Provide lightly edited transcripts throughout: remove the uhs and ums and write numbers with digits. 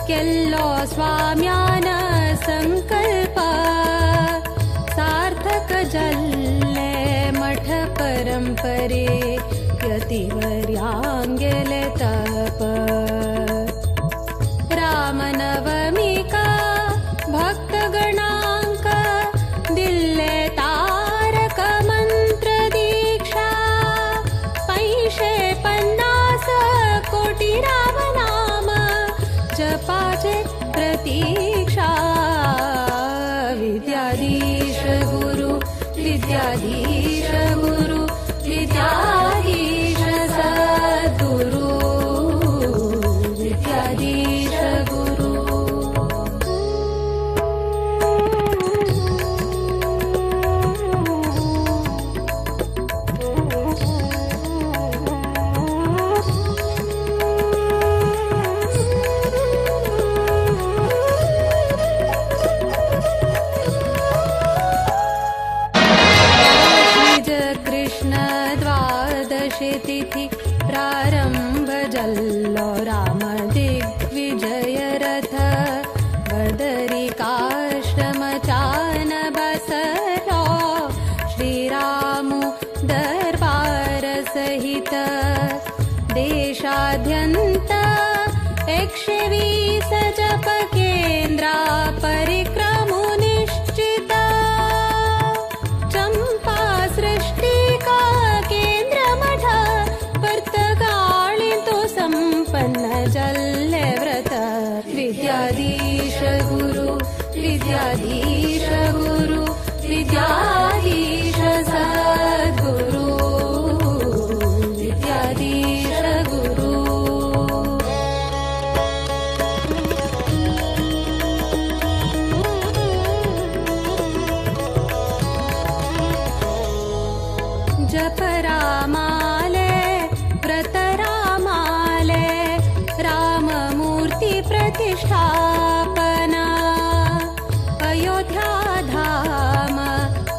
केल्लो स्वाम्यान संकल्प सार्थक जल्ले मठ परंपरे यतिवर्यांगेले तप। रामनवमिका भक्तगणांक दिल्ले तारक मंत्र दीक्षा 550 कोटी राम नाम जपाचे प्रतीक्षा। विद्याधीश गुरु विद्याधीश गुरु विद्याधीश सद्गुरु विद्याधीश गुरु। तिथि प्रारंभ जल्लो राम दिग्विजय रथ बदरिकाश्रम चान बसलो श्रीरामु दरबार सहित। देशाद्यंत 120 जप केंद्रा परिक्रमु निश्चित। चंपा सृष्टि का केंद्र मठ पर्तगाळिंतु संपन्न जल्ले व्रत। विद्याधीश गुरु विद्याधीश गुरु विद्याधीश सद्गुरु विद्याधीश गुरु। जप रामाले व्रत रामाले राममूर्ति प्रतिष्ठापना अयोध्या धाम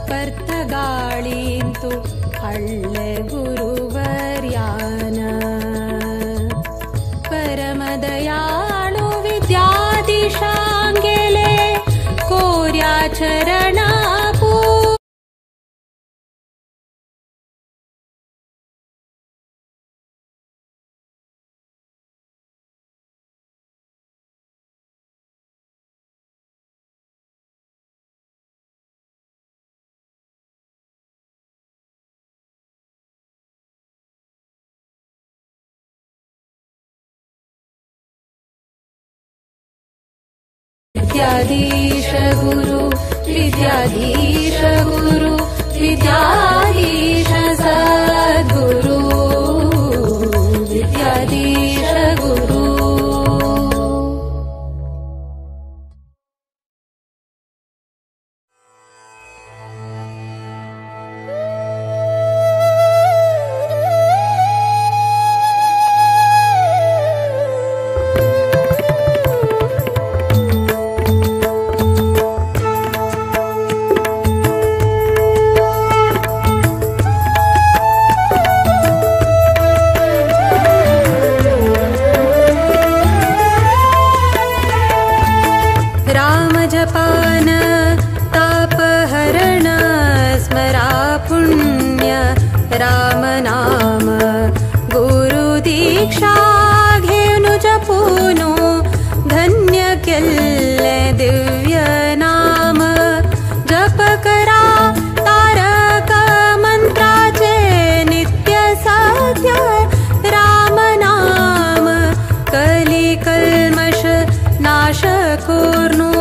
पर्तगाळिंतु हल्ले गुरुवर्यान। परमदयाळु विद्याधीशांगेले कोर्या चरण विद्याधीश गुरु विद्याधीश गुरु विद्याधीश सद्गुरु विद्याधीश गुरु। जपान तापहरण स्मरा पुण्य राम नाम गुरु दीक्षा घेनु जपूनु धन्य केल्ले दिव्य नाम। जप करा तारक मंत्राचे नित्य सत्य राम नाम कली कल्मष नाश कोर्नु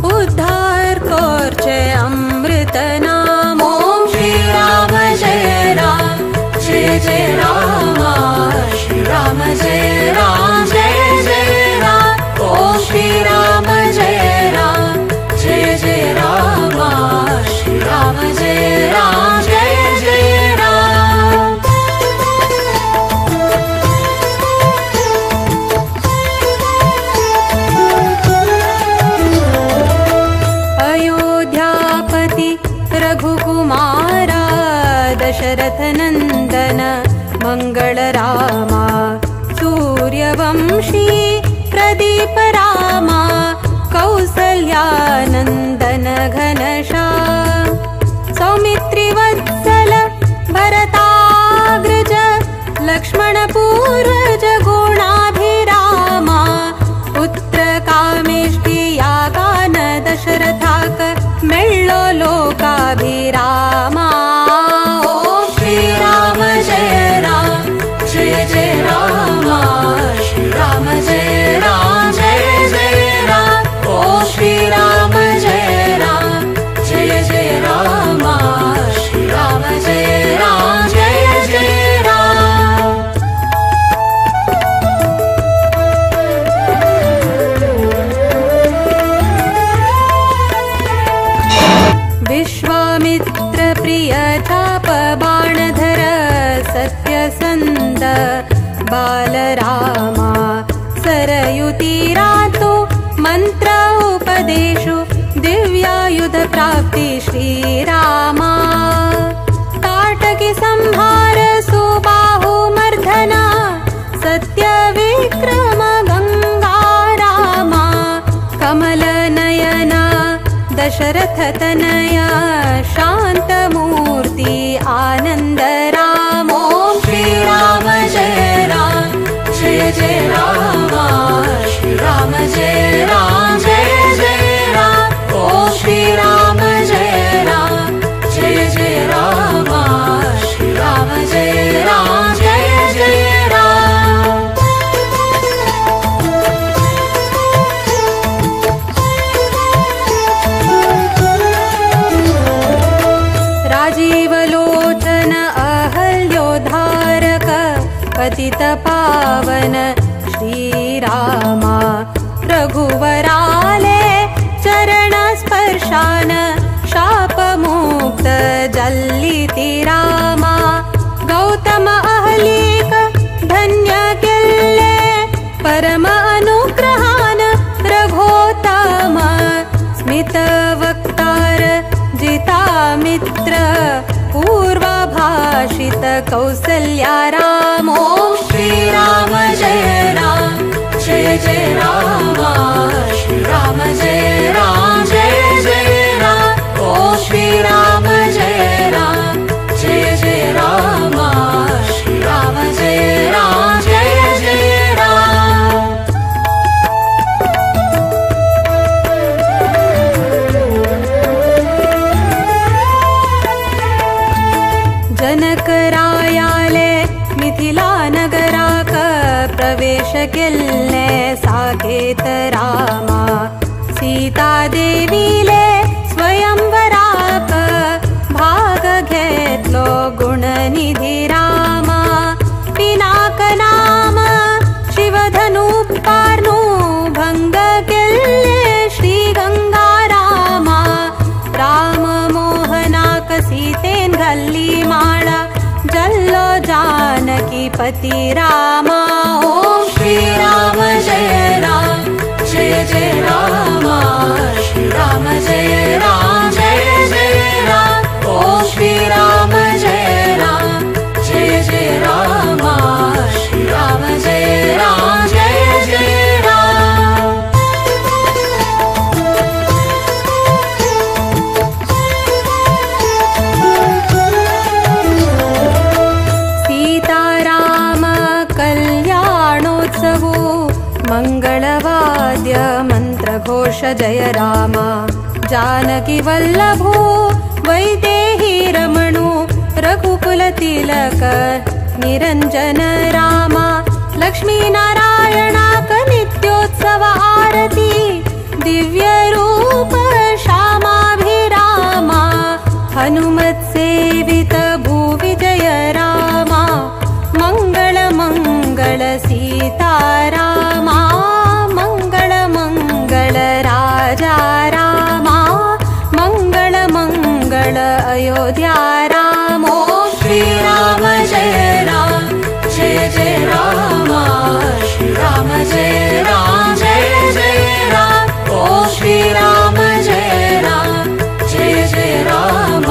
उद्धार कोर्चे अमृत नाम। ओम श्री राम जय राम जय जय राम श्री राम जय राम जय जय राम। ओम श्री राम जय राम जय जय राम श्री राम जय राम जय जय राम। अयोध्यापति रघुकुमारा दशरथ नंदन मंगल रामा सूर्यवंशी प्रदीप रामा। सरयू तीरांतु मंत्र उपदेशु दिव्यायुध प्राप्ति श्री रामा। ताटकी संहार सुबाहु मर्दना सत्य विक्रम गंगा रामा। कमल नयना दशरथ तनया शांत मूर्ति आनंद राम। ओम श्री राम जय राम जय जय राम श्री राम जय राम जय जय राम। ओम श्री राम जय राम जय जय राम श्री राम जय राम जय जय राम। राजीवलोचन अहल्योद्धारक पतित पावन श्री रामा। रघुवराले चरण स्पर्शान शापमुक्त जल्लिति रामा। गौतम अहलीक धन्य केल्ले परम अनुग्रहान रघोत्तम। स्मित वक्तार जिता मित्र पूर्वभाषित कौसल्या राम। ओम श्री राम जय राम जय जय राम श्री राम जय राम जय जय राम। ओम श्री राम जय राम जय जय राम श्री राम जय राम जय जय राम। जनक रायाले मिथिला नगराक प्रवेश केल्ले साकेत रामा। सीता देवीले स्वयंवराक भाग घेतलो गुणनिधि रामा। पिनाक नाम शिवधनु पार्नु भंग केल्ले श्री गंगा रामा। राम मोहनाक सीतेन घाल्ली माळा जल्लो जानकी पति रामा। ओम श्री राम जय राम जय जय राम श्री राम जय राम जय जय राम। ओम श्री राम जय राम जय जय राम श्री राम जय राम जय जय राम। सीता राम कल्याणोत्सवो मंगलवाद्य मंत्रघोष जय राम। जानकी वल्लभो वैदेही रमणो रघुकुल तिलक निरंजन रामा। लक्ष्मी नारायणाक नित्योत्सव आरती दिव्य रूप श्यामाभिरामा। हनुमत् सेवित भूविजय रामा मंगल मंगल सीता रामा। मंगल मंगल राजा रामा मंगल मंगल अयोध्या राम। ओम श्री राम जय राम जय जय राम श्री राम जय राम जय जय राम। ओम श्री राम जय राम जय जय राम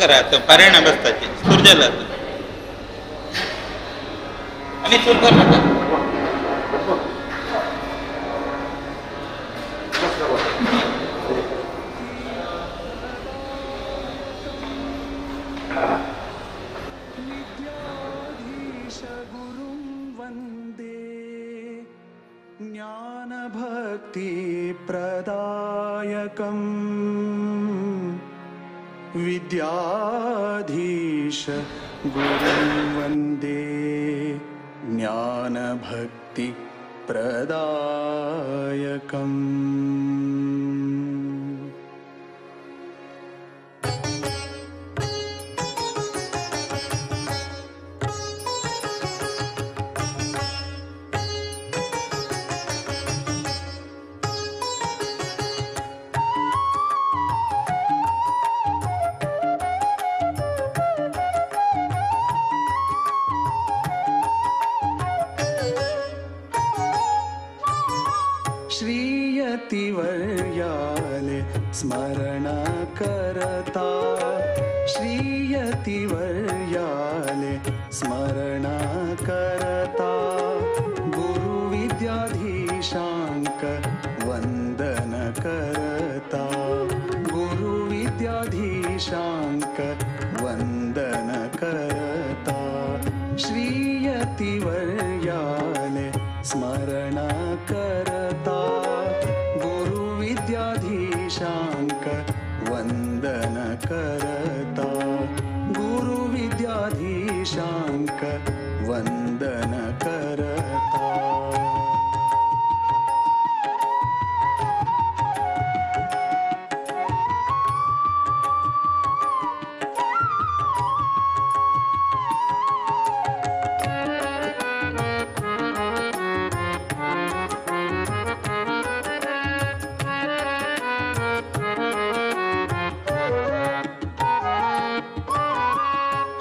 करात, पारायणा बसताची सुरू जालात आनी सुरू करनाका. प्रदायकं विद्याधीश गुरुं वन्दे ज्ञानभक्ति प्रदायकम्. श्रीयतिवर्याले स्मरण करता, श्रीयतिवर्याले स्मरण करता, गुरुविद्याधीशांक वंदन करता, गुरुविद्याधीशांक वंदन करता, श्रीयतिवर्याले स्मरण करता, गुरुविद्याधीशांक वंदन करता, गुरुविद्याधीशांक वंदन करता.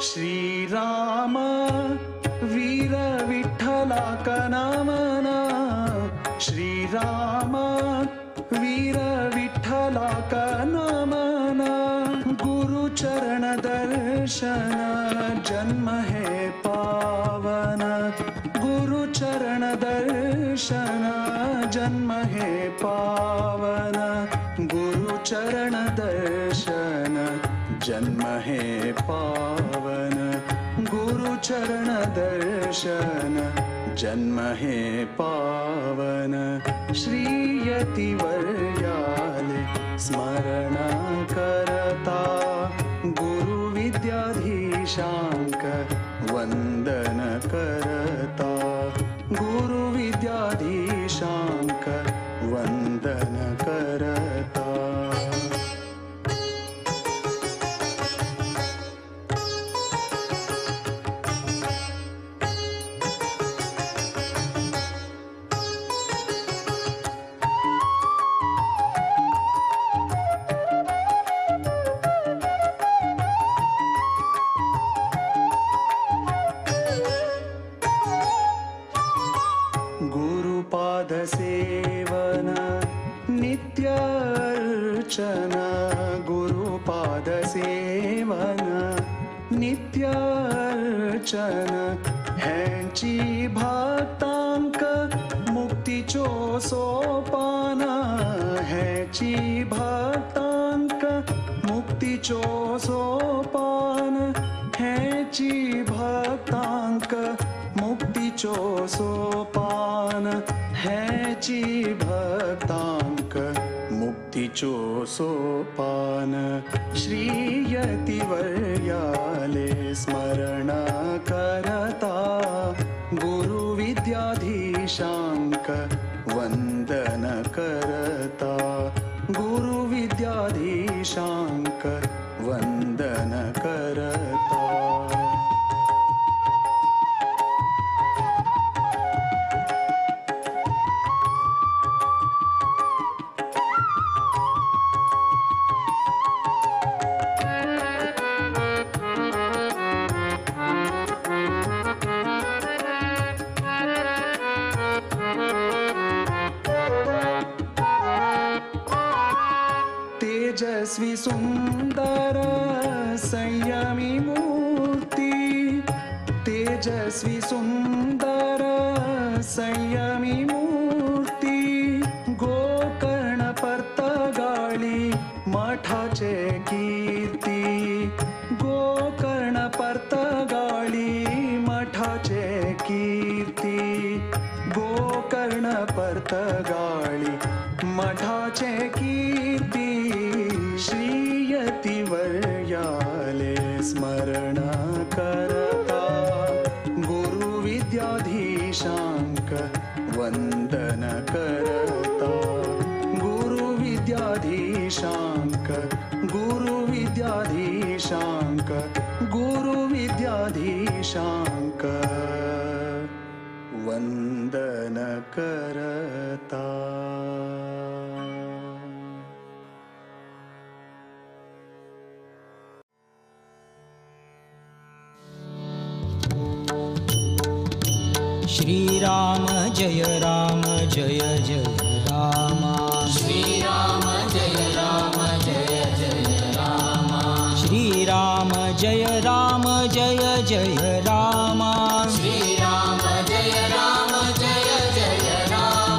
श्रीराम वीर विठ्ठला कनामना, श्रीराम वीर विठ्ठला कनामना, गुरुचरण दर्शन जन्म हे पावन, गुरुचरण दर्शन जन्म हे पावन, गुरुचरण दर्शन जन्म हे पावन, गुरुचरण दर्शन जन्म हे पावन, श्रीयतिवर्याले स्मरण करता, गुरुविद्याधीशांक वंदन करता, गुरुविद्याधीशांक वंदन करता. गुरुपाद सेवन नित्य अर्चन, गुरुपाद सेवन नित्य अर्चन, ह्यांची भक्तांक मुक्तीचो सोपान, ह्याची भक्तांक मुक्तीचो सोपान, ह्याची भक्तांक मुक्तीचो सोपान, ह्याची भक्तांक मुक्तीचो सोपान, श्रीयतिवर्याले स्मरण करता, गुरुविद्याधीशांक वंदन करता, गुरुविद्याधीशांक वंदन करता. तेजस्वी सुंदर संयमी मूर्ती तेजस्वी सुंदर संयमी मूर्ती गोकर्ण पर्तगाळी मठाचे कीर्ती गोकर्ण पर्तगाळी मठाचे कीर्ती गोकर्ण पर्तगाळी मठाचे कीर्ती श्रीयतिवर्याले स्मरण करता गुरुविद्याधीशांक वंदन करता गुरुविद्याधीशांक गुरुविद्याधीशांक गुरुविद्याधीशांक वंदन करता। श्री राम जय राम जय जय राम श्री राम जय राम जय जय राम श्री राम जय राम जय जय राम श्री राम जय राम जय जय राम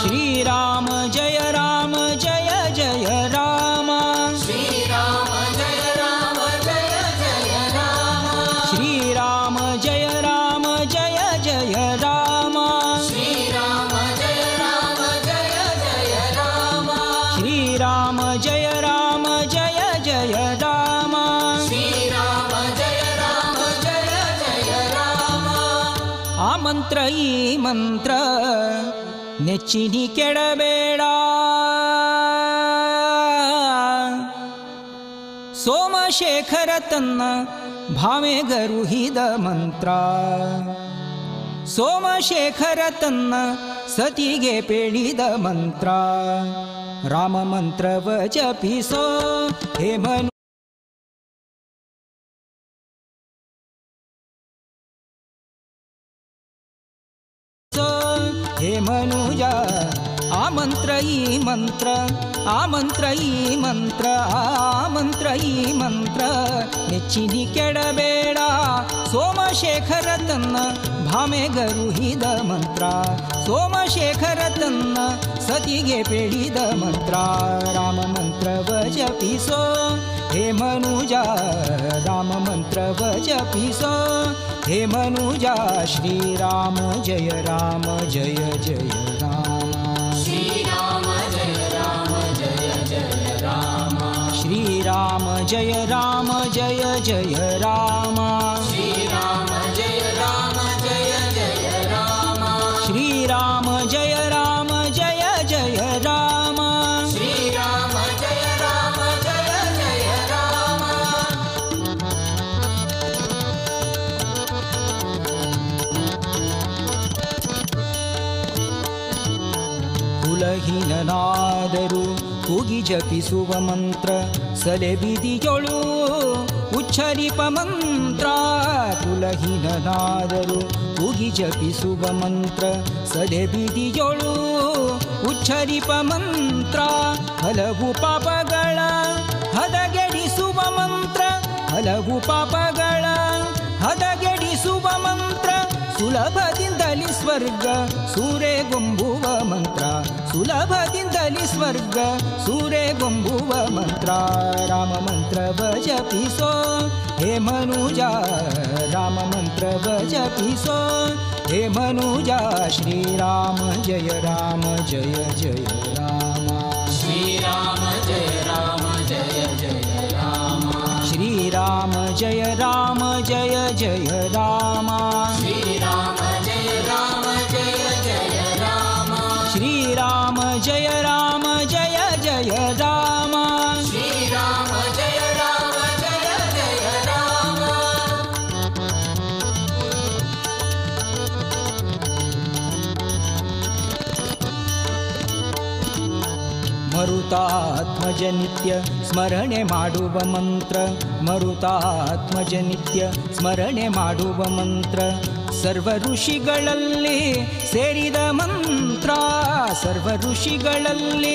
श्री राम जय राम जय जय राम श्री राम जय राम जय जय राम श्री राम जय राम जय जय राम श्री राम जय राम जय जय राम श्री राम जय राम जय जय राम श्री राम जय राम जय जय राम। ಆ ಮಂತ್ರ ಈ ಮಂತ್ರ ನೆಚ್ಚಿನಿ ಕೆಡಬೇಡ ಸೋಮಶೇಖರ ತನ್ನ ಭಾಮೆಗರುಹಿದ ಮಂತ್ರ ಸೋಮಶೇಖರ ತನ್ನ ಸತಿಗೆ ಪೇಳಿದ ಮಂತ್ರ ರಾಮ ಮಂತ್ರವ ಜಪಿಸೋ ಹೇಮನು ಹೇ ಮನುಜ ಆ ಮಂತ್ರ ಈ ಮಂತ್ರ ಆ ಮಂತ್ರ ಈ ಮಂತ್ರ ಆ ಮಂತ್ರ ಈ ಮಂತ್ರ ನೆಚ್ಚಿನಿ ಕೆಡಬೇಡ ಸೋಮಶೇಖರ ತನ್ನ ಭಾಮೆಗರುಹಿದ ಮಂತ್ರ ಸೋಮಶೇಖರ ತನ್ನ ಸತಿಗೆ ಪೇಳಿದ ಮಂತ್ರ ರಾಮ ಮಂತ್ರವ ಜಪಿಸೋ ಹೇ ಮನುಜ ರಾಮ ಮಂತ್ರವ ಜಪಿಸೋ ಹೇ ಮನುಜ ಶ್ರೀರಾಮ ಜಯ ರಾಮ ಜಯ ಜಯ ರಾಮ ಶ್ರೀರಾಮ ಜಯ ರಾಮ ಜಯ ಜಯ ರಾಮ ಶ್ರೀರಾಮ ಜಯ ರಾಮ ಜಯ ಜಯ ರಾಮ ಶ್ರೀರಾಮ ಜಯ ರಾಮ ಜಯ ಜಯ ರಾಮ ಶ್ರೀರಾಮ ಜಯ ರಾಮ ಜಯ ಜಯ ರಾಮ ಶ್ರೀರಾಮ ಜಯ ರಾಮ ಜಯ ಜಯ ರಾಮ। ಕುಲಹೀನನಾದರೂ ಕೂಗಿ ಜಪಿಸುವ ಮಂತ್ರ ಸಲೆಬಿದಿಯೊಳು ಉಚ್ಚರಿಪ ಮಂತ್ರ ಕುಲಹೀನನಾದರೂ ಕೂಗಿ ಜಪಿಸುವ ಮಂತ್ರ ಸಲೆಬಿದಿಯೊಳು ಉಚ್ಚರಿಪ ಮಂತ್ರ ಹಲವು ಪಾಪಗಳ ಹದಗೆಡಿಸುವ ಮಂತ್ರ ಹಲವು ಪಾಪಗಳ ಹದಗೆಡಿಸುವ ಮಂತ್ರ ಸುಲಭದಿಂದಲಿ ಸ್ವರ್ಗ ಸೂರೆಗೊಂಬುವ ಮಂತ್ರ ಸುಲಭದಿಂದಲಿ ಸ್ವರ್ಗ ಸೂರೆಗೊಂಬುವ ಮಂತ್ರ ರಾಮ ಮಂತ್ರವ ಜಪಿಸೋ ಹೇ ಮನುಜ ರಾಮ ಮಂತ್ರವ ಜಪಿಸೋ ಹೇ ಮನುಜ ಶ್ರೀರಾಮ ಜಯ ರಾಮ ಜಯ ಜಯ ರಾಮ ಶ್ರೀರಾಮ ಜಯ ರಾಮ ಜಯ ಜಯ ರಾಮ ಶ್ರೀರಾಮ ಜಯ ರಾಮ ಜಯ ಜಯ ರಾಮ ಶ್ರೀರಾಮ ಜಯ ರಾಮ ಜಯ ಜಯ ರಾಮ ಶ್ರೀರಾಮ ಜಯ ರಾಮ ಜಯ ಜಯ ರಾಮ ಶ್ರೀರಾಮ ಜಯ ರಾಮ ಜಯ ಜಯ ರಾಮ। ಮರುತಾತ್ಮಜ ನಿತ್ಯ ಸ್ಮರಣೆ ಮಾಡುವ ಮಂತ್ರ ಮರುತಾತ್ಮಜ ನಿತ್ಯ ಸ್ಮರಣೆ ಮಾಡುವ ಮಂತ್ರ ಸರ್ವ ಋಷಿಗಳಲ್ಲಿ ಸೇರಿದ ಮಂತ್ರ ಸರ್ವ ಋಷಿಗಳಲ್ಲಿ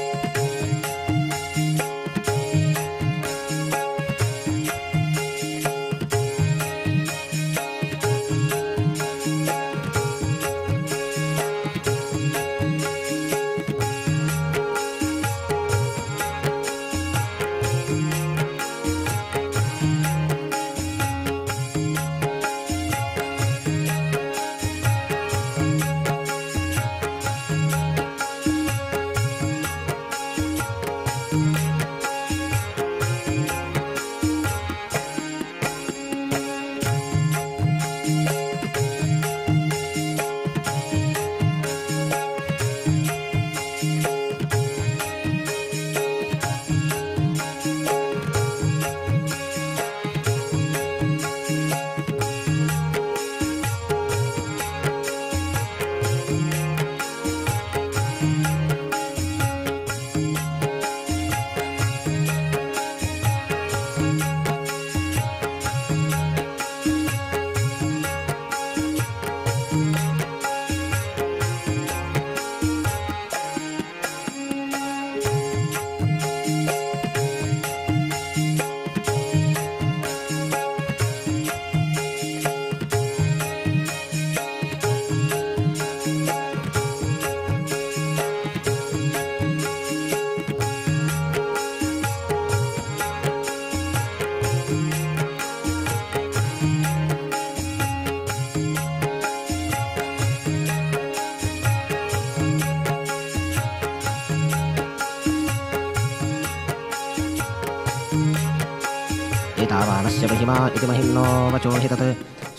एतावानस्य महिमा इति महिम्नो वचो हि तत्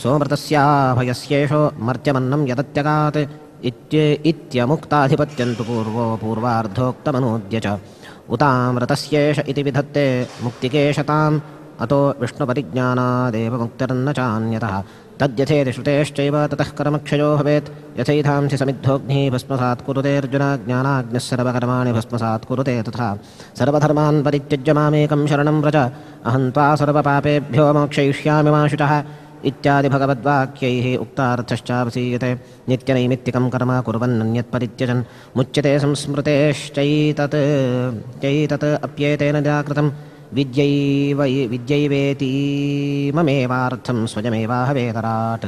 सोमृतस्याभयस्येषो मर्त्यमन्नं यदत्यगात् इत्यमुक्ताधिपत्यन्तु पूर्वो पूर्वार्धोक्तमनूद्य च उतामृतस्येष इति विधत्ते मुक्तिकेशताम् अतो विष्णुपरिज्ञानादेव मुक्तिर्न चान्यतः तद्यथेति श्रुतेश्चैव ततः कर्मक्षयो भवेत् यथैधांसि समिद्धोऽग्निः भस्मसात् कुरुतेऽर्जुन ज्ञानाग्निः सर्वकर्माणि भस्मसात् कुरुते तथा सर्वधर्मान् परित्यज्य मामेकं शरणं व्रज अहं त्वा सर्वपापेभ्यो मोक्षयिष्यामि मा शुचः इत्यादि भगवद्वाक्यैः उक्तार्थश्चावसीयते। नित्यनैमित्तिकं कर्म कुर्वन्नन्यत् परित्यजन् मुच्यते संस्मृतेश्चैतत् चैतत् अप्येतेन निराकृतं विद्यैवेतीममेवार्थं स्वयमेवाहवेतराट्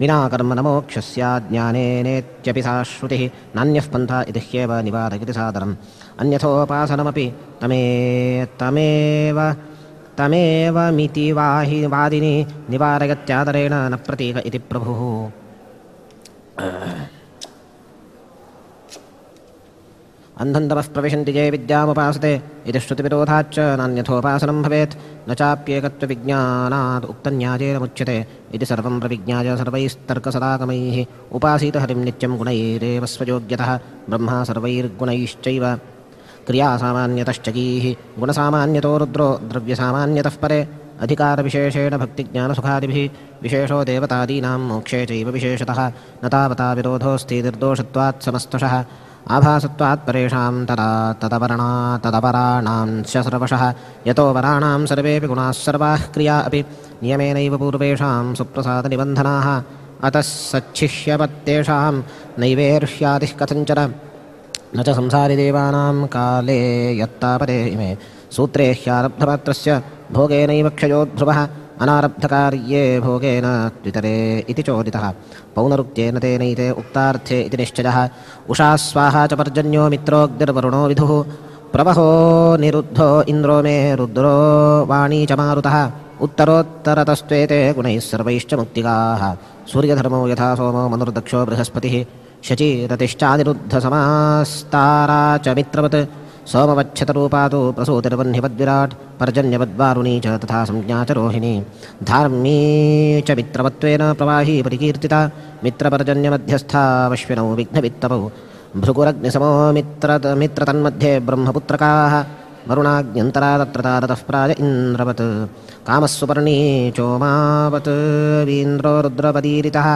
विना कर्म न मोक्षः स्यात् ज्ञानेनेत्यपि सा श्रुतिः नान्यः पन्था इति ह्येव निवारयति सादरम् अन्यथोपासनमपि तमेवमिति वाहि वादिनी निवारयत्यादरेण न प्रतीक इति प्रभुः। अन्धन्तमः प्रविशन्ति ये विद्यामुपासते इति श्रुतिविरोधाच्च नान्यथोपासनं भवेत् न चाप्येकत्वविज्ञानात् उक्तन्यायेन मुच्यते इति सर्वं प्रविज्ञाय सर्वैस्तर्कसदागमैः उपासीत हरिं नित्यं गुणैरेव स्वयोग्यतः ब्रह्मा सर्वैर्गुणैश्चैव क्रियासामान्यतश्च गीः गुणसामान्यतो रुद्रो द्रव्यसामान्यतः परे अधिकारविशेषेण भक्तिज्ञानसुखादिभिः विशेषो देवतादीनां मोक्षे चैव विशेषतः न तावता विरोधोऽस्ति निर्दोषत्वात् समस्तशः आभासत्वात् परेषां तदा तदपराणां च सर्वशः यतो वराणां सर्वेऽपि गुणाः सर्वाः क्रिया अपि नियमेनैव पूर्वेषां सुप्रसादनिबन्धनाः अतः सच्छिष्यवत्तेषां नैवेर्ष्यादिः कथञ्चन न च संसारिदेवानां काले यत्तापरे इमे सूत्रे ह्यारब्धमात्रस्य भोगेनैव क्षयो ध्रुवः अनारब्धकार्ये भोगेन त्वितरे इति चोदितः पौनरुक्त्येन तेनैते उक्तार्थे इति निश्चयः। उषा स्वाहा च पर्जन्यो मित्रोऽग्निर्वरुणो विधुः प्रवहो निरुद्धो इन्द्रो मे रुद्रो वाणी च मारुतः उत्तरोत्तरतस्त्वेते गुणैः सर्वैश्च मुक्तिगाः। सूर्यधर्मो यथा सोमो मनुर्दक्षो बृहस्पतिः शचीरतिश्चानिरुद्धसमास्तारा च मित्रवत् सोमवच्छतरूपा तु प्रसूतिर्वह्निवद्विराट् पर्जन्यवद्वारुणी च तथा संज्ञा च रोहिणी धार्मी च मित्रवत्वेन प्रवाही परिकीर्तिता मित्रपर्जन्यमध्यस्थावश्विनौ विघ्नवित्तपौ भृगुरग्निसमो मित्रतन्मध्ये ब्रह्मपुत्रकाः वरुणाग्न्यन्तरा तत्र तारतः प्राय इन्द्रवत् कामः सुपर्णी चोमावत् वीन्द्रो रुद्रपदीरितः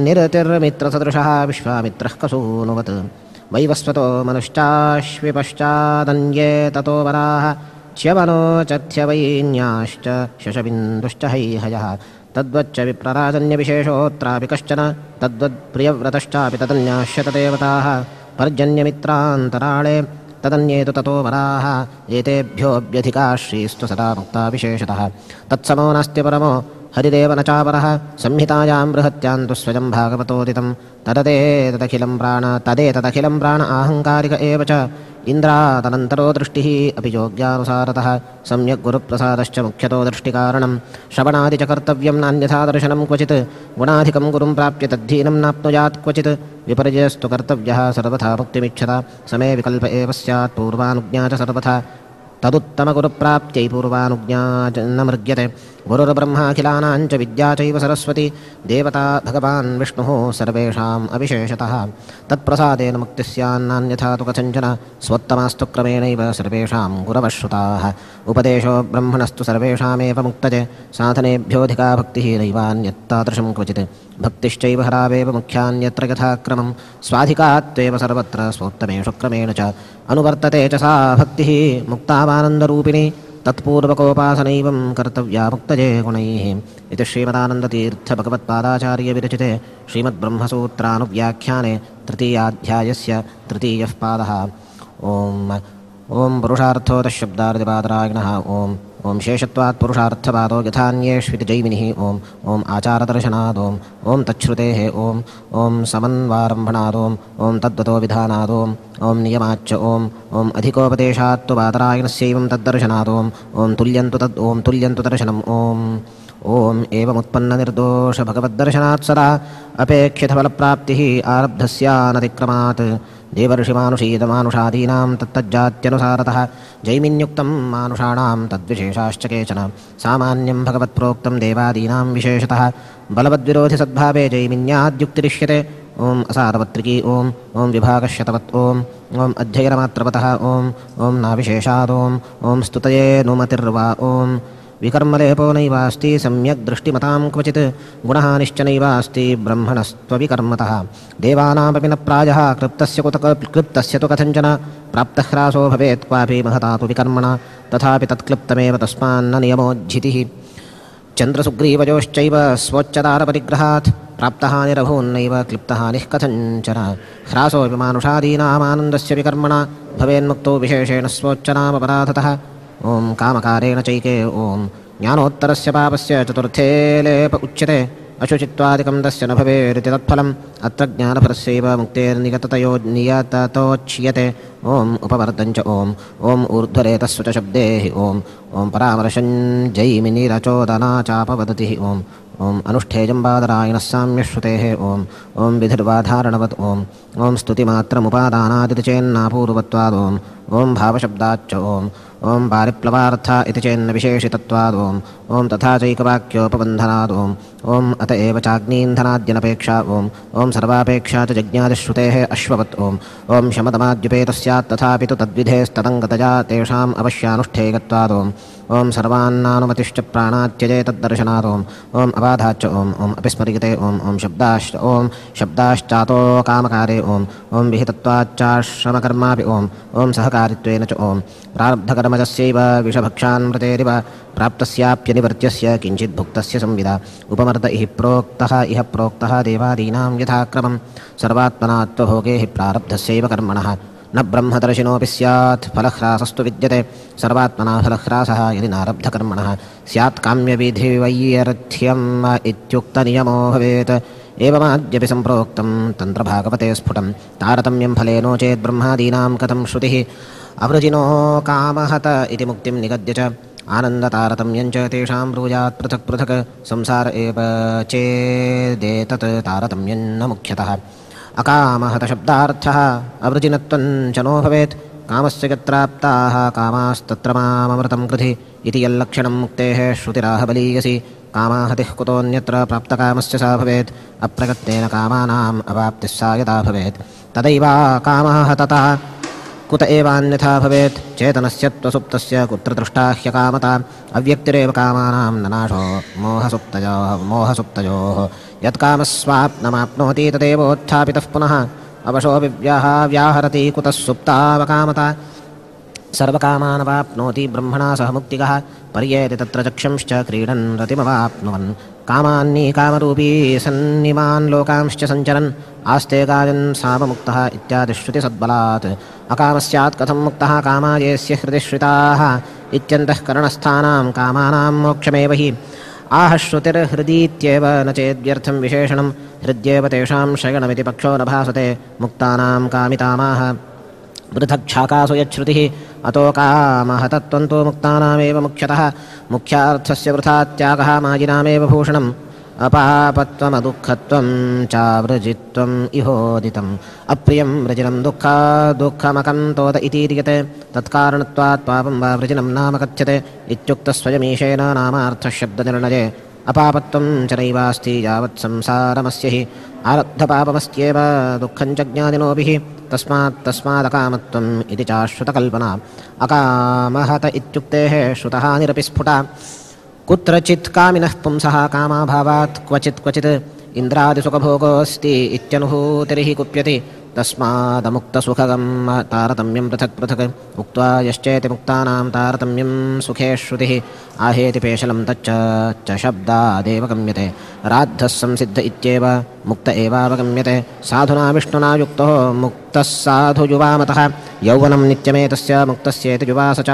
निरतिर्मित्रसदृशः विश्वामित्रः कसूनुवत् वैवस्वतो मनुश्चाश्विपश्चादन्ये ततो वराः च्यवनो चथ्यवैन्याश्च शशबिन्दुश्च हैहयः तद्वच्च विप्रराजन्यविशेषोऽत्रापि कश्चन तद्वत्प्रियव्रतश्चापि तदन्याश्च तदेवताः पर्जन्यमित्रान्तराळे तदन्ये तु ततो वराः एतेभ्योऽभ्यधिका श्रीस्तु सदा मुक्ता विशेषतः तत्समो नास्ति परमो हरिदेव न चापरः संहितायां बृहत्यां तु स्वयं भागवतोदितं तदेतदखिलं प्राण आहङ्कारिक एव च इन्द्रादनन्तरो दृष्टिः अपि योग्यानुसारतः सम्यक् गुरुप्रसादश्च मुख्यतो दृष्टिकारणं श्रवणादि च कर्तव्यं नान्यथा दर्शनं क्वचित् गुणाधिकं गुरुं प्राप्य तद्धीनं नाप्नुयात् क्वचित् विपर्ययस्तु कर्तव्यः सर्वथा मुक्तिमिच्छता समे विकल्प एव स्यात् पूर्वानुज्ञा च सर्वथा तदुत्तमगुरुप्राप्त्यै पूर्वानुज्ञा न मृग्यते। गुरुर्ब्रह्माखिलानां च विद्या चैव सरस्वती देवता भगवान् विष्णुः सर्वेषाम् अविशेषतः तत्प्रसादेन मुक्तिः स्यान्नान्यथा तु कथञ्चन स्वोत्तमास्तु क्रमेणैव सर्वेषां गुरवः श्रुताः। उपदेशो ब्रह्मणस्तु सर्वेषामेव मुक्तये साधनेभ्योऽधिका भक्तिः नैवान्यत्तादृशं क्वचित् भक्तिश्चैव हरावेव मुख्यान्यत्र यथाक्रमं स्वाधिकात्वेव सर्वत्र स्वोत्तमेषु क्रमेण च अनुवर्तते च सा भक्तिः मुक्तावानन्दरूपिणी तत्पूर्वकोपासनैवं कर्तव्या मुक्तये गुणैः। इति श्रीमदानन्दतीर्थभगवत्पादाचार्यविरचिते श्रीमद्ब्रह्मसूत्रानुव्याख्याने तृतीयाध्यायस्य तृतीयः पादः। ॐ ॐ पुरुषार्थोतशब्दार्दिपादरायणः ॐ ॐ शेषत्वात् पुरुषार्थपादो यथान्येष्विति जैमिनिः ॐ ॐ आचारदर्शनात् ॐ ॐ तच्छ्रुतेः ॐ ॐ समन्वारम्भणात् ॐ ॐ तद्वतो विधानात् ॐ ॐ नियमाच्च ॐ ॐ अधिकोपदेशात्तु बादरायणस्यैवं तद्दर्शनात् ॐ ॐ तुल्यन्तु तद् ॐ तुल्यन्तु दर्शनम् ॐ ॐ एवमुत्पन्ननिर्दोषभगवद्दर्शनात् सदा अपेक्षितफलप्राप्तिः आरब्धस्यानतिक्रमात् देवर्षिमानुषीतमानुषादीनां तत्तज्जात्यनुसारतः जैमिन्युक्तं मानुषाणां तद्विशेषाश्च केचन सामान्यं भगवत्प्रोक्तं देवादीनां विशेषतः बलवद्विरोधिसद्भावे जैमिन्याद्युक्तिरिष्यते। ॐ असारपत्रिकी ॐ ॐ विभागशतवत् ॐ ॐ अध्ययनमात्रवतः ॐ ॐ नाविशेषात् ॐ ॐ स्तुतयेऽनुमतिर्वा ॐ विकर्मलेपो नैवास्ति सम्यक् दृष्टिमतां क्वचित् गुणहानिश्च नैवास्ति ब्रह्मणस्त्वविकर्मतः देवानामपि न प्रायः क्लृप्तस्य तु कथञ्चन प्राप्तह्रासो भवेत् क्वापि महता तु विकर्मणा तथापि तत्क्लृप्तमेव तस्मान्न नियमोज्झितिः। चन्द्रसुग्रीवयोश्चैव स्वोच्चदारपरिग्रहात् प्राप्तहानिरभून्नैव क्लिप्तहानिः कथञ्चन ह्रासोऽपि मानुषादीनामानन्दस्य विकर्मणा भवेन्मुक्तो विशेषेण स्वोच्चनामपराधतः। ॐ कामकारेण चैके ॐ ज्ञानोत्तरस्य पापस्य चतुर्थे लेप उच्यते अशुचित्वादिकं तस्य न भवेरिति तत्फलम् अत्र ज्ञानफलस्यैव मुक्तेर्नियततयो नियततोच्यते। ॐ उपवर्तञ्च ॐ ॐ ऊर्ध्वरेतस्सु च शब्देः ॐ ॐ परामर्शं जैमिनिरचोदना चापवदतिः ॐ ॐ अनुष्ठेयं बादरायणः साम्यश्रुतेः ॐ ॐ विधिर्वाधारणवत् ॐ ॐ स्तुतिमात्रमुपादानादिति चेन्नापूर्वत्वाद् ॐ ॐ भावशब्दाच्च ॐ ॐ पारिप्लवार्था इति चेन्न विशेषितत्वाद् ॐ ॐ तथा चैकवाक्योपबन्धनाद् ॐ ॐ अत एव चाग्नीन्धनाद्यनपेक्षा ॐ ॐ सर्वापेक्षा च जज्ञादिश्रुतेः अश्ववत् ॐ ॐ शमदमाद्युपेतः स्यात् तथापि तु तद्विधेस्तदङ्गतया तेषाम् अवश्यानुष्ठेयत्वाद् ॐ ॐ सर्वान्नानुमतिश्च प्राणात्यजे तद्दर्शनात् ॐ ॐ अबाधाच्च ॐ ॐ अपि स्मर्यते ॐ ॐ शब्दाश्च ॐ शब्दाश्चातो कामकारे ॐ ॐ विहितत्वाच्चाश्रमकर्मापि ॐ ॐ सहकारित्वेन च ॐ प्रारब्धकर्मजस्यैव विषभक्षान्मृतेरिव प्राप्तस्याप्यनिवर्त्यस्य किञ्चिद्भुक्तस्य संविदा उपमर्द इह प्रोक्तः देवादीनां यथाक्रमं सर्वात्मनात्वभोगे हि प्रारब्धस्यैव कर्मणः न ब्रह्मदर्शिनोऽपि स्यात् फलह्रासस्तु विद्यते सर्वात्मना फलह्रासः यदि नारब्धकर्मणः स्यात् काम्यविधिवैयर्थ्यम् इत्युक्तनियमो भवेत्। एवमाद्यपि सम्प्रोक्तं तन्त्रभागवते स्फुटं तारतम्यं फलेनो चेत् ब्रह्मादीनां कथं श्रुतिः अवृजिनो कामहत इति मुक्तिं निगद्य च आनन्दतारतम्यं च तेषां ब्रूयात् पृथक् पृथक् संसार एव चेदेतत् तारतम्यं न मुख्यतः। अकामहतशब्दार्थः अवृजिनत्वं च नो भवेत् कामस्य यत्राप्ताः कामास्तत्र माममृतं कृधि इति यल्लक्षणं मुक्तेः श्रुतिराह बलीयसि कामाहतिः कुतोऽन्यत्र प्राप्तकामस्य सा भवेत् अप्रयत्नेन कामानाम् अवाप्तिः सा यदा भवेत् तदैव कामाहततः कुत एवान्यथा भवेत् चेतनस्य त्वसुप्तस्य कुत्र दृष्टा ह्यकामता अव्यक्तिरेव कामानां ननाशो मोहसुप्तयोः यत्कामस्वाप्नमाप्नोति तदेवोत्थापितः पुनः अवशो व्याहरति कुतः सुप्तावकामता सर्वकामानवाप्नोति ब्रह्मणा सह मुक्तिगः पर्येति तत्र चक्षंश्च क्रीडन् रतिमवाप्नुवन् कामान्नी कामरूपी सन्निमान् लोकांश्च सञ्चरन् आस्ते गायन् साममुक्तः इत्यादिश्रुतिसद्बलात् अकामस्यात् कथं मुक्तः कामायेस्य हृदि श्रिताः इत्यन्तःकरणस्थानां कामानां मोक्षमेव हि आह श्रुतिर्हृदीत्येव न चेद्व्यर्थं विशेषणं हृद्येव तेषां शयनमिति पक्षो न भासते मुक्तानां कामितामाह पृथक् शाखासु यच्छ्रुतिः अतो कामहतत्वं तु मुक्तानामेव मुख्यतः मुख्यार्थस्य वृथा त्यागः मायिनामेव भूषणम् अपापत्वमदुःखत्वं चावृजित्वम् इहोदितम् अप्रियं वृजिनं दुःखमकं तोद इतीर्यते तत्कारणत्वात् पापं वा वृजिनं नाम कथ्यते इत्युक्तस्वयमीशेन नामार्थशब्दनिर्णये अपापत्वं च नैवास्ति यावत् संसारमस्य हि आरब्धपापमस्त्येव दुःखं च ज्ञानिनोऽपि तस्मात् तस्मादकामत्वम् इति चाश्रुतकल्पना अकामहत इत्युक्तेः श्रुतहानिरपि स्फुटा कुत्रचित् कामिनः पुंसः कामाभावात् क्वचित् क्वचित् इन्द्रादिसुखभोगोऽस्ति इत्यनुभूतिर्हि कुप्यति तस्मादमुक्तसुखगं तारतम्यं पृथक् पृथक् उक्त्वा यश्चेति मुक्तानां तारतम्यं सुखे श्रुतिः आहेति पेशलं तच्च च शब्दादेव गम्यते राद्धः संसिद्ध इत्येव मुक्त एवावगम्यते साधुना विष्णुना युक्तो मुक्तः साधु युवामतः यौवनं नित्यमेतस्य मुक्तस्येति युवा स च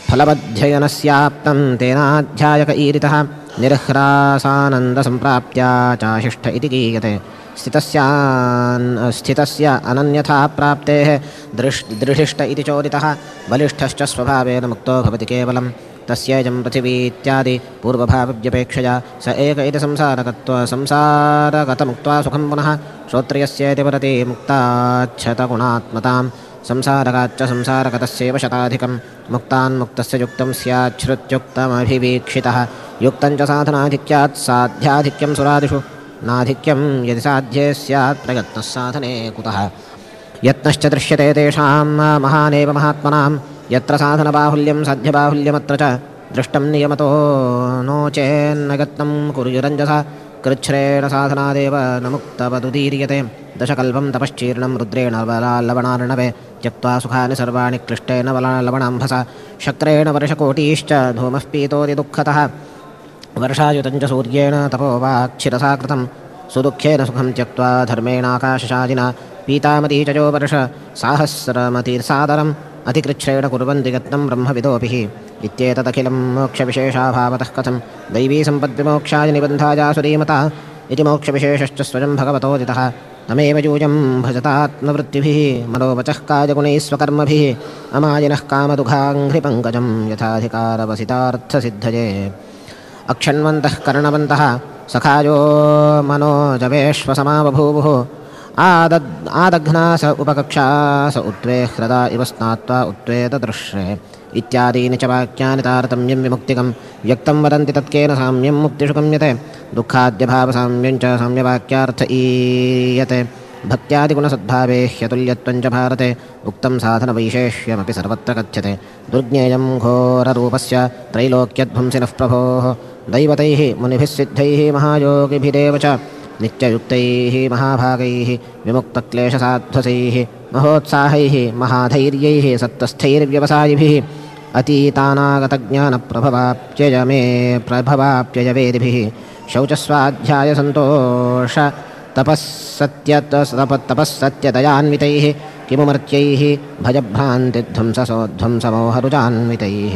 फलमध्ययनस्याप्तं तेनाध्यायक ईरितः निर्ह्रासानन्दसम्प्राप्त्या चाशिष्ठ इति गीयते स्थितस्य अनन्यथा प्राप्तेः दृढिष्ट इति चोदितः बलिष्ठश्च स्वभावेन मुक्तो भवति केवलं तस्येयं पृथिवीत्यादि पूर्वभावव्यपेक्षया स एक इति संसारगतमुक्त्वा सुखं पुनः श्रोत्रियस्येति वरति मुक्ताच्छतगुणात्मतां संसारगाच्च संसारगतस्यैव शताधिकं मुक्तान्मुक्तस्य युक्तं स्याच्छ्रुत्युक्तमभिवीक्षितः युक्तं च साधनाधिक्यात् साध्याधिक्यं सुरादिषु नाधिक्यं यदि साध्ये स्यात् प्रयत्नः साधने कुतः। यत्नश्च दृश्यते तेषां महानेव महात्मनां यत्र साधनबाहुल्यं साध्यबाहुल्यमत्र च दृष्टं नियमतो नो चेन्न यत्नं कुर्युरञ्जसा कृच्छ्रेण साधनादेव न मुक्तवदुदीर्यते। दशकल्पं तपश्चीर्णं रुद्रेण लवणार्णवे त्यक्त्वा सुखानि सर्वाणि क्लिष्टेन लवणाम्भसा शक्रेण वर्षकोटीश्च धूमः पीतोऽतिदुःखतः वर्षायुतं च सूर्येण तपो वाक्षिरसा कृतं सुदुःखेन सुखं त्यक्त्वा धर्मेणाकाशशाजिना पीतामती च यो वर्ष साहस्रमतिर्सादरम् अतिकृच्छ्रेण कुर्वन्ति यत्नं ब्रह्मविदोऽपि इत्येतदखिलं मोक्षविशेषाभावतः कथं दैवी सम्पद्विमोक्षाय निबन्धायासुरीमता इति मोक्षविशेषश्च स्वयं भगवतोदितः। तमेव यूयं भजतात्मवृत्तिभिः मनोवचः कायगुणैः स्वकर्मभिः अमायिनः कामदुघाङ्घ्रिपङ्कजं यथाधिकारवसितार्थसिद्धये। अक्षण्वन्तः कर्णवन्तः सखायो मनोजवेष्वसमाबभूवुः आदघ्ना स उपकक्षा स उत्वे ह्रदा इव स्नात्वा उत्वेददृश्रे इत्यादीनि च वाक्यानि तारतम्यं विमुक्तिकं व्यक्तं वदन्ति तत्केन साम्यं मुक्तिषु गम्यते। दुःखाद्यभावसाम्यं च साम्यवाक्यार्थ ईयते। भक्त्यादिगुणसद्भावे ह्यतुल्यत्वं च भारते उक्तं साधनवैशेष्यमपि सर्वत्र कथ्यते। दुर्ज्ञेयं घोररूपस्य त्रैलोक्यध्वंसिनः प्रभोः दैवतैः मुनिभिः सिद्धैः महायोगिभिरेव च नित्ययुक्तैः महाभागैः विमुक्तक्लेशसाध्वसैः महोत्साहैः महाधैर्यैः सत्त्वस्थैर्व्यवसायिभिः अतीतानागतज्ञानप्रभवाप्ययमे प्रभवाप्ययवेदिभिः शौचस्वाध्यायसन्तोष तपःसत्यदयान्वितैः किमुमर्त्यैः भजभ्रान्तिध्वंससोध्वंसमोहरुजान्वितैः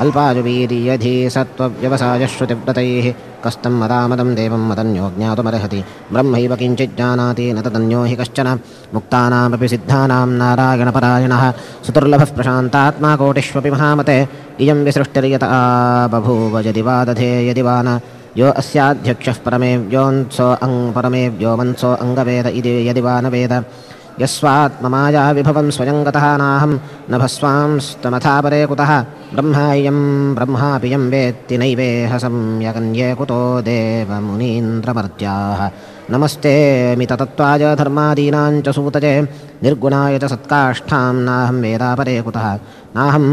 अल्पायुवीर्यधीसत्त्वव्यवसायश्रुतिव्रतैः कस्तं मदामदं देवं मदन्यो ज्ञातुमर्हति ब्रह्मैव किञ्चिज्जानाति न तदन्यो हि कश्चन। मुक्तानामपि सिद्धानां नारायणपरायणः सुदुर्लभः प्रशान्तात्मा कोटिष्वपि महामते। इयं विसृष्टिर्यत बभूव यदि वा दधे यदि वा न यो अस्याध्यक्षः परमे व्योन्सो परमे व्योमन्सो अङ्गवेद इति यदि वा न वेद। यस्वात्ममाया विभवं स्वयं गतः नाहं न भस्वांस्तमथापरे कुतः ब्रह्मायं ब्रह्मापि यं वेत्ति नैवेह सम्यगन्ये कुतो देवमुनीन्द्रमर्त्याः। नमस्ते मिततत्त्वाय धर्मादीनां च सूतजे निर्गुणाय च सत्काष्ठां नाहं वेदापरे कुतः। नाहं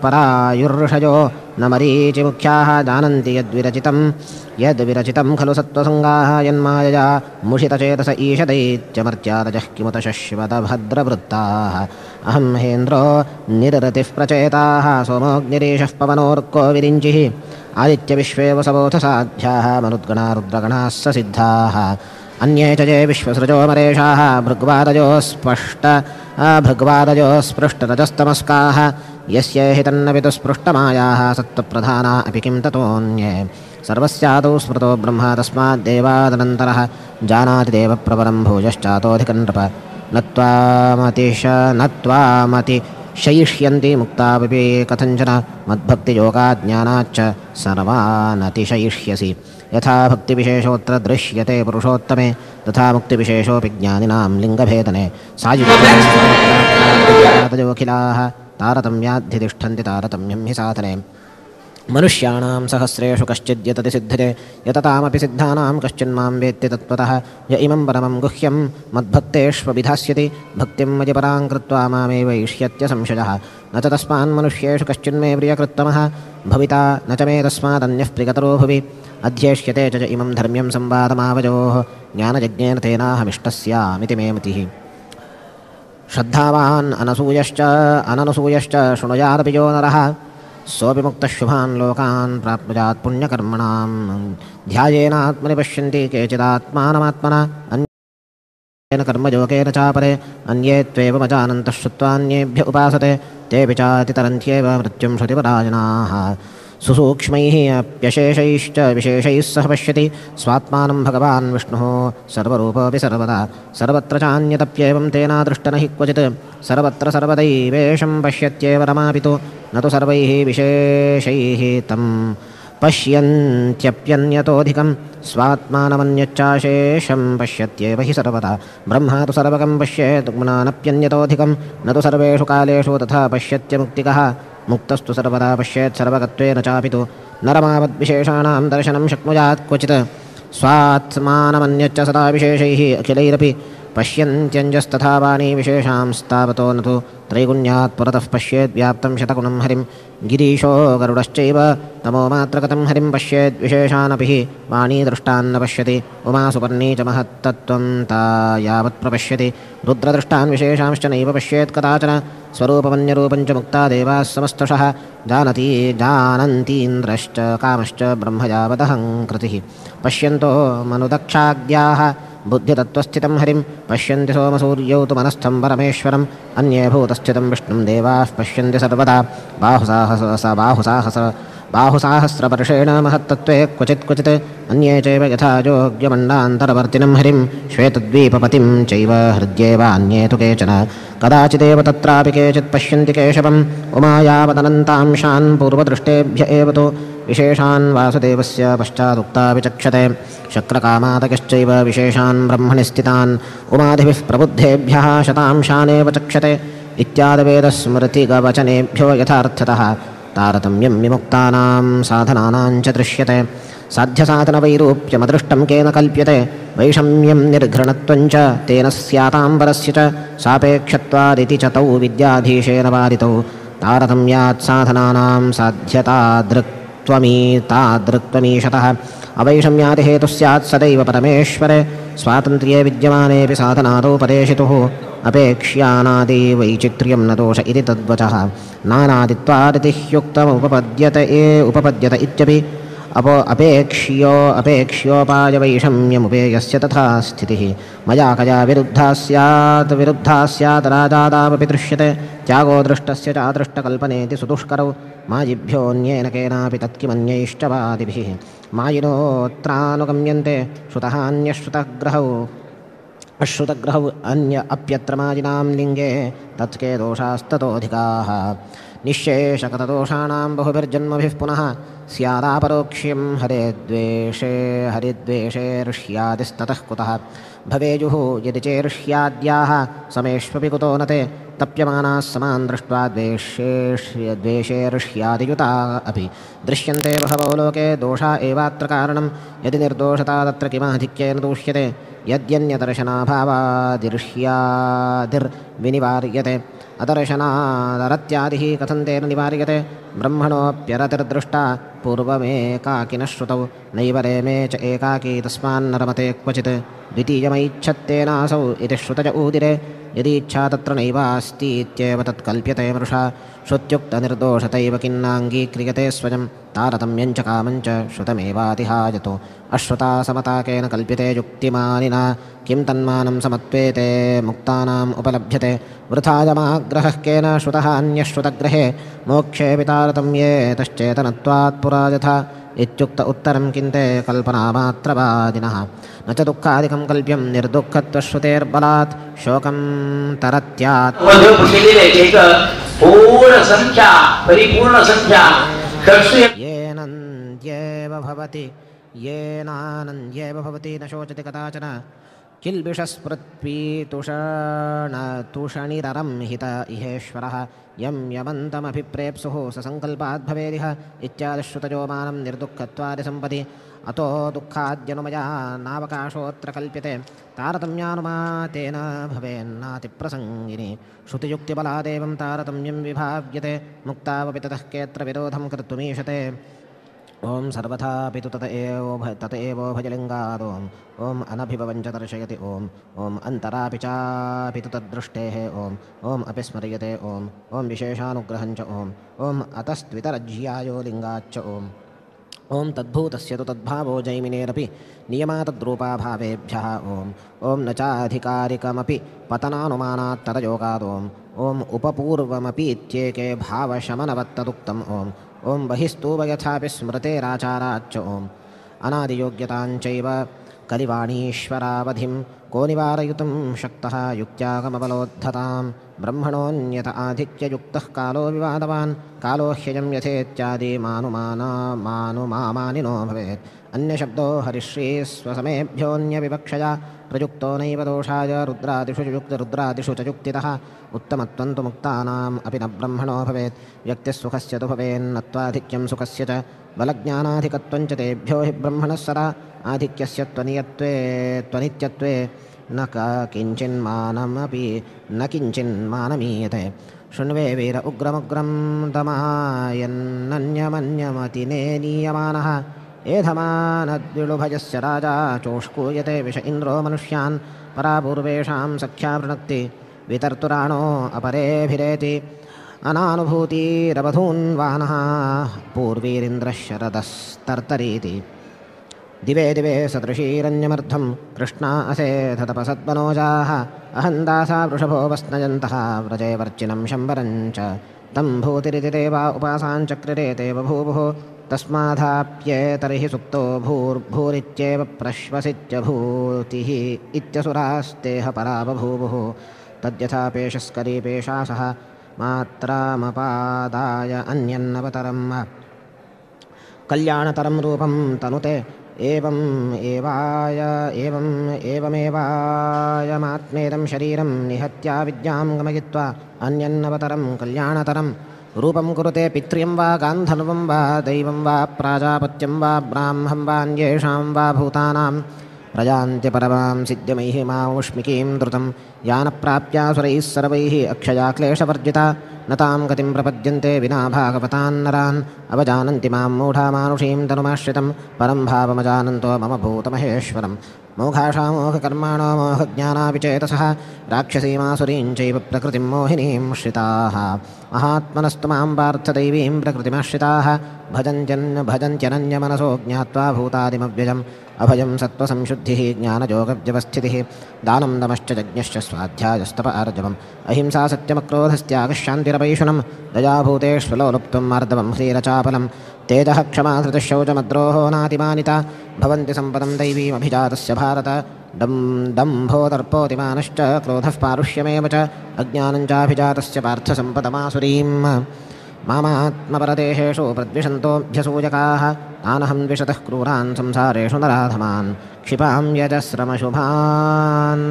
परायुर्षयो न मरीचिमुख्याः जानन्ति यद्विरचितं खलु सत्त्वसङ्गाः यन्मायया मुषितचेतस ईशदैत्यमर्त्यादजः किमुत शश्वतभद्रवृत्ताः। अहं महेन्द्रो निरतिः प्रचेताः सोमोऽग्निरीशः पवनोर्को विरिञ्चिः आदित्यविश्वे वसवोऽथ साध्याः मरुद्गणा रुद्रगणाः स सिद्धाः। अन्ये च ये विश्वसृजो मरेषाः भृग्वादयो स्पृष्टरजस्तमस्काः यस्य हि तन्न विदुस्पृष्टमायाः सत्त्वप्रधाना अपि किं ततोऽन्ये। सर्वस्यादौ स्मृतो ब्रह्मा तस्माद्देवादनन्तरः जानाति देवप्रवरं भूयश्चातोऽधिकं नृप। न त्वामतिशयिष्यन्ति मुक्तावपि कथञ्चन मद्भक्तियोगाज्ञानाच्च सर्वानतिशयिष्यसि। यथा भक्तिविशेषोऽत्र दृश्यते पुरुषोत्तमे तथा मुक्तिविशेषोऽपि ज्ञानिनां लिङ्गभेदने। सायुज्यादयोऽखिलाः तारतम्याद्धितिष्ठन्ति तारतम्यं हि साधने। मनुष्याणां सहस्रेषु कश्चिद्यतति सिद्धते यततामपि सिद्धानां कश्चिन्मां वेत्ति तत्त्वतः। य इमं परमं गुह्यं मद्भक्तेष्वभिधास्यति भक्तिं मयि परां कृत्वा मामेव इष्यत्य संशयः। न च तस्मान्मनुष्येषु कश्चिन्मे प्रियकृत्तमः भविता न च मे तस्मादन्यः प्रियतरो भुवि। अध्येष्यते च इमं धर्म्यं संवादमावयोः ज्ञानयज्ञेन तेनाहमिष्टस्यामिति मे मतिः। श्रद्धावान् अनसूयश्च शृणुयादपि यो नरः सोऽपि मुक्तः शुभान् लोकान् प्राप्नुयात् पुण्यकर्मणां। ध्यायेनात्मनि पश्यन्ति केचिदात्मानमात्मना अन्येन कर्मयोगेन चापरे। अन्ये त्वेवमजानन्तः श्रुत्वान्येभ्य उपासते तेऽपि चातितरन्त्येव मृत्युं श्रुतिपरायणाः। सुसूक्ष्मैः अप्यशेषैश्च विशेषैः सह पश्यति स्वात्मानं भगवान् विष्णुः सर्वरूपोऽपि सर्वदा सर्वत्र चान्यतप्येवं तेनादृष्ट न हि क्वचित् सर्वत्र सर्वदैवेशं पश्यत्येव रमापि तु न तु सर्वैः विशेषैः तं पश्यन्त्यप्यन्यतोऽधिकं स्वात्मानमन्यच्चाशेषं पश्यत्येव हि सर्वदा ब्रह्मा तु सर्वकं पश्येत् गुणानप्यन्यतोऽधिकं न तु सर्वेषु कालेषु तथा पश्यत्यमुक्तिकः मुक्तस्तु सर्वदा पश्येत् सर्वगत्वेन चापि तु न रमावद्विशेषाणां दर्शनं शक्नुयात् क्वचित् स्वात्मानमन्यच्च सदा विशेषैः अखिलैरपि पश्यन्त्यञ्जस्तथा वाणी विशेषांस्तावतो न तु त्रैगुण्यात् पुरतः पश्येद् व्याप्तं शतगुणं हरिं गिरीशो गरुडश्चैव तमो मात्रगतं हरिं पश्येद् विशेषानपि हि वाणी दृष्टान्न पश्यति उमा सुपर्णी च महत्तत्त्वं ता यावत् प्रपश्यति रुद्रदृष्टान् विशेषांश्च नैव पश्येत् कदाचन स्वरूपमन्यरूपं च मुक्ता देवाः समस्तशः जानति जानन्तीन्द्रश्च कामश्च ब्रह्म यावदहङ्कृतिः पश्यन्तो मनुदक्षाद्याः बुद्धितत्त्वस्थितं हरिं पश्यन्ति सोमसूर्यौ तु मनस्थं परमेश्वरम् अन्ये भूतस्थितं विष्णुं देवाः पश्यन्ति सर्वदा बाहुसाहस्रवर्षेण महत्तत्त्वे क्वचित् क्वचित् अन्ये चैव यथा योग्यमण्डान्तरवर्तिनं हरिं श्वेतद्वीपपतिं चैव हृद्येव अन्ये तु केचन कदाचिदेव तत्रापि केचित् पश्यन्ति केशवम् उमायावदनन्तांशान् पूर्वदृष्टेभ्य एव तु विशेषान् वासुदेवस्य पश्चादुक्ता विचक्षते शक्रकामादकश्चैव विशेषान् ब्रह्मणि स्थितान् उमादिभिः प्रबुद्धेभ्यः शतांशानेव चक्षते इत्यादिवेदस्मृतिगवचनेभ्यो यथार्थतः तारतम्यं विमुक्तानां साधनानां च दृश्यते साध्यसाधनवैरूप्यमदृष्टं केन कल्प्यते वैषम्यं निर्घृणत्वं च तेन स्याताम्बरस्य च सापेक्षत्वादिति च तौ विद्याधीशेन वादितौ तारतम्यात् साधनानां साध्यतादृक्त्वमीशतः अवैषम्यादिहेतुः स्यात् सदैव परमेश्वरे स्वातन्त्र्ये विद्यमानेऽपि साधनादोपदेशितुः अपेक्ष्यानादिवैचित्र्यं न दोष इति तद्वचः नानादित्वादिति ह्युक्तमुपपद्यत उपपद्यत इत्यपि अपेक्ष्योपायवैषम्यमुपेयस्य तथा स्थितिः मया कया विरुद्धा स्यात् राजादावपि दृश्यते त्यागो दृष्टस्य चादृष्टकल्पनेति सुदुष्करौ मायिभ्योऽन्येन केनापि तत्किमन्यैश्च वादिभिः मायिनोऽत्रानुगम्यन्ते श्रुतः अन्यश्रुतग्रहौ अश्रुतग्रहौ अन्य अप्यत्र मायिनां लिङ्गे तत्के दोषास्ततोऽधिकाः निःशेषकतदोषाणां बहुभिर्जन्मभिः पुनः स्यादापरोक्ष्यं हरिद्वेषेर्ष्यादिस्ततः कुतः भवेयुः यदि चेर्ष्याद्याः समेष्वपि कुतो न ते तप्यमानाः समान् दृष्ट्वा द्वेषेर्ष्यादियुता अपि दृश्यन्ते बहवो लोके दोषा एवात्र कारणं यदि निर्दोषता तत्र किमाधिक्येन दूष्यते यद्यन्यदर्शनाभावादिर्ष्यादिर्विनिवार्यते अदर्शनादरत्यादिः कथं तेन निवार्यते ब्रह्मणोऽप्यरतिर्दृष्टा पूर्वमेकाकिनः श्रुतौ नैव रेमे च एकाकी तस्मान्न रमते क्वचित् द्वितीयमैच्छत्तेनासौ इति श्रुतज ऊदिरे यदीच्छा तत्र नैवास्तीत्येव तत्कल्प्यते मृषा श्रुत्युक्तनिर्दोषतैव किन्नाङ्गीक्रियते स्वयं तारतम्यं च कामं च श्रुतमेवातिहायतो अश्रुता समता केन कल्प्यते युक्तिमानिना किं तन्मानं समत्वे ते मुक्तानाम् उपलभ्यते वृथायमाग्रहः केन श्रुतः अन्यश्रुतग्रहे मोक्षेऽपि तारतम्ये तश्चेतनत्वात् पुरा यथा इत्युक्त उत्तरं किं ते कल्पनामात्रवादिनः न च दुःखादिकं कल्प्यं निर्दुःखत्वश्रुतेर्बलात् शोकं तरत्यात् येनन्द्येव भवति येनानन्द्येव भवति न शोचति कदाचन किल्बिषस्पृत्वीतुषणिररं हित इहेश्वरः यं यमन्तमभिप्रेप्सुः ससङ्कल्पात् भवेदिह इत्यादिश्रुतयो मानं निर्दुःखत्वादिसम्पदि अतो दुःखाद्यनुमया नावकाशोऽत्र कल्प्यते तारतम्यानुमातेन भवेन्नातिप्रसङ्गिनि श्रुतियुक्तिबलादेवं तारतम्यं विभाव्यते मुक्तावपि ततः केऽत्र विरोधं कर्तुमीशते। ॐ सर्वथापि तु तत एवोभयलिङ्गादों ॐ अनभिभवं च दर्शयति ॐ ॐ अन्तरापि चापि तु तद्दृष्टेः ॐ ॐ अपि स्मर्यते ॐ ॐ विशेषानुग्रहं च ॐ ॐ अतस्त्वितरज्यायो लिङ्गाच्च ॐ ॐ तद्भूतस्य तु तद्भावो जैमिनेरपि नियमातद्रूपाभावेभ्यः ॐ ॐ न चाधिकारिकमपि पतनानुमानात् तदयोगादों ॐ उपपूर्वमपि इत्येके भावशमनवत्तदुक्तम् ॐ ॐ बहिस्तूव यथापि स्मृतेराचाराच्च ॐ अनादियोग्यताञ्चैव कलिवाणीश्वरावधिं को निवारयितुं शक्तः युक्त्यागमबलोद्धतां ब्रह्मणोऽन्यत आधिक्ययुक्तः कालो विवादवान् कालो ह्ययं यथेत्यादि मानुमामानिनो भवेत्। अन्यशब्दो हरिश्रीस्वसमेभ्योऽन्यविवक्षया प्रयुक्तो नैव दोषाय रुद्रादिषु च युक्तितः उत्तमत्वं तु मुक्तानाम् अपि न ब्रह्मणो भवेत्। व्यक्तिः सुखस्य तु भवेन्नत्वाधिक्यं सुखस्य च बलज्ञानाधिकत्वं च तेभ्यो हि ब्रह्मणः सदा आधिक्यस्य त्वनियत्वे त्वनित्यत्वे न किञ्चिन्मानमपि न किञ्चिन्मानमीयते। शृण्वे वीर उग्रमुग्रं दमायन्नन्यमन्यमतिने नीयमानः एधमानद्विलुभयस्य राजा चोष्कूयते विष इन्द्रो मनुष्यान् परापूर्वेषां सख्या वृणक्ति वितर्तुराणो अपरेभिरेति अनानुभूतिरवधून्वानः पूर्वीरिन्द्रः शरदस्तर्तरीति। दिवे दिवे सदृशीरन्यमर्धं कृष्णा असेधतपसद्वनोजाः अहं दासा वृषभो वस्नयन्तः व्रजे वर्चिनं शम्बरं च तं भूतिरिति देवा उपासाञ्चक्रिरे ते बभूवुः तस्माधाप्येतर्हि सुप्तो भूर्भूरित्येव प्रश्वसित्य भूतिः इत्यसुरास्तेह परा बभूवुः। तद्यथा पेशस्करीपेशासः मात्रामपादाय अन्यन्नवतरं कल्याणतरं रूपं तनुते एवम् एवाय एवम् एवमेवायमात्मेदं शरीरं निहत्या विद्यां गमयित्वा अन्यन्नवतरं कल्याणतरं रूपं कुरुते पित्र्यं वा गान्धर्वं वा दैवं वा प्राजापत्यं वा ब्राह्मं वा अन्येषां वा भूतानां प्रयान्त्य परमां सिद्ध्यमैः मामुष्मिकीं द्रुतं यानप्राप्यासुरैः सर्वैः अक्षया क्लेशवर्जिता न तां गतिं प्रपद्यन्ते विना भागवतान् नरान् अवजानन्ति मां मूढा मानुषीं तनुमाश्रितं परं भावमजानन्तो मम भूतमहेश्वरं। मोघाशामोघकर्माणो मोघज्ञानाविचेतसः राक्षसीमासुरीं चैव प्रकृतिं मोहिनीं श्रिताः। महात्मनस्तु मां पार्थदैवीं प्रकृतिमाश्रिताः भजन्त्यनन्यमनसो ज्ञात्वा भूतादिमव्ययम् अभयं सत्त्वसंशुद्धिः ज्ञानयोगव्यवस्थितिः दानं दमश्च यज्ञश्च स्वाध्यायस्तप आर्जवम् अहिंसा सत्यमक्रोधस्त्यागः शान्तिरपैशुनं दयाभूतेष्वलोलुप्त्वं मार्दवं ह्रीरचापलं तेजः क्षमा धृतिः शौचमद्रोहो नातिमानिता भवन्ति सम्पदं दैवीमभिजातस्य भारत। दम्भो दर्पोऽतिमानश्च क्रोधः पारुष्यमेव च अज्ञानं चाभिजातस्य पार्थसम्पदमासुरीम्। मामात्मपरदेहेषु प्रद्विषन्तोऽभ्यसूयकाः तानहं द्विषतः क्रूरान् संसारेषु नराधमान् क्षिपां यजस्रमशुभान्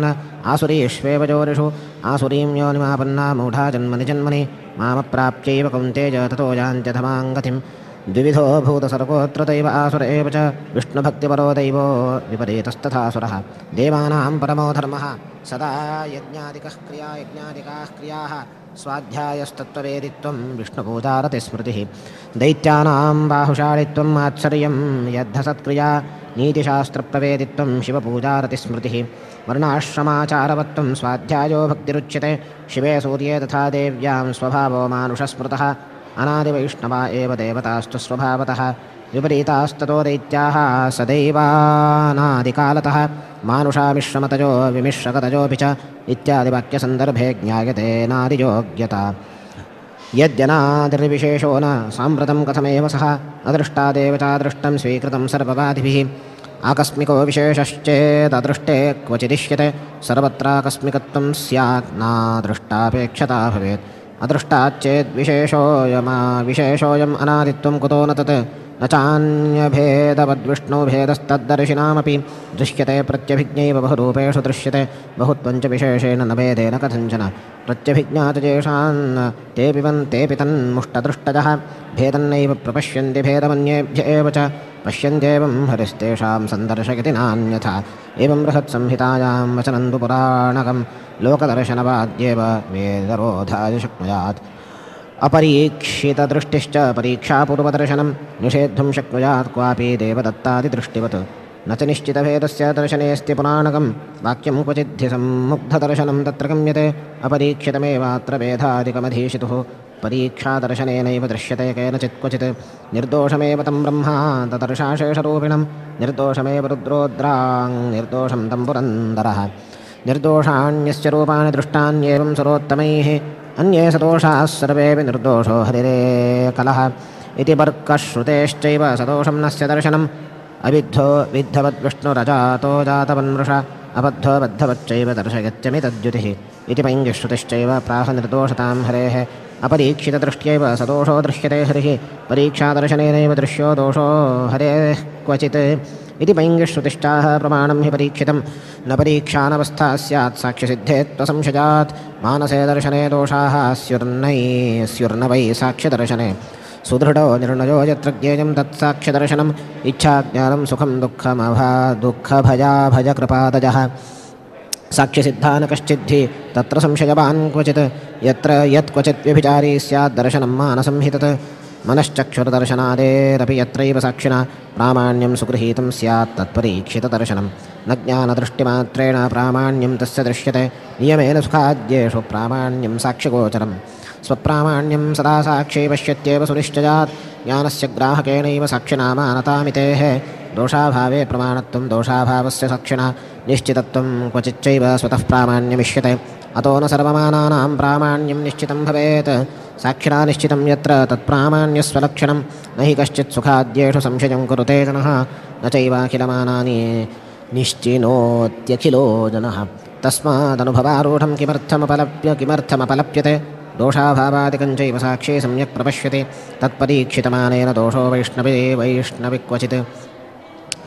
आसुरीष्वेव जोरिषु आसुरीं योनिमापन्ना मूढा जन्मनि जन्मनि मामप्राप्यैव कौन्तेय ततो यान्त्यधमां गतिम्। द्विविधो भूतसर्गोऽत्र दैव आसुर एव च विष्णुभक्तिपरो दैवो विपरीतस्तथासुरः। देवानां परमो धर्मः सदा यज्ञादिकः क्रिया यज्ञादिकाः क्रियाः स्वाध्यायस्तत्त्ववेदित्वं विष्णुपूजारतिस्मृतिः। दैत्यानां बाहुशालित्वं मात्सर्यं यद्धसत्क्रिया नीतिशास्त्रप्रवेदित्वं शिवपूजारतिस्मृतिः। वर्णाश्रमाचारवत्वं स्वाध्यायो भक्तिरुच्यते शिवे सूर्ये तथा देव्यां स्वभावो मानुषस्मृतः। अनादिवैष्णवा एव देवतास्तु स्वभावतः विपरीतास्ततो दैत्याः सदैवानादिकालतः मानुषामिश्रमतयो विमिश्रगतयोऽपि च इत्यादिवाक्यसन्दर्भे ज्ञायते नादियोग्यता। यद्यनादिर्विशेषो न साम्प्रतं कथमेव सः अदृष्टादेव चादृष्टं स्वीकृतं सर्ववादिभिः। आकस्मिको विशेषश्चेददृष्टे क्वचिदिष्यते सर्वत्राकस्मिकत्वं स्यात् नादृष्टापेक्षता भवेत्। अदृष्टाच्चेद्विशेषोऽयम् अनादित्वं कुतो न तत् न चान्यभेदवद्विष्णुभेदस्तद्दर्शिनामपि दृश्यते प्रत्यभिज्ञैव बहुरूपेषु दृश्यते बहुत्वं च विशेषेण न भेदेन कथञ्चन। प्रत्यभिज्ञा च येषां तेऽपि तन्मुष्टदृष्टजः भेदन्नैव प्रपश्यन्ति भेदमन्येभ्य एव च पश्यन्त्येवं हरिस्तेषां सन्दर्शयति नान्यथा। एवं बृहत्संहितायां वचनं तु पुराणकं लोकदर्शनवाद्येव वेदरोधाय शक्नुयात्। अपरीक्षितदृष्टिश्च परीक्षापूर्वदर्शनं निषेद्धुं शक्नुयात् क्वापि देवदत्तादिदृष्टिवत्। न च निश्चितभेदस्य दर्शनेऽस्ति पुराणकं वाक्यं क्वचिद्धि सम्मुग्धदर्शनं तत्र गम्यते। अपरीक्षितमेवात्र भेदादिकमधीशितुः परीक्षादर्शनेनैव दृश्यते केनचित् क्वचित्। निर्दोषमेव तं ब्रह्मा ददर्शाशेषरूपिणं निर्दोषमेव रुद्रोद्राङ् निर्दोषं तं पुरन्दरः। निर्दोषाण्यस्य रूपाणि दृष्टान्येवं सुरोत्तमैः अन्ये सदोषाः सर्वेऽपि निर्दोषो हरिरेकलः। इति बर्कश्रुतेश्चैव सदोषं नस्य दर्शनम्। अविद्धो विद्धवद्विष्णुरजातो जातवन्मृष अबद्धो बद्धवच्चैव दर्शयत्यमितद्युतिः इति पैङ्गिश्रुतिश्चैव प्राह निर्दोषतां हरेः। अपरीक्षितदृष्ट्यैव सदोषो दृश्यते हरिः परीक्षादर्शनेनैव दृश्यो दोषो हरेः क्वचित् इति पैङ्गिश्रुतिश्चाह प्रमाणं हि परीक्षितं न परीक्षानवस्था स्यात् साक्ष्यसिद्धे त्वसंशयात्। मानसे दर्शने दोषाः स्युर्न वै साक्ष्यदर्शने। सुदृढो निर्णयो यत्र ज्ञेयं तत्साक्ष्यदर्शनम्। इच्छाज्ञानं सुखं दुःखमभा दुःखभयाभयकृपादजः साक्ष्यसिद्धा न कश्चिद्धि तत्र संशयवान् क्वचित्। यत्र यत्क्वचित् व्यभिचारी स्यात् दर्शनं मानसं हि तत्। मनश्चक्षुर्दर्शनादेरपि यत्रैव साक्षिणा प्रामाण्यं सुगृहीतं स्यात् तत्परीक्षितदर्शनं। न ज्ञानदृष्टिमात्रेण प्रामाण्यं तस्य दृश्यते नियमेन सुखाद्येषु प्रामाण्यं साक्ष्यगोचरम्। स्वप्रामाण्यं सदा साक्षी पश्यत्येव सुनिश्चयात् ज्ञानस्य ग्राहकेणैव साक्षिणा मानतामितेः। दोषाभावे प्रमाणत्वं दोषाभावस्य साक्षिणा निश्चितत्वं क्वचिच्चैव स्वतः प्रामाण्यमिष्यते। अतो न सर्वमानानां प्रामाण्यं निश्चितं भवेत् साक्षिणा निश्चितं यत्र तत्प्रामाण्यस्वलक्षणं। न हि कश्चित् सुखाद्येषु संशयं कुरुते जनः न चैवाखिलमानानि निश्चिनोत्यखिलो जनः। तस्मादनुभवारूढं किमर्थमपलप्यते दोषाभावादिकं चैव साक्षी सम्यक् प्रपश्यति। तत्परीक्षितमानेन दोषो वैष्णवि क्वचित्।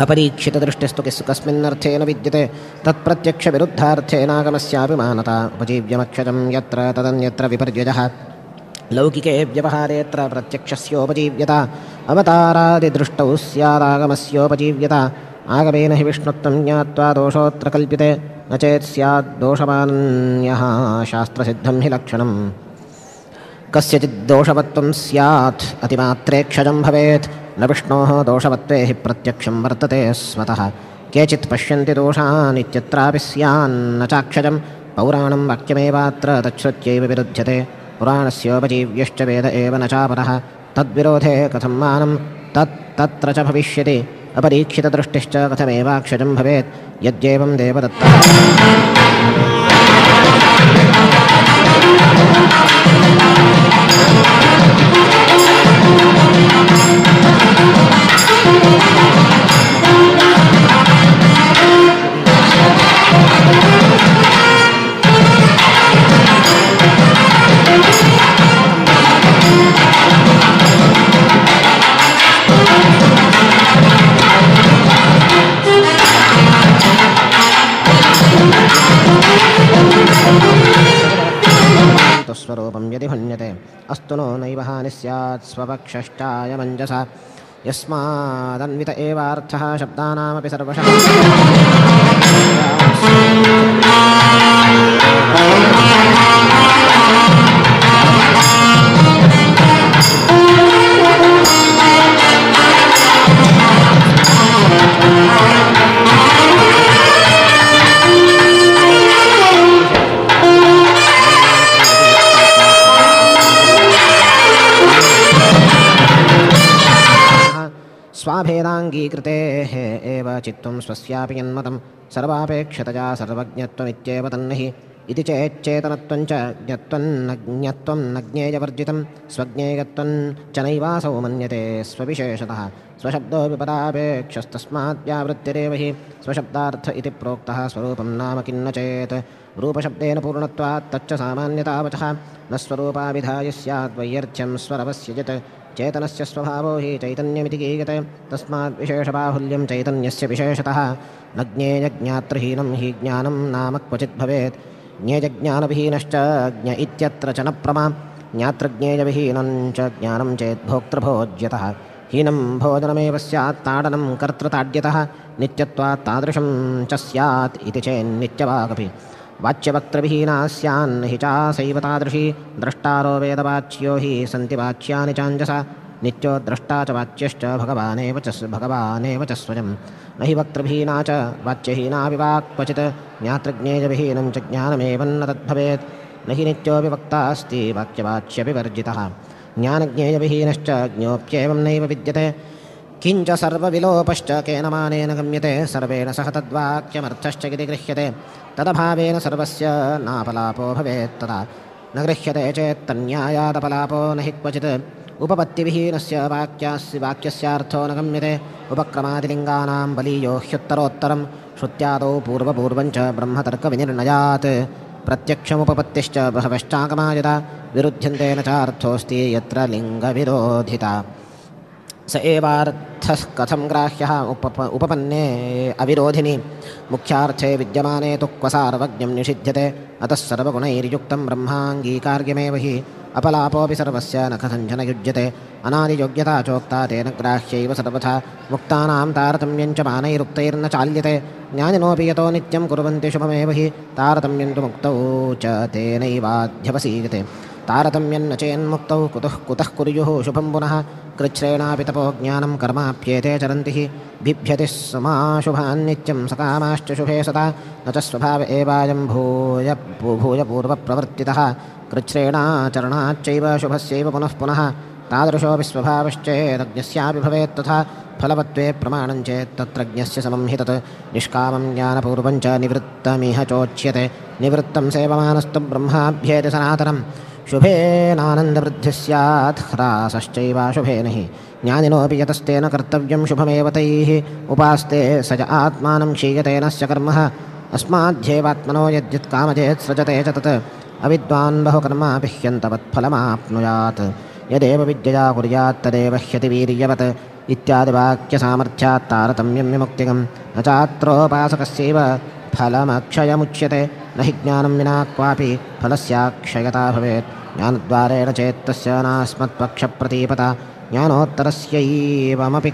अपरीक्षितदृष्टिस्तु कस्मिन्नर्थे न विद्यते तत्प्रत्यक्षविरुद्धार्थेनागमस्यापि मानता। उपजीव्यमक्षरं यत्र तदन्यत्र विपर्ययः। लौकिके व्यवहारेऽत्र प्रत्यक्षस्योपजीव्यता अवतारादिदृष्टौ स्यादागमस्योपजीव्यता। आगमेन हि विष्णुत्वं ज्ञात्वा दोषोऽत्र कल्प्यते न चेत् स्यात् दोषमान्यः शास्त्रसिद्धं हि लक्षणम्। कस्यचिद्दोषवत्वं स्यात् अतिमात्रे क्षयं भवेत् न विष्णोः दोषवत्वे हि प्रत्यक्षं वर्तते स्वतः। केचित् पश्यन्ति दोषान् इत्यत्रापि स्यान्न चाक्षयं पौराणं वाक्यमेवात्र तच्छ्रुत्यैव विरुध्यते। पुराणस्योपजीव्यश्च वेद एव न चापरः तद्विरोधे कथं मानं तत्र च भविष्यति। अपरीक्षितदृष्टिश्च कथमेवाक्षयं भवेत् यद्येवं देवदत्तः। स्वरूपं यदि भुञ्जते अस्तु नो नैव हानिः स्यात् स्वपक्षश्चायमञ्जसा। यस्मादन्वित एवार्थः शब्दानामपि सर्वशः। स्वाभेदाङ्गीकृतेः एव चित्तं स्वस्यापि यन्मतं सर्वापेक्षतया सर्वज्ञत्वमित्येव तन्हि इति चेच्चेतनत्वं च ज्ञत्वं न ज्ञत्वं न ज्ञेयवर्जितं स्वज्ञेयत्वं च नैवासौ मन्यते स्वविशेषतः। स्वशब्दोऽपि पदापेक्षस्तस्मात् व्यावृत्तिरेव हि स्वशब्दार्थ इति प्रोक्तः स्वरूपं नाम किन्न चेत्। रूपशब्देन पूर्णत्वात् तच्च सामान्यतावचः न स्वरूपाभिधाय स्याद् वैयर्थ्यं स्वरवस्य यत्। चेतनस्य स्वभावो हि चैतन्यमिति गीयते तस्मात् विशेषबाहुल्यं चैतन्यस्य विशेषतः। न ज्ञेयज्ञातृहीनं हि ज्ञानं नाम क्वचित् भवेत् ज्ञेयज्ञानविहीनश्च ज्ञ इत्यत्र च न प्रमा। ज्ञातृज्ञेयविहीनं च ज्ञानं चेत् भोक्तृभोज्यतः। हीनं भोजनमेव स्यात् ताडनं कर्तृताड्यतः नित्यत्वात् तादृशं च स्यात् इति चेन्नित्यवागपि। वाच्यवक्तृविहीना स्यान्न हि चासैव तादृशी द्रष्टारो वेदवाच्यो हि सन्ति वाच्यानि चाञ्जसा। नित्यो द्रष्टा च वाच्यश्च भगवानेव च स्वयं। न हि वक्तृविहीना च वाच्यहीना विवाक् क्वचित् ज्ञातृज्ञेयविहीनं च ज्ञानमेव न तद्भवेत्। न हि नित्योऽपि वक्तास्ति वाक्यवाच्यपि वर्जितः ज्ञानज्ञेयविहीनश्च ज्ञोऽप्येवं नैव विद्यते। किञ्च सर्वविलोपश्च केन मानेन गम्यते सर्वेण सह तद्वाक्यमर्थश्च इति गृह्यते। तदभावेन सर्वस्य नापलापो भवेत् तदा न गृह्यते चेत् तन्न्यायादपलापो न हि क्वचित्। उपपत्तिविहीनस्य वाक्यस्यार्थो न गम्यते। उपक्रमादिलिङ्गानां बलीयो ह्युत्तरोत्तरं श्रुत्यादौ पूर्वपूर्वं च ब्रह्मतर्कविनिर्णयात्। प्रत्यक्षमुपपत्तिश्च बहवश्चागमायता विरुध्यन्ते न चार्थोऽस्ति यत्र लिङ्गविरोधिता। स एवार्थः कथं ग्राह्यः उपपन्ने अविरोधिनि मुख्यार्थे विद्यमाने तु क्व सार्वज्ञं निषिध्यते। अतः सर्वगुणैर्युक्तं ब्रह्माङ्गीकार्यमेव हि अपलापोऽपि सर्वस्य न कथञ्चन युज्यते। अनादियोग्यता चोक्ता तेन ग्राह्यैव सर्वथा मुक्तानां तारतम्यं च मानैरुक्तैर्न चाल्यते। ज्ञानिनोऽपि यतो नित्यं कुर्वन्ति शुभमेव हि तारतम्यं तु मुक्तौ च तेनैवाध्यवसीयते। तारतम्यं न चेन्मुक्तौ कुतः कुतः कुर्युः शुभं पुनः। कृच्छ्रेणापि तपो ज्ञानं कर्माप्येते चरन्ति हि बिभ्यति समाशुभान्नित्यं सकामाश्च शुभे सदा। न च स्वभाव एवायं भूयपूर्वप्रवर्तितः कृच्छ्रेणाचरणाच्चैव शुभस्यैव पुनः पुनः। तादृशोऽपि स्वभावश्चेदज्ञस्यापि भवेत् तथा फलवत्वे प्रमाणं चेत् तत्र ज्ञस्य समं हि तत्। निष्कामं ज्ञानपूर्वं च निवृत्तमिह चोच्यते। निवृत्तं सेवमानस्तु ब्रह्माभ्येति सनातनं। शुभेनानन्दवृद्धिः स्यात् ह्रासश्चैवाशुभेन हि। ज्ञानिनोऽपि यतस्तेन कर्तव्यं शुभमेव तैः। उपास्ते स च आत्मानं क्षीयते नस्य कर्मः। अस्माध्येवात्मनो यद्यत् कामचेत् सृजते च तत्। अविद्वान् बहुकर्मापि ह्यन्तवत्फलमाप्नुयात्। यदेव विद्यया कुर्यात् तदेव ह्यतिवीर्यवत् इत्यादिवाक्यसामर्थ्यात् तारतम्यं विमुक्तिगं। न चात्रोपासकस्यैव फलमक्षयमुच्यते। न हि ज्ञानं विना क्वापि फलस्याक्षयता भवेत्। ज्ञानद्वारेण चेत्तस्य नास्मत्पक्षप्रतीपता। ज्ञानोत्तरस्यैवमपि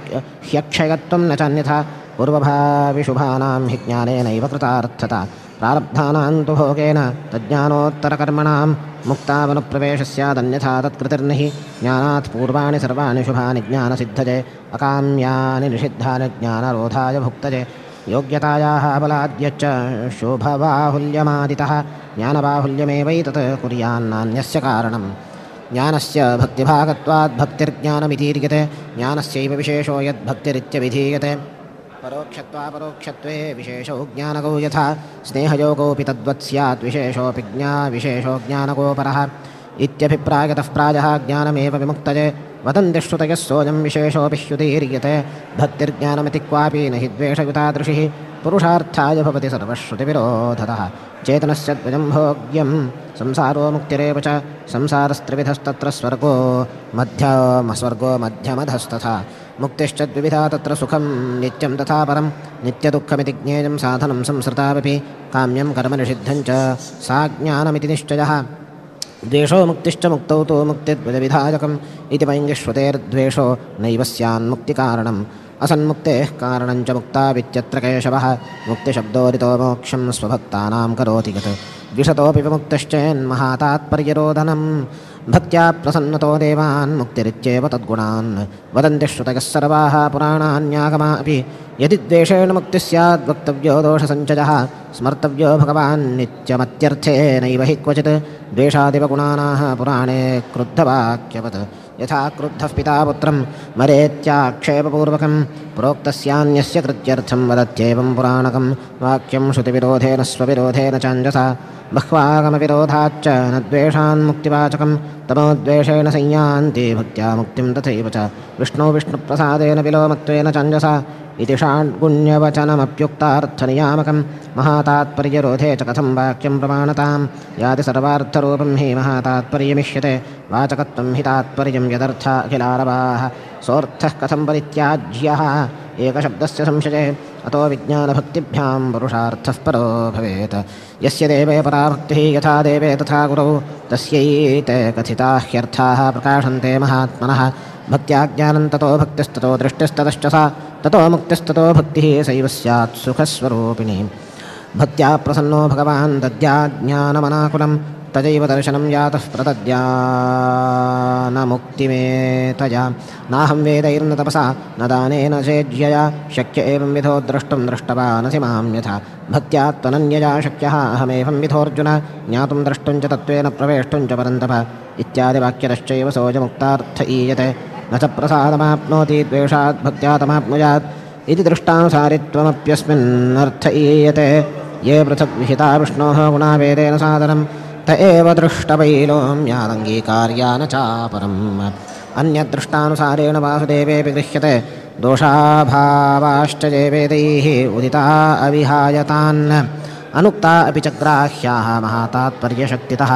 ह्यक्षयत्वं न चान्यथा। पूर्वभाविशुभानां हि ज्ञानेनैव कृतार्थता। प्रारब्धानां तु भोगेन तज्ज्ञानोत्तरकर्मणां मुक्तावनुप्रवेशः स्यादन्यथा तत्कृतिर्न हि। ज्ञानात् पूर्वाणि सर्वाणि शुभानि ज्ञानसिद्धजे। अकाम्यानि निषिद्धानि ज्ञानरोधाय भुक्तजे। योग्यतायाः बलाद्यच्च शुभबाहुल्यमादितः ज्ञानबाहुल्यमेवैतत् कुर्यान्नान्यस्य कारणम्। ज्ञानस्य भक्तिभागत्वात् भक्तिर्ज्ञानमितीर्यते। ज्ञानस्यैव विशेषो यद्भक्तिरित्यभिधीयते। परोक्षत्वापरोक्षत्वे विशेषो ज्ञानगो यथा स्नेहयोगोऽपि तद्वत् स्यात् विशेषोऽपि विशेषो ज्ञानगोपरः इत्यभिप्रायतः प्रायः ज्ञानमेव विमुक्तये। वदन्ति श्रुतयः सोऽयं विशेषोऽपि ह्युदीर्यते। भक्तिर्ज्ञानमिति क्वापि न हि द्वेषयुता दृशिः पुरुषार्थाय भवति सर्वश्रुतिविरोधतः। चेतनस्य द्वयं भोग्यं संसारो मुक्तिरेव च। संसारस्त्रिविधस्तत्र स्वर्गो मध्यमधस्तथा। मुक्तिश्च द्विविधा तत्र सुखं नित्यं तथा परं। नित्यदुःखमिति ज्ञेयं साधनं संसृतावपि। काम्यं कर्म निषिद्धं च सा ज्ञानमिति निश्चयः। द्वेषो मुक्तिश्च मुक्तौ तु मुक्तिद्वयविधायकम् इति वैङ्गिश्रुतेर्द्वेषो नैव स्यान्मुक्तिकारणम्। असन्मुक्तेः कारणं च मुक्तावित्यत्र केशवः। मुक्तिशब्दोरितो मोक्षं स्वभक्तानां करोति यत्। द्विषतोऽपि विमुक्तश्चेन्महातात्पर्यरोधनं। भक्त्या प्रसन्नतो देवान् मुक्तिरित्येव तद्गुणान्। वदन्ति श्रुतयः सर्वाः पुराणान्यागमा अपि। यदि द्वेषेण मुक्तिः स्याद् वक्तव्यो दोषसञ्चयः। स्मर्तव्यो भगवान् नित्यमत्यर्थेनैव हि क्वचित्। द्वेषादिव गुणानाः पुराणे क्रुद्धवाक्यवत्। यथा क्रुद्धः पिता पुत्रं मरेत्याक्षेपपूर्वकं प्रोक्तस्यान्यस्य कृत्यर्थं वदत्येवं पुराणकं वाक्यं श्रुतिविरोधेन स्वविरोधेन चाञ्जसा। बह्वागमविरोधाच्च न द्वेषान्मुक्तिवाचकं तमोद्वेषेण संयान्ति भक्त्या मुक्तिं तथैव च। विष्णो विष्णुप्रसादेन विलोमत्वेन चाञ्जसा इति षाड्गुण्यवचनमप्युक्तार्थनियामकं। महातात्पर्यरोधे च कथं वाक्यं प्रमाणतां याति सर्वार्थरूपं हि महातात्पर्यमिष्यते। वाचकत्वं हि तात्पर्यं यदर्था अखिलारवाः। सोऽर्थः कथं परित्याज्यः एकशब्दस्य संशये। अतो विज्ञानभक्तिभ्यां पुरुषार्थः परो भवेत्। यस्य देवे पराभक्तिः यथा देवे तथा गुरौ तस्यैते कथिता ह्यर्थाः प्रकाशन्ते महात्मनः। भक्त्या ज्ञानं ततो भक्तिस्ततो दृष्टिस्ततश्च सा ततो मुक्तिस्ततो भक्तिः सैव स्यात् सुखस्वरूपिणी। भक्त्या प्रसन्नो भगवान् दद्याज्ञानमनाकुलं तजैव दर्शनं यातः प्रदद्यानमुक्तिमेतया। नाहं वेदैर्न तपसा न दानेन चेज्यया शक्य एवं विधो द्रष्टुं दृष्टवानसि मां यथा। भक्त्या त्वनन्यया शक्यः अहमेवं विधोऽर्जुन ज्ञातुं द्रष्टुं च तत्त्वेन प्रवेष्टुं च परन्तप इत्यादिवाक्यतश्चैव सोऽयमुक्तार्थ ईयते। न च प्रसादमाप्नोति द्वेषात् भक्त्या तमाप्नुयात् इति दृष्टानुसारित्वमप्यस्मिन्नर्थ ईयते। ये पृथग्विहिता विष्णोः गुणावेदेन सादरं त एव दृष्टवैलोम्यादङ्गीकार्या न चापरम्। अन्यदृष्टानुसारेण वासुदेवेऽपि गृह्यते दोषाभावाश्च ये वेदैः उदिता अविहायतान् अनुक्ता अपि च ग्राह्याः महातात्पर्यशक्तितः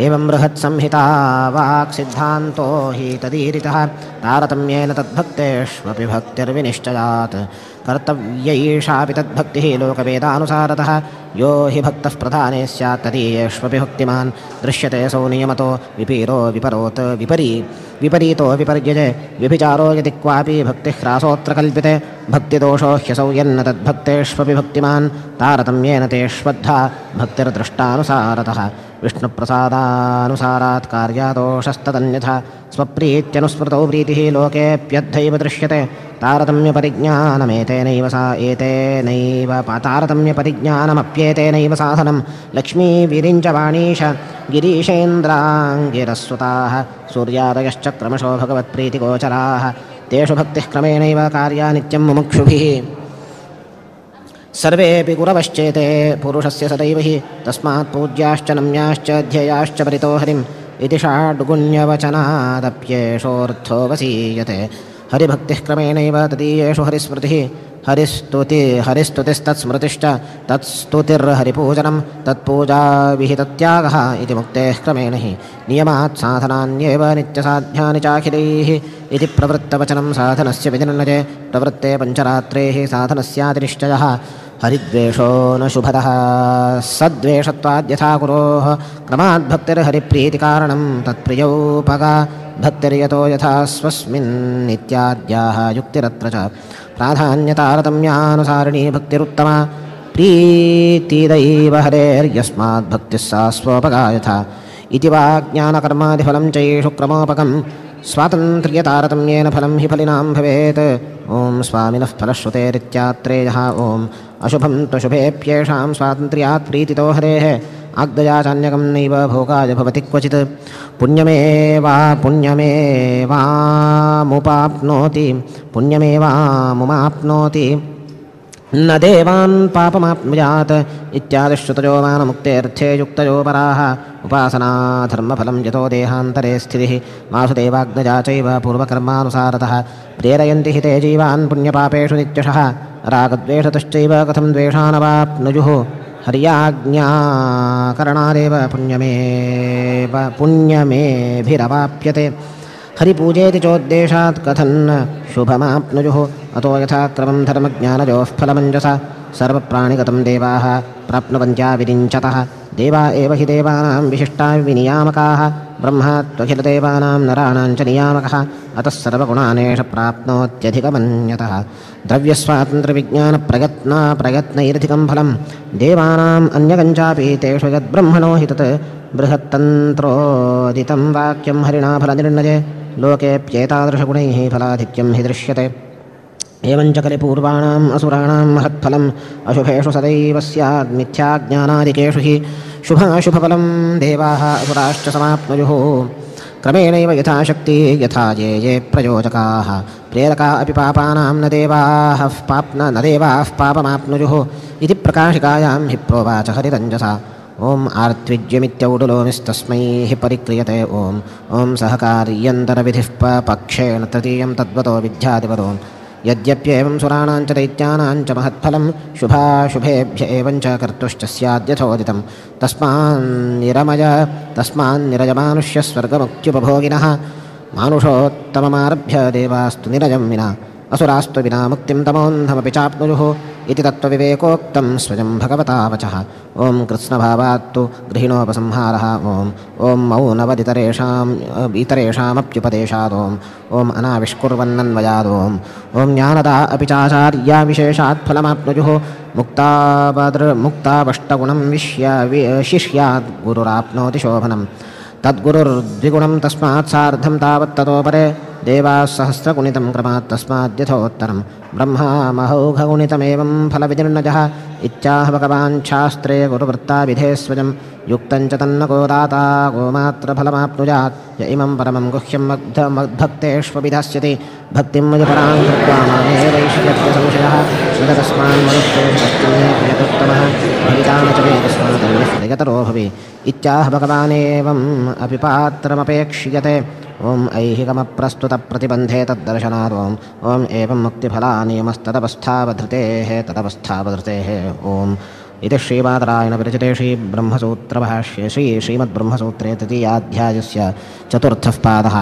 एवं बृहत्संहिता वाक्सिद्धान्तो हि तदीरितः तारतम्येन तद्भक्तेष्वपि भक्तिर्विनिश्चयात् कर्तव्यैषापि तद्भक्तिः लोकवेदानुसारतः यो हि भक्तः प्रधाने स्यात् तदीयेष्वपि भक्तिमान् दृश्यते सौ नियमतो विपीरो विपरोत् विपरीतो विपर्यये व्यभिचारो यदि क्वापि भक्तिह्रासोऽत्र कल्प्यते भक्तिदोषो ह्यसौ यन्न तद्भक्तेष्वपि भक्तिमान् तारतम्येन तेष्वद्धा भक्तिर्दृष्टानुसारतः विष्णुप्रसादानुसारात् कार्यादोषस्तदन्यथा स्वप्रीत्यनुस्मृतौ प्रीतिः लोकेऽप्यद्धैव दृश्यते तारतम्यपरिज्ञानमेतेनैव सा एतेनैव तारतम्यपरिज्ञानमप्येतेनैव साधनं लक्ष्मीविरिञ्चवाणीश गिरीशेन्द्राङ्गिरस्सुताः सूर्यादयश्च क्रमशो भगवत्प्रीतिगोचराः तेषु भक्तिः क्रमेणैव कार्या नित्यं मुमुक्षुभिः सर्वेऽपि गुरवश्चेते पुरुषस्य सदैव हि तस्मात् पूज्याश्च नम्याश्च ध्येयाश्च परितो हरिम् इति षाड्गुण्यवचनादप्येषोऽर्थो वसीयते हरिभक्तिः क्रमेणैव तदीयेषु हरिस्मृतिः हरिस्तुतिस्तत्स्मृतिश्च तत्स्तुतिर्हरिपूजनं तत्पूजाविहितत्यागः इति मुक्तेः क्रमेण हि नियमात् साधनान्येव नित्यसाध्यानि चाखिलैः इति प्रवृत्तवचनं साधनस्य विनिर्णये प्रवृत्ते पञ्चरात्रेः साधनस्यातिनिश्चयः हरिद्वेषो न शुभदः सद्वेषत्वाद्यथा गुरोः क्रमाद्भक्तिर्हरिप्रीतिकारणं तत्प्रियौपगा भक्तिर्यतो यथा स्वस्मिन्नित्याद्याः युक्तिरत्र च प्राधान्यतारतम्यानुसारिणी भक्तिरुत्तमा प्रीतिदैव हरेर्यस्माद्भक्तिः सा स्वोपगा यथा इति वा ज्ञानकर्मादिफलं चैषु क्रमोपकं स्वातन्त्र्यतारतम्येन फलं हि फलिनां भवेत्। ॐ स्वामिनः फलश्रुतेरित्यात्रेयः। ॐ अशुभं त्वशुभेऽप्येषां स्वातन्त्र्यात् प्रीतितो हरेः आग्दया चान्यकं नैव भोगाय भवति क्वचित्। पुण्यमेवा पुण्यमेवामुपाप्नोति पुण्यमेवामुमाप्नोति न देवान् पापमाप्नुयात् इत्यादिश्रुतयो मानमुक्तेऽर्थे युक्तयो पराः। उपासनाधर्मफलं यतो देहान्तरे स्थितिः वासुदेवाग्नजा चैव पूर्वकर्मानुसारतः प्रेरयन्ति हि ते जीवान् पुण्यपापेषु नित्यशः रागद्वेषतश्चैव कथं द्वेषानवाप्नुयुः। हर्याज्ञाकरणादेव पुण्यमेव पुण्यमेभिरवाप्यते। हरिपूजेति चोद्देशात् कथं न शुभमाप्नुयुः। अतो यथाक्रमं धर्मज्ञानयोः फलमञ्जसा सर्वप्राणिगतं देवाः प्राप्नुवन्त्या विरिञ्चतः। देवा एव हि देवानां विशिष्टा विनियामकाः ब्रह्मा त्वखिलदेवानां नराणां च नियामकः। अतः सर्वगुणानेष प्राप्नोत्यधिकमन्यतः। द्रव्यस्वातन्त्र्यविज्ञानप्रयत्नैरधिकं फलं देवानाम् अन्यकञ्चापि तेषु यद्ब्रह्मणो हि तत् बृहत्तन्त्रोदितं वाक्यं हरिणा फलनिर्णये लोकेऽप्येतादृशगुणैः फलाधिक्यं हि दृश्यते। एवञ्च कलिपूर्वाणाम् असुराणां महत्फलम् अशुभेषु सदैव स्यात् मिथ्याज्ञानादिकेषु हि शुभाशुभफलं देवाः असुराश्च समाप्नुयुः। क्रमेणैव यथाशक्ति यथा ये ये प्रयोजकाः प्रेरका अपि पापानां न देवाः पापमाप्नुयुः इति प्रकाशिकायां हि प्रोवाच हरिरञ्जसा। ॐ आर्त्विज्यमित्यौडुलोमिस्तस्मै हि परिक्रियते। ॐ ॐ सहकार्यन्तरविधिः पक्षेण तृतीयं तद्वतो विद्यादिवतो। यद्यप्येवं सुराणां च दैत्यानां च महत्फलं शुभाशुभेभ्य एवं च कर्तुश्च स्याद्यथोदितं। तस्मान्निरयमानुष्यस्वर्गमुक्त्युपभोगिनः मानुषोत्तममारभ्य देवास्तु निरयं विना असुरास्तु विना मुक्तिं तमोऽन्धमपि चाप्नुयुः इति तत्त्वविवेकोक्तं स्वयं भगवता वचः। ॐ कृत्स्नभावात्तु गृहिणोपसंहारः। ॐ ॐ मौनवदितरेषाम् इतरेषामप्युपदेशात्। ॐ ॐ अनाविष्कुर्वन्नन्वयात्। ॐ ॐ ज्ञानदा अपि चाचार्या विशेषात् फलमाप्नुयुः मुक्तावष्टगुणं शिष्यात् गुरुराप्नोति शोभनं। तद्गुरुर्द्विगुणं तस्मात् सार्धं तावत्ततोपरे देवाः सहस्रगुणितं क्रमात् तस्माद्यथोत्तरं ब्रह्मा महौघगुणितमेवं फलविनिर्णयः इत्याह भगवान् शास्त्रे गुरुवृत्ताविधे स्वयं युक्तं च तन्न गोदाता गोमात्रफलमाप्नुयात्। य इमं परमं गुह्यं मद्भक्तेष्वभिधास्यति भक्तिं मयि परां कृत्वा मामेवैष्यत्य संशयः। न तस्मान् मनुष्येषु मे प्रियतोत्तमः भविता न च मे तस्मादन्यः प्रियतरो भवेत् इत्याह भगवानेवम् अपि पात्रमपेक्ष्यते। ॐ ऐहिकमप्रस्तुतप्रतिबन्धे तद्दर्शनात् ॐ ॐ एवं मुक्तिफलानियमस्तदवस्थावधृतेः तदवस्थावधृतेः ॐ इति श्रीबादरायणविरचिते श्रीब्रह्मसूत्रभाष्ये श्रीमद्ब्रह्मसूत्रे तृतीयाध्यायस्य चतुर्थः पादः।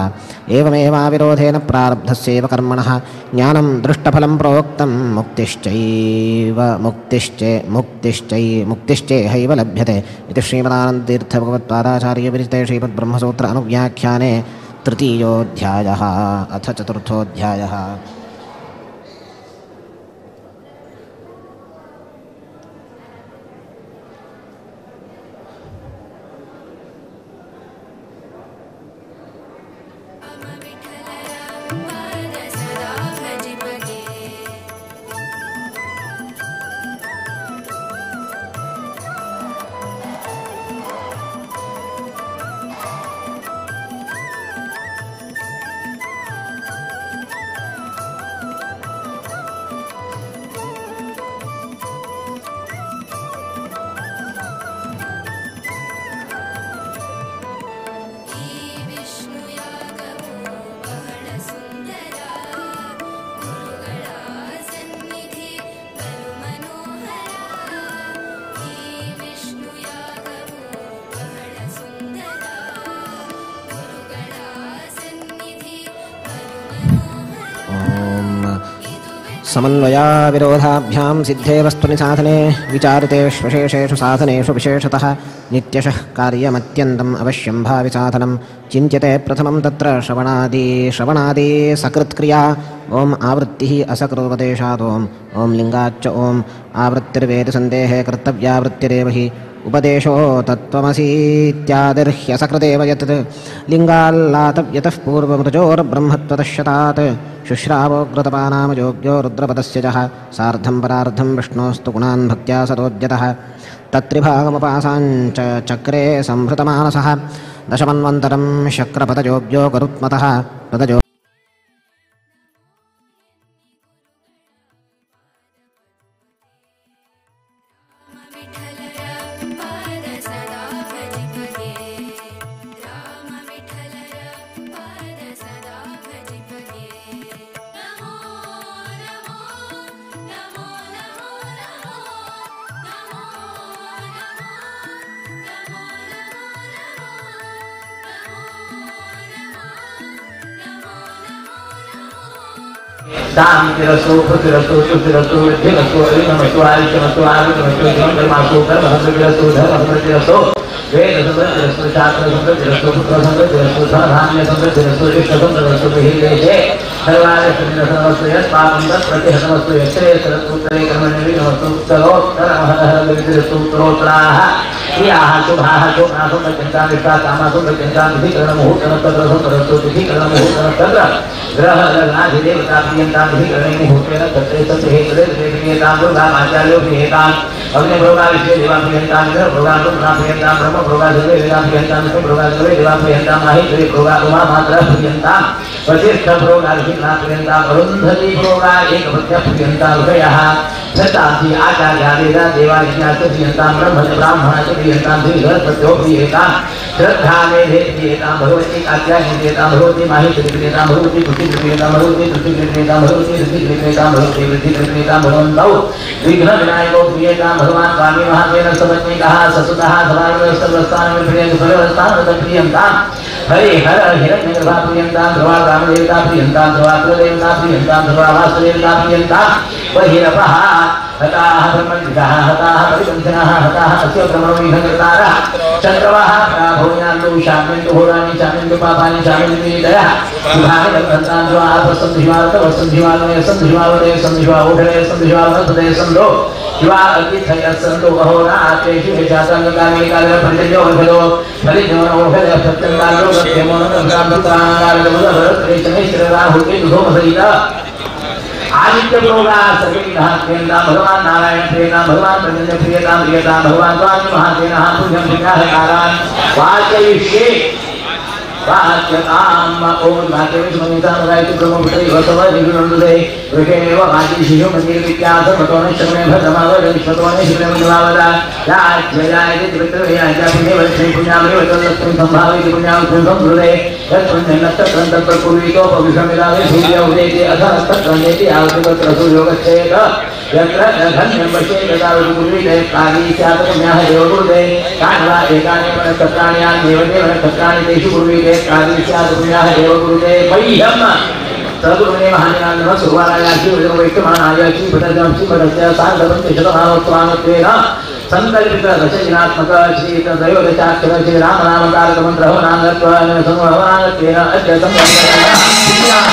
एवमेवाविरोधेन प्रारब्धस्यैव कर्मणः ज्ञानं दृष्टफलं प्रोक्तं मुक्तिश्चैव मुक्तिश्चेहैव लभ्यते इति श्रीमदानन्दतीर्थभगवत्पादाचार्यविरचिते श्रीमद्ब्रह्मसूत्र अनुव्याख्याने तृतीयोऽध्यायः। अथ चतुर्थोऽध्यायः। समन्वयाविरोधाभ्यां सिद्धे वस्तुनि साधने विचारितेष्वशेषेषु साधनेषु विशेषतः नित्यशः कार्यमत्यन्तम् अवश्यं भावि साधनं चिन्त्यते प्रथमं तत्र श्रवणादि सकृत्क्रिया ॐ आवृत्तिः असकृपदेशात् ॐ ॐ लिङ्गाच्च ॐ आवृत्तिर्वेदसन्देहे कर्तव्यावृत्तिरेव हि उपदेशो तत्त्वमसीत्यादिर्ह्यसकृदेव यत् लिङ्गाल्लातव्यतः पूर्वमृजोर्ब्रह्मत्वतः शतात् शुश्रावोग्रतपानामयोग्यो रुद्रपदस्य जः सार्धं परार्धं विष्णोस्तु गुणान् भक्त्या सदोद्यतः तत्त्रिभागमुपासाञ्च चक्रे संभृतमानसः दशमन्वन्तरं शक्रपदयोग्यो गरुत्मतः पदजो शांतिरस्तु पृथिरस्तु शुद्धिरस्तु वृद्धिरस्तु अरिणमस्तु आयुष्यमस्तु आरोग्यमस्तु धर्मास्तु कर्मसमृद्धिरस्तु धर्मसमृद्धिरस्तु वेदसमृद्धिरस्तु शास्त्रसमृद्धिरस्तु पुत्रसमृद्धिरस्तु धनधान्यसमृद्धिरस्तु इष्टसमृद्धिरस्तु बहिर्देशे सर्वादिसमृद्धिरस्तु यत् पापं तत् प्रतिहतमस्तु यत्श्रेयस्करस्तु कर्मण्यविघ्नमस्तु उत्तरोत्तरमहदहरविद्धिरस्तु उत्तरोत्तराः क्रियाः शुभाः शोभनासुं प्रत्यन्तां विष्टा कामासुं प्रत्यन्तां विधिकरणमुहूर्तनस्तत्र विधिकरणमुहूर्तनस्तत्र ग्रह लग्नाधिदेवता प्रियन्तां विधिकरणे मुहूर्तेन तत्रे तत्रे प्रियतां दुर्गामाचार्यो प्रियताम् अग्निभोगा विश्वे देवा प्रियन्तां इन्द्रभोगा रुद्रा प्रियन्तां ब्रह्मभोगा सर्वे वेदा प्रियन्तां विष्णुभोगा सर्वे देवा प्रियन्तां माहेश्वरी भोगा उमा मातरः प्रियन्तां वसिष्ठभोगा ऋषिणा प्रियन्ताम् अरुन्धती भोगा एकपत्न्यः प्रियन्तां ऋषयः शताब्दी आचार्या वेदा देवा यज्ञाश्च प्रियन्तां ब्रह्म ब्राह्मणाश्च प्रियन्तां श्रीसरस्वत्यो प्रियेतां श्रद्धा मेधे प्रियेतां भगवती कात्यायनी प्रियेतां भगवती माहेश्वरी प्रियेतां भगवती कृषि प्रियेतां भगवती कृषि प्रियेतां भगवती ऋषि प्रियेतां भगवती वृद्धि प्रियेतां भगवन्तौ विघ्न विनायको प्रियेतां भगवान् स्वामी महातेन सपत्नीकः ससुतः सभास्थान प्रियन्तां हरि हर हिरण्यगर्भा प्रियन्तां ध्रुवा रामदेवता प्रियन्तां ध्रुवा कुलदेवता प्रियन्तां ध्रुवा वासुदेवता प्रियन्तां बहिरपः हताः ब्रह्मविदः हताः परिपन्थिनः हताः अस्य ब्रह्मविघ्नकर्तारः चन्द्रवः प्राभोयान्तु शाम्यन्तु घोराणि शाम्यन्तु पापानि शाम्यन्तु पीडयः शुभानि वर्धन्तां ध्रुवाः सन्धिवालय सन्धिवालय सन्धिवाओषधय सन्धिवावनस्पतयः सन्तो शिवा अतिथयः सन्तो अहोरात्रेषु जाताङ्गकाले काले परिजयो ओषधो परिजयो ओषधयः सत्यन्तालो आदित्य भोगा सर्वेन्द्रः प्रियन्तां भगवान् नारायण प्रियतां भगवान् प्रजन्य प्रियतां प्रियतां भगवान् स्वामी महासेनः तुभ्यं पुण्याहकारान् वाचयिष्ये वाच्यताम् ॐ वाचयिष्मनितां गायत्री ब्रह्मपुत्री वसव निगुणन्दे वृषेव वाजी शिशुमतिर्विद्यासमतोन शकुने भद्रमावद विश्वतोन शकुने भद्रमावद राज्यजायति पितृव्याजा पुण्यवलक्ष्मी पुण्यामृतलक्ष्मी संभावयति पुण्यावलक्ष्मी संभृते यत्पुण्यं नक्षत्रं तत्पूर्वीतोपविषमिदावे सूर्य उदेति अथ नक्षत्रं नेति यावत् तत्र सूर्योगच्छेत् यत्र धन्यं पश्येत् तदावत् पूर्वीते काली स्यात् पुण्याः एव कुरुते कानि वा एतानि नक्षत्राणि यान्येव देव नक्षत्राणि तेषु पूर्वीते काली स्यात् पुण्याः एव कुरुते मह्यम् सद्गुरुणे महाजनाय सुवाराय श्री वैष्णवानाय श्री भटजं श्री भटस्य सार्धपञ्चशतमानोत्तमानत्वेन संकल्पित दशदिनात्मक श्री त्रयोदशाक्षर श्री राम नाम तारक मंत्र हवनांगत्वेन समूहवनांगत्वेन अद्य संकल्पित।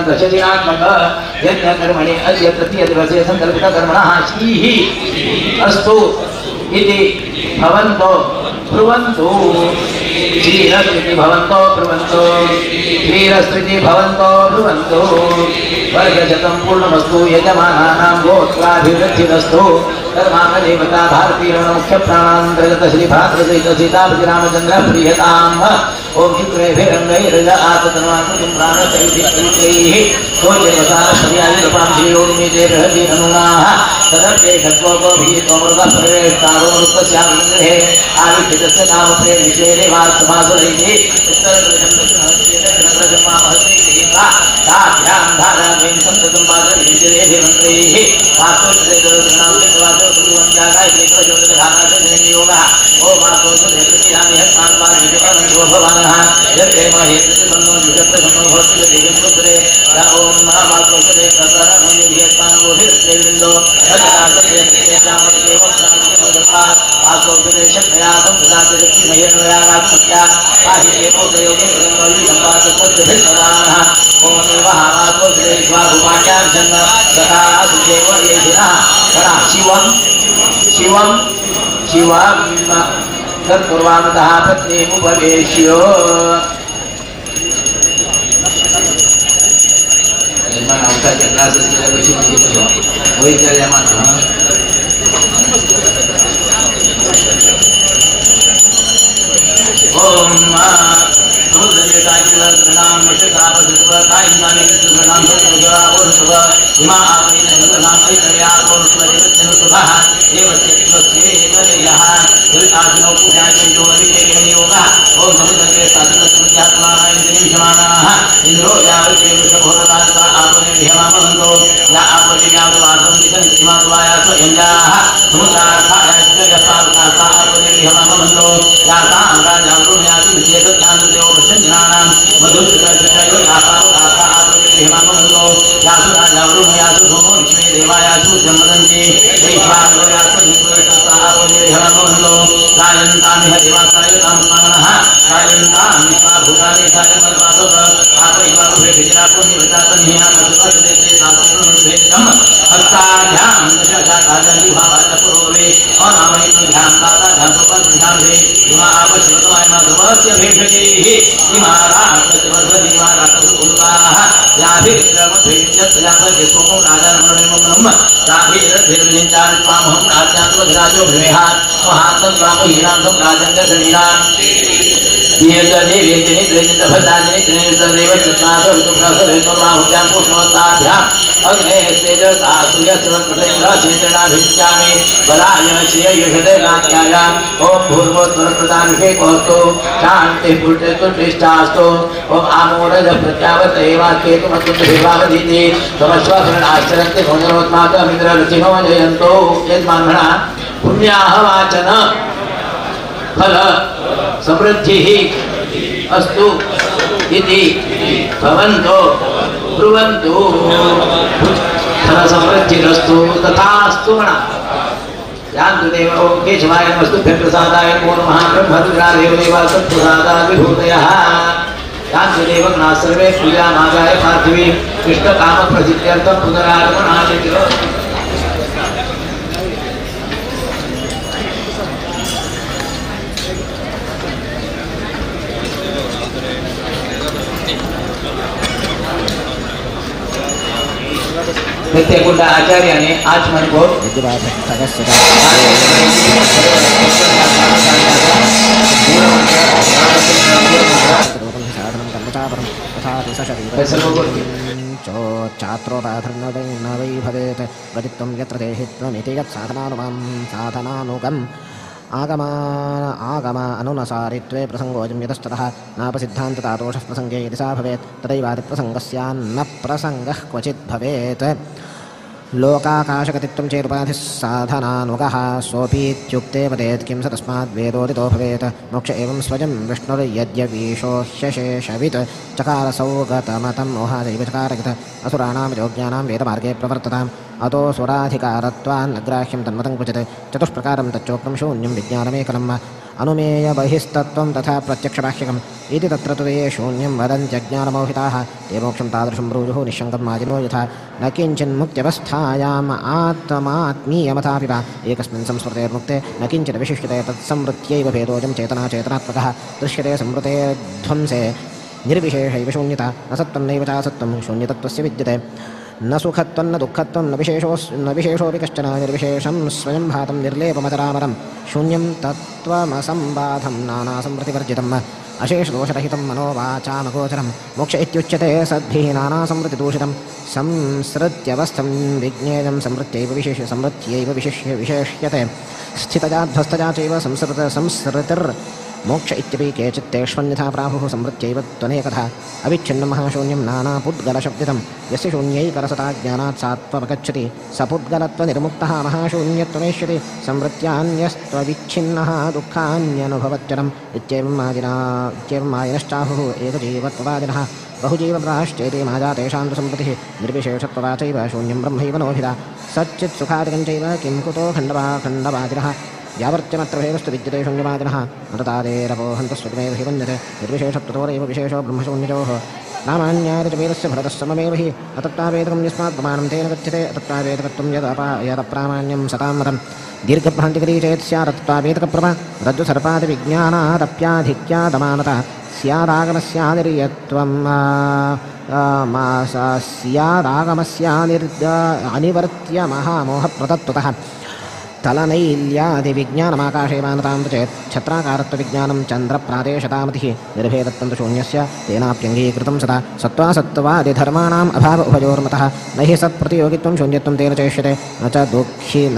दशदिनात्मक यज्ञकर्मणि अद्य तृतीयदिवसे संकल्पितकर्मणः श्रीः अस्तु इति भवन्तो ब्रुवन्तु। श्रीरस्त्विति भवन्तो ब्रुवन्तु। श्रीरस्त्विति भवन्तो ब्रुवन्तु। वर्षशतं पूर्णमस्तु। यजमानानां गोत्राभिवृद्धिरस्तु। कर्मांगदेवता भारतीरमणमुख्यप्राणान्तर्गत श्री भ्रातृसहित सीतापति रामचन्द्र प्रीयताम्। ओम शुक्रेभिरङ्गैरज आततन्वाकृतिं प्राणशैतिः सोऽर्यायुरूपां श्रीयोर्मीते बृहदीननुनाः सदर्थे षट्कोकोभिः त्वमृतः प्रवेष्टारोमृतस्यामृतगृहे आविष्टितस्य नामप्रे विश्वे देवास्तमासुरैः उत्तरदृशं दक्षिणदृशं मामहस्यैः ताभ्यां धारामें सन्ततं पादविषयेभिमन्त्रैः वासोदृणां ओम शिवं शिवं शिवं तत्पूर्वान्तः पत्नीमुपवेश्य पृथिव्याः समुद्रार्थायाश्चयपावकासाः यासां राजावृण्याति विचेतज्ञानदेवो पश्यञ्जनानां मधुश्रुतशयो यासावकासाः यासु राजावृण्यासु सोमो विश्वे देवायासु जन्मदन्ति वैश्वानरो गायन्तामिह देवासाय तामस्मानः गायन्तां विश्वाभूतानि सायमद्वासव हस्ताभ्यां दशशाकाजलिभावाजपुरोवे अनामयितुभ्यां ताताभ्यां सुपद्भ्यां इमा आपशिवतमायमा ध्रुवस्य भेषजैः इमा राष्ट्रवर्धनिमा राष्ट्रकुलुकाः याभिरमभिञ्जत्यापद्य सोमो राजानमनुनिर्ममनं ताभिरभिर्विञ्जान् राज्ञात्मधिराजो भृमेहात् महात्मत्वामो हीरान्तं राजन्दशरीरान् ओम भूर्भुवस्वरप्रदाभिषेकोऽस्तु शान्तिः पुष्टिस्तुष्टिष्टास्तु ओम आमोरज प्रत्यावर्तयेवाकेतुमत्तुभिर्वावधीति समस्वशरणाश्चरन्ति भोजनोत्मातमिन्द्रऋषिनो जयन्तो यजमान्मणा पुण्याहवाचन फल समृद्धिः अस्तु इति भवन्तो ब्रुवन्तु फल समृद्धिरस्तु तथास्तु मणा यान्तु देव ओम केशवाय नमस्तुभ्यं प्रसादाय नमो नमः ब्रह्मरुद्रादेव देवा सत्प्रसादादिभूतयः यान्तु देवगणाः सर्वे पूजामागाय पार्थिवी इष्टकामप्रसिद्ध्यर्थं पुनरागमनाय च। नित्यकुंड आचार्य ने आचमन को चात्रोपाधर्न वै भवेत् गतित्वं यत्र देहित्वमिति यत्साधनानुमां साधनानुगम् आगमा आगम अनुनसारित्वे प्रसङ्गोऽयं यतस्ततः नापसिद्धान्ततादोषः प्रसङ्गे यदि सा भवेत् तदैवादिप्रसङ्गस्यान्न प्रसङ्गः क्वचित् भवेत्। लोकाकाशगतित्वं चेरुपाधिः साधनानुगः सोऽपीत्युक्ते वदेत् किं स तस्माद् वेदोदितो भवेत्। मोक्ष एवं स्वयं विष्णुर्यद्यवीशो ह्यशेषवित् चकारसौ गतमतं मोहादैव चकारगत असुराणां योज्ञानां वेदमार्गे प्रवर्तताम् अतोऽसुराधिकारत्वान्नग्राह्यं तन्मतं क्वचित् चतुष्प्रकारं तच्चोक्तं शून्यं विज्ञानमेकलम् अनुमेयबहिस्तत्त्वं तथा प्रत्यक्षबाह्यकम् इति तत्र तु ये शून्यं वदन्त्यज्ञानमोहिताः ते मोक्षं तादृशं ब्रूयुः निःशङ्कं माजिनो यथा न किञ्चिन्मुक्त्यवस्थायाम् आत्मात्मीयमथापि वा एकस्मिन् संस्मृतेर्मुक्ते न किञ्चिदविशिष्यते तत्संवृत्त्यैव भेदोऽयं चेतना चेतनात्मकः दृश्यते संवृते ध्वंसे निर्विशेषैव शून्यता न सत्त्वं नैव चासत्त्वं शून्यतत्त्वस्य विद्यते न सुखत्वं न दुःखत्वं न विशेषोऽपि कश्चन निर्विशेषं स्वयं भातं निर्लेपमतरामरं शून्यं तत्त्वमसम्बाधं नानासंवृतिवर्जितम् अशेषदोषरहितं मनोवाचामगोचरं मोक्ष इत्युच्यते सद्भिः नानासंवृतिदूषितं संसृत्यवस्थं विज्ञेयं संवृत्त्यैव विशेष्यते स्थितजा ध्वस्तजा चैव संसृतिर्मोक्ष इत्यपि केचित् तेष्वन्यथा प्राहुः संवृत्त्यैव त्वनेकथा अविच्छिन्नं महाशून्यं नानापुद्गलशब्दितं यस्य शून्यैकरसता ज्ञानात् सात्वमगच्छति स पुद्गलत्वनिर्मुक्तः महाशून्यत्वमेष्यति संवृत्यान्यस्त्वविच्छिन्नः दुःखान्यनुभवच्चरम् इत्येवं मायिनश्चाहुः एकजीवत्ववादिनः बहुजीवप्राश्चेति माया तेषां तु संवृतिः निर्विशेषत्ववाचैव शून्यं ब्रह्मैव नोभिदा सच्चित्सुखादिकं चैव किं कुतो खण्डवादिनः व्यावर्त्यमत्र भेदस्तु विद्यते शून्यवादिनः अनतादेरपोहन्तस्वतमेव हि वन्द्यते निर्विशेषत्वतोरेव विशेषो ब्रह्मशून्ययोः नामान्यादिचवेदस्य भरतः सममेव हि अतत्तावेदकं यस्मात् प्रमाणं तेन कथ्यते अतत्तावेदकत्वं यदप्रामाण्यं सतां मतम् दीर्घभ्रान्तिकरी चेत् स्यादत्तावेदकप्रमा रज्जुसर्पादिविज्ञानादप्याधिक्यादमानतः स्यादागमस्यानिर्यत्वं स्यादागमस्यानिर् अनिवर्त्य महामोहप्रतत्वतः तलनैल्यादिविज्ञानमाकाशे मानतां चेत् छत्राकारत्वविज्ञानं चन्द्रप्रादेशतामतिः निर्भेदत्वं तु शून्यस्य तेनाप्यङ्गीकृतं सदा सत्त्वासत्त्वादिधर्माणाम् अभाव उभयोर्मतः न हि सत्प्रतियोगित्वं शून्यत्वं तेन चेष्यते न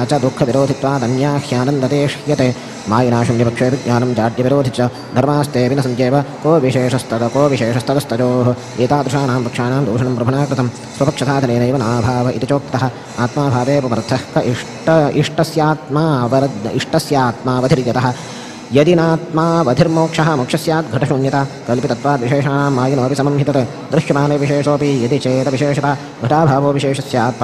च दुःखविरोधित्वादन्याह्यानन्दतेष्यते। मायिना शून्यपक्षे विज्ञानं जाड्यविरोधि च धर्मास्ते न सन्त्येव को विशेषस्तदस्तजोः एतादृशानां पक्षाणां दूषणं प्रभुना कृतं स्वपक्षसाधनेनैव नाभाव इति चोक्तः। आत्माभावे पुमर्थः क इष्टस्यात्मावधिर्यतः यदि नात्मावधिर्मोक्षः मोक्षस्यात् घटशून्यता कल्पितत्वाद् विशेषाणां मायिनोऽपि समं हि तत् दृश्यमाने विशेषोऽपि यदि चेदविशेषता घटाभावो विशेषस्यात्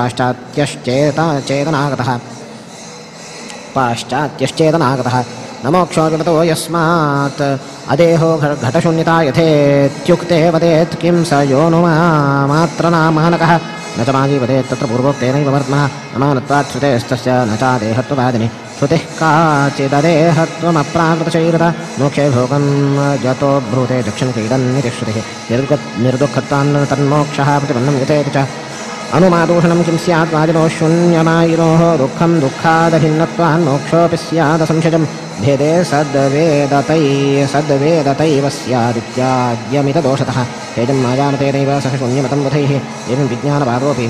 पाश्चात्यश्चेतनागतः न मोक्षो विमतो यस्मात् अदेहो घटशून्यता यथेत्युक्ते वदेत् किं स योऽनुमात्रनामानकः न च मायी वदेत् तत्र पूर्वोक्तेनैव वर्त्मनः अमानत्वात् श्रुतेस्तस्य न चादेहत्ववादिनि श्रुतिः काचिददेहत्वमप्राकृतशैरता मोक्षे भोगं यतो ब्रूते दक्षिण क्रीडन्निति श्रुतिः निर्दुःखत्वान्न तन्मोक्षः प्रतिपन्नं यथेति च अनुमादूषणं किं स्यात् वादिनोः शून्यमायिनोः दुःखं दुःखादभिन्नत्वान् मोक्षोऽपि स्यादसंशयं भेदे सद्वेदतैव स्यादित्याद्यमितदोषतः हेजं मायामतेनैव सह शून्यमतं बुधैः एवं विज्ञानवादोऽपि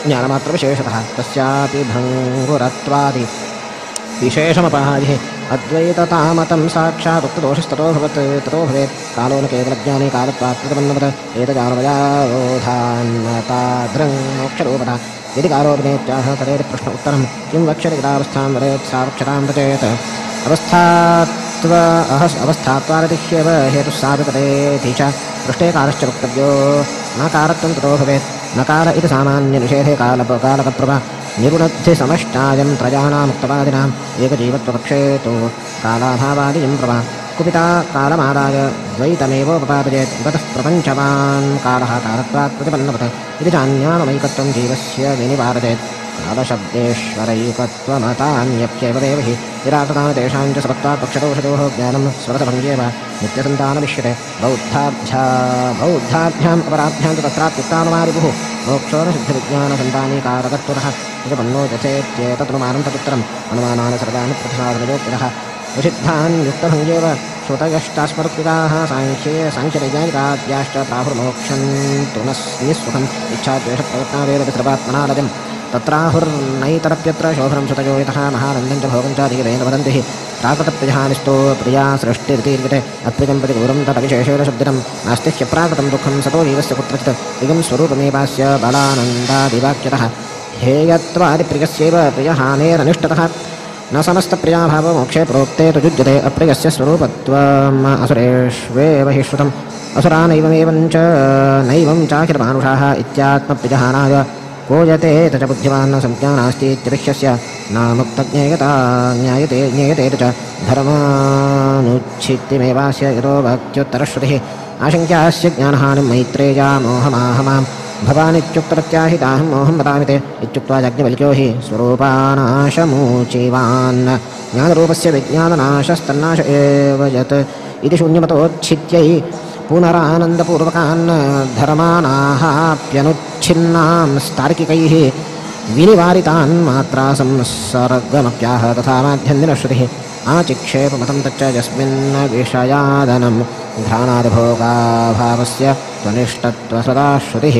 ज्ञानमात्रविशेषतः तस्यापि भङ्गुरत्वादि विशेषमपादिः अद्वैततामतं साक्षादुक्तदोषस्ततो ततो भवेत् कालो न केवलज्ञाने कालत्वात् प्रतिपन्नवत् एतजानुमयारोधान्मतादृङ् मोक्षरूपता यदि कालोऽपि नेत्याह तदेति प्रश्न उत्तरं किं वक्ष्यति गतावस्थां वदेत् सा वक्षतां रचेत् अवस्थात्वादिह्येव हेतुः सापि तदेति च पृष्ठे कालश्च वक्तव्यो न कारत्वं ततो भवेत् न काल इति सामान्यनिषेधे कालकप्रभा निरुणद्धि समष्टायं त्रयाणामुक्तवादिनाम् एकजीवत्वपक्षे तु कालाभावादियं प्रभा कुपिता कालमादाय द्वैतमेवोपपादयेत् गतः प्रपञ्चवान् कालः कालत्वात् प्रतिपन्नवत् इति चान्यानमैकत्वं जीवस्य विनिवारयेत् कालशब्देश्वरैकत्वमतान्यप्येव देव हि निराकृतानि तेषां च समत्वात् पक्षदोषयोः ज्ञानं स्वरसभङ्गेव नित्यसन्तानमिष्यते बौद्धाभ्याम् अपराभ्यां तु तत्राप्युक्तानुमारिपुः मोक्षो न सिद्धविज्ञानसन्तानी कारकत्वतः प्रतिपन्नो यथेत्येतदनुमानं तदुत्तरम् अनुमानानि सर्वाणि प्रतिसाधनयोग्यतः प्रसिद्धान् युक्तभङ्गेव श्रुतयश्चास्मरुक्तिकाः साङ्ख्यनैयायिकाद्याश्च प्राहुर्मोक्षं तु न निःसुखम् इच्छाद्वेषप्रयत्नादेरपि सर्वात्मनालजम् तत्राहुर्नैतरप्यत्र शोभनं श्रुतयो यतः महानन्दं च भोगं च धीरेण वदन्ति हि प्राकृतप्रियहानिस्तो प्रिया सृष्टिरितीर्यते अप्रियं प्रतिकूलं तदविशेषेण शब्दिनं नास्ति ह्यप्राकृतं दुःखं सतो जीवस्य कुत्रचित् इदं स्वरूपमेवास्य बलानन्दादिवाक्यतः हेयत्वादिप्रियस्यैव प्रियहानेरनिष्टतः न समस्तप्रियाभावो मोक्षे प्रोक्ते तु युज्यते अप्रियस्य स्वरूपत्वम् असुरेष्वेव हि श्रुतम् असुरा नैवमेवं च नैवं चाखिलमानुषाः इत्यात्मप्रियहानाय को यते च बुद्धिमान् न संज्ञा नास्तीत्यभिह्यस्य नामुक्तज्ञेयता ज्ञायते ज्ञेयते च धर्मानुच्छित्तिमेवास्य यतो भक्त्युत्तरश्रुतिः आशङ्क्यास्य ज्ञानहानिं मैत्रेया मोहमाहमां भवानित्युक्तप्रत्याहिताहं मोहं वदामि ते इत्युक्त्वा याज्ञवल्क्यो हि स्वरूपानाशमूचिवान् ज्ञानरूपस्य विज्ञाननाशस्तन्नाश एव यत् इति शून्यमतोच्छित्यै पुनरानन्दपूर्वकान् धर्मानाहाप्यनुच्छिन्नां तार्किकैः विनिवारितान् मात्रा संसर्गमप्याह तथा माध्यन्दिनश्रुतिः आचिक्षेपमतं तच्च यस्मिन् विषयादनं घ्राणादिभोगाभावस्य त्वनिष्टत्वसदा श्रुतिः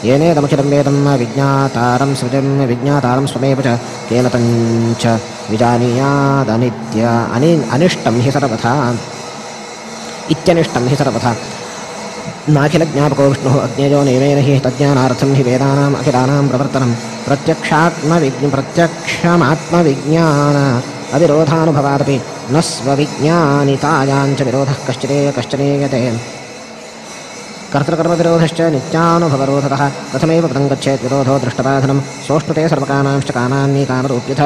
येनेदमखिलं वेदं विज्ञातारं सृजं विज्ञातारं स्वमेव च केन तञ्च विजानीयादनित्य अनिष्टं हि सर्वथा इत्यनिष्टं हि सर्वथा नाखिलज्ञापको विष्णुः अज्ञेयो नियमेन हि तज्ज्ञानार्थं हि वेदानाम् अखिलानां प्रवर्तनं प्रत्यक्षमात्मविज्ञान अविरोधानुभवादपि न स्वविज्ञानितायां च विरोधः कश्चनेयते कर्तृकर्मविरोधश्च नित्यानुभवरोधतः कथमेव पदं गच्छेत् विरोधो दृष्टबाधनं सोष्णुते सर्वकामांश्च कामान्यकामरूप्यथ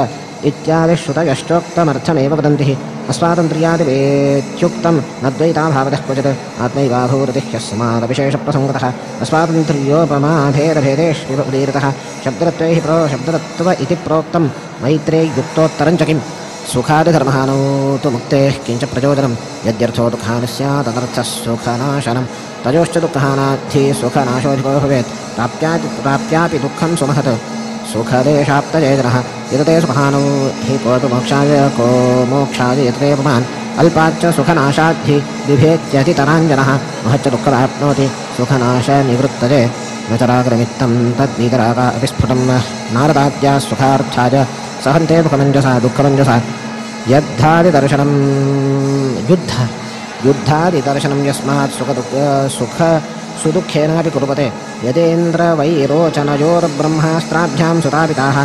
इत्यादिश्रुतयश्चोक्तमर्थमेव वदन्ति अस्वातन्त्र्यादिवेत्युक्तं न द्वैताभावतः क्वचित् आत्मैवाभूरतिः ह्यस्मादविशेषप्रसङ्गतः अस्वातन्त्र्योपमाभेदभेदेष्विव उदीरतः शब्दतत्त्वे हि शब्दतत्त्व इति प्रोक्तं मैत्रेयुक्तोत्तरं च किम् सुखादिधर्महानौ तु मुक्तेः किञ्च प्रचोदनं यद्यर्थो दुःखानि स्यात् तदर्थः सुखनाशनं तयोश्च दुःखहानाद्धि सुखनाशोऽधिको भवेत् प्राप्यापि दुःखं सुमहत् सुखदेशाप्तचेतनः यतते सुखहानौ हि कोऽपि मोक्षाय को मोक्षाय यतते पुमान् अल्पाच्च सुखनाशाद्धि बिभेत्यतितराञ्जनः महच्च दुःखमाप्नोति सुखनाशनिवृत्तये न च रागनिमित्तं तद्वीतरागा अपि स्फुटं नारदाद्याः सुखार्थाय सहन्ते दुःखमञ्जसा दुःखमञ्जसा। यद्धादिदर्शनं युद्धादिदर्शनं यस्मात् सुख सुदुःखेनापि कुर्वते यदेन्द्रवैरोचनयोर्ब्रह्मास्त्राभ्यां सुतापिताः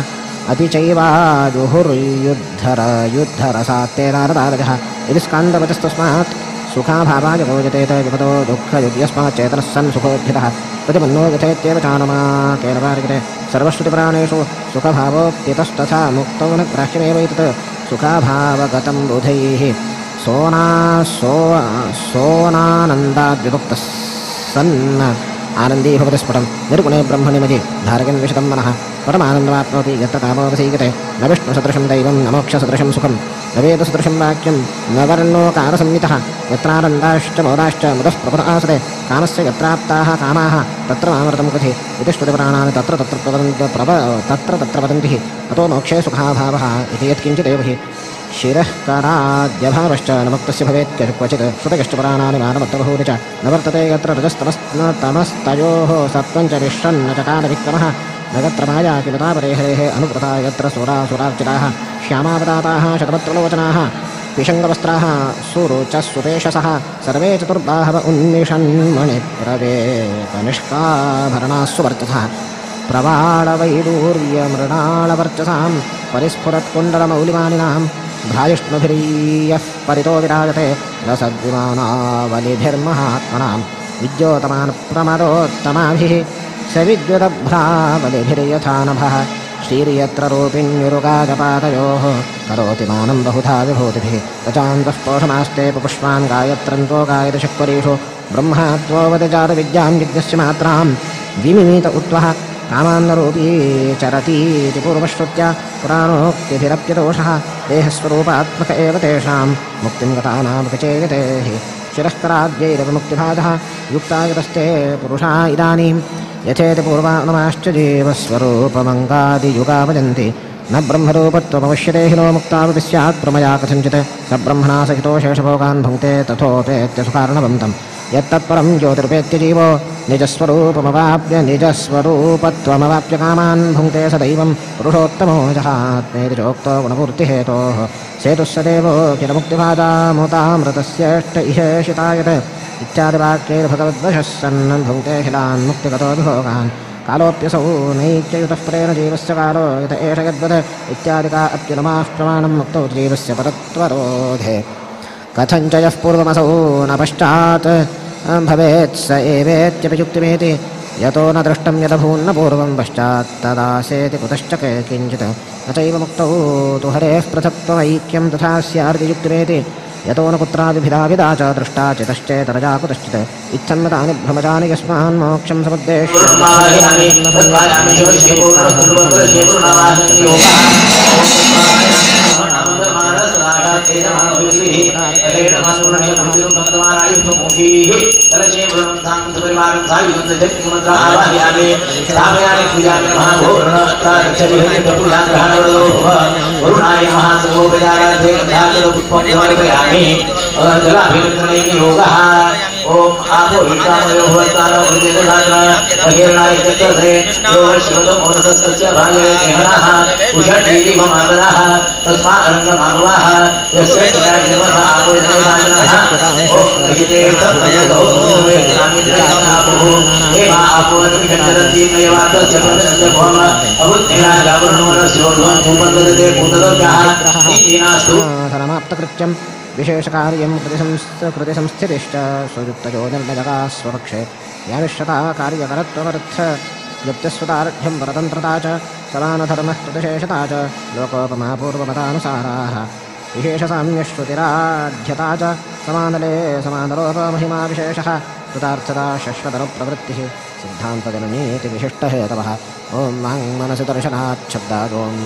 अपि चैवाजुहुर्युद्धरयुद्धरसात्ते नारदादयः इति स्कान्दवचस्तस्मात् सुखाभावाय गोजते विपदो दुःखयुग्यस्मात् चेतनः सन् सुखोद्धितः प्रतिपन्नो यथेत्येव चानुमा केन वार्यते सर्वश्रुतिपुराणेषु सुखभावोक्तितस्तथा मुक्तौ न ग्राह्यमेवैतत् सुखाभावगतं बुधैः सोनानन्दाद्विभुक्तः सन् आनन्दी भवति स्फुटं निर्गुणे ब्रह्मणि मयि धारयन् विशतं मनः परमानन्दमाप्नोति यत्र कामोऽवसीयते न विष्णुसदृशं दैवं न मोक्षसदृशं सुखं न वेदसदृशं वाक्यं न वर्णोकारसंहितः यत्रानन्दाश्च मोदाश्च मुदः प्रपुर आसते कामस्य यत्राप्ताः कामाः तत्र मामृतं कृधि इति श्रुतिपुराणानि तत्र तत्र तत्र वदन्ति अतो मोक्षे सुखाभावः इति यत्किञ्चिदेव हि शिरः कराद्यभावश्च न मुक्तस्य भवेत् क्वचित् श्रुतयश्च पुराणानि मानवत्वबहूनि च न वर्तते यत्र रजस्तमस्तयोः सत्त्वं च मिश्रं न च कालविक्रमः न तत्र माया किलतापरे हरेः अनुव्रता यत्र सुरासुरार्चिताः श्यामावताताः शतपत्रलोचनाः पिशङ्गवस्त्राः सुरुचः सुपेशसः सर्वे चतुर्बाहव उन्मिषन्मणिप्रवेपनिष्काभरणाः सुवर्चसः प्रवाळवैडूर्यमृणाळवर्चसां परिस्फुरत्कुण्डलमौलिमानिनां भ्राजिष्णुभिरीयः परितो विराजते रसद्विमानावलिभिर्महात्मनां विद्योतमान् प्रमदोत्तमाभिः सविद्युदभ्रावलिभिर्यथा नभः श्रीर्यत्र रूपिण्युरुगाजपादयोः करोति मानं बहुधा विभूतिभिः रचान्तः पोषमास्ते पुष्पान् गायत्रन्तो गायति शक्वरीषु ब्रह्मात्वोऽवति जातविद्यां यज्ञस्य मात्रां विमिमीत उत्वः कामान्नरूपी चरतीति पूर्वश्रुत्या पुराणोक्तिभिरप्यदोषः देहस्वरूपात्मक एव तेषां मुक्तिं गतानामपि चेयते हि शिरःकराद्यैरविमुक्तिभाजः युक्तायुतस्ते पुरुषा इदानीं यथेति पूर्वानुमाश्च जीवस्वरूपमङ्गादियुगा भजन्ति न ब्रह्मरूपत्वमवश्यते हि नो मुक्तावपि स्यात् प्रमया कथञ्चित् स ब्रह्मणा सहितो शेषभोगान् भुङ्क्ते तथोपेत्य सुकारणवं तं यत्तत्परं ज्योतिरुपेत्य जीवो निजस्वरूपमवाप्य निजस्वरूपत्वमवाप्य कामान् भुङ्क्ते स दैवं पुरुषोत्तमो जहात्मेति चोक्तो गुणपूर्तिहेतोः सेतुः स देवो किल मुक्तिभाजामुतामृतस्येष्ट इहेषितायत् इत्यादिवाक्यैर्भगवद्वशः सन् भुङ्क्ते खिलान् मुक्तिगतो विभोगान् कालोऽप्यसौ नैक्ययुतः प्रेण जीवस्य कालो यत एष यद्वत् इत्यादिका अप्युनमाः प्रमाणं मुक्तौ जीवस्य परत्वरोधे कथञ्च यः पूर्वमसौ न पश्चात् भवेत् स एवेत्यपि युक्तिमेति यतो न दृष्टं यदभून्न पूर्वं पश्चात् तदासेति कुतश्च किञ्चित् न चैव मुक्तौ तु हरेः पृथक्त्वमैक्यं तथा स्यार्दियुक्तिमेति यतो न कुत्रापि भिदाभिदा च दृष्टा चितश्चेतरजा कुतश्चित् इत्थं मतानि भ्रमजानि यस्मान् मोक्षं समुद्देश्य ओम आपो हितामयो भवतारो हृदयधात्र बहिर्नाय चक्रधरे योगश्वतमोरसस्य भागे नेहनः उषटीरिवमादरः तस्मात् रङ्गमागवाः यस्य चिराजिवः आपो हितामयः ओम हिते तत्ततो वेदामिन्द्रापुः हेमा आपो रविचन्द्रजीमयवातस्य प्रदस्य भौम अबुद्धिना जावरणोरस्योर्ध्वं भूपन्दते भूतदव्याः नीतिनास्तु धर्माप्तकृत्यं विशेषकार्यं कृतिसंस्थितिश्च सुयुक्तयो निर्णयका स्वपक्षे यामिश्रता कार्यकरत्वमर्थ युक्तिस्वतार्घ्यं परतन्त्रता च समानधर्मः कृतिशेषता च लोकोपमा पूर्वमतानुसाराः विशेषसाम्यश्रुतिराध्यता च समानले समानलोपमहिमा विशेषः कृतार्थता शश्वतनुप्रवृत्तिः सिद्धान्तजननीति विशिष्टहेतवः। ॐ वाङ्मनसि दर्शनात् शब्दात् ॐ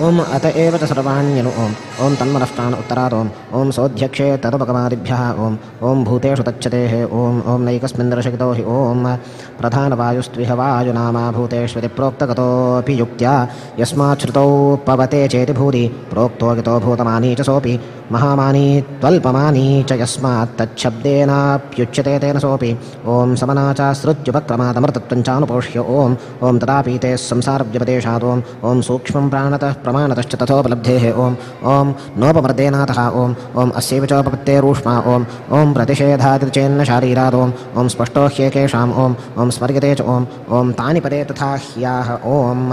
ॐ अत एव च सर्वाण्यनु ॐ ॐ तन्मनः प्राण उत्तरात् ॐ ॐ सोऽध्यक्षे तदुपगमादिभ्यः ॐ ॐ भूतेषु तच्छतेः ॐ ॐ नैकस्मिन् दर्शकितो हि ॐ प्रधानवायुस्त्विह वायुनामा भूतेष्विति प्रोक्तगतोऽपि युक्त्या यस्मात् श्रुतौ पवते चेति भूरि प्रोक्तो गतो भूतमानी च सोऽपि महामानी त्वल्पमानी च यस्मात् तच्छब्देनाप्युच्यते तेन सोऽपि ॐ समना च श्रुत्युपक्रमादमृतत्वं चानुपोष्य ॐ ॐ तदापि ते संसारव्यपदेशात् ॐ ॐ सूक्ष्मं प्राणतः प्रमाणतश्च तथोपलब्धेः ॐ ॐ नोपमर्देनातः ॐ ॐ अस्यैव चोपपत्तेरूष्मा ॐ ॐ प्रतिषेधातिचेन्न शारीरात् ॐ ॐ स्पष्टो ह्येकेषाम् ॐ ॐ स्मर्यते च ॐ ॐ तानि पदे तथा ह्याह ॐ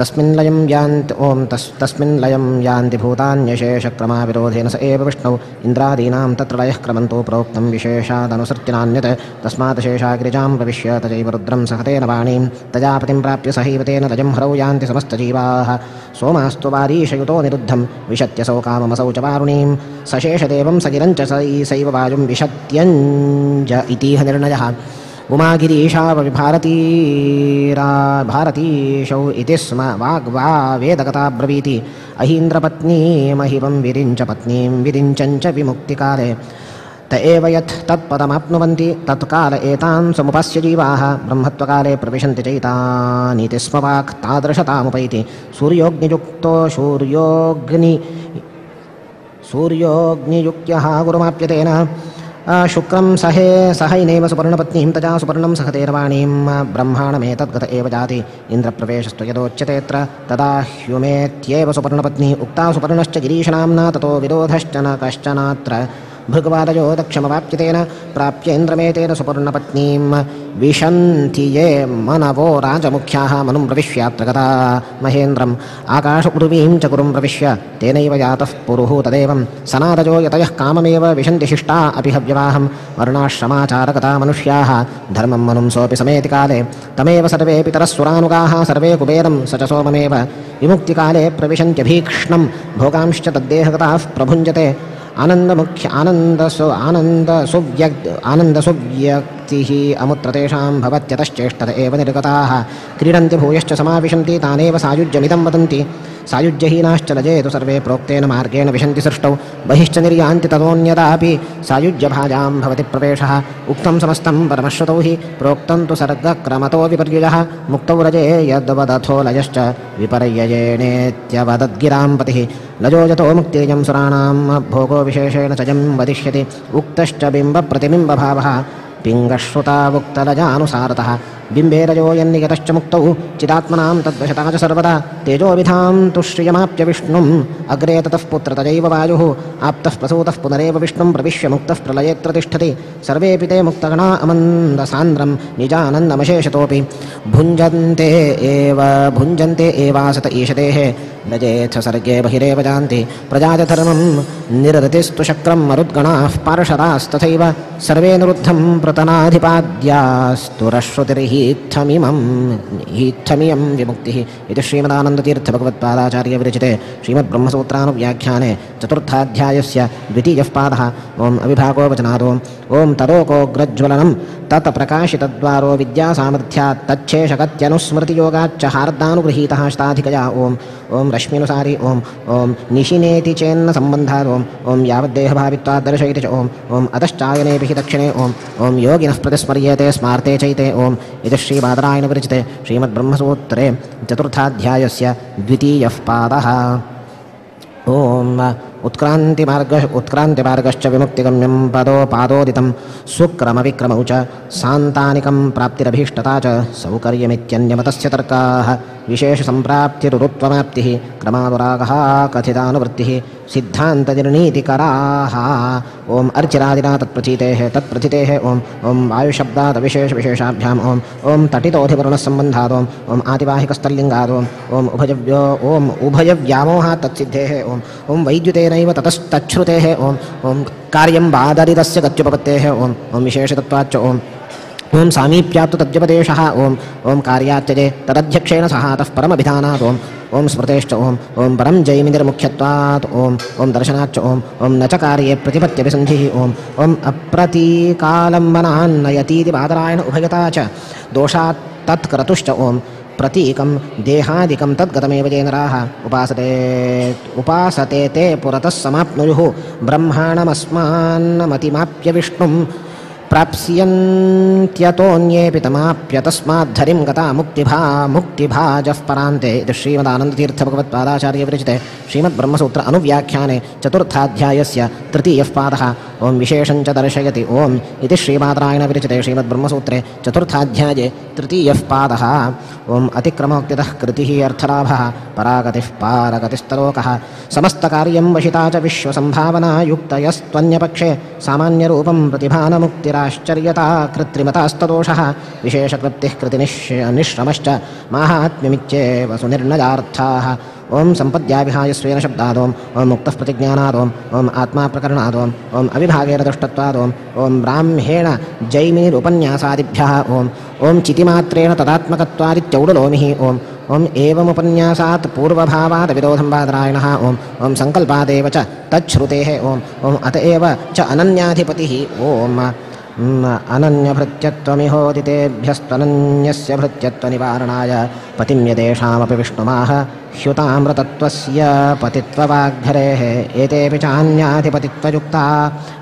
तस्मिन् लयं यान्ति ॐ तस्मिन् लयं यान्ति भूतान्यशेषक्रमाविरोधेन स एव विष्णौ इन्द्रादीनां तत्र लयः क्रमन्तो प्रोक्तं विशेषादनुसृत्य नान्यत् तस्मात् शेषागिरिजां प्रविश्य तजैव रुद्रं सहतेन वाणीं तजापतिं प्राप्य सहैव तेन लयं हरौ यान्ति समस्तजीवाः सोमास्तु वारीशयुतो निरुद्धं विशत्यसौ काममसौ च वारुणीं सशेषदेवं सगिरं च सैव वायुं विशत्यञ्ज इतीह निर्णयः उमागिरीशावपि भारतीशौ इति स्म वाग्वा वेदकथा ब्रवीति अहीन्द्रपत्नीमहिवं विरिञ्च पत्नीं विरिञ्चं च विमुक्तिकाले त एव यत् तत्पदमाप्नुवन्ति तत्काल एतान् समुपास्य जीवाः ब्रह्मत्वकाले प्रविशन्ति चैतानीति स्म वाक् तादृशतामुपैति सूर्योऽग्नियुक्तो सूर्योऽग्नियुक्त्यः गुरुमाप्यतेन शुक्रं सहे सहैनैव सुपर्णपत्नीं तजा सुपर्णं सहतेन वाणीं ब्रह्माणमेतद्गत एव जाति इन्द्रप्रवेशस्तु यदोच्यतेऽत्र तदा ह्युमेत्येव सुपर्णपत्नी उक्ता सुपर्णश्च गिरीशनाम्ना ततो विरोधश्च न कश्चनात्र भृगवादयो दक्षमवाप्यतेन प्राप्येन्द्रमेतेन सुपर्णपत्नीं विशन्ति ये मनवो राजमुख्याः मनुं प्रविश्यात्र गता महेन्द्रम् आकाश उर्वीं च गुरुं प्रविश्य तेनैव जातः पुरुः तदेवं सनादजो यतयः काममेव विशन्ति शिष्टा अपि हव्यवाहं वर्णाश्रमाचारगता मनुष्याः धर्मं मनुं सोऽपि समेति काले तमेव सर्वे पितरः सुरानुगाः सर्वे कुबेरं स च सोममेव विमुक्तिकाले प्रविशन्त्यभीक्ष्णं भोगांश्च तद्देहगताः प्रभुञ्जते आनन्दमुख्य आनन्दसुव्यक्तिः अमुत्र तेषां भवत्यतश्चेष्टत एव निर्गताः क्रीडन्ति भूयश्च समाविशन्ति तानेव सायुज्यमिदं वदन्ति सायुज्यहीनाश्च लजेतु सर्वे प्रोक्तेन मार्गेण विशन्ति सृष्टौ बहिश्च निर्यान्ति ततोऽन्यदापि सायुज्यभाजां भवति प्रवेशः उक्तं समस्तं परमश्रुतौ हि प्रोक्तं तु सर्गक्रमतो विपर्ययः मुक्तौ रजे यद्वदथो लयश्च विपर्ययेणेत्यवदद्गिरां पतिः लजो यतो मुक्तिर्यं सुराणां भोगो विशेषेण च यं वदिष्यति उक्तश्च बिम्बप्रतिबिम्बभावः पिङ्गश्रुतावुक्तलजानुसारतः बिम्बे रजो यन्निगतश्च मुक्तौ चिदात्मनां तद्वशता च सर्वदा तेजोविधां तु श्रियमाप्य विष्णुम् अग्रे ततः पुत्रतजैव वायुः आप्तः प्रसूतः पुनरेव विष्णुं प्रविश्य मुक्तः प्रलयेऽत्र तिष्ठति सर्वेऽपि ते मुक्तगणा अमन्दसान्द्रं निजानन्दमशेषतोऽपि भुञ्जन्ते एवासत ईशतेः लजेथ सर्गे बहिरेव यान्ति प्रजातधर्मं निरतिस्तु शक्रं मरुद्गणाः पार्षदास्तथैव सर्वे निरुद्धं प्रतनाधिपाद्यास्तुरश्रुतिर्हीत्थमियं विमुक्तिः इति श्रीमदानन्दतीर्थभगवत्पादाचार्यविरचिते श्रीमद्ब्रह्मसूत्रानुव्याख्याने चतुर्थाध्यायस्य द्वितीयः पादः। ॐ अविभागो वचनादो ॐ तदोकोऽग्रज्वलनं तत्प्रकाशितद्वारो विद्यासामर्थ्यात् तच्छेषगत्यनुस्मृतियोगाच्च हार्दानुगृहीतः शताधिकया ॐ ॐ रश्म्यनुसारी ॐ ॐ निशिनेति चेन्न सम्बन्धात् ॐ ॐ यावद्देहभावित्वात् दर्शयति च ॐ ॐ अतश्चायनेऽपि हि दक्षिणे ॐ ॐ योगिनः प्रतिस्मर्येते स्मार्ते चैते ॐ इति श्रीबादरायणविरचिते श्रीमद्ब्रह्मसूत्रे चतुर्थाध्यायस्य द्वितीयः पादः। ॐ उत्क्रान्तिमार्गश्च विमुक्तिगम्यं पदो पादोदितं सुक्रमविक्रमौ च सान्तानिकं प्राप्तिरभीष्टता च सौकर्यमित्यन्यमतस्य तर्काः विशेषसम्प्राप्तिरुरुत्वमाप्तिः क्रमानुरागः कथितानुवृत्तिः सिद्धान्तनिर्णीतिकराः। ॐ अर्चिरादिना तत्प्रथितेः तत्प्रथितेः ॐ ॐ वायुशब्दादविशेषविशेषाभ्याम् ॐ ॐ तटितोऽधिवर्णसम्बन्धात् ॐ ॐ आतिवाहिकस्तल्लिङ्गात् ॐ ॐ उभयव्यामोहात् तत्सिद्धेः ॐ ॐ वैद्युतेनैव ततस्तच्छ्रुतेः ॐ ॐ कार्यं बादरितस्य गत्युपपत्तेः ॐ ॐ विशेषतत्वाच्च ॐ ॐ सामीप्यात्तु तद्व्यपदेशः ॐ ॐ कार्यात्यजे तदध्यक्षेण सहातः परमभिधानात् ॐ ॐ स्मृतेश्च ॐ ॐ परं जैमिनिर्मुख्यत्वात् ॐ ॐ दर्शनाच्च ॐ ॐ न च कार्ये प्रतिपत्त्यभिसन्धिः ॐ ॐ अप्रतीकालम्बनान्नयतीति बादरायण उभयता च दोषात् तत्क्रतुश्च ॐ प्रतीकं देहादिकं तद्गतमेव ये नराः उपासते ते पुरतः समाप्नुयुः ब्रह्माणमस्मान्नमतिमाप्य विष्णुं प्राप्स्यन्त्यतोऽन्येऽपि तमाप्य तस्माद्धरिं गता मुक्तिभाजः परान्ते इति श्रीमदानन्दतीर्थभगवत्पादाचार्यविरचिते श्रीमद्ब्रह्मसूत्र अनुव्याख्याने चतुर्थाध्यायस्य तृतीयः पादः। ॐ विशेषं च दर्शयति ॐ इति श्रीमादरायणविरचिते श्रीमद्ब्रह्मसूत्रे चतुर्थाध्याये तृतीयः पादः। ॐ अतिक्रमोक्तितः कृतिः अर्थलाभः परागतिः पारगतिस्तलोकः समस्तकार्यं वशिता च विश्वसम्भावना युक्तयस्त्वन्यपक्षे सामान्यरूपं प्रतिभानमुक्तिराश्चर्यता कृत्रिमतास्तदोषः विशेषकृप्तिः कृतिनिश्रमश्च माहात्म्यमित्येव सुनिर्णयार्थाः। ॐ सम्पद्या विहाय स्वेन शब्दादों ॐ मुक्तः प्रतिज्ञानादों ॐ आत्मा प्रकरणादों ॐ अविभागेन दृष्टत्वादों ॐ ब्राह्मेण जैमिनिरुपन्यासादिभ्यः ॐ ॐ चितिमात्रेण तदात्मकत्वादित्यौडलोमिः ॐ ॐ एवमुपन्यासात् पूर्वभावादविरोधं बादरायणः ॐ ॐ सङ्कल्पादेव च तच्छ्रुतेः ॐ ॐ अत एव च अनन्याधिपतिः ॐ अनन्यभृत्यत्वमिहोदितेभ्यस्त्वनन्यस्य भृत्यत्वनिवारणाय पतिं यदेषामपि विष्णुमाह ह्युतामृतत्वस्य पतित्ववाग्धरेः एतेऽपि चान्याधिपतित्वयुक्ता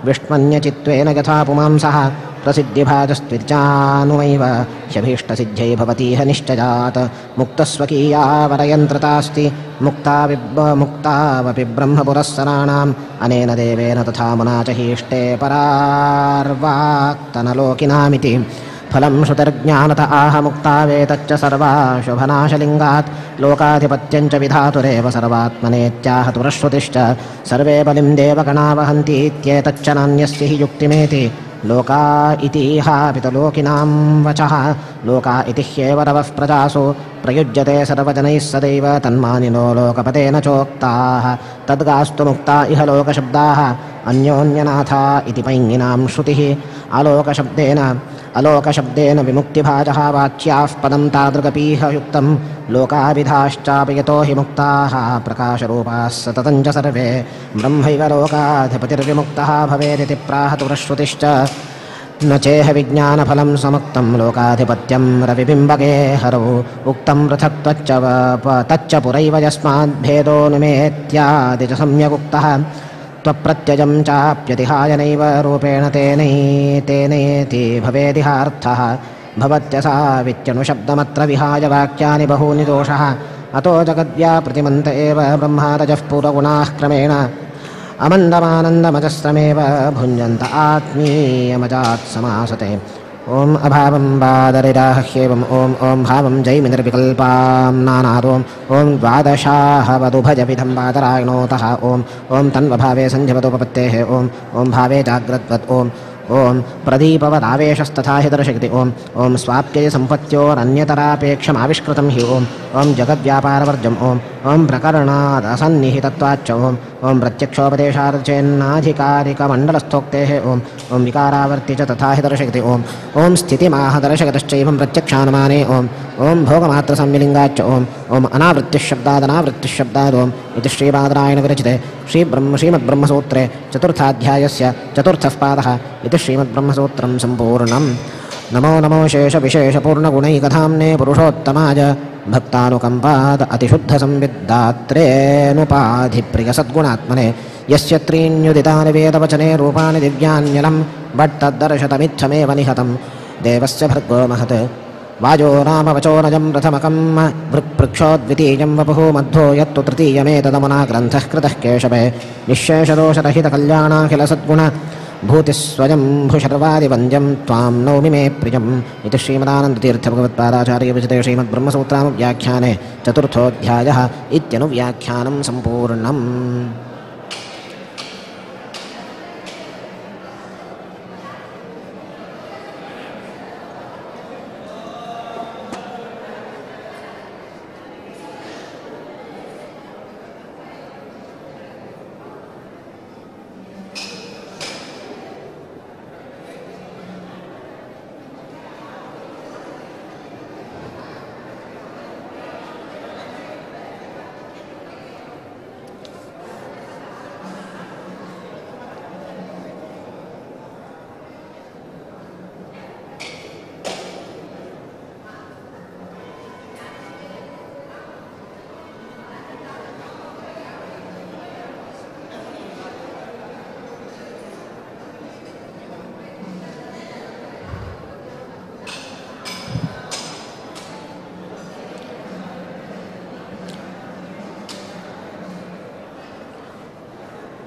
विष्ण्वन्यचित्वेन यथा पुमांसः प्रसिद्धिभाजस्त्विचानुमैव ह्यभीष्टसिद्ध्यै भवतीह निश्चयात् मुक्तस्वकीया वरयन्त्रतास्ति मुक्तावपि ब्रह्मपुरःसराणाम् अनेन देवेन तथा मुना च हीष्टे परार्वाक्तनलोकिनामिति फलं श्रुतिर्ज्ञानत आह मुक्तावेतच्च सर्वाशुभनाशलिङ्गात् लोकाधिपत्यं च विधातुरेव सर्वात्मनेत्याह तुरश्रुतिश्च सर्वे बलिं देवगणा वहन्तीत्येतच्च नान्यस्य हि युक्तिमेति लोका इतिहापितलोकिनां वचः लोका इति ह्येव रवः प्रजासु प्रयुज्यते सर्वजनैः सदैव तन्मानिनो लोकपतेन चोक्ताः तद्गास्तु मुक्ता इह लोकशब्दाः अन्योन्यनाथा इति पैङ्गिनां श्रुतिः अलोकशब्देन विमुक्तिभाजः वाच्याः पदं तादृगपीह युक्तं लोकाभिधाश्चापि यतो हि मुक्ताः प्रकाशरूपाः सततं च सर्वे ब्रह्मैव लोकाधिपतिर्विमुक्तः भवेदिति प्राहतुरश्रुतिश्च न चेह विज्ञानफलं समुक्तं लोकाधिपत्यं रविबिम्बके हरौ उक्तं पृथक्त्वच्च तच्च पुरैव यस्माद्भेदोऽनुमेत्यादि च सम्यगुक्तः त्वप्रत्ययं चाप्यतिहाय नैव रूपेण तेनेति भवेदिहार्थः भवत्यसावित्यनुशब्दमत्र विहाय वाक्यानि बहूनि दोषः अतो जगद्व्याप्रतिमन्त एव ब्रह्मादजः पूर्वगुणाः क्रमेण अमन्दमानन्दमजस्रमेव भुञ्जन्त आत्मीयमजात् समासते। ॐ अभावं बादरिराह्येवम् ॐ ॐ भावं जैमिनिर्विकल्पां नानादों ॐ द्वादशाहवदुभजविधं बादरायणोतः ॐ ॐ तन्वभावे सन्ध्यवदुपपत्तेः ॐ ॐ भावे जाग्रद्वत् ॐ ॐ प्रदीपवदावेशस्तथा हि दर्शयति ॐ ॐ स्वाप्ययसम्पत्त्योरन्यतरापेक्षमाविष्कृतं हि ॐ ॐ जगद्व्यापारवर्जम् ॐ ॐ प्रकरणादसन्निहितत्वाच्च ॐ ॐ प्रत्यक्षोपदेशार्चेन्नाधिकारिकमण्डलस्थोक्तेः ॐ ॐ विकारावर्ति च तथा हि दर्शयति ॐ ॐ स्थितिमाह दर्शकतश्चैवं प्रत्यक्षानुमाने ॐ ॐ भोगमात्रसंविलिङ्गाच्च ॐ ॐ अनावृत्तिशब्दादनावृत्तिशब्दाद् ॐ इति श्रीबादरायणविरचिते श्रीमद्ब्रह्मसूत्रे चतुर्थाध्यायस्य चतुर्थः पादः इति श्रीमद्ब्रह्मसूत्रं सम्पूर्णम्। नमो नमो शेषविशेषपूर्णगुणैकधाम्ने पुरुषोत्तमाय भक्तानुकम्पाद अतिशुद्धसंविद्दात्रेऽनुपाधिप्रियसद्गुणात्मने यस्य त्रीण्युदितानि वेदवचने रूपाणि दिव्यान्यलं भट्तद्दर्शतमित्थमेव निहतं देवस्य भर्गो महत्। वायो राम वचोनजं प्रथमकं वृक्पृक्षोद्वितीयं वपुः मध्वो यत्तु तृतीयमेतदमुना ग्रन्थः कृतः केशवे निःशेषदोषरहितकल्याणाखिलसद्गुण भूतिस्वयं भूशर्वादिवन्द्यं त्वां नौमि मे प्रियम् इति श्रीमदानन्दतीर्थभगवत्पादाचार्यविरचिते श्रीमद्ब्रह्मसूत्रानुव्याख्याने चतुर्थोऽध्यायः इत्यनुव्याख्यानं सम्पूर्णम्।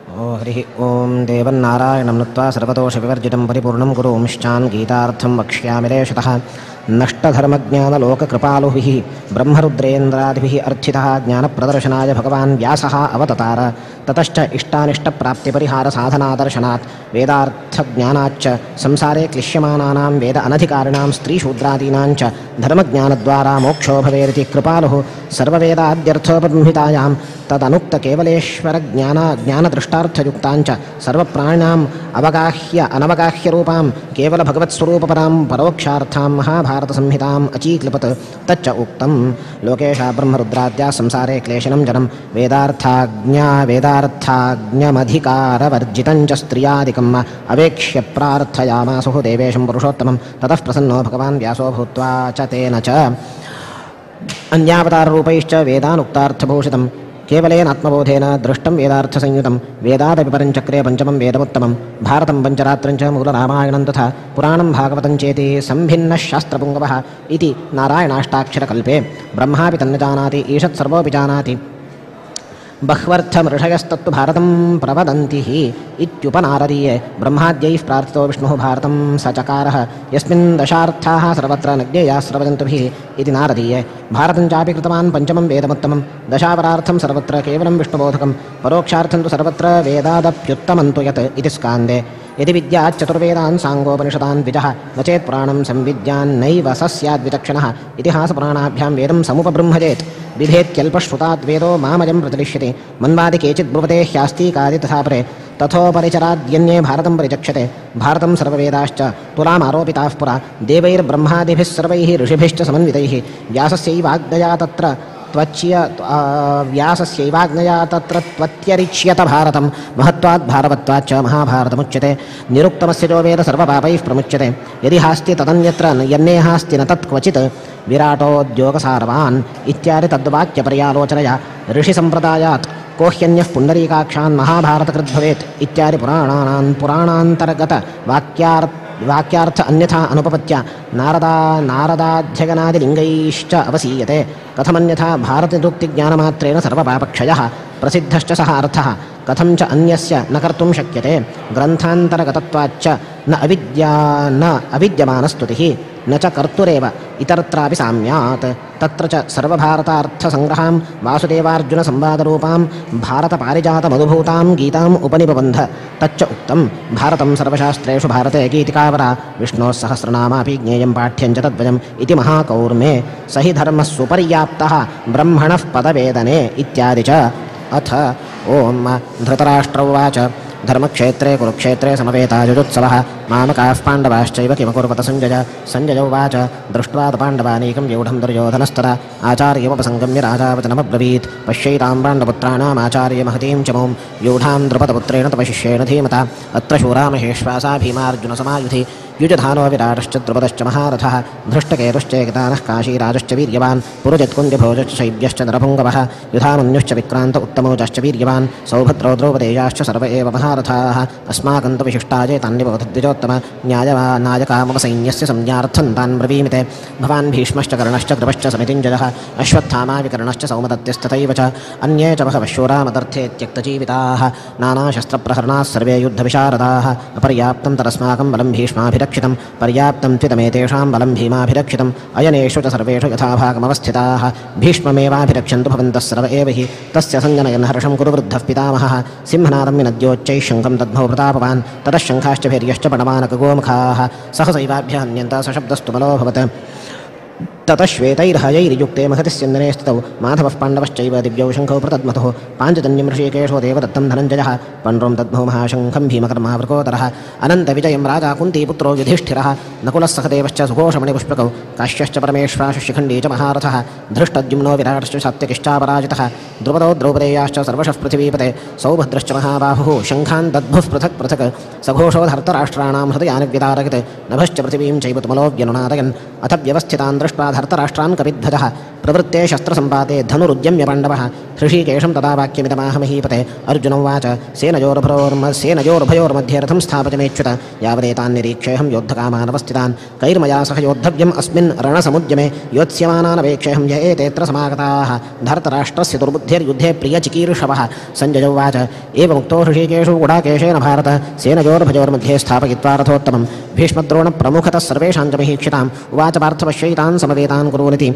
ओ हरिः ॐ देवन्नारायणं नत्वा सर्वदोषविवर्जितं परिपूर्णं गुरुंश्चान् गीतार्थं वक्ष्यामि लेशतः। नष्टधर्मज्ञानलोककृपालुभिः ब्रह्मरुद्रेन्द्रादिभिः अर्थितः ज्ञानप्रदर्शनाय भगवान् व्यासः अवततार। ततश्च इष्टानिष्टप्राप्तिपरिहारसाधनादर्शनात् वेदार्थज्ञानाच्च संसारे क्लिश्यमानानां वेद अनधिकारिणां स्त्रीशूद्रादीनां च धर्मज्ञानद्वारा मोक्षो भवेरिति कृपालुः सर्ववेदाद्यर्थोपबृंहितायां तदनुक्तकेवलेश्वरज्ञान ज्ञानदृष्टार्थयुक्ताञ्च सर्वप्राणिनाम् अवगाह्य अनवगाह्यरूपां केवलभगवत्स्वरूपपरां परोक्षार्थां महाभारतसंहिताम् अचीक्लिपत्। तच्च उक्तं लोकेशा ब्रह्मरुद्राद्या संसारे क्लेशनं जनं वेदार्थाज्ञा वेदार्थाज्ञमधिकारवर्जितं च स्त्रियादिकम् अवेक्ष्य प्रार्थयामासुः देवेशं पुरुषोत्तमं। ततः प्रसन्नो भगवान् व्यासो भूत्वा च तेन च अन्यावताररूपैश्च वेदानुक्तार्थभूषितं केवलेनात्मबोधेन दृष्टं वेदार्थसंयुतं वेदादपि परञ्चक्रे पञ्चमं वेदमुत्तमं भारतं पञ्चरात्रं च मूलरामायणं तथा पुराणं भागवतं चेति सम्भिन्नः शास्त्रपुङ्गवः इति नारायणाष्टाक्षरकल्पे ब्रह्मापि तन्न जानाति ईषत् सर्वोऽपि जानाति बह्वर्थमृषयस्तत्तु भारतं प्रवदन्ति हि इत्युपनारदीये ब्रह्माद्यैः प्रार्थितो विष्णुः भारतं स चकारः यस्मिन् दशार्थाः सर्वत्र न ज्ञेयाः सर्वजन्तुभिः इति नारदीये। भारतं चापि कृतवान् पञ्चमं वेदमुत्तमं दशावरार्थं सर्वत्र केवलं विष्णुबोधकं परोक्षार्थं तु सर्वत्र वेदादप्युत्तमं तु यत् इति स्कान्दे। यदि विद्यात् चतुर्वेदान् साङ्गोपनिषदान् द्विजः न चेत् पुराणं संविद्यान्नैव स स्याद्विचक्षणः। इतिहासपुराणाभ्यां वेदं समुपबृंहजेत् बिभेत्यल्पश्रुताद् वेदो मामयं प्रचलिष्यति। मन्वादि केचिद् ब्रुवते ह्यास्तीकादि तथा परे तथोपरिचराद्यन्ये भारतं परिचक्षते। भारतं सर्ववेदाश्च तुलामारोपिताः पुरा देवैर्ब्रह्मादिभिः सर्वैः ऋषिभिश्च समन्वितैः। व्यासस्यैवाज्ञया तत्र व्यासस्यैवाज्ञया तत्र त्वत्यरिच्यत भारतं महत्त्वात् भारवत्वाच्च महाभारतमुच्यते। निरुक्तमस्य चो वेद सर्वपापैः प्रमुच्यते। यदि हास्ति तदन्यत्र यन्नेहास्ति न तत् क्वचित् विराटोद्योगसारवान् इत्यादि तद्वाक्यपर्यालोचनया ऋषिसम्प्रदायात् को ह्यन्यः पुण्डरीकाक्षान् महाभारतकृद्भवेत् इत्यादि पुराणानां पुराणान्तर्गत वाक्यार्थ अन्यथा अनुपपत्या नारदाध्यगनादिलिङ्गैश्च अवसीयते। कथमन्यथा भारतनिरुक्तिज्ञानमात्रेण सर्वपापक्षयः प्रसिद्धश्च सः अर्थः कथं च अन्यस्य न कर्तुं शक्यते। ग्रन्थान्तर्गतत्वाच्च न अविद्या न अविद्यमानस्तुतिः न च कर्तुरेव इतरत्रापि साम्यात्। तत्र च सर्वभारतार्थसङ्ग्रहां वासुदेवार्जुनसंवादरूपां भारतपारिजातमधुभूतां गीताम् उपनिबन्ध। तच्च उक्तं भारतं सर्वशास्त्रेषु भारते गीतिकावरा विष्णोः सहस्रनामापि ज्ञेयं पाठ्यं च तद्वयम् इति महाकौर्मे स हि धर्मः सुपर्याप्तः ब्रह्मणः पदवेदने इत्यादि च। अथ ॐ धृतराष्ट्र उवाच धर्मक्षेत्रे कुरुक्षेत्रे समवेतायुजुत्सवः मामकाः पाण्डवाश्चैव किमकुर्वत सञ्जय। सञ्जय उवाच दृष्ट्वा पाण्डवानीकं व्यूढं दुर्योधनस्तदा आचार्यमुपसङ्गम्य राजावचनमब्रवीत्। पश्यैतां पाण्डपुत्राणामाचार्यमहतीं च मुं व्यूढां द्रुपदपुत्रेण तव शिष्येण धीमता। अत्र शूरा महेश्वासा भीमार्जुनसमायुधि युजधानो विराटश्च द्रुपदश्च महारथः धृष्टकेतुश्चेकितानः काशीराजश्च वीर्यवान् पुरुजित्कुन्दिभोजश्च शैब्यश्च नरपुङ्गवः युधामन्युश्च विक्रान्त उत्तमौजश्च वीर्यवान् सौभद्रो द्रौपदेयाश्च सर्व एव महारथाः। अस्माकं तु विशिष्टाये तान्निबोधद्विजोत्तम न्यायवा नायका मम सैन्यस्य संज्ञार्थं तान् ब्रवीमि ते। भवान् भीष्मश्च कर्णश्च कृपश्च समितिञ्जयः अश्वत्थामा विकर्णश्च सौमदत्त्यस्तथैव च अन्ये च बहवः शूरा मदर्थे त्यक्तजीविताः। नानाशस्त्रप्रहरणाः सर्वे युद्धविशारदाः अपर्याप्तं तरस्माकं बलं भीष्माभिरक्षितं पर्याप्तं त्विदमेतेषां बलं भीमाभिरक्षितम्। अयनेषु च सर्वेषु यथाभागमवस्थिताः भीष्ममेवाभिरक्षन्तु भवन्तः सर्व एव हि। तस्य सञ्जनयन् हर्षं कुरु वृद्धः पितामहः सिंहनादं विनद्योच्चैः शङ्खं दद्मौ प्रतापवान् ततः शङ्खाश्च भैर्यश्च पणमानकगोमुखाः सहसैवाभ्यहन्यन्त सशब्दस्तु बलोऽभवत्। ततः श्वेतैर्हयैर्युक्ते महति स्यन्दने स्थितौ माधवः पाण्डवश्चैव दिव्यौ शङ्खौ प्रदद्मतुः। पाञ्चजन्यं ऋषिकेशो देवदत्तं धनञ्जयः पण्ड्रों दद्मौ महाशङ्खं भीमकर्मावृकोदरः। अनन्तविजयं राजा कुन्तीपुत्रो युधिष्ठिरः नकुलः सहदेवश्च सुघोषमणिपुष्पकौ काश्यश्च परमेश्वराशु शिखण्डी च महारथः धृष्टद्युम्नो विराटश्च सात्यकिश्चापराजितः द्रुपदो द्रौपदेयाश्च सर्वशः पृथिवीपते सौभद्रश्च महाबाहुः शङ्खान् दद्भुः पृथक् पृथक् सघोषो धर्तराष्ट्राणां हृदयानि व्यदारयत् नभश्च पृथिवीं चैव तुमलो व्यनुनादयन्। अथ व्यवस्थितान् दृष्ट्वा धर्तराष्ट्रान् कपिध्वजः प्रवृत्ते शस्त्रसम्पाते धनुरुद्यम्य पाण्डवः हृषीकेशं तदा वाक्यमिदमाह महीपते अर्जुन उवाच सेनयोरुभयोर्मध्ये रथं स्थापय मेच्युत यावदेतान् निरीक्षेऽहं योद्धकामानवस्थितान् कैर्मया सह योद्धव्यम् अस्मिन् रणसमुद्यमे योत्स्यमानानवेक्षेऽहं य एतेऽत्र समागताः धर्तराष्ट्रस्य दुर्बुद्धिर्युद्धे प्रियचिकीर्षवः। सञ्जय उवाच एवमुक्तो हृषीकेशो गुडाकेशेन भारत सेनयोरुभयोर्मध्ये स्थापयित्वा रथोत्तमं भीष्मद्रोणप्रमुखतः सर्वेषां च महीक्षिताम् उवाच पार्थ पश्यैतान् समवेतान् कुरूनिति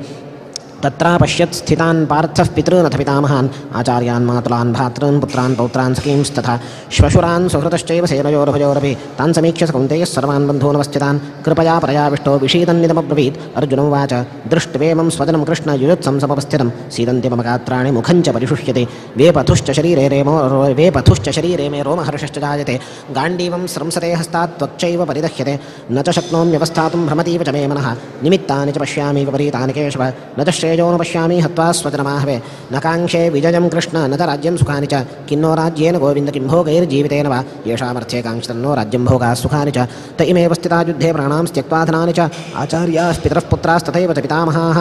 तत्रापश्यत् स्थितान् पार्थः पितॄनथ पितामहान् आचार्यान् मातुलान् भ्रातॄन् पुत्रान् पौत्रान् सखींस्तथा श्वशुरान् सुहृतश्चैव सेनयोरुभयोरपि तान् समीक्ष्य स कौन्तेयः सर्वान् बन्धूनवस्थितान् कृपया परयाविष्टो विषीदन्निदमब्रवीत्। अर्जुन उवाच दृष्ट्वेमं स्वजनं कृष्ण युयुत्सं समुपस्थितं सीदन्ति मम गात्राणि मुखं च परिशुष्यते वेपथुश्च शरीरे मे रोमहर्षश्च जायते गाण्डीवं स्रंसते हस्तात् त्वच्चैव परिदह्यते न च शक्नोम्यवस्थातुं भ्रमतीव च मे मनः निमित्तानि च पश्यामि विपरीतानि केशव न च श्रेयो न पश्यामि हत्वा स्वजनमाहवे न काङ्क्षे विजयं कृष्ण न च राज्यं सुखानि च किन्नो राज्येन गोविन्द किं भोगैर्जीवितेन वा येषामर्थे काङ्क्षितन्नो राज्यं भोगाः सुखानि च त इमेव स्थिता युद्धे प्राणां त्यक्त्वा धनानि च आचार्याः पितरः पुत्रास्तथैव च पितामहाः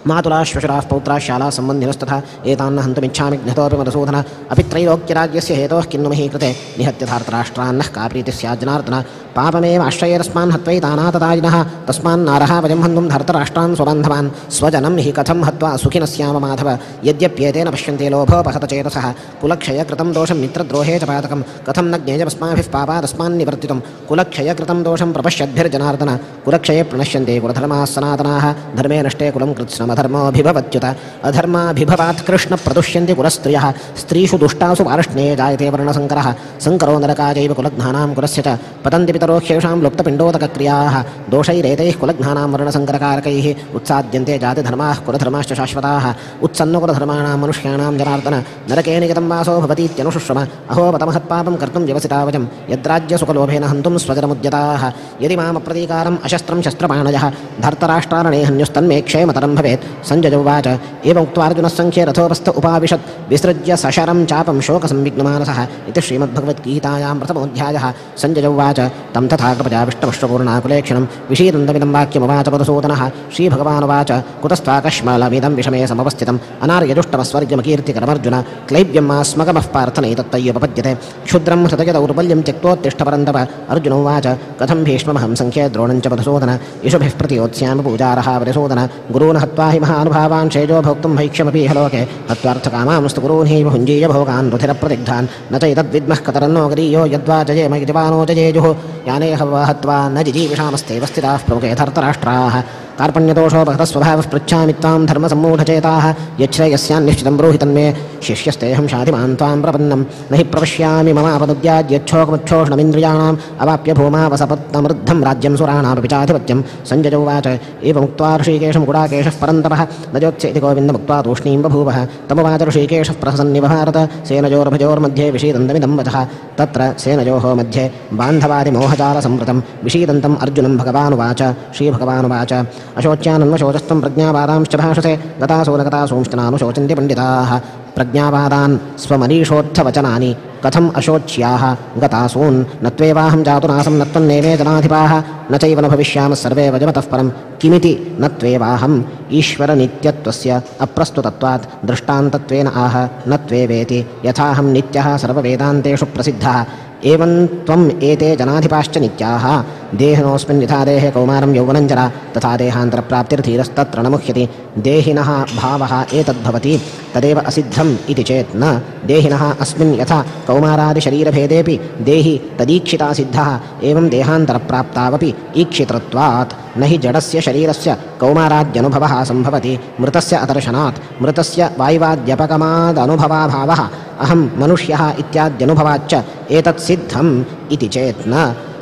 मातुलाः श्वशुराः पौत्राः शालाः सम्बन्धिनस्तथा एतान्न हन्तुमिच्छामि घ्नतोऽपि मधुसूदन अपि त्रैलोक्यराज्यस्य हेतोः किन्नु मही कृते निहत्य धार्तराष्ट्रान्नः का प्रीतिः स्याज्जनार्दन पापमेव आश्रयेरस्मान् हत्वैतानाततायिनः तस्मान्नारः वयं हन्तुं धर्तराष्ट्रान् स्वबान्धवान् स्वजनं हि कथं हत्वा सुखिनः स्याम माधव यद्यप्येतेन पश्यन्ते लोभोपहत चेतसः कुलक्षयकृतं दोषं मित्रद्रोहे च पातकं कथं न ज्ञेयमस्माभिः पापादस्मान्निवर्तितुं कुलक्षयकृतं दोषं प्रपश्यद्भिर्जनार्दन कुलक्षये प्रणश्यन्ते कुलधर्माः सनातनाः धर्मे नष्टे कुलं कृत्स्नमधर्मोऽभिभवत्युत अधर्माभिभवात् कृष्ण प्रदुष्यन्ति कुलस्त्रियः स्त्रीषु दुष्टासु वार्ष्णे जायते वर्णसङ्करः सङ्करो नरकाजैव कुलघ्नानां कुलस्य च पतन्ति पितरो ह्येषां लुप्तपिण्डोदकक्रियाः दोषैरेतैः कुलघ्नानां वर्णसङ्करकारकैः उत्साद्यन्ते जातिधर्माः कुलधर्माश्च शाश्वताः उत्सन्नकुलधर्माणां मनुष्याणां जनार्दन नरके निगतं वासो भवतीत्यनुशुश्रम अहो बतमहत्पापं कर्तुं व्यवसितावजं यद्राज्यसुखलोभेन हन्तुं स्वजनमुद्यताः यदि मामप्रतीकारम् अशस्त्रं शस्त्रपाणयः धर्तराष्ट्रारणे हन्युस्तन्मे क्षेमतरं भवेत्। सञ्जय उवाच एवमुक्त्वार्जुनः सङ्ख्ये रथोपस्थ उपाविशत् विसृज्य सशरं चापं शोकसंविघ्नमानसः इति श्रीमद्भगवद्गीतायां प्रथमोऽध्यायः। सञ्जय उवाच तं तथा कृपयाविष्टमश्वपूर्णाकुलेक्षणं विषीदन्तमिदं वाक्यमुवाच मधुसूदनः। श्रीभगवानुवाच कुतस्त्वाकश्मलमिदं विषमे समवस्थितम् अनार्यजुष्टमस्वर्गमकीर्तिकरमर्जुन क्लैब्यं मास्मगमः पार्थनैतत्त्वय्युपपद्यते क्षुद्रं हृदयदौर्बल्यं त्यक्तोत्तिष्ठ परन्तप। अर्जुन उवाच कथं भीष्ममहं सङ्ख्ये द्रोणं च मधुसूदन इषुभिः प्रतियोत्स्यामि पूजारः वरिसूदन गुरून् हत्वा हि महानुभावान् श्रेयो भोक्तुं भैक्ष्यमपि इह लोके हत्वार्थकामांस्तु गुरून् हि भुञ्जीय भोगान् रुधिरप्रतिग्धान् न चैतद्विद्मः कतरन्नो गरीयो यद्वा जयेम यजमानो जयेजुः यानेह हत्वा न जिजीविषामस्तेव स्थिताः प्रमुखे धर्तराष्ट्राः कार्पण्यदोषो भगतस्वभावः पृच्छामि त्वां धर्मसम्मूढचेताः यच्छ्रेयस्यान्निश्चितं ब्रूहि तन्मे शिष्यस्तेऽहं शाधिमान् त्वां प्रपन्नं न हि प्रपश्यामि ममापनुद्याद्यच्छोकमुच्छोषणमिन्द्रियाणाम् अवाप्य भूमावसपत्नमृद्धं राज्यं सुराणामपि चाधिपत्यं। सञ्जय उवाच एवमुक्त्वा ऋषिकेशं गुडाकेशः परन्तपः न जोत्स्य इति गोविन्दमुक्त्वा तूष्णीं बभूवः तमुवाच ऋषिकेशः प्रहसन्निव भारत सेनयोरुभयोर्मध्ये विषीदन्तमिदं वचः तत्र सेनयोः मध्ये बान्धवादिमोहजालसंवृतं विषीदन्तम् अर्जुनं भगवानुवाच। श्रीभगवानुवाच अशोच्यानन्वशोचस्त्वं प्रज्ञावादांश्च भाषसे गतासो न गतासूंश्च पण्डिताः प्रज्ञावादान् स्वमनीषोत्थवचनानि कथम् अशोच्याः गतासून् न त्वेवाहं जातु नासं न त्वन्नेमे जनाधिपाः न चैव न भविष्यामः सर्वे वजमतः परं किमिति न त्वेवाहम् ईश्वरनित्यत्वस्य अप्रस्तुतत्वात् दृष्टान्तत्वेन आह न त्वेवेति यथाहं नित्यः सर्ववेदान्तेषु प्रसिद्धः एवं त्वम् एते जनाधिपाश्च नित्याः देहिनोऽस्मिन् यथा देहे कौमारं यौवनं जरा तथा देहान्तरप्राप्तिर्धीरस्तत्र न मुह्यति देहिनः भावः एतद्भवति तदेव असिद्धम् इति चेत् न देहिनः अस्मिन् यथा कौमारादिशरीरभेदेऽपि देहि तदीक्षिता सिद्धः एवं देहान्तरप्राप्तावपि ईक्षितृत्वात् न हि जडस्य शरीरस्य कौमाराद्यनुभवः सम्भवति मृतस्य अदर्शनात् मृतस्य वाय्वाद्यपगमादनुभवाभावः अहं मनुष्यः इत्याद्यनुभवाच्च एतत् सिद्धम् इति चेत् न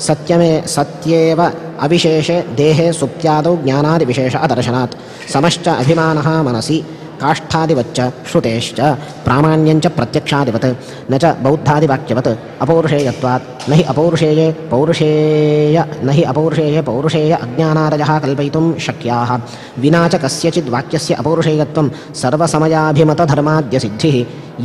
सत्यमे सत्येव अविशेषे देहे सुप्त्यादौ ज्ञानादिविशेष अदर्शनात् समश्च अभिमानः मनसि काष्ठादिवच्च श्रुतेश्च प्रामाण्यञ्च प्रत्यक्षादिवत् न च बौद्धादिवाक्यवत् अपौरुषेयत्वात् न हि अपौरुषेये पौरुषेय अज्ञानादयः कल्पयितुं शक्याः विना च कस्यचिद् वाक्यस्य अपौरुषेयत्वं सर्वसमयाभिमतधर्माद्यसिद्धिः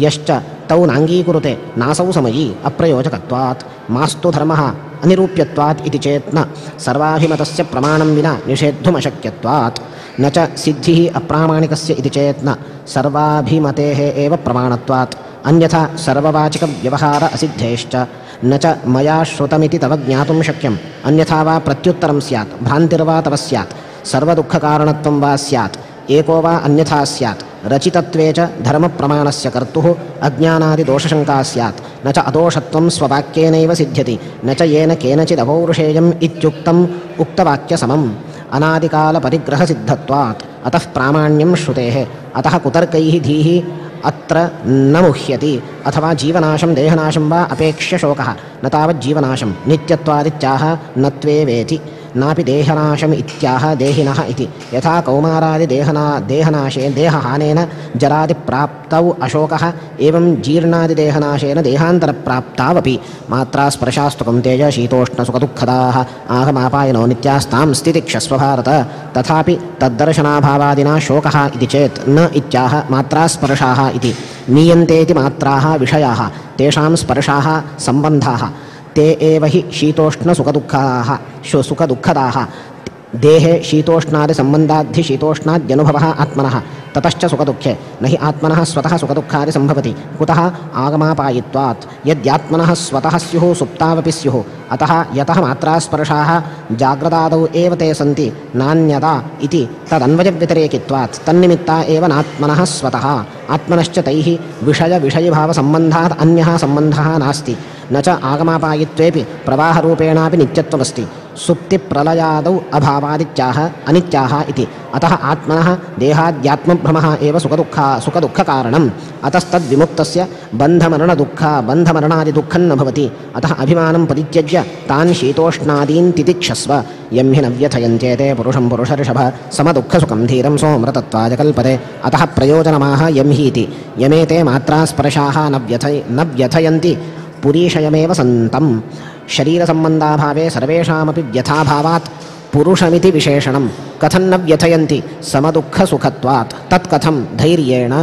यश्च तौ नाङ्गीकुरुते नासौ समयी अप्रयोजकत्वात् मास्तु धर्मः अनिरूप्यत्वात् इति चेत् न सर्वाभिमतस्य प्रमाणं विना निषेद्धुमशक्यत्वात् न च सिद्धिः अप्रामाणिकस्य इति चेत् न, सर्वाभिमतेः एव प्रमाणत्वात्, अन्यथा सर्ववाचिकव्यवहार असिद्धेश्च। न च मया श्रुतमिति तव ज्ञातुं शक्यम्, अन्यथा वा प्रत्युत्तरं स्यात्, भ्रान्तिर्वा तव स्यात्, सर्वदुःखकारणत्वं वा स्यात्, एको वा अन्यथा स्यात्, रचितत्वे च धर्मप्रमाणस्य कर्तुः अज्ञानादिदोषशङ्का स्यात्। न च अदोषत्वं स्ववाक्येनैव सिद्ध्यति, न च येन केनचिदपौरुषेयम् इत्युक्तम् उक्तवाक्यसमम् अनादिकालपरिग्रहसिद्धत्वात्। अतः प्रामाण्यं श्रुतेः। अतः कुतर्कैः धीः अत्र न मुह्यति। अथवा जीवनाशं देहनाशं वा अपेक्ष्य शोकः, न तावज्जीवनाशं नित्यत्वादित्याह न त्वेवेति, नापि देहनाशम् इत्याह देहिनः इति। यथा कौमारादिदेहनाशे देहहानेन जरादिप्राप्तौ अशोकः, एवं जीर्णादिदेहनाशेन देहान्तरप्राप्तावपि। मात्रा स्पर्शास्तु कौन्तेय शीतोष्णसुखदुःखदाः आगमापायनो नित्यास्तां स्थितिक्षस्व भारत। तथापि तद्दर्शनाभावादिना शोकः इति चेत् न इत्याह मात्रा स्पर्शाः इति। नीयन्तेति मात्राः विषयाः, तेषां स्पर्शाः सम्बन्धाः, ते एव हि शीतोष्णसुखदुःखाः सुखदुःखदाः। देहे शीतोष्णादिसम्बन्धाद्धि शीतोष्णाद्यनुभवः आत्मनः, ततश्च सुखदुःखे। न हि आत्मनः स्वतः सुखदुःखादि सम्भवति, कुतः? आगमापायित्वात्। यद्यात्मनः स्वतः स्युः सुप्तावपि स्युः। अतः यतः मात्रास्पर्शाः जाग्रदादौ एव ते सन्ति नान्यदा इति तदन्वयव्यतिरेकित्वात् तन्निमित्ता एव नात्मनः स्वतः। आत्मनश्च तैः विषयविषयिभावसम्बन्धात् अन्यः सम्बन्धः नास्ति। न च आगमापायित्वेऽपि प्रवाहरूपेणापि नित्यत्वमस्ति। सुप्तिप्रलयादौ अभावादित्याह अनित्याह इति। अतः आत्मनः देहाद्यात्मभ्रमः एव सुखदुःखकारणम्। अतस्तद्विमुक्तस्य बन्धमरणादिदुःखं न भवति। अतः अभिमानं परित्यज्य तान् शीतोष्णादीन् तितिक्षस्व। यं हि न व्यथयन्त्येते पुरुषं पुरुषर्षभ समदुःखसुखं धीरं सोऽमृतत्वाय कल्पते। अतः प्रयोजनमाह यं हि इति। यमेते मात्रास्पर्शाः न व्यथयन्ति पुरीशयमेव सन्तम्। शरीरसम्बन्धाभावे सर्वेषामपि व्यथाभावात् पुरुषमिति विशेषणं। कथं न व्यथयन्ति? समदुःखसुखत्वात्। तत्कथं? धैर्येण।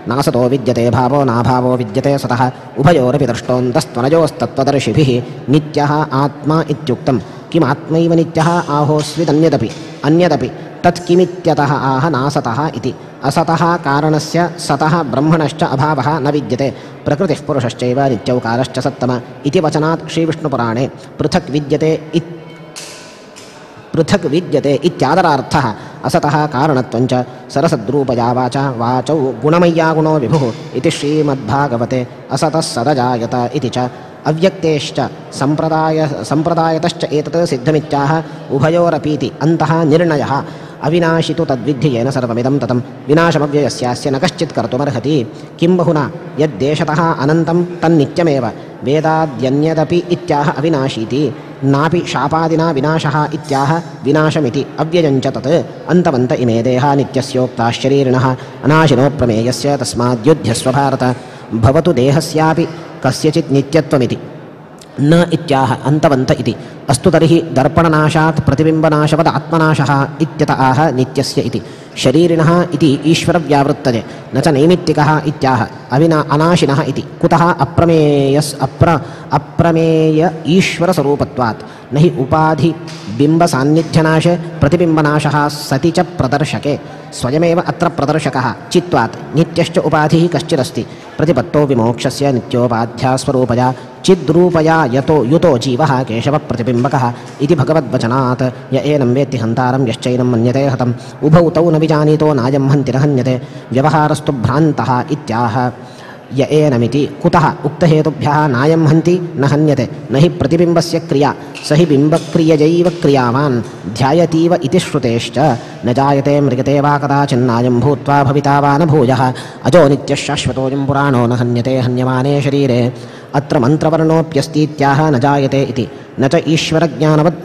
नासतो विद्यते भावो नाभावो विद्यते सतः, उभयोरपि दृष्टोऽन्तस्त्वनयोस्तत्त्वदर्शिभिः नित्यः आत्मा इत्युक्तं। किमात्मैव नित्यः? आहोस्विदन्यदपि अन्यदपि। तत्किमित्यतः आह नासतः इति। असतः कारणस्य सतः ब्रह्मणश्च अभावः न विद्यते। प्रकृतिः पुरुषश्चैव नित्यौ कालश्च सत्तम इति वचनात् श्रीविष्णुपुराणे पृथक् विद्यते इत्यादरार्थः। असतः कारणत्वञ्च सरसद्रूपया वाचा वाचौ गुणमय्या गुणो विभुः इति श्रीमद्भागवते असतः सदजायत इति च। अव्यक्तेश्च सम्प्रदायतश्च एतत् सिद्धमित्याह उभयोरपीति। अन्तः निर्णयः। अविनाशितु तद्विद्धि येन सर्वमिदं ततं विनाशमव्ययस्यास्य न कश्चित् कर्तुमर्हति। किं बहुना यद्देशतः अनन्तं तन्नित्यमेव वेदाद्यन्यदपि इत्याह अविनाशीति। नापि शापादिना विनाशः इत्याह विनाशमिति। अव्ययञ्च तत् अन्तवन्त इमे देहा नित्यस्योक्ताश्शरीरिणः अनाशिनो प्रमेयस्य तस्माद्युध्यस्व भारत। भवतु देहस्यापि कस्यचित् नित्यत्वमिति न इत्याह अन्तवन्त इति। अस्तु तर्हि दर्पणनाशात् प्रतिबिम्बनाशवद आत्मनाशः इत्यत आह नित्यस्य इति। शरीरिणः इति ईश्वरव्यावृत्तये। न च नैमित्तिकः इत्याह अनाशिनः इति। कुतः? अप्रमेय ईश्वरस्वरूपत्वात्। न हि उपाधिबिम्बसान्निध्यनाशे प्रतिबिम्बनाशः सति च प्रदर्शके स्वयमेव अत्र प्रदर्शकः चित्वात्। नित्यश्च उपाधिः कश्चिदस्ति। प्रतिपत्तो विमोक्षस्य नित्योपाध्यास्वरूपया चिद्रूपया यतो युतो जीवः केशवप्रतिबिम्बकः इति भगवद्वचनात्। य एनं वेत्ति हन्तारं यश्चैनं मन्यते हतम् उभौ तौ न विजानीतो नायं हन्ति न हन्यते व्यवहारस्तु भ्रान्तः इत्याह य एनमिति। कुतः? उक्तहेतुभ्यः नायं हन्ति न हन्यते। न हि प्रतिबिम्बस्य क्रिया, स हि बिम्बक्रियजैव क्रियावान् ध्यायतीव इति श्रुतेश्च। न जायते मृगते वा कदाचिन्नायं भूत्वा भविता वा न भूयः। अजो नित्यः शाश्वतोऽयं पुराणो न हन्यते हन्यमाने शरीरे। अत्र मन्त्रवर्णोऽप्यस्तीत्याह न जायते इति। न च ईश्वरज्ञानवद्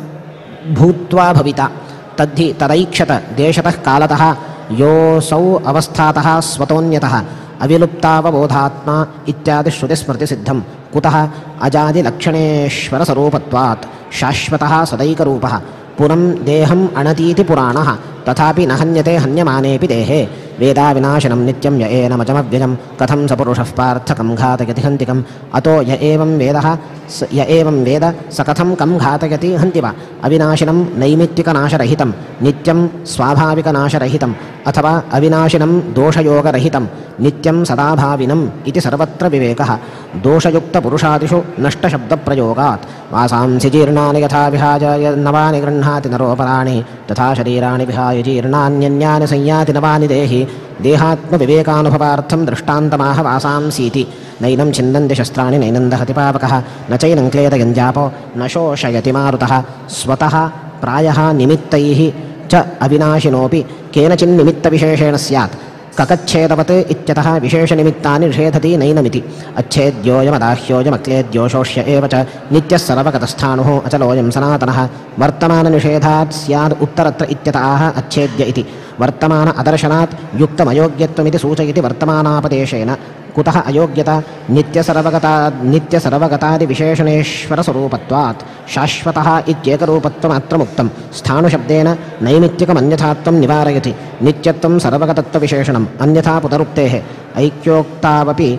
भूत्वा भविता तद्धि तदैक्षत देशतः कालतः योऽसौ अवस्थातः स्वतोऽन्यतः अविलुप्तावबोधात्मा इत्यादि श्रुतिस्मृतिसिद्धं। कुतः? अजादिलक्षणेश्वरस्वरूपत्वात् शाश्वतः सदैकरूपः। पुरं देहम् अणतीति पुराणः। तथापि न हन्यते हन्यमानेऽपि देहे। वेदाविनाशिनं नित्यं य एनमजमव्ययं कथं स पुरुषः पार्थकं घातयति हन्तिकम्। अतो य एवं वेदः य एवं वेद स कथं कं घातयति हन्ति वा। अविनाशिनं नैमित्तिकनाशरहितं नित्यं स्वाभाविकनाशरहितम् अथवा अविनाशिनं दोषयोगरहितं नित्यं सदाभाविनम् इति सर्वत्र विवेकः। दोषयुक्तपुरुषादिषु नष्टशब्दप्रयोगात् वासांसि जीर्णानि यथा विहाय नवानि गृह्णाति नरोपराणि तथा शरीराणि विहाय जीर्णान्यन्यानि संयाति नवानि देहि। देहात्मविवेकानुभवार्थं दृष्टान्तमाह वासांसीति। नैनं छिन्दन्ति शस्त्राणि नैनं दहति पावकः न चैनं क्लेदयन्त्यापो न शोषयति मारुतः। स्वतः प्रायः निमित्तैः च अविनाशिनोऽपि केनचिन्निमित्तविशेषेण स्यात् ककच्छेदवत् इत्यतः विशेषनिमित्तानि निषेधति नैनमिति। अच्छेद्योऽयमदाह्योऽयमक्लेद्यो शोष्य एव च नित्यः सर्वगतस्थाणुः अचलोऽयं सनातनः। वर्तमाननिषेधात् स्याद् उत्तरत्र इत्यत आह अच्छेद्य इति। वर्तमान अदर्शनात् युक्तमयोग्यत्वमिति सूचयति वर्तमानापदेशेन। कुतः अयोग्यता? नित्यसर्वगतादिविशेषणेश्वरस्वरूपत्वात् शाश्वतः इत्येकरूपत्वमात्रमुक्तं। स्थाणुशब्देन नैमित्तिकमन्यथात्वं निवारयति। नित्यत्वं सर्वगतत्वविशेषणम् अन्यथा पुनरुक्तेः। ऐक्योक्तावपि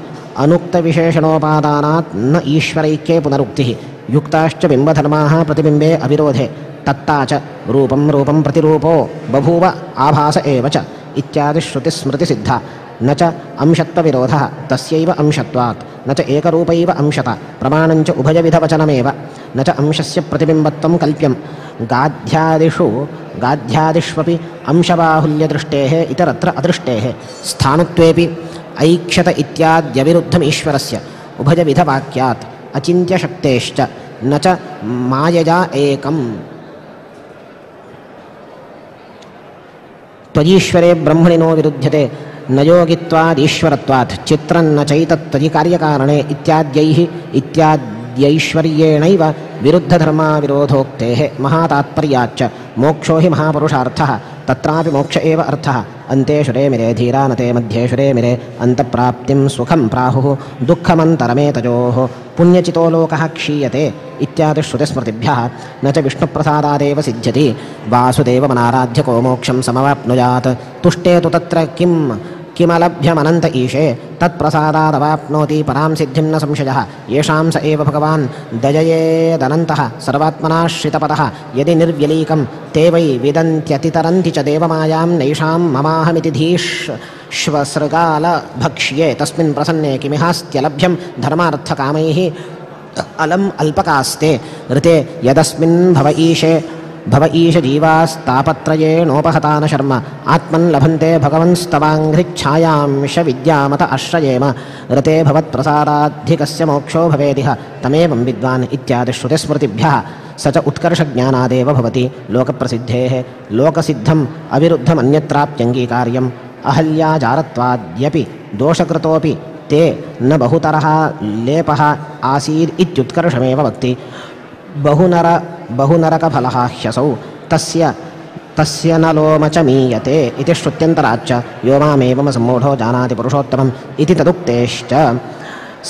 अनुक्तविशेषणोपादानात् न ईश्वरैक्ये पुनरुक्तिः। युक्ताश्च बिम्बधर्माः प्रतिबिम्बे अविरोधे तत्ता च रूपं रूपं प्रतिरूपो बभूव आभास एव च इत्यादिश्रुतिस्मृतिसिद्धा। न च अंशत्वविरोधः तस्यैव अंशत्वात्। न च एकरूपैव अंशता प्रमाणञ्च उभयविधवचनमेव। न च अंशस्य प्रतिबिम्बत्वं कल्प्यं। गाध्यादिष्वपि अंशबाहुल्यदृष्टेः इतरत्र अदृष्टेः। स्थाणुत्वेऽपि ऐक्षत इत्याद्यविरुद्धमीश्वरस्य उभयविधवाक्यात् अचिन्त्यशक्तेश्च। न च मायया एकम्। त्वयीश्वरे ब्रह्मणि नो विरुध्यते न योगित्वादीश्वरत्वात् चित्रं न चैतत्त्वयि कार्यकारणे इत्याद्यैः इत्याद्यैश्वर्येणैव विरुद्धधर्माविरोधोक्तेः महातात्पर्याच्च। मोक्षो हि महापुरुषार्थः तत्रापि मोक्ष एव अर्थः। अन्ते शुरे मिरे धीरा न ते मध्ये शुरे मिरे अन्तप्राप्तिं सुखं प्राहुः दुःखमन्तरमेतयोः। पुण्यचितो लोकः क्षीयते इत्यादिश्रुतिस्मृतिभ्यः। न च विष्णुप्रसादादेव सिद्ध्यति। वासुदेवमनाराध्य को मोक्षं समवाप्नुयात्। तुष्टे तु तत्र किं किमलभ्यमनन्त ईशे तत्प्रसादादवाप्नोति परां सिद्धिं न संशयः। येषां स एव भगवान् दययेदनन्तः सर्वात्मनाश्रितपदः। यदि निर्व्यलीकं ते वै विदन्त्यतितरन्ति च देवमायां नैषां ममाहमिति धीश्वसृगालभक्ष्ये तस्मिन् प्रसन्ने किमिहास्त्यलभ्यं धर्मार्थकामैः अलम् अल्पकास्ते। ऋते यदस्मिन् भव ईशे भव ईश जीवास्तापत्रयेणोपहता न शर्म आत्मन् लभन्ते भगवंस्तवाङ्घ्रिच्छायांश विद्यामत आश्रयेम। ऋते भवत्प्रसादाधिकस्य मोक्षो भवेदिह तमेवं विद्वान् इत्यादिश्रुतिस्मृतिभ्यः। स च उत्कर्षज्ञानादेव भवति लोकप्रसिद्धेः। लोकसिद्धम् अविरुद्धमन्यत्राप्यङ्गीकार्यम्। अहल्याजारत्वाद्यपि दोषकृतोऽपि ते न बहुतरः लेपः आसीद् इत्युत्कर्षमेव वक्ति। बहुनरकफलः ह्यसौ तस्य तस्य न लोम च मीयते इति श्रुत्यन्तराच्च। यो मामेवं सम्मूढो जानाति पुरुषोत्तमम् इति तदुक्तेश्च।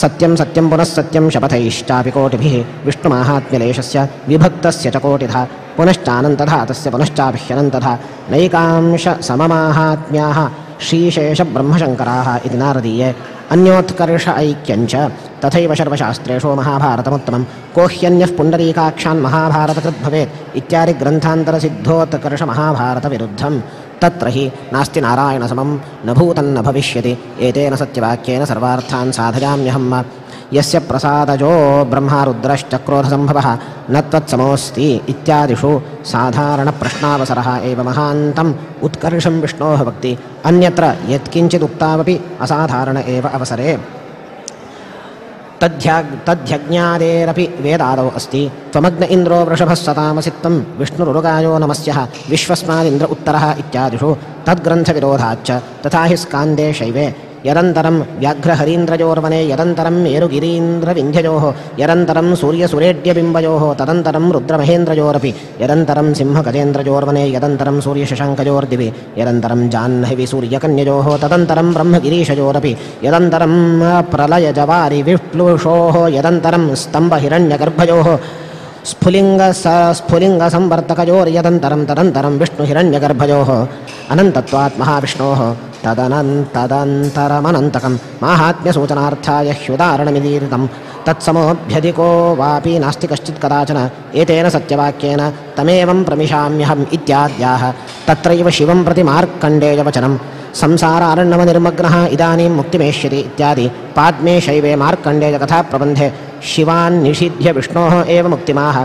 सत्यं सत्यं पुनः सत्यं शपथैश्चापि कोटिभिः विष्णुमाहात्म्यलेशस्य विभक्तस्य च कोटिधा पुनश्चानन्तधा तस्य पुनश्चापि ह्यनन्तधा नैकांश सममाहात्म्याः श्रीशेषब्रह्मशङ्कराः इति नारदीये। अन्योत्कर्ष ऐक्यञ्च तथैव सर्वशास्त्रेषु महाभारतमुत्तमं को ह्यन्यः पुण्डरीकाक्षान् महाभारतकृद् भवेत् इत्यादि ग्रन्थान्तरसिद्धोत्कर्षमहाभारतविरुद्धं। तत्र हि नास्ति नारायणसमं न भूतं न भविष्यति एतेन सत्यवाक्येन सर्वार्थान् साधयाम्यहम्। यस्य प्रसादजो ब्रह्मा रुद्रश्चक्रोधसम्भवः न त्वत्समोऽस्ति इत्यादिषु साधारणप्रश्नावसरः एव महान्तम् उत्कर्षं विष्णोः वक्ति। अन्यत्र यत्किञ्चिदुक्तावपि असाधारण एव अवसरे। तद्ध्यज्ञादेरपि वेदादौ अस्ति। त्वमग्न इन्द्रो वृषभः सतामसि त्वं विष्णुरुगायो नमस्यः विश्वस्मादिन्द्र उत्तरः इत्यादिषु तद्ग्रन्थविरोधाच्च। तथा हि स्कान्दे शैवे यदन्तरं व्याघ्रहरीन्द्रयोर्वने यदन्तरं मेरुगिरीन्द्रविन्ध्ययोः यदन्तरं सूर्यसुरेड्यबिम्बयोः तदन्तरं रुद्रमहेन्द्रयोरपि यदन्तरं सिंहगजेन्द्रयोर्वने यदन्तरं सूर्यशशाङ्कयोर्दिवि यदन्तरं जाह्नवी सूर्यकन्ययोः तदन्तरं ब्रह्मगिरीशयोरपि यदन्तरं प्रलयजवारिविप्लुषोः यदन्तरं स्तम्भहिरण्यगर्भयोः स्फुलिङ्गसंवर्तकयोर्यदन्तरं तदन्तरं विष्णुहिरण्यगर्भयोः अनन्तत्वात् महाविष्णोः तदनन्तदन्तरमनन्तकं माहात्म्यसूचनार्थाय ह्युदाहरणमिदीरितं तत्समोऽभ्यधिको वापि नास्ति कश्चित् कदाचन एतेन सत्यवाक्येन तमेवं प्रमिशाम्यहम् इत्याद्याः। तत्रैव शिवं प्रति मार्कण्डेयवचनं संसारारण्यनिर्मग्नः इदानीं मुक्तिमेष्यति इत्यादि पाद्मे शैवे मार्कण्डेयकथाप्रबन्धे शिवान्निषिध्य विष्णोः एव मुक्तिमाह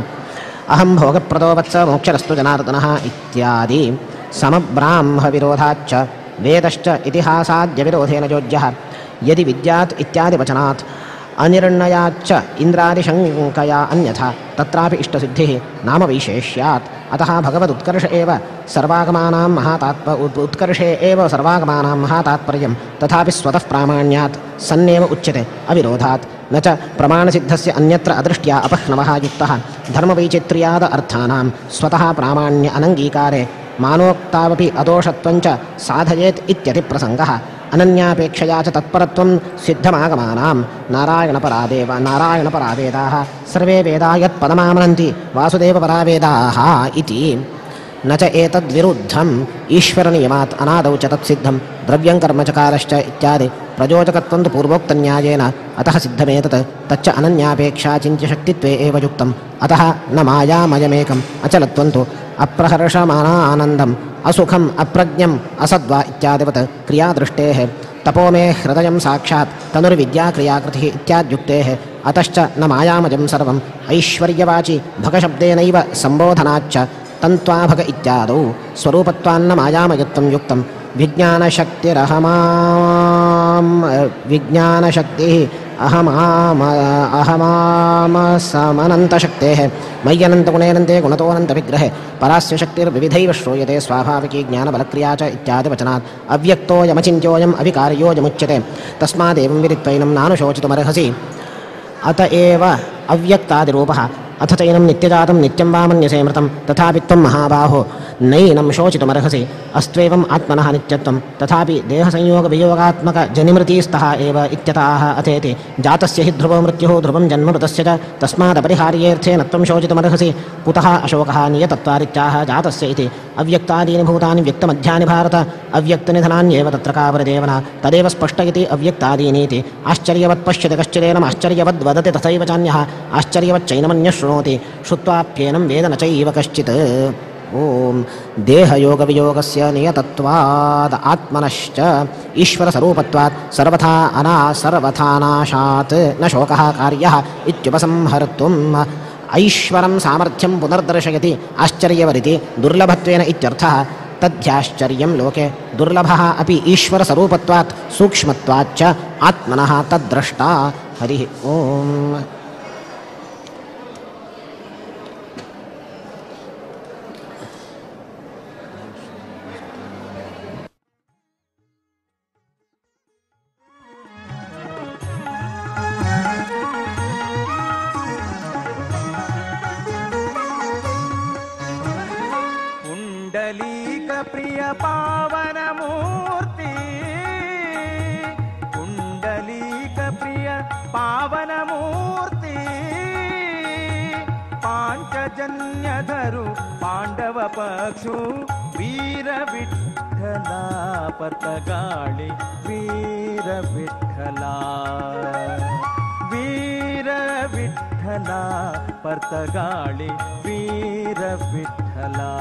अहं भोगप्रदो वत्स मोक्षरस्तु जनार्दनः इत्यादि। समब्राह्मविरोधाच्च वेदश्च इतिहासाद्यविरोधेन योज्यः यदि विद्यात् इत्यादि वचनात् अनिर्णयाच्च इन्द्रादिशङ्कया अन्यथा तत्रापि इष्टसिद्धिः नाम वैशेष्यात्। अतः भगवदुत्कर्ष एव सर्वागमानां उत्कर्षे एव सर्वागमानां महातात्पर्यं तथापि स्वतः प्रामाण्यात् सन्नेव उच्यते अविरोधात्। न च प्रमाणसिद्धस्य अन्यत्र अदृष्ट्या अपह्नवः युक्तः धर्मवैचित्र्याद अर्थानां स्वतः प्रामाण्य अनङ्गीकारे मानोक्तावपि अदोषत्वं च साधयेत् इत्यतिप्रसङ्गः। अनन्यापेक्षया च तत्परत्वं सिद्धमागमानां नारायणपरावेदाः सर्वे वेदा यत्पदमामनन्ति वासुदेवपरावेदाः इति। न च एतद्विरुद्धम् ईश्वरनियमात् अनादौ च तत्सिद्धं द्रव्यं कर्म च कालश्च इत्यादि प्रयोजकत्वं तु पूर्वोक्तन्यायेन अतः सिद्धमेतत्। तच्च अनन्यापेक्षा चिन्त्यशक्तित्वे एव युक्तम्। अतः न मायामयमेकम् अचलत्वं तु अप्रहर्षमानानन्दम् असुखम् अप्रज्ञम् असद्वा इत्यादिवत् क्रियादृष्टेः तपो मे हृदयं साक्षात् तनुर्विद्या क्रियाकृतिः इत्याद्युक्तेः। अतश्च न मायामजं सर्वम् ऐश्वर्यवाचि भगशब्देनैव सम्बोधनाच्च तन्त्वाभग इत्यादौ स्वरूपत्वान्न मायामयत्वं युक्तं। विज्ञानशक्तिः अहमामसमनन्तशक्तेः मय्यनन्तगुणेनन्ते गुणतोऽनन्तविग्रहे परास्य शक्तिर्विविधैव श्रूयते स्वाभाविकी ज्ञानबलक्रिया च इत्यादिवचनात् अव्यक्तोऽयमचिन्त्योऽयम् अविकार्योऽयमुच्यते तस्मादेवं विदित्वैनं नानुशोचितुमर्हसि। अत एव अव्यक्तादिरूपः अथ चैनं नित्यजातं नित्यं वा मन्यसे मृतं तथापि त्वं महाबाहो नैनं शोचितुमर्हसि। अस्त्वेवम् आत्मनः नित्यत्वं तथापि देहसंयोगवियोगात्मकजनिमृतिस्तः एव इत्यतः अथेति जातस्य हि ध्रुवो मृत्युः ध्रुवं जन्म मृतस्य च तस्मादपरिहार्येऽर्थे न त्वं शोचितुमर्हसि। कुतः अशोकः नियतत्वारित्याह जातस्य इति। अव्यक्तादीनि भूतानि व्यक्तमध्यानि भारत अव्यक्तनिधनान्येव तत्र कावरदेवना तदेव स्पष्टयति अव्यक्तादीनीति। आश्चर्यवत् पश्यति कश्चिदेनम् आश्चर्यवद्वदति तथैव चान्यः आश्चर्यवच्चैनमन्यः शृणोति श्रुत्वाप्येनं वेद न चैव कश्चित्। ॐ देहयोगवियोगस्य नियतत्वाद् आत्मनश्च ईश्वरस्वरूपत्वात् सर्वथा अनासर्वथानाशात् न शोकः कार्यः इत्युपसंहर्तुम् ऐश्वरं सामर्थ्यं पुनर्दर्शयति आश्चर्यवरिति दुर्लभत्वेन इत्यर्थः। तद्ध्याश्चर्यं लोके दुर्लभः अपि ईश्वरस्वरूपत्वात् सूक्ष्मत्वाच्च आत्मनः तद्द्रष्टा। हरिः ॐ। प्रिय पावन मूर्ति कुंडलीक प्रिय पावन मूर्ति पांचजन्यधरु पांडव पक्षु वीर विठ्ठला पर्तगाळि वीर विठ्ठला वीर विठ्ठला पर्तगाळि वीर विठ्ठला।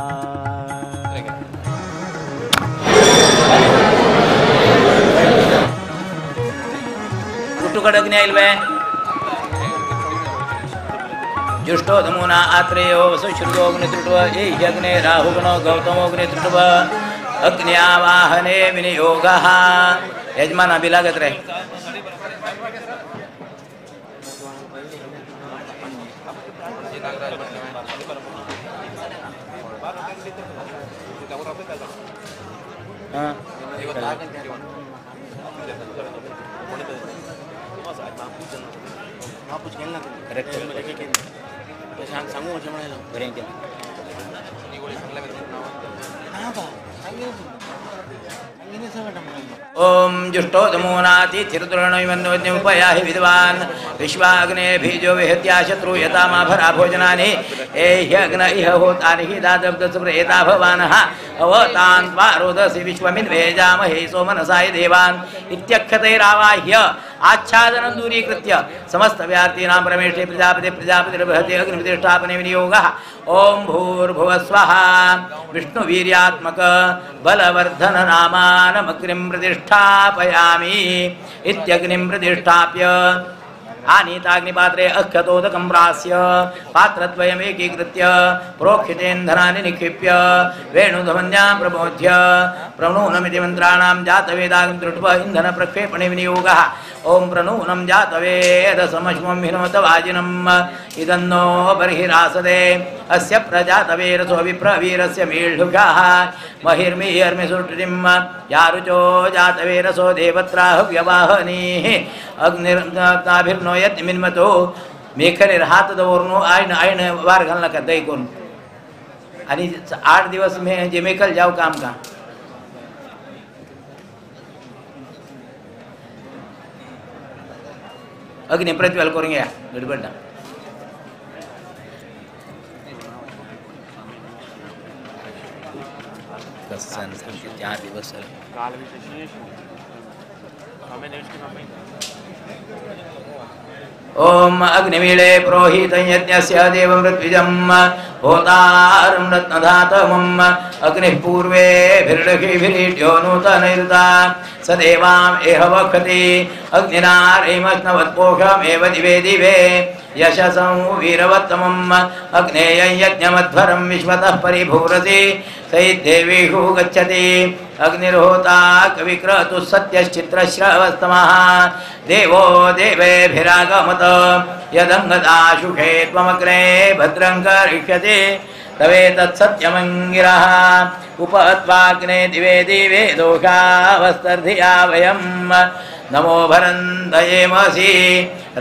ಹುಟ್ಟುಕಡಗ್ನೇ ಇಲ್ವೇ? ಜುಷ್ಟೋ ಧಮೂನ ಆತ್ರೇಯೋ ವಸುಶ್ರುತೋಗ್ನಿ ತೃಟುವ ಏ ಅಗ್ನೇ ರಾಹುಗಣೋ ಗೌತಮೋಗ್ನಿ ತೃಟುವ ಅಗ್ನ್ಯಾವಾಹನೆ ವಿನಿಯೋಗ. ಯಜಮಾನ ಬಿಲಾಗತ್ರೆ ಹಾಂ करेक्ट. ओम जुष्टो दमोनातिथिर्द्रोणिमन्नोज्ञमुपयाहि विद्वान् विश्वाग्ने बीजो विहत्या शत्रु यता मा भरा भोजनानि एह्यग्न इह होतानि हि दादब्दसुप्रेता भवानः अवतान् त्वा रोदसी विश्वमिन्वेजामहे सोमनसाय देवान् इत्यक्षतैरावाह्य आच्छादनं दूरीकृत्य समस्तव्यार्तीनां परमेष्ठे प्रजापति प्रजापतिर्बृहते अग्निप्रतिष्ठापने विनियोगः। ॐ भूर्भुवः स्वः विष्णुवीर्यात्मक बलवर्धन नामानमग्निं प्रतिष्ठापयामि इत्यग्निं प्रतिष्ठाप्य आनीताग्निपात्रे अक्षतोदकं प्रास्य पात्रद्वयमेकीकृत्य प्रोक्षितेन्धनानि निक्षिप्य वेणुधमन्यां प्रबोध्य प्रणूनमिति मन्त्राणां जातवेदाग्निं दृष्ट्वा इन्धनप्रक्षेपणे विनियोगः। ॐ प्रणूनं जातवेदसमश्वं हिनोत वाजिनम् इदन्नो बर्हिरासदे अस्य प्रजातवेरसो विप्रवीरस्य मीढुषः महिर्मिर्मिसुष्टिं यारुचो जातवेरसो देवत्राह व्यवाहनीः अग्निर्नाभिर्नो यद्मिन्मतो मेखलेर हात दवरून आईन आईन वार घाल नका दही करून आणि 8 दिवस मे जे मेखल जाव काम का अग्नि प्रज्वल करून घ्या गडबड ना। 4 दिवस ओम अग्निमीळे पुरोहितं यज्ञस्य देवमृत्विजं होतारं रत्नधातमम् अग्निः पूर्वेभिर्षिभिरीड्यो नूतनैरुता स देवाम् एह वक्षति अग्निनारेमश्नवत्पोषमेव दिवे दिवे यशसं वीरवत्तमम् अग्नेयं यज्ञमध्वरं विश्वतः परिभूरसि सैदेवीषु गच्छति अग्निर्होता कविक्रतुः सत्यश्चित्रश्रवस्तमः देवो देवेभिरागमत यदङ्गदाशुषे त्वमग्ने भद्रं करिष्यति तवेतत्सत्यमङ्गिरः उपत्वाग्ने दिवे दिवे दोषावस्तर्धिया वयं नमो भरन्तयेमसि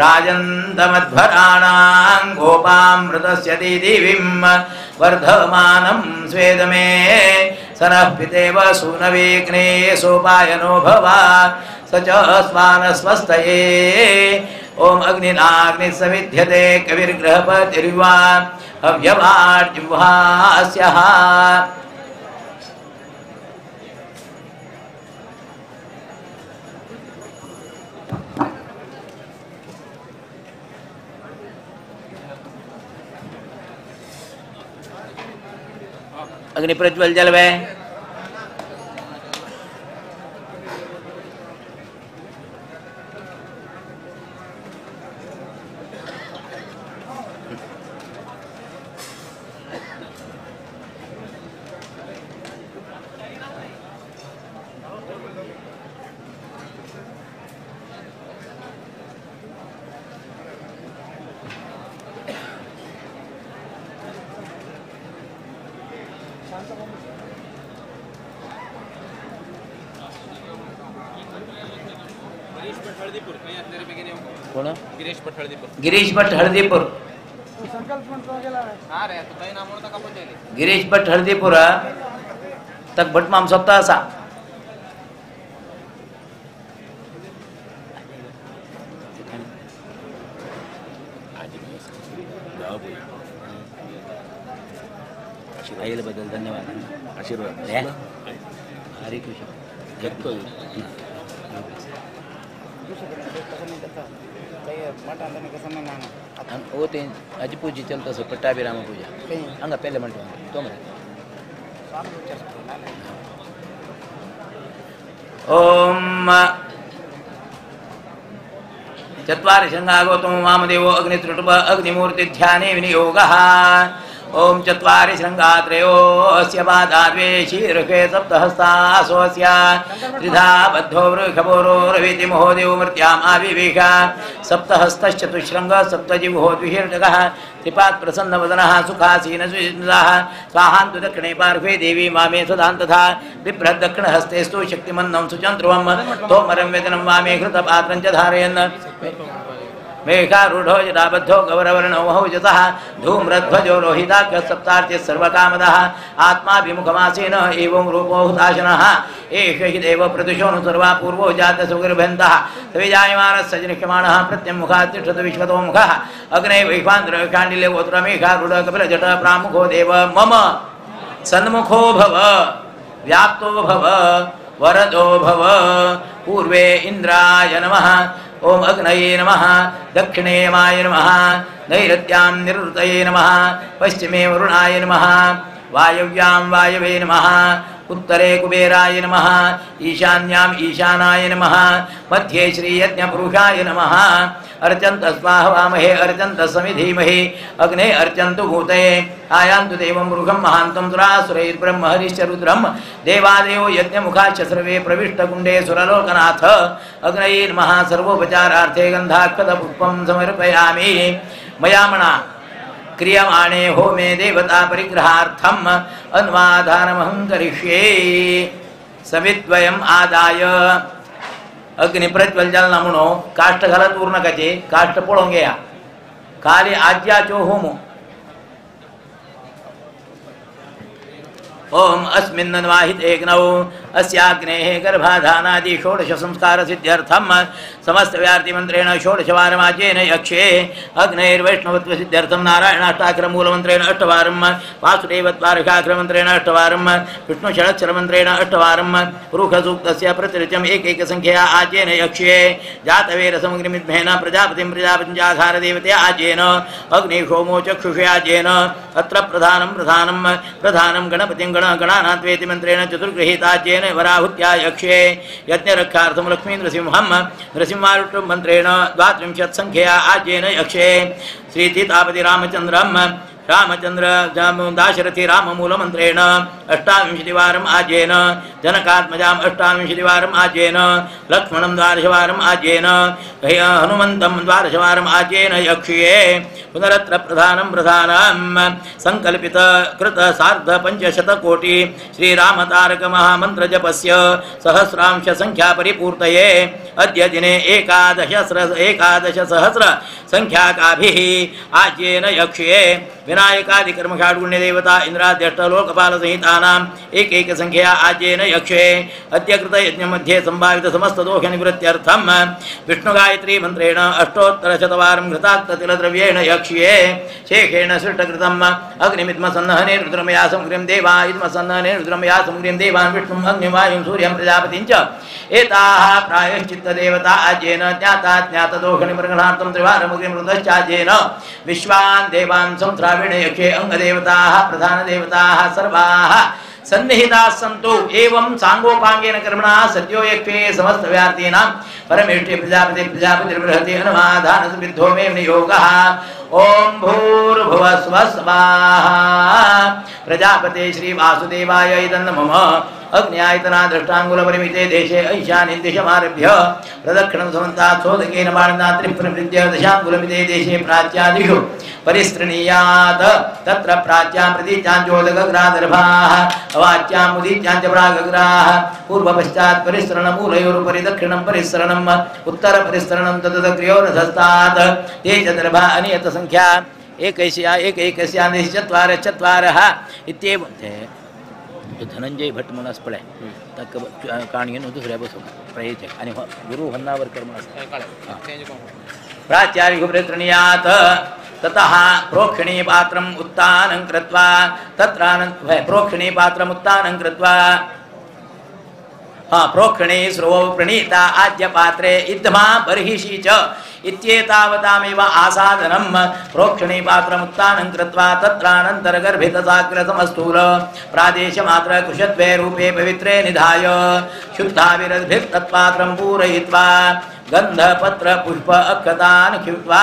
राजन्तमध्वराणां गोपामृतस्य दिदिविं वर्धमानं स्वेदमे स नः पितेव सूनवीग्ने सोपायनो भव स च स्वानस्वस्तये। ॐ अग्निनाग्निः समिध्यते कविर्गृहपतिर्वा हव्यवार्जिह्वास्यः। अग्नि प्रज्वल जलवे गिरीश भट्ट हळदीपूर गिरीश भट्ट हळदीपूर तक भट माम सप्ताह असा बद्दल धन्यवाद आशीर्वाद हरे कृष्ण। वो ते अज पूजी चलता सो पट्टाभिराम पूजा हंगा पहले मंटो तो ओम चत्वारि शृंगागोतमो वामदेवो अग्नित्रुटुप अग्निमूर्ति ध्याने विनियोगः। ओम चत्वारि शृंगात्रयोऽस्य पादा द्वे शीर्षे सप्तहस्तासोऽस्य त्रिधा बद्धो वृषभोरो रविति महोदेवो मृत्याम् आविवेश सप्तहस्तश्चतुशृङ्ग सप्तजिह्वो द्विशीर्षकः त्रिपात् प्रसन्नवदनः सुखासीन सुजितः स्वाहान्तु दक्षिणे पार्श्वे देवी वामे सदां तथा बिभ्रद्दक्षिणहस्तेस्तु शक्तिमन्नं सुचन्द्रुवं तोमरं व्यजनं वामे घृतपात्रं च धारयन्। मेघारूढो जटाबद्धो गौरवर्णो महौजसः धूम्रध्वजो रोहिताख्यः सप्तार्चिः सर्वकामदः आत्माभिमुखमासीन एवं रूपो हुताशनः एष हि देव प्रदुषोऽनु सर्वा पूर्वो जातसुगर्भन्तः सविजायमानः सजनिष्यमाणः प्रत्यमुखात् तिष्ठतु विश्वतोमुखः अग्ने वैश्वान्द्रशाण्डिल्य गोत्रमेघारूढ कपिलजट प्रामुखो देव मम सन्मुखो भव व्याप्तो भव वरदो भव। पूर्वे इंद्राय नमः। ओम अग्नये नमः। दक्षिणे यमाय नमः। नैऋत्यां निरुतये नमः। पश्चिमे वरुणाय नमः। वायव्यां वायवे नमः। उत्तरे कुबेराय नमः। ईशान्यां ईशानाय नमः। मध्ये श्रीयज्ञपुरुषाय नमः। अर्चन्त स्वाहवामहे अर्चन्त समिधीमहि अग्ने अर्चन्तु भूतये आयान्तु देवं मृगं महान्तं सुरासुरैर्ब्रह्म हरिश्च रुद्रं देवादयो यज्ञमुखाश्च सर्वे प्रविष्टकुण्डे सुरलोकनाथ अग्नये नमः। सर्वोपचारार्थे गन्धाक्षतपुष्पं समर्पयामि। मया मणा क्रियमाणे होमे देवता परिग्रहार्थम् अन्वाधानमहं करिष्ये। समिद्वयम् आदाय अग्नि प्रज्वल जाल ना म्हणून काष्ट घालत उरनकाचे काष्ट पळोवंक घेया। खाली आज्याचो होमो। ओम अस्मिन्नन्वाहितेऽग्नौ अस्याग्नेः गर्भाधानादि षोडश संस्कार सिद्ध्यर्थं समस्त व्यार्तिमन्त्रेण षोडशवारमाज्येन यक्षे अग्नेर्वैष्णवत्व सिद्ध्यर्थं नारायणाष्टाक्षरमूलमन्त्रेण अष्टवारं वासुदेवद्वारकाक्षरमन्त्रेण अष्टवारं विष्णुषडक्षरमन्त्रेण अष्टवारं पुरुषसूक्तस्य प्रतिरुचम् एकैकसङ्ख्यया आज्येन यक्षे जातवेरसमग्निमिद्मेन प्रजापतिं प्रजापतिञ्चाघारदेवते आज्येन अग्निहोमो चक्षुषे आज्येन अत्र प्रधानं प्रधानं प्रधानं गणपतिं गण गणानाद्वेति मन्त्रेण चतुर्गृहीताज्येन वराहुत्या यक्षे यज्ञरक्षार्थं लक्ष्मीनृसिंहं नृसिंहारुष्टुं मन्त्रेण 32 संख्यया आज्येन यक्षे श्रीसीतापति रामचन्द्रं रामचंद्र दाशरथी राममूलमन्त्रेण 28 वारम् आज्येन जनकात्मजाम् 28 वारम् आज्येन लक्ष्मणं 12 वारम् आज्येन हनुमन्तं 12 वारम् आज्येन यक्ष्ये। पुनरत्र प्रधानं प्रधानं संकल्पित कृत 5.5 कोटि श्रीरामतारक महामन्त्रजपस्य सहस्रांश संख्या परिपूर्तये अद्य दिने 11 सहस्र संख्याकाभिः आज्येन यक्ष्ये। विनायकादि कर्मषाड्गुण्य देवता इंद्राद्यष्ट लोकपाल संहितानाम एक एक संख्या आज्येन यक्षे। अद्य कृत यज्ञ मध्ये संभावित समस्त दोष निवृत्त्यर्थम विष्णु गायत्री मंत्रेण 108 वारं घृतात्ततिलद्रव्येण यक्ष्ये। शेषेण सृष्टकृतम् अग्निमिद्मसन्नहने रुद्रमयासं क्रीं देवा इद्मसन्नहने रुद्रमयासं क्रीं देवान् विष्णुम् अग्निं वायुं सूर्यं प्रजापतिं च एताः प्रायश्चित्त देवता आज्येन ज्ञाता ज्ञातदोष निवर्गणार्थं त्रिवारमग्निं रुद्रश्चाज्येन विश्वान् देवान् संस्राविण यक्षे अंगदेवताः प्रधानदेवताः सर्वाः सन्निहिताः सन्तु। एवं सांगोपांगेन कर्मणा सद्यो यक्षे समस्त व्यार्तीनां परमेष्टि प्रजापति प्रजापतिर्बृहति अनुमाधान सिद्धो मे नियोगः। ओम भूर्भुवः स्वः स्वाहा। प्रजापते श्री वासुदेवाय इदं नमः। अग्न्यायतना दृष्टांगुलपरिमिते देशे ऐशानि दिशमारभ्य प्रदक्षिणं समन्तात् सोदकेन बाणिना त्रिप्रवृत्य दशांगुलमिते देशे प्राच्यादिषु परिस्तृणीयात्। तत्र प्राच्यां प्रतीचाञ्चोदकग्रादर्भाः अवाच्यां उदीच्याञ्च प्रागग्राः पूर्वपश्चात् परिसरणमूलयोरुपरि दक्षिणं परिसरणम् उत्तरपरिसरणं तदग्र्योरधस्तात् ते च दर्भा अनियतसङ्ख्या एकैस्या एकैकस्यां दिशि चत्वारः चत्वारः इत्येवं धनंजय भट म्हणून आसा पळय ताका काणयेन दुसऱ्या बसून प्रयेचे आनी गुरू होन्नावरकर म्हणून आसा प्राचार्य ततः प्रोक्षणीपात्रम् उत्तानं कृत्वा तत्र प्रोक्षणीपात्रम् उत्तानं कृत्वा प्रोक्षणी स्रुवौ प्रणीता आद्यपात्रे इद्मा बर्हिषि च इत्येतावतामेव आसादनं प्रोक्षणीपात्रमुत्तानं कृत्वा तत्रानन्तरगर्भितसाग्रसमस्थूल प्रादेशमात्र कुशद्वे रूपे पवित्रे निधाय शुद्धाविरद्भिस्तत्पात्रं पूरयित्वा गन्धपत्रपुष्प अक्षतान् क्षिप्त्वा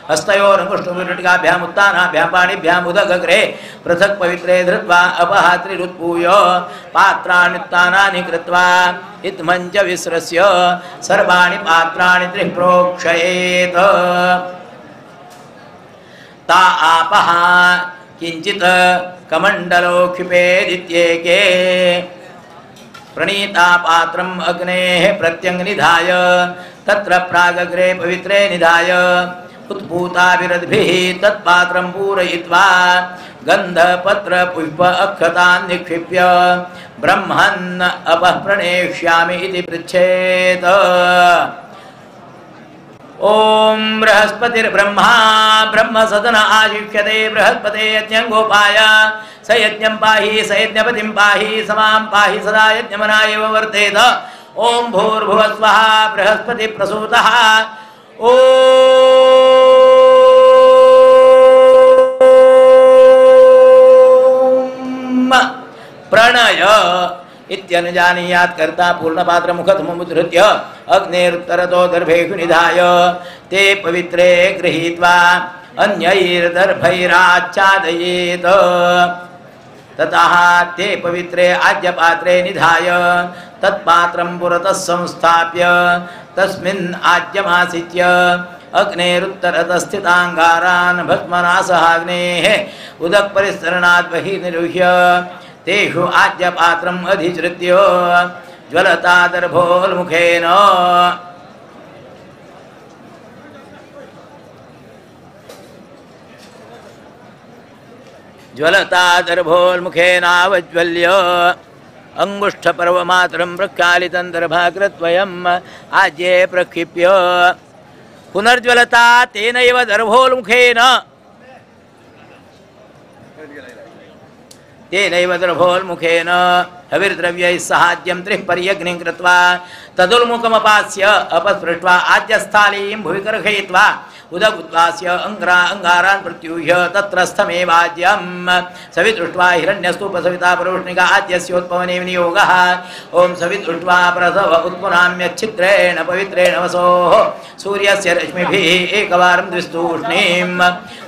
हस्तयोरङ्गुष्ठुरुटिकाभ्याम् उत्तानाभ्यां पाणिभ्याम् उदकग्रे पृथक् पवित्रे धृत्वा अपहात्रिरुत्पूय पात्राण्युत्तानानि कृत्वा इत्मञ्च विसृस्य सर्वाणि पात्राणि त्रिः प्रोक्षयेत्। ता आपः किञ्चित् कमण्डलो क्षिपेदित्येके प्रणीता पात्रम् अग्नेः प्रत्यङ्निधाय तत्र प्रागग्रे पवित्रे निधाय उत्पूताभिरद्भिः तत्पात्रं पूरयित्वा गन्धपत्रपुष्प अक्षतान् निक्षिप्य ब्रह्मन् अपः प्रणेष्यामि इति पृच्छेत्। ॐ बृहस्पतिर्ब्रह्मा ब्रह्मसदन आशिष्यते बृहस्पते यज्ञं गोपाय स यज्ञं पाहि स यज्ञपतिं पाहि समां पाहि सदा यज्ञमना एव वर्तेत। ॐ भूर्भुवः स्वः बृहस्पति प्रसूतः। ॐ प्रणय इत्यनुजानीयात् कर्ता पूर्णपात्रमुखतमुद्धृत्य अग्नेरुत्तरतो दर्भेषु निधाय ते पवित्रे गृहीत्वा अन्यैर्दर्भैराच्छादयेत्। ततः ते पवित्रे आज्यपात्रे निधाय तत्पात्रं पुरतः संस्थाप्य तस्मिन् आज्यमासिच्य अग्नेरुत्तरतस्थिताङ्गारान् भस्मना सह अग्नेः उदकपरिस्तरणात् बहिः निरुह्य तेषु आज्यपात्रम् अधिसृत्य ज्वलता दर्भोन्मुखेन ज्वलता दर्भोन्मुखेनावज्वल्य अंगुष्ठपर्वमात्रं प्रक्षालितं दर्भाग्रद्वयम् आज्ये प्रक्षिप्य पुनर्ज्वलता तेनैव दर्भोन्मुखेन तेनैव दर्भोन्मुखेन हविर्द्रव्यैः सहाज्यं त्रिः पर्यग्निं कृत्वा तदुन्मुखमपास्य अपस्पृष्ट्वा आज्यस्थालीं भुवि कर्षयित्वा उदगुद्वास्य अंगारान् प्रत्यूह्य तत्रस्थमेवाज्यं सविदृष्ट्वा हिरण्यस्तूपसविता परोष्णिका आज्यस्योत्पवने विनियोगः। ॐ सविदृष्ट्वा प्रसव उत्पुनाम्यच्छिद्रेण पवित्रेण वसोः सूर्यस्य रश्मिभिः एकवारं द्विस्तूष्णीं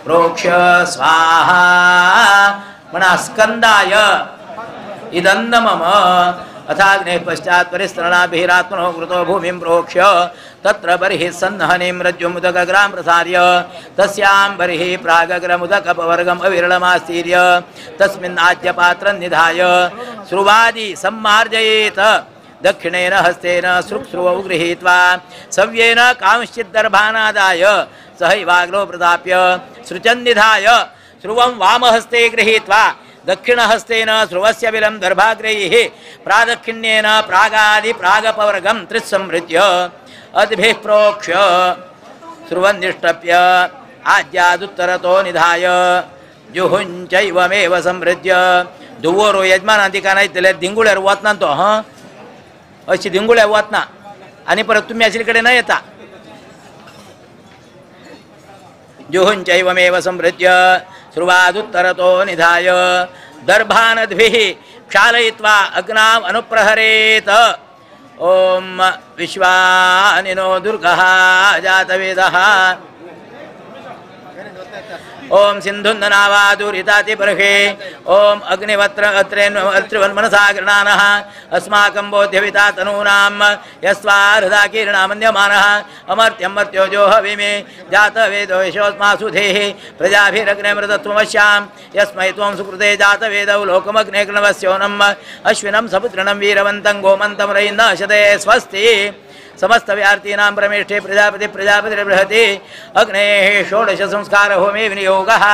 प्रोक्ष्य स्वाहा मणस्कन्दाय इदन्न मम। अथाग्नेः पश्चात् परिस्तरणाभिरात्मनो कृतो भूमिं प्रोक्ष्य तत्र बर्हिः सन्नहनीं रज्जुमुदकग्रां प्रसार्य तस्यां बर्हिः प्रागग्रमुदकपवर्गम् अविरलमास्तीर्य तस्मिन् आज्यपात्रं निधाय स्रुवादि सम्मार्जयेत्। दक्षिणेन हस्तेन सृक्स्रुवौ गृहीत्वा सव्येन कांश्चिद्दर्भानादाय सहैवाग्नौ प्रदाप्य सृचन्निधाय स्रुवं वामहस्ते गृहीत्वा दक्षिणहस्तेन स्रुवस्य बिलं दर्भाग्रैः प्रादक्षिण्येन प्रागादि प्रागपवर्गं त्रिसंहृत्य अद्भिः प्रोक्ष्य स्रुवन्निष्टप्य आज्यादुत्तरतो निधाय जुहुञ्चैवमेव संहृत्य धुवोरो यजमानान तिका नाही दिल्यार धिंगुळ्यार वतना तो हां अशी धिंगुळ्यार वतना आनी परत तुमी आशिल्ले कडेन न येता। जुहुञ्चैवमेव संहृत्य स्रुवादुत्तरतो निधाय दर्भानद्भिः क्षालयित्वा अग्नाम् अनुप्रहरेत्। ॐ विश्वानिनो दुर्गः जातवेदः। ॐ सिन्धुन्दनावादुरितातिबर्हे। ॐ अग्निवत्र अत्रिवन्मनसा गृणानः अस्माकं बोध्यविता तनूनां यस्त्वा हृदा कीर्णामन्यमानः अमर्त्यं मर्त्यो जोहविमे जातवेदो यशोऽस्मासु धेः प्रजाभिरग्नेमृतत्वमश्यां यस्मै त्वं सुकृते जातवेदौ लोकमग्ने कृणवस्योनम् अश्विनं सपुत्रिणं वीरवन्तं गोमन्तं रयिं शते स्वस्ति। समस्तव्यार्तीनां परमेष्ठे प्रजापति प्रजापतिर्बृहति अग्नेः षोडश संस्कार होमे विनियोगः।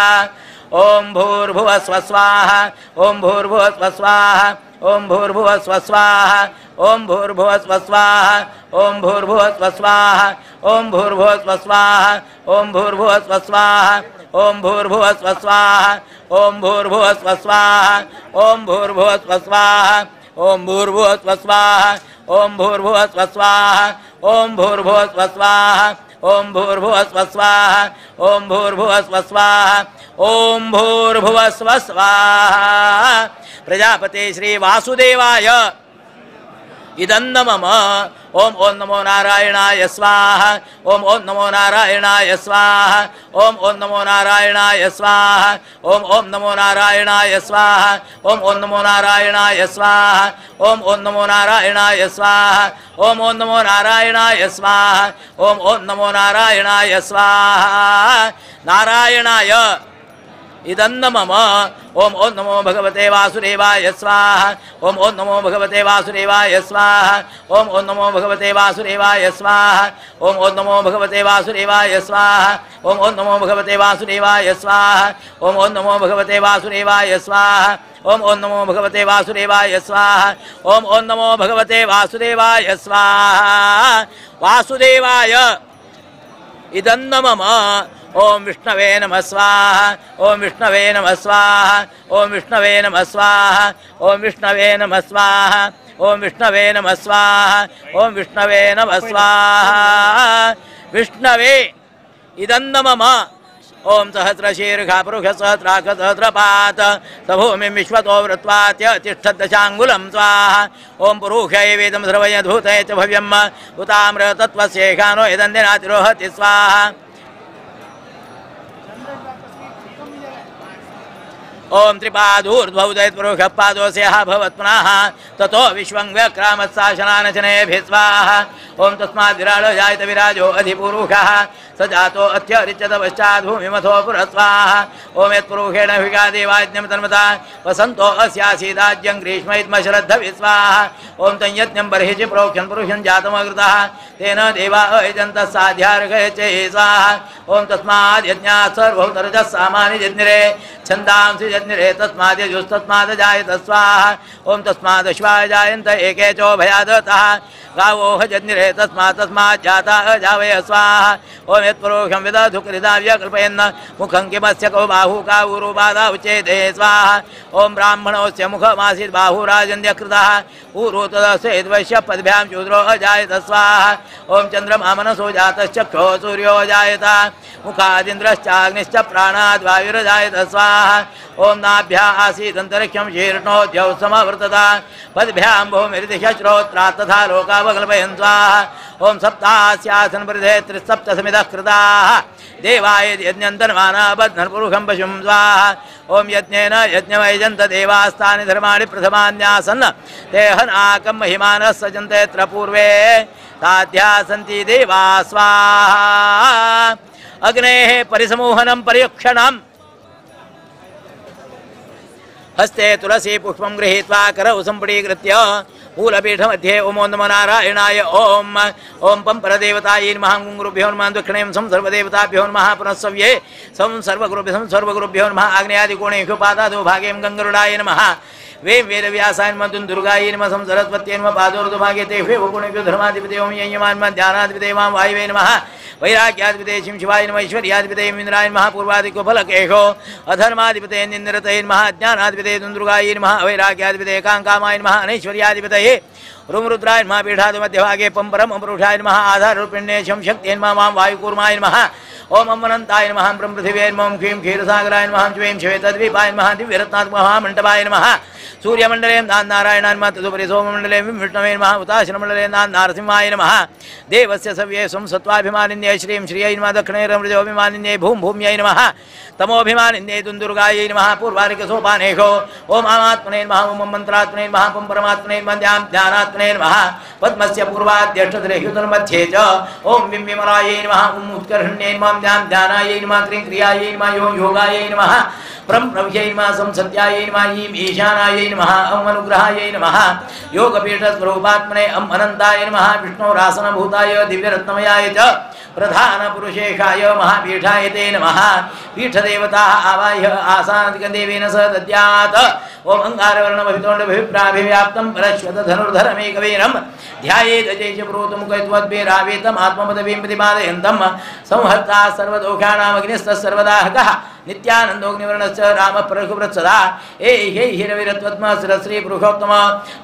ॐ भूर्भुवः स्वः स्वाहा ॐ भूर्भुवः स्वः स्वाहा ॐ भूर्भुवः स्वः स्वाहा ॐ भूर्भुवः स्वः स्वाहा ॐ भूर्भुवः स्वः स्वाहा ॐ भूर्भुवः स्वः स्वाहा ॐ भूर्भुवः स्वः स्वाहा ॐ भूर्भुवः स्वः स्वाहा ॐ भूर्भुवः स्वः स्वाहा ॐ भूर्भुवः स्वः स्वाहा ॐ भूर्भुवः स्वः स्वाहा ॐ भूर्भुवः स्वः स्वाहा ॐ भूर्भुवः स्वः स्वाहा ॐ भूर्भुवः स्वः स्वाहा ॐ भूर्भुवः स्वः स्वाहा ॐ भूर्भुवः स्वः स्वाहा। प्रजापते श्री वासुदेवाय इदं मम। ॐ ॐ नमो नारायणाय स्वाहा ॐ ॐ नमो नारायणाय स्वाहा ॐ ॐ नमो नारायणाय स्वाहा ॐ ॐ नमो नारायणाय स्वाहा ॐ ॐ नमो नारायणाय स्वाहा ॐ ॐ नमो नारायणाय स्वाहा ॐ ॐ नमो नारायणाय स्वाहा ॐ ॐ नमो नारायणाय स्वाहा। नारायणाय इदन्न मम ओम ओम नमो भगवते वासुदेवाय स्वाहा ओम ओम नमो भगवते वासुदेवाय स्वाहा ओम ओम नमो भगवते वासुदेवाय स्वाहा ओम ओम नमो भगवते वासुदेवाय स्वाहा ओम ओम नमो भगवते वासुदेवाय स्वाहा ओम ओम नमो भगवते वासुदेवाय स्वाहा ओम ओम नमो भगवते वासुदेवाय स्वाहा ओम ओम नमो भगवते वासुदेवाय स्वाहा वासुदेवाय इदन्न मम ओम विष्णवे नमः स्वाहा ओम विष्णवे नमः स्वाहा ओम विष्णवे नमः स्वाहा ओम विष्णवे नमः स्वाहा ओम विष्णवे नमः स्वाहा ओम विष्णवे नमः स्वाहा विष्णवे इदन्न मम ओम सहस्रशीर्षा पुरुष सहस्राक्ष सहस्रपात सभूमिं विश्वतो वृत्वात्यतिष्ठद्दशाङ्गुलं स्वाहा ओम पुरुषये वेदं सर्वयद्भूतये च भव्यं उतामृतत्वस्येषानो यदन्दिनातिरोहति स्वाहा ओम त्रिपादूर्ध्वौदयत् पुरुषः पादोऽस्यः भवत्पुनः ततो विश्वं व्यक्रामत्साशनानशनेभिः स्वाहा ओम तस्माद् विराळो जायत विराजो अधिपुरुषः स जातो अत्यरिच्यत पश्चात् भूमिमथो पुरः स्वाहा ओम यत्पुरुषेण विगादेवायज्ञं तन्मता वसन्तो अस्यासीदाज्यं ग्रीष्म इत्मश्रद्धभि स्वाहा ओम तं यज्ञं बर्हिषि प्रोक्षन् पुरुषं जातमकृतः तेन देवा अयजन्तः साध्यार्घयचे स्वाहा ओम तस्माद् यज्ञात् सर्वोत्तरजः सामानि जज्ञिरे छन्दांसि जज्ञिरे तस्माद् यजुस्तस्माद् जायत स्वाहा ओम तस्मादश्वाय जायन्त एके चोभयादतः गावोह जज्ञिरे तस्मात् तस्मात् जाता अजावय स्वाहा ओम यत्पुरुषं विदधुकृता व्यकल्पयन् मुखं किमस्य कौ बाहू का ऊरुपादा उचेते स्वाहा ओम ब्राह्मणोऽस्य मुखमासीत् बाहुराजन्यकृतः ऊरु तदस्य पद्भ्यां शूद्रो अजायत स्वाहा ओम चन्द्रमा मनसो जातश्चक्षो सूर्यो अजायत मुखादिन्द्रश्चाग्निश्च प्राणाद् वायुरजायत स्वाहा ओम नाभ्या आसीदन्तरिक्षं शीर्णोऽद्यौ समवर्तत पद्भ्यां भूमिर्दिशश्रोत्रात् तथा लोकावकल्पयन् स्वाहा ओम सप्तास्यासन परिधे त्रिसप्तसमितः कृताः देवाय यज्ञन्तन्मानाबध्नन् पुरुषं पशुं स्वाहा ओम यज्ञेन यज्ञमयजन्त देवास्तानि धर्माणि प्रथमान्यासन् ते हनाकं महिमानः सजन्ते यत्र पूर्वे ताद्या सन्ति देवा स्वाहा अग्नेः परिसमूहनं पर्युक्षणम् हस्ते तुलसी पुष्पं गृहीत्वा करौ सम्पुटीकृत्य मूलपीठमध्ये ओमो नमो नारायणाय ओम ओम पं परदेवतायै नमः गुरुभ्यो नमः दक्षिणें सं सर्वदेवताभ्यो नमः पुनः सं सर्वगुरुभ्यो सं सर्वगुरुभ्यो नमः आग्नेयादिकोणेषु पादादो भागे गङ्गरुडाय नमः वें वेदव्यासाय नमः दुर्गायै नमः सं सरस्वत्यै नमः पादोर्ध्वभागे तेष्वेव गुणेभ्यो धर्माधिपते ओं ययमान् नमः ध्यानाधिपते मां वायवे नमः वैराग्याधिपते शिं शिवाय नमः ऐश्वर्याधिपते इन्द्राय नमः पूर्वादिकोफलकेशो अधर्माधिपते निन्दरतये नमः ज्ञानाधिपते दुर्गायै नमः अवैराग्याधिपते काङ्कामाय नमः अनैश्वर्याधिपतये रुमरुद्राय नमः पीठादि मध्यभागे पं परम पुरुषाय नमः आधाररूपिण्ये शं शक्त्यै नमः मां वायुकूर्माय नमः ओम अमनन्ताय नमः ब्रह्मपृथिव्यै नमः क्लीं क्षीरसागराय नमः श्वें श्वेतद्वीपाय नमः दिव्यरत्नात्महामण्डपाय नमः सूर्यमण्डले नारायणाय नमः तदुपरि सोममण्डले विष्णवे नमः उताशनमण्डले नारसिंहाय नमः देवस्य सव्ये स्वं सत्त्वाभिमानिन्यै श्रीं श्रियै नमः दक्षिणे रमृजोऽभिमानिन्यै भूं भूम्यै नमः तमोभिमानिन्यै दुन्दुर्गायै नमः पूर्वारिकसोपानेषो ओम आमात्मने नमः ओम मन्त्रात्मने नमः पं परमात्मने नमः ध्यानात्मने नमः पद्मस्य पूर्वाद्यष्टद्रेह्युतन्मध्ये च ओम विं विमलायै नमः ॐ उत्कर्षण्यै नमः ध्यां ध्यानायै नमः क्रीं क्रियायै नमः यो योगायै नमः परं प्रव्यै नमः संसत्यायै नमः ईं ईशानायै नमः ॐ अनुग्रहायै नमः योगपीठस्वरूपात्मने अं अनन्ताय नमः विष्णोरासनभूताय दिव्यरत्नमयाय च प्रधानपुरुषेशाय महापीठाय ते नमः पीठदेवताः आवाह्य आसानदिकदेवेन सह दद्यात् ओम अङ्गारवर्णमभितोण्डभिप्राभिव्याप्तं परश्वतधनुर्धरमेकवीरं ध्यायेत जयशब्रूतमुखत्वद्भिरावेतम् आत्मपदवीं प्रतिपादयन्तं संहर्ता सर्वदोषाणामग्निस्तः सर्वदाहकः नित्यानन्दोऽग्निवर्णश्च रामः प्रघुव्रत्सदा एहि हिरविरत्वत्मश्रीपुरुषोत्तम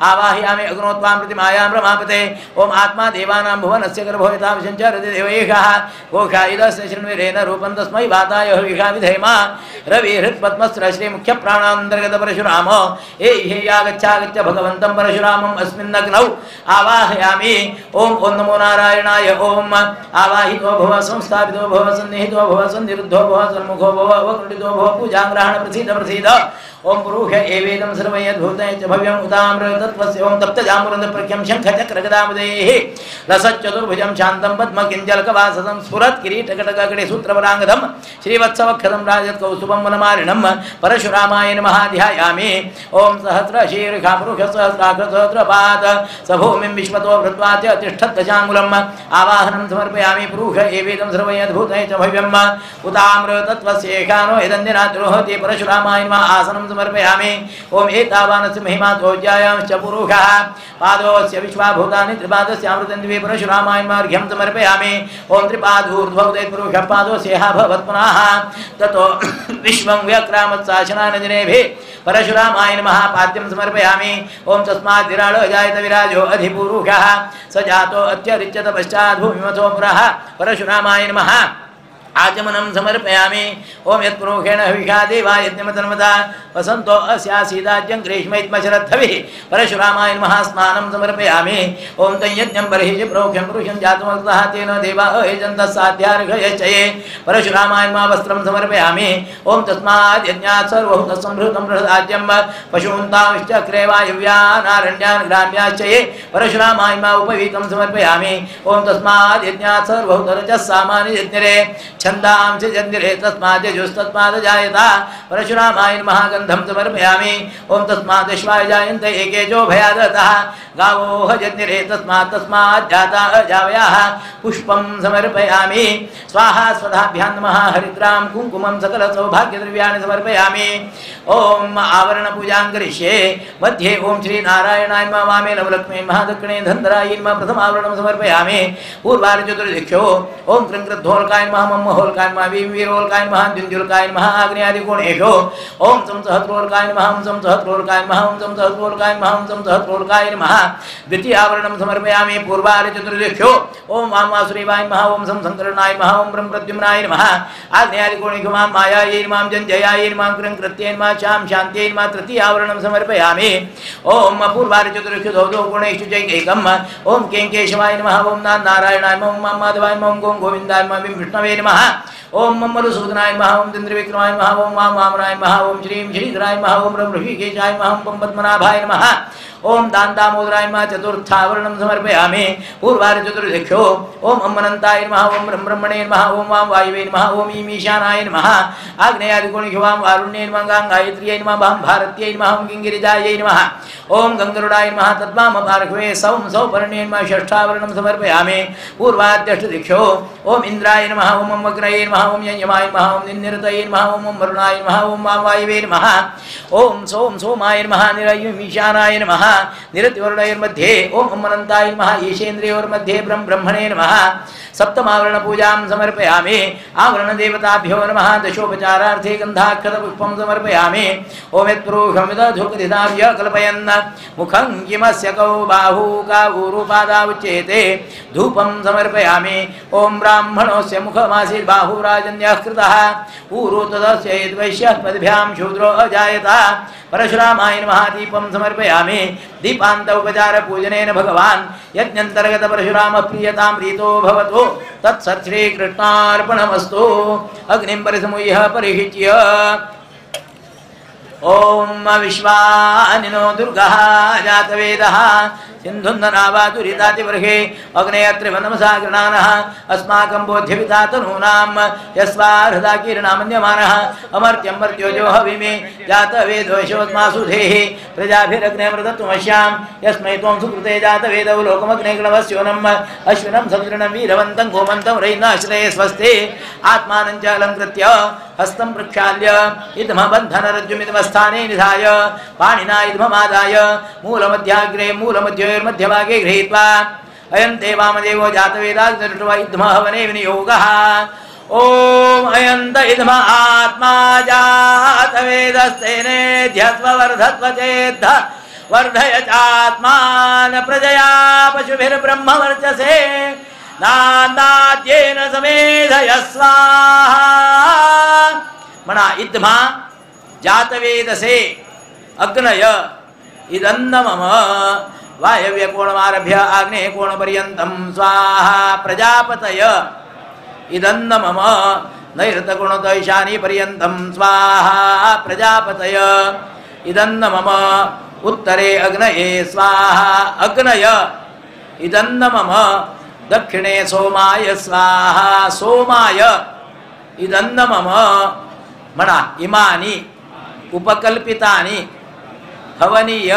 आवाहयामि अग्नो त्वां प्रतिमायां रमापते ओम आत्मा देवानां भुवनस्य गर्भो यथा सञ्चरति देवैषः घोषायुधस्य शृण्विरेण रूपं तस्मै वाताय हविषा विधेम रविहृत्पद्मस्रश्रीमुख्यप्राणान्तर्गत परशुराम एहि आगच्छागच्छ भगवन्तं परशुरामम् अस्मिन्नग्नौ आवाहयामि ओम ओं नमो नारायणाय ओम आवाहितो भव संस्थापितो भव सन्निहितो भव सन्निरुद्धो भव सन्मुखो भव अवकृतितो भव पूजाग्रहण प्रसीद प्रसीद ओम पुरुष एवेदं सर्वं यद्भूतं च भव्यं उदामृतत्वस्य ओम तप्तजाम्बुरन्दप्रख्यं शङ्खचक्रगदामुदैः रसच्चतुर्भुजं शान्तं पद्मकिञ्जलकवाससं स्फुरत्किरीटकटककडे सूत्रवराङ्गदं श्रीवत्सवक्षदं राजत्कौस्तुभं वनमालिनं परशुरामाय नमः ध्यायामि। ओम सहस्रशीर्षा पुरुषसहस्राग्रसहस्रपाद स भूमिं विश्वतो भृत्वा च तिष्ठद्दशाङ्गुलम् आवाहनं समर्पयामि। पुरुष एवेदं सर्वं यद्भूतं च भव्यम् उतामृतत्वस्येषानो यदन्दिनाद्रोहति परशुरामाय नमः आसनं समर्पयामि। ओम एतावानस्य महिमा त्वोज्यायांश्च पुरुषः पादोस्य विश्वाभूतानि त्रिपादस्यामृतन्द्वे परशुरामाय नमः अर्घ्यं समर्पयामि। ओम त्रिपादूर्ध्वोदयत् पुरुषः पादोस्येह भवत्पुनः ततो विश्वं व्यक्रामत्साशनानजनेभिः परशुरामाय नमः पाद्यं समर्पयामि। ओम तस्माद् विराळो जायत विराजो अधिपुरुषः स जातो अत्यरिच्यत पश्चात् भूमिमथो पुरः परशुरामाय नमः आचमनं समर्पयामि। ओम यत्पुरुषेण हविषा देवा यज्ञमतन्वता वसन्तो अस्यासीदाज्यं ग्रीष्मैत्मशरद्धभिः परशुरामाय नमः स्नानं समर्पयामि। ओम तं यज्ञं बर्हिषि प्रोक्षं पुरुषं जातमन्तः तेन देवा अयजन्तः साध्यार्घयश्चये परशुरामाय नमः वस्त्रं समर्पयामि। ओम तस्माद् यज्ञात् सर्वभूतसंभृतं बृहदाज्यं पशून्तांश्चक्रे वायव्यानारण्यान् ग्राम्याश्चये परशुरामाय नमः उपवीतं समर्पयामि। ओम तस्माद् यज्ञात् सर्वभूतरजः सामानि यज्ञरे छन्दांसि जन्दिरे तस्माद् यजुस्तस्माद् जायत परशुरामाय नमः गन्धं समर्पयामि। ओम तस्माद् अश्वाय जायन्त एके चो भयादतः गावोह जन्दिरे तस्मात् तस्माद् जाता अजावयाः पुष्पं समर्पयामि। स्वाहा स्वधाभ्यां नमः हरिद्रां कुङ्कुमं सकल सौभाग्यद्रव्याणि समर्पयामि। ओम आवरणपूजां करिष्ये। मध्ये ओम श्री नारायणाय नमः वामे नवलक्ष्मी महादक्षिणे धनधराय नमः प्रथमावरणं समर्पयामि। पूर्वार् चतुर्दिक्षो ओम कृङ्कृद्धोल्काय नमः मम्महोल्काय नमः वीरवीरोल्काय नमः जुञ्जुल्काय नमः आग्नेयादिकोणेषु ओम सं सहस्रोल्काय नमः ओम सं सहस्रोल्काय नमः ओम सं सहस्रोल्काय नमः ओम सं सहस्रोल्काय नमः द्वितीयावरणं समर्पयामि। पूर्वार् चतुर्दिक्षो ओम वां वासुदेवाय नमः ओम सं शङ्करणाय नमः ओम ब्रह्म प्रद्युम्नाय नमः आग्नेयादिकोणेषु मां मायायै नमः जञ्जयायै नमः कृङ्कृत्यै नमः शां शान्त्यै नमः तृतीयावरणं समर्पयामि। ओम पूर्वार् चतुर्दिक्षु द्वौ द्वौ कोणेषु चैकैकम् ओम कें केशवाय नमः ओम नारायणाय नमः ओम माधवाय नमः ओम गों गोविन्दाय नमः विष्णवे नमः ओम ममरुसूदनाय नमः ओम चन्द्रविक्रमाय नमः ओम वाम वामनाय नमः ओम श्रीं श्रीधराय नमः ओम ऋषिकेशाय नमः ओम पद्मनाभाय नमः ओम दान्दामोदराय नमः चतुर्थावरणं समर्पयामि। पूर्वार् चतुर्दिक्षो ओम अमनन्ताय नमः ओम ब्रह्मणे नमः ओम वां वायवे नमः ओम ईं ईशानाय नमः आग्नेयादिकोणेषु वां वारुण्ये नमः गां गायत्र्यै नमः वां भारत्यै नमः ओम किङ्गिरिजायै नमः ओम गङ्गरुडाय नमः तद्वामपार्श्वे सौं सौपर्णे नमः षष्ठावरणं समर्पयामि। पूर्वाद्यष्टदिक्षो ओम इन्द्राय नमः ओम अग्नये नमः ओम ययमाय नमः ओम निरतये नमः ओम वरुणाय नमः ओम वां वायवे नमः ओम सोम सोमाय नमः निरयुमीशानाय नमः निरतिवरुणैर्मध्ये ओम अमनन्ताय नमः ईशेन्द्रियोर्मध्ये ब्रह्म ब्रह्मणे नमः सप्तमावरणपूजां समर्पयामि। आवरणदेवताभ्यो नमः दशोपचारार्थे गन्धाक्षतपुष्पं समर्पयामि। ओम यत्पुरुषमिदधुकधिताव्य कल्पयन् मुखं किमस्य कौ बाहू काऊरुपादावुच्येते धूपं समर्पयामि। ओम ब्राह्मणोऽस्य मुखमासीत् बाहुराजन्यः कृतः ऊरु तदस्य यद्वैश्यः पद्भ्यां शूद्रो अजायत परशुरामाय नमः दीपं समर्पयामि। दीपान्त उपचार पूजनेन भगवान् यज्ञन्तर्गत परशुराम प्रीयतां प्रीतो भवतु तत्सत् श्रीकृष्णार्पणमस्तु। अग्निं परिसमूह्य परिहिच्य ओम विश्वानिनो दुर्गः जातवेदः सिन्धुन्दनावादुरितातिवर्हे अग्नेयत्रिवनमसा गृणानः अस्माकं बोध्यपिता तनूनां यस्वाहृदा कीर्णामन्यमानः अमर्त्यं मर्त्योजो हविमे जातवेदोऽस्मासु धेः प्रजाभिरग्नेऽमृतत्वमश्यां यस्मै त्वं सुकृते जातवेदौ लोकमग्ने गणवस्योनम् अश्विनं सदृढं वीरवन्तं गोमन्तं रयिनाश्रये स्वस्ति। आत्मानं च अलङ्कृत्य हस्तं प्रक्षाल्य इदमबन्धनरज्जुमिदमस्थाने निधाय पाणिना इदममादाय मूलमध्याग्रे मूलमध्योर्मध्यभागे गृहीत्वा अयं ते वामदेवो जातवेदाग्निर्वा इद्महवने विनियोगः। ॐ अयन्त इद्म आत्मा जातवेदस्तेनेध्यस्व वर्धस्व चेद्ध वर्धय चात्मान प्रजया पशुभिर्ब्रह्मवर्चसे नान्दाद्येन समेधय स्वाहा। मना इद्मा जातवेदसे अग्नय इदन्न मम वायव्यकोणमारभ्य आग्नेयकोणपर्यन्तं स्वाहा। प्रजापतय इदन्न मम नैऋतकोणत ईशानीपर्यन्तं स्वाहा। प्रजापतय इदन्न मम उत्तरे अग्नये स्वाहा अग्नय इदन्न मम दक्षिणे सोमाय स्वाहा सोमाय इदन्न मम म्हणा इमानि उपकल्पितानि हवनीय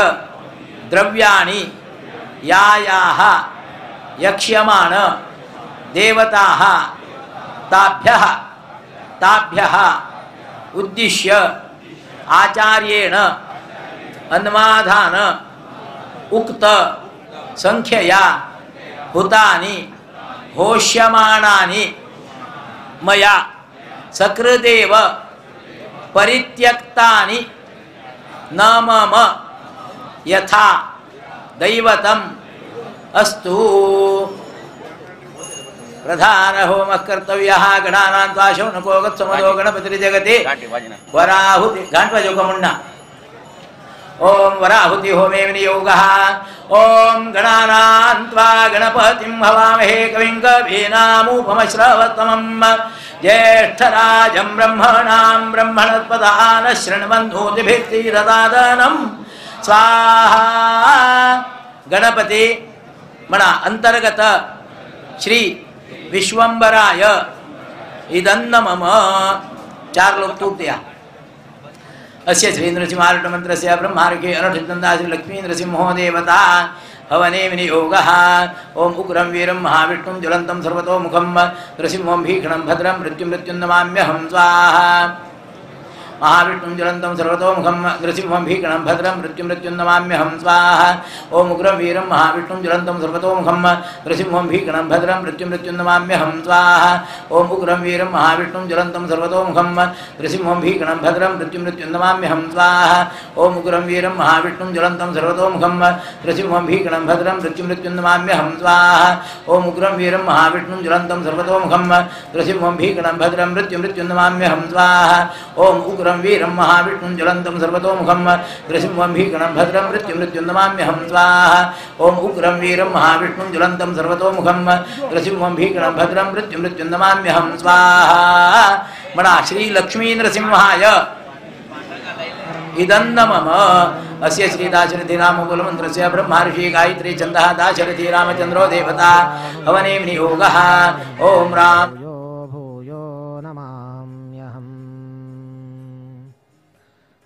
द्रव्याणि यायाः यक्ष्यमाण देवताः ताभ्यः ताभ्यः उद्दिश्य आचार्येण अन्वाधान उक्त संख्यया हुतानि होष्यमाणानि मया सकृदेव परित्यक्तानि न मम यथा दैवतम् अस्तु। प्रधान होमः कर्तव्यः गणानां त्वा शौनको गत्समदो गणपतिर्जगति वराहुति घांट वाजो का मुन्ना। ओम वराहुति होमे विनियोगः। ओम गणानां त्वा गणपतिं हवामहे कविं कवीनामुपमश्रवतमं ज्येष्ठराजं ब्रह्मणां ब्रह्मणस्पदान शृण्वन्नोतिभिस्तीरदादनं स्वाहा। गणपति म्हणा अंतर्गत श्री विश्वंभराय इदन्न मम चार लोक तूप दिया। अस्य श्री नृसिंहारूढमन्त्रस्य ब्रह्मार्के अनुष्ठितन्दा श्री लक्ष्मी नृसिंहो देवता हवने विनियोगः। ओम उग्रं वीरं महाविष्णुं ज्वलन्तं सर्वतोमुखं नृसिंहं भीषणं भद्रं मृत्युं मृत्युं नमाम्यहं स्वाहा। महाविष्णुं ज्वलन्तं सर्वतोमुखं नृसिंहं भीषणं भद्रं मृत्युं मृत्युं नमाम्यहं स्वाहा। ओम उग्रं वीरं महाविष्णुं ज्वलन्तं सर्वतोमुखं नृसिंहं भीषणं भद्रं मृत्युं मृत्युं नमाम्यहं स्वाहा। ओम उग्रं वीरं महाविष्णुं ज्वलन्तं सर्वतोमुखं नृसिंहं भीषणं भद्रं मृत्युं मृत्युं नमाम्यहं स्वाहा। ओम उग्रं वीरं महाविष्णुं ज्वलन्तं सर्वतोमुखं नृसिंहं भीषणं भद्रं मृत्युं मृत्युं नमाम्यहं स्वाहा। ओम उग्रं वीरं महाविष्णुं ज्वलन्तं सर्वतोमुखं नृसिंहं भीषणं भद्रं मृत्युं मृत्युं नमाम्यहं स्वाहा। ओम उग्रं वीरं महाविष्णुं ज्वलन्तं सर्वतोमुखं नृसिंहं भीषणं भद्रं मृत्युं मृत्युं नमाम्यहं स्वाहा। ओम उग्रं वीरं महाविष्णुं ज्वलन्तं सर्वतोमुखं नृसिंहं भीषणं भद्रं मृत्युं मृत्युं नमाम्यहं स्वाहा। म्हणा श्री लक्ष्मी नृसिंहाय इदन्न मम अस्य श्री दाशरथी रामकुलमन्त्रस्य ब्रह्मर्षि गायत्री छन्दः दाशरथी रामचन्द्रो देवता हवने विनियोगः। ओम राम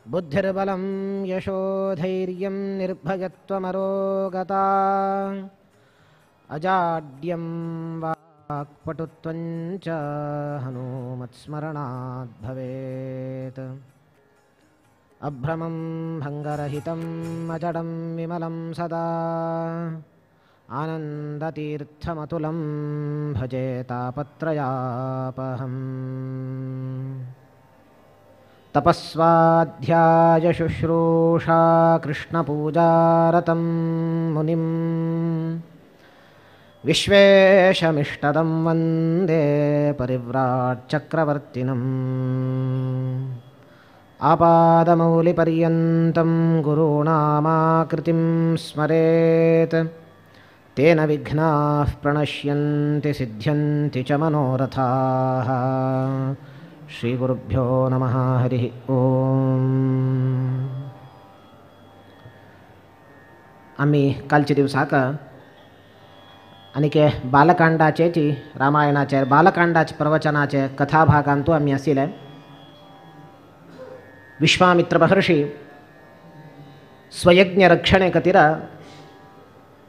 बुद्धिर्बलं यशोधैर्यं निर्भयत्वमरोगता अजाड्यं वाक्पटुत्वं च हनुमत्स्मरणात् भवेत्। अभ्रमं भङ्गरहितम् अजडं विमलं सदा आनन्दतीर्थमतुलं भजे तापत्रयापहम्। तपस्वाध्याय शुश्रूषा कृष्णपूजारतं मुनिं विश्वेशमिष्टदं वन्दे परिव्राट्चक्रवर्तिनम्। आपादमौलिपर्यन्तं गुरूणामाकृतिं स्मरेत् तेन विघ्नाः प्रणश्यन्ति सिद्ध्यन्ति च मनोरथाः। श्रीगुरुभ्यो नमः। हरिः ओम। आम्ही कालच्या दिवसाक आनीक बालकांडाचेची रामायणाचे बालकांडाचे प्रवचनाचे कथाभागांतू आम्ही आशिल्ले। विश्वामित्र महर्षी स्वयज्ञ रक्षणे खातीर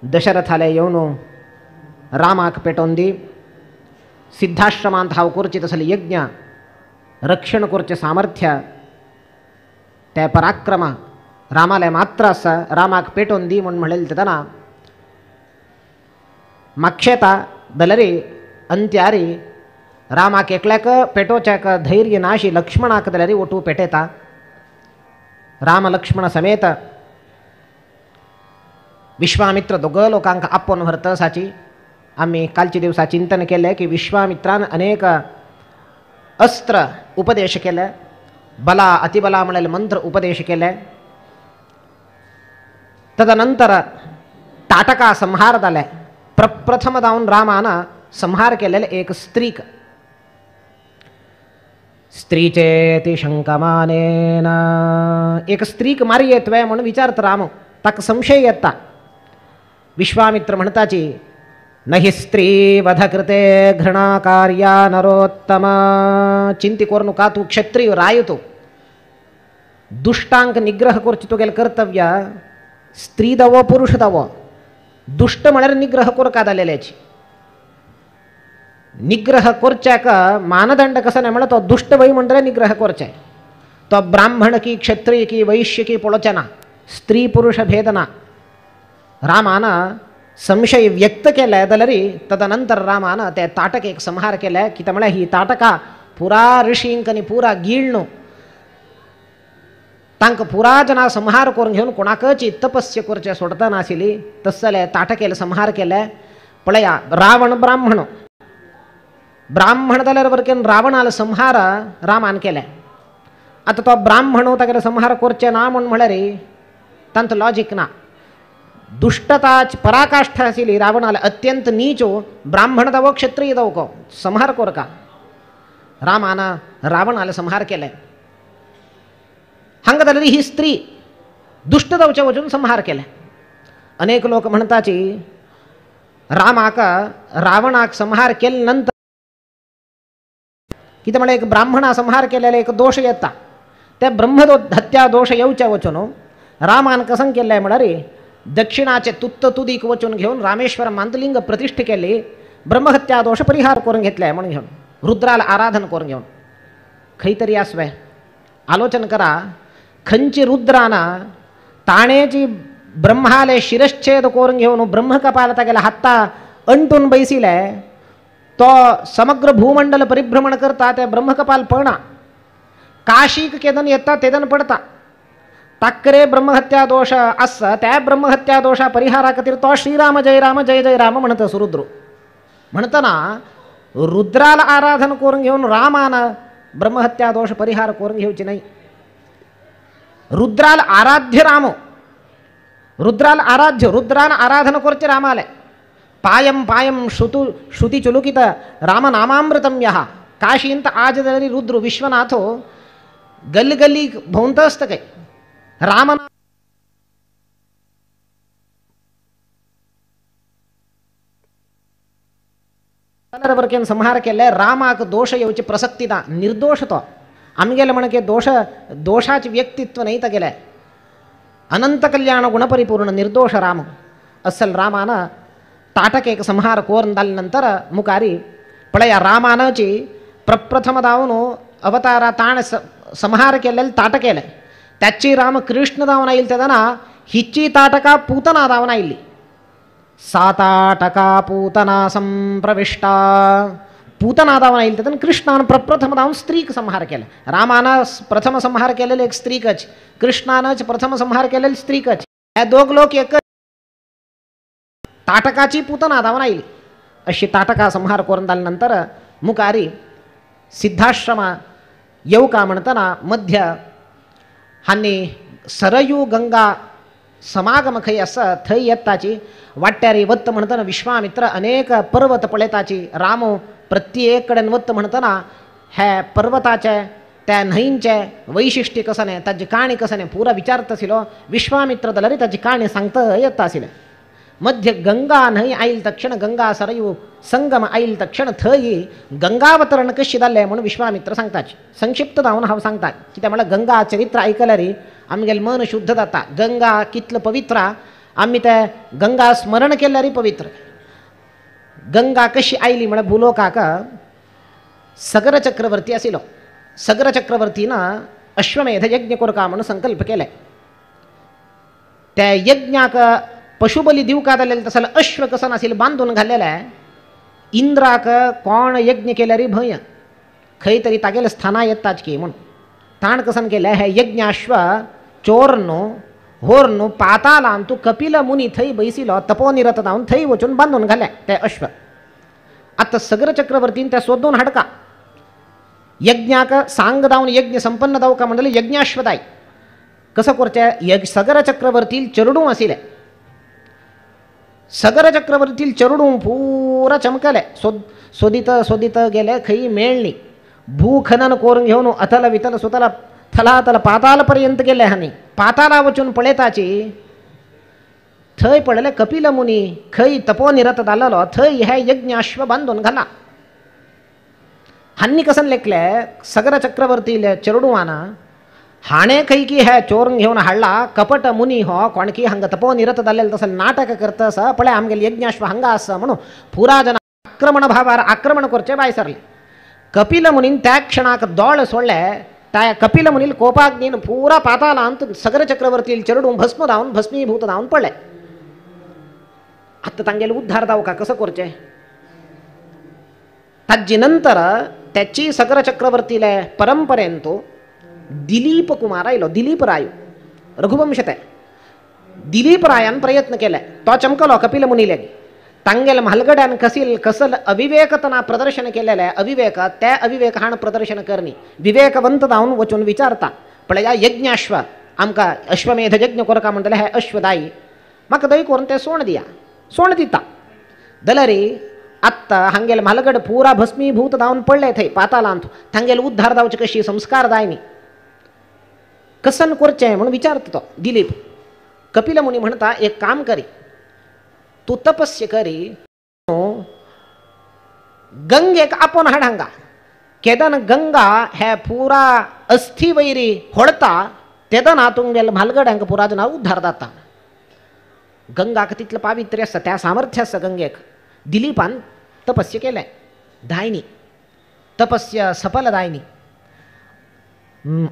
दशरथाले येवन रामाक पेटोवन दी सिद्धाश्रमांत हांव करची तसले यज्ञ रक्षण करचें सामर्थ्य ते पराक्रम रामाले मात्र आसा रामाक पेटोवन दी म्हूण म्हणलें तेन्ना मागशेता जाल्यार अंत्यारी रामाक एकल्याक पेटोवच्याक धैर्य नाशी लक्ष्मणाक जाल्यार ओटू पेटयता। राम लक्ष्मण समेत विश्वामित्र दोग लोकांक आपोवन व्हरता साची आमी कालच्या दिवसा चिंतन केलें की विश्वामित्रान अनेक अस्त्र उपदेश केले, बला अतिबला म्हणलेले मंत्र उपदेश केले। तदनंतर ताटका संहार जाले। प्रप्रथम जावन रामान संहार केलेले एक स्त्रीक स्त्रीचेति शंकमानेन एक स्त्रीक मारी येतवे म्हणून विचारता राम ताका संशय येता. विश्वामित्र म्हणताची नहि स्त्री वधकृते घृणा कार्या नरोत्तमा चिंती करू नका तू क्षत्रिय राय तो दुष्टांक निग्रह करची तुगेलें कर्तव्य स्त्री दावो पुरुष दावो दुष्ट म्हळ्यार निग्रह करका जालेल्याची निग्रह करच्याक मानदंड कसो न्हय म्हळ्यार तो दुष्ट वय म्हणटल्यार निग्रह करचें तो ब्राह्मण की क्षत्रिय की वैश्य की पळोवचें ना स्त्री पुरुष भेद ना. रामान संशय व्यक्त केले जाल्यार तदनंतर रामान ते ताटकेक संहार केले कितें म्हळ्यार ही ताटका पुरा ऋषींक आनी पुरा गिळ्णू तांकां पुरा जना संहार करून घेवन कोणाकच तपस्य करचें सोडता नाशिल्ली तस जाल्यार ताटकेल संहार केले. पळया रावण ब्राह्मण ब्राह्मण जाल्यार वरकेन रावणाल संहार रामान केले. आतां तो ब्राह्मण तागेलो संहार करचें ना म्हूण म्हळ्यार तांचो लॉजीक ना. दुष्टताच पराकाष्ठा आशिल्ली रावणाल अत्यंत नीचो ब्राह्मण दावो क्षत्रिय दावो संहार करका रामान रावणाल संहार केले. हांगा जाल्यार ही स्त्री दुष्ट जावचे वचून संहार केले. अनेक लोक म्हणताची रामाक रावणाक संहार केले नंतर कितें म्हळ्यार एक ब्राह्मणा संहार केलेले एक दोश येता ते ब्रह्मदो हत्या दोश येवचे वचून रामान कसं केलें म्हळ्यार दक्षिणाचे तुत्त तुदीक वचून घेवन रामेश्वर मांतलिंग प्रतिष्ठा केली ब्रह्महत्या दोश परिहार करून घेतले म्हणून घेवन रुद्राला आराधन करून घेवन खंय तरी आसवे आलोचन करा खंयची रुद्राना ताणें जी ब्रह्माले शिरश्छेद करून घेवन ब्रह्मकपाल तागेल्या हाता अंटून बैसिले तो समग्र भूमंडल परिभ्रमण करता ते ब्रह्मकपाल पळना काशीक केदन येता तेदन पडता ताकरे ब्रह्महत्या दोश आसा त्या ब्रह्महत्या दोशा परिहारा खातीर तो श्रीराम जय राम जय जय राम म्हणत रुद्र म्हणतना रुद्राला आराधन करून घेवन रामान ब्रह्महत्या दोश परिहार करून घेवची न्हय. रुद्राल आराध्य राम रुद्राल आराध्य रुद्रान आराधन करचे रामाले पायम पायम श्रुतु श्रुती चुलुकित रामनामामृतम यः काशींत आज जाल्यार रुद्र विश्वनाथो गल्ली गल्ली भोंवता आसता काय राम संहार केले रामाक दोश येवची प्रसक्ती ना निर्दोष तो आमगेले म्हणके दोश दोषाचे व्यक्तित्व न्हय तागेलें अनंत कल्याण गुणपरिपूर्ण निर्दोष राम असल रामान ताटकेक संहार कोरून जाले नंतर मुखारी पळया रामानची प्रप्रथम दावन अवतारा ताणें संहार केलेले ताटकेले त्याची राम कृष्ण दावन आयिल्ले तेन्ना हिची ताटका पूतना दावन आयिल्ली सा ताटका पूतना संप्रविष्टा पूतना दावन आयिल्ले तेन्ना कृष्णान प्रप्रथम दावन स्त्रीक संहार केले. रामान प्रथम संहार केलेले एक स्त्रीकच कृष्णानच प्रथम संहार केलेले स्त्रीकच हे दोग लोक एक ताटकाची पूतना दावन आयली. अशी ताटका संहार करून जाले नंतर मुखारी सिद्धाश्रमा येवका म्हणतना मध्य हांणी सरयू गंगा समागम खंय आसा थंय येताची वाट्यारी वत्त म्हणतना विश्वामित्र अनेक पर्वत पळयताची रामो प्रत्येक कडेन वत्त म्हणतना हे पर्वताचे त्या न्हंयचें वैशिश्ट्य कसं न्हय ताजी काणी कसं न्हय पुरा विचारता आशिल्लो विश्वामित्र जाल्यार ताजी काणी सांगता येता आशिल्लें. मध्य गंगा न्हंय आयल तक्षण गंगा सरयू संगम आयल तक्षण थंय गंगावतरण कशी जालें म्हणून विश्वामित्र सांगताची संक्षिप्त जावन हांव सांगता कित्याक म्हळ्यार गंगा चरित्र आयकल्यार आमगेलें मन शुद्ध जाता. गंगा कितलो पवित्र आमी ते गंगा स्मरण केल्यार पवित्र. गंगा कशी आयली म्हळ्यार भूलोकाक सगर चक्रवर्ती आशिल्लो सगर चक्रवर्तीन अश्वमेध यज्ञ करका म्हणून संकल्प केले. त्या यज्ञाक पशुबली दिवका जालेले तसो अश्व कसो नाशिल्लो बांदून घाल्लेले इंद्राक कोण यज्ञ केल्यार भंय खंय तरी तागेले स्थाना येताच की म्हूण ताण कसन केलें हे यज्ञाश्व चोर न्हू होर न्हू पातालान तूं कपिल मुनी थंय बैसिलो तपोनिरत जावन थंय वचून बांदून घाले ते अश्व. आतां सगर चक्रवर्तीन ते सोदून हाडका यज्ञाक सांग जावन यज्ञ संपन्न जावका म्हणटले यज्ञाश्वदाय कसो करचें सगर चक्रवर्तील चेरडूं आशिल्लें सगर चक्रवर्तील चेरडूं पुरा चमकले सोदीत सोदीत गेले खंय मेळ्ळी भूखनन करून घेवन अथल वितल सुतल थलातल पाताल पर्यंत गेले हांणी पाताला वचून पळयताची थंय पडले कपिल मुनी खंय तपोनिरत जालेलो थंय हे यज्ञाश्व बांदून घाला. हांणी कसन लेखले सगर चक्रवर्तीले चेरडुवान हाणे खंय की हे चोरून घेवन हाडला कपट मुनी हो कोणकी हांगा तपोनिरत जालेले तसं नाटक करतस पळय आमगेले यज्ञाश्व हांगा आसा म्हणून पुरा जन आक्रमण भावार आक्रमण करचे भायर सरले. कपिल मुनीन त्या क्षणाक दोळ सोडले त्या कपिल मुनील कोपाग्नीन पुरा पातालांत सगर चक्रवर्ती चेरडूं भस्म जावन भस्मीभूत जावन पडले. आतां तांगेले उद्धार जावका कसो करचें? ताजे नंतर त्याची सगर चक्रवर्तीले परंपरेन तो दिलीप कुमार आयलो. दिलीप राय रघुवंश ते दिलीप रायान प्रयत्न केले तो चमकलो कपिल मुनीले तांगेले म्हालगड्यान कसील कसल अविवेकतना प्रदर्शन केलेले अविवेक ते अविवेक हाण प्रदर्शन करणी विवेकवंत जावन वचून विचारता पळया यज्ञाश्व आमकां अश्वमेध यज्ञ करका म्हणटले हे अश्वदायी म्हाका दय करून ते सोण दिया सोण दिता दलरी आत्ता हांगेले म्हालगड पुरा भस्मीभूत जावन पडले थंय पातालांत तांगेले उद्धार जावचे कशी संस्कार जायनी कसन करचें म्हणून विचारता तो दिलीप. कपिल मुनी म्हणटा एक काम करी तूं तपस्य करी गंगेक आपोवन हाड हांगा केदन गंगा हे पुरा अस्थी वैरी होडता तेदना तुमगेले म्हालगड्यांक पुरा जना उद्धार जाता. गंगाक तितलें पावित्र्य आसा त्या सामर्थ्य आसा गंगेक. दिलीपान तपस्य केलें दायनी तपस्य सफल दायनी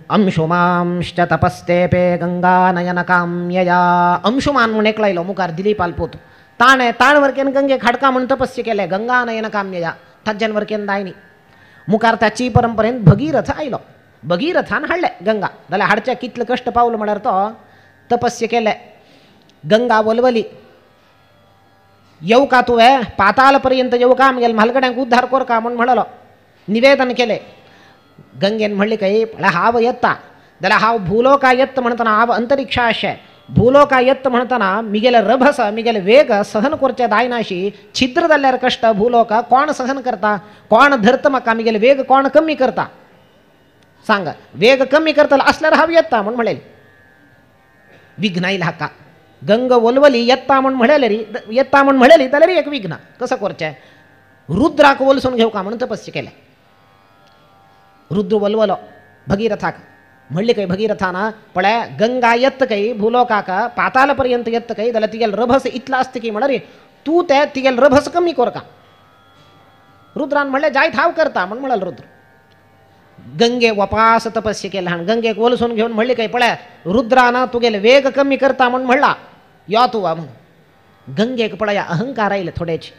अंशुमांश्च तपस्तेपे गंगा नयन काम्यया अंशुमान म्हूण एकलो आयलो मुखार दिलीपाल पूत ताणें ताण वरकेन गंगेक हाडका म्हूण तपस्य केलें गंगा नयन काम्यया ताज्यान वरकेन दायनी मुखार ताची परंपरेन भगीरथ आयलो भगीरथान हाडलें गंगा जाल्यार हाडच्या कितले कश्ट पावलो म्हळ्यार तो तपस्य केलें गंगा वलवली येवका तुवें पाताल पर्यंत येवका आमगेले म्हालगड्यांक उद्धार करका म्हूण म्हणलो निवेदन केलें. गंगेन म्हणलें काय पळय हांव येता जाल्यार हांव भूलोका येता म्हणटना हांव अंतरिक्षा आशे भूलोका येता म्हणटना मिगेले रभस मिगेले वेग सहन करचे जायनाशी छिद्र जाल्यार कश्ट भूलोका कोण सहन करता कोण धरता म्हाका मिगेले वेग कोण कमी करता सांग वेग कमी करतलो आसल्यार हांव येता म्हूण म्हणलें. विघ्न आयलें हाका गंग वलवली येता म्हूण म्हणलें री येता म्हूण म्हणलेली जाल्यार एक विघ्न कसो करचें रुद्राक वलसून घेवका म्हणून तपस्य केलें. रुद्र वलवलो भगीरथाक म्हणलें खंय भगीरथान पळय गंगा येत खंय भूलोकाक पाताल पर्यंत येत खंय जाल्यार तिगेलो रभस इतलो आसता की म्हणल्यार तूं ते तिगेलो रभस कमी करका. रुद्रान म्हणलें जायत हांव करता म्हूण म्हणलो रुद्र. गंगे वपास तपस्य केलें हाण गंगेक वलसून घेवन म्हणलें खंय पळय रुद्रान तुगेले वेग कमी करता म्हूण म्हणला यो तूं म्हणून. गंगेक पळया अहंकार आयले थोडेच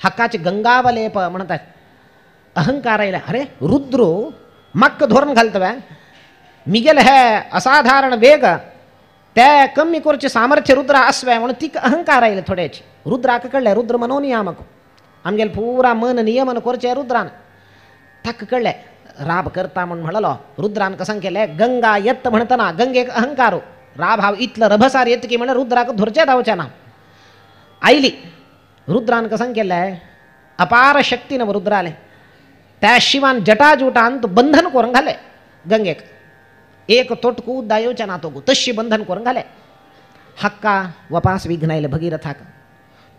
हक्काचे गंगावलेप म्हणतात अहंकार आयले अरे रुद्र म्हाका धोरण घालता मिगेले हे असाधारण वेग ते कमी करचे सामर्थ्य रुद्र आसवे म्हणून तिका अहंकार आयले थोडेच. रुद्राक कळ्ळें रुद्र मनोनियामक आमगेले पुरा मन नियमन करचें रुद्रान ताका कळ्ळें राब करता म्हूण म्हणलो. रुद्रान कसं केलें गंगा येत म्हणटना गंगेक अहंकार राब हांव इतलो रभसार येत की म्हणल्यार रुद्राक धरचें धांवचें ना. आयली रुद्रान कसं केलें अपार शक्तीन रुद्रालें त्या शिवान जटाजुटान बंधन करून घालें गंगेक एक तोटकू उद्दा येवचें ना तो तशी बंधन करून घालें. हक्का वपास विघ्न आयलें भगीरथाक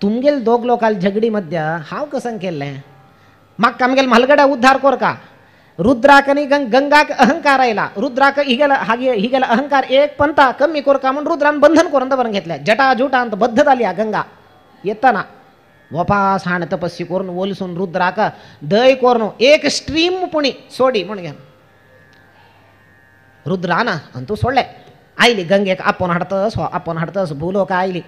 तुमगेल दोग लोकाल झगडी मध्य हांव कसं केल्लें म्हाका आमगेले म्हालगड्या उद्धार करका. रुद्राक आनी गंगाक अहंकार आयला रुद्राक हिगेला हिगेला अहंकार एक पंता कमी करका म्हूण रुद्रान बंधन करून दवरून घेतलें जटाजुटांत बद्ध जाली गंगा येतना वपास हाण तपस्य करून वलसून रुद्राक दय करून एक स्ट्रीम पुणी सोडी म्हूण घेवन रुद्रान आनी तूं सोडलें. आयली गंगेक आपोवन हाडतस हो आपोवन हाडतस भूलोक आयली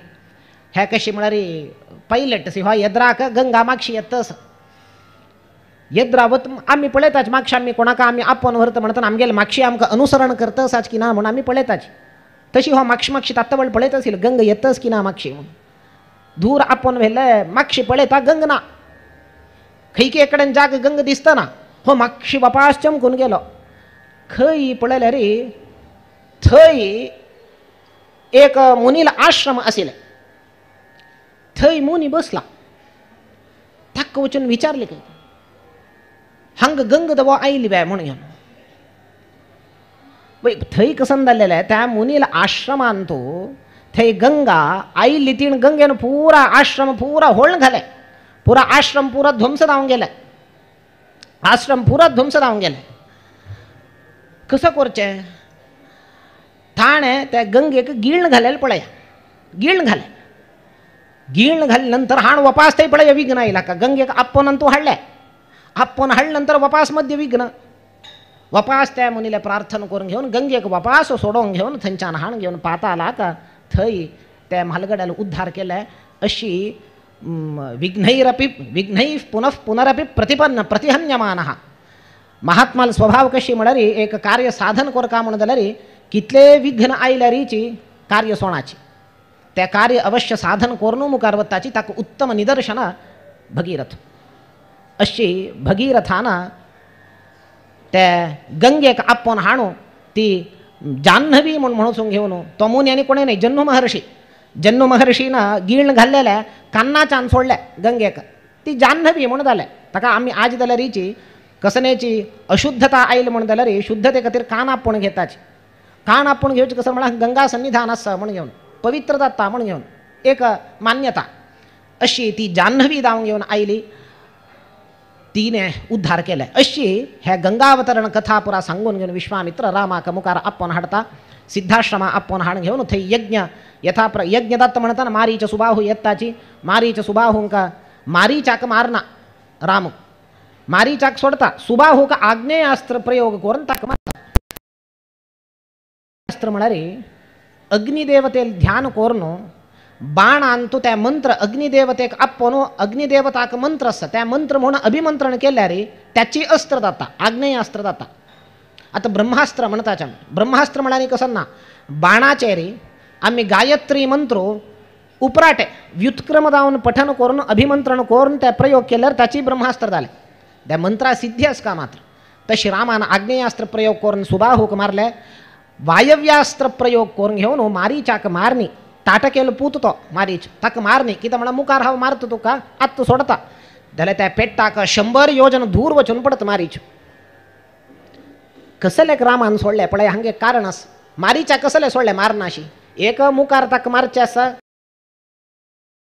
हे कशी म्हळ्यार पायलट हो येद्राक गंगा मागशी येतस येद्रावत आमी पळयताच मागशी आमी कोणाक आमी आपोवन व्हरता म्हणटना आमगेले मागशी आमकां अनुसरण करतसाच की ना म्हणून आमी पळयताच तशी हो मागशी मागशी तात्तवळ पळयत आशिल्ली गंगा येतस की ना मागशी म्हणून धूर आपोवन व्हेले मागशी पळयता गंग ना खंयकी कडेन जाग गंग दिसतना हो मागशी वापास चमकून गेलो खंय पळयल्यार थंय एक मुनील आश्रम आशिल्लें थंय मुनी बसला ताका वचून विचारलें खंय हांगा गंग दवो आयली बे म्हूण घेवन थंय कसन जाल्लेलें त्या मुनील आश्रमान तो थंय गंगा आयिल्ली तीण गंगेन पुरा आश्रम पुरा होळण घाले, पुरा आश्रम पुरा ध्वंस जावन गेले, आश्रम पुरा ध्वंस जावन गेले. कसं करचें ताणें त्या गंगेक गिळण घालेलें पळया, गिळण घालें, गिळण घाले नंतर हाण वपास थंय पळया विघ्न आयला का गंगेक आपोवन तूं हाडलें, आपोवन हाडले नंतर वपास मध्य विघ्न वपास त्या मुनीले प्रार्थना करून घेवन गंगेक वपास सोडोवन घेवन थंयच्यान हाण घेवन पातालाक थंय त्या म्हालगड्यालो उद्धार केले. अशी विघ्नैरपि विघ्नैः पुनः पुनरपि प्रतिपन्न प्रतिहन्यमानः. महात्माल स्वभाव कशी म्हळ्यार एक कार्य साधन करका म्हण जाल्यार कितले विघ्न आयल्यारीची कार्य सोणाची त्या कार्य अवश्य साधन करून मुखार वताची ताका उत्तम निदर्शन भगीरथ. अशी भगीरथान ते गंगेक आपोवन हाणू ती जाह्नवी म्हूण म्हणून घेवन तो मुनी आनी कोणें न्हय जन्नू महर्षी, जन्नू महर्षीन गिळण घाल्लेल्या कान्नाच्यान सोडल्या गंगेक, ती जाह्नवी म्हूण जालें. ताका आमी आज जाल्यारीची कसनेची अशुद्धता आयली म्हूण जाल्यार शुद्धते खातीर कान आपोवन घेताची, कान आपोवन घेवचें कसो म्हळ्यार गंगा सन्निधान आसा म्हूण घेवन पवित्र जाता म्हूण घेवन एक मान्यता. अशी ती जाह्नवी जावन घेवन आयली, तिने उद्धार केले. अशी हे गंगावतरण कथा पुरा सांगून घेवन विश्वामित्र रामाक मुखार आपोवन हाडता, सिद्धाश्रमा आपोवन हाड घेवन थंय यज्ञ यथा यज्ञ दत्त म्हणताना मारीच सुबाहू येताची, मारीच सुबाहूंक मारीचाक मारना राम, मारीचाक सोडता, सुबाहूक आग्नेयास्त्र प्रयोग करून ताका मारता. अस्त्र म्हळ्यार अग्निदेवतेल ध्यान करून बाणान तो त्या मंत्र अग्निदेवतेक आपोवन अग्निदेवताक मंत्र आसा त्या मंत्र म्हणून अभिमंत्रण केल्यार त्याची अस्त्र जाता, आग्नेयास्त्र जाता. आतां ब्रह्मास्त्र म्हणटाचे, ब्रह्मास्त्र म्हळ्यार कसं ना बाणाचेर आमी गायत्री मंत्र उपराटे व्युत्क्रम जावन पठन करून अभिमंत्रण करून ते प्रयोग केल्यार ताची ब्रह्मास्त्र जालें. त्या मंत्रा सिद्धी आसका मात्र. तशी रामान आग्नेयास्त्र प्रयोग करून सुबाहूक मारले, वायव्यास्त्र प्रयोग करून घेवन मारीचाक मारनी ताटकेल पूत तो मारीच ताका मारनी कितें म्हणा मुखार हांव मारता तुका आत्त सोडता जाल्यार त्या पेट्टाक 100 योजन दूर वचून पडत मारीच. कसलेक रामान सोडलें पळय हांगे कारण आसा, मारीच्या कसलें सोडलें मारनाशी, एक मुखार ताका मारचें आसा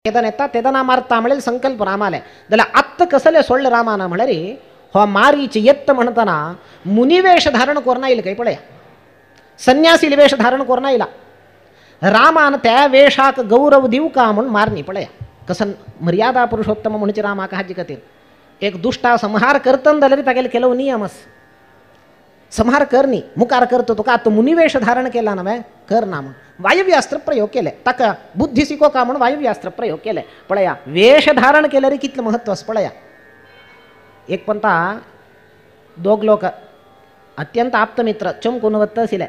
केदन येता तेदना मारता म्हणल्यार संकल्प रामाले, जाल्यार आत्त कसलें सोडलें रामान म्हळ्यार हो मारीच येत्त म्हणटना मुनिवेश धारण करून आयले काय पळया, संन्यासी वेश धारण करून आयला. रामान त्या वेशाक गौरव दिवका म्हूण मारनी पळया कसन मर्यादा पुरुषोत्तम म्हणचे रामाक हाजे खातीर एक दुश्टा संहार करतन जाल्यार तागेले केलो नियम आसा, संहार करनी मुखार करतो तुका आतां मुनिवेश धारण केला नवे कर ना म्हूण वायव्यास्त्र प्रयोग केले, ताका बुद्धी शिको का म्हूण वायव्यास्त्र प्रयोग केले. पळया वेश धारण केल्यार कितलें महत्व आसा पळया. एक पंता दोग लोक अत्यंत आप्तमित्र चमकून वत्त आशिल्ले,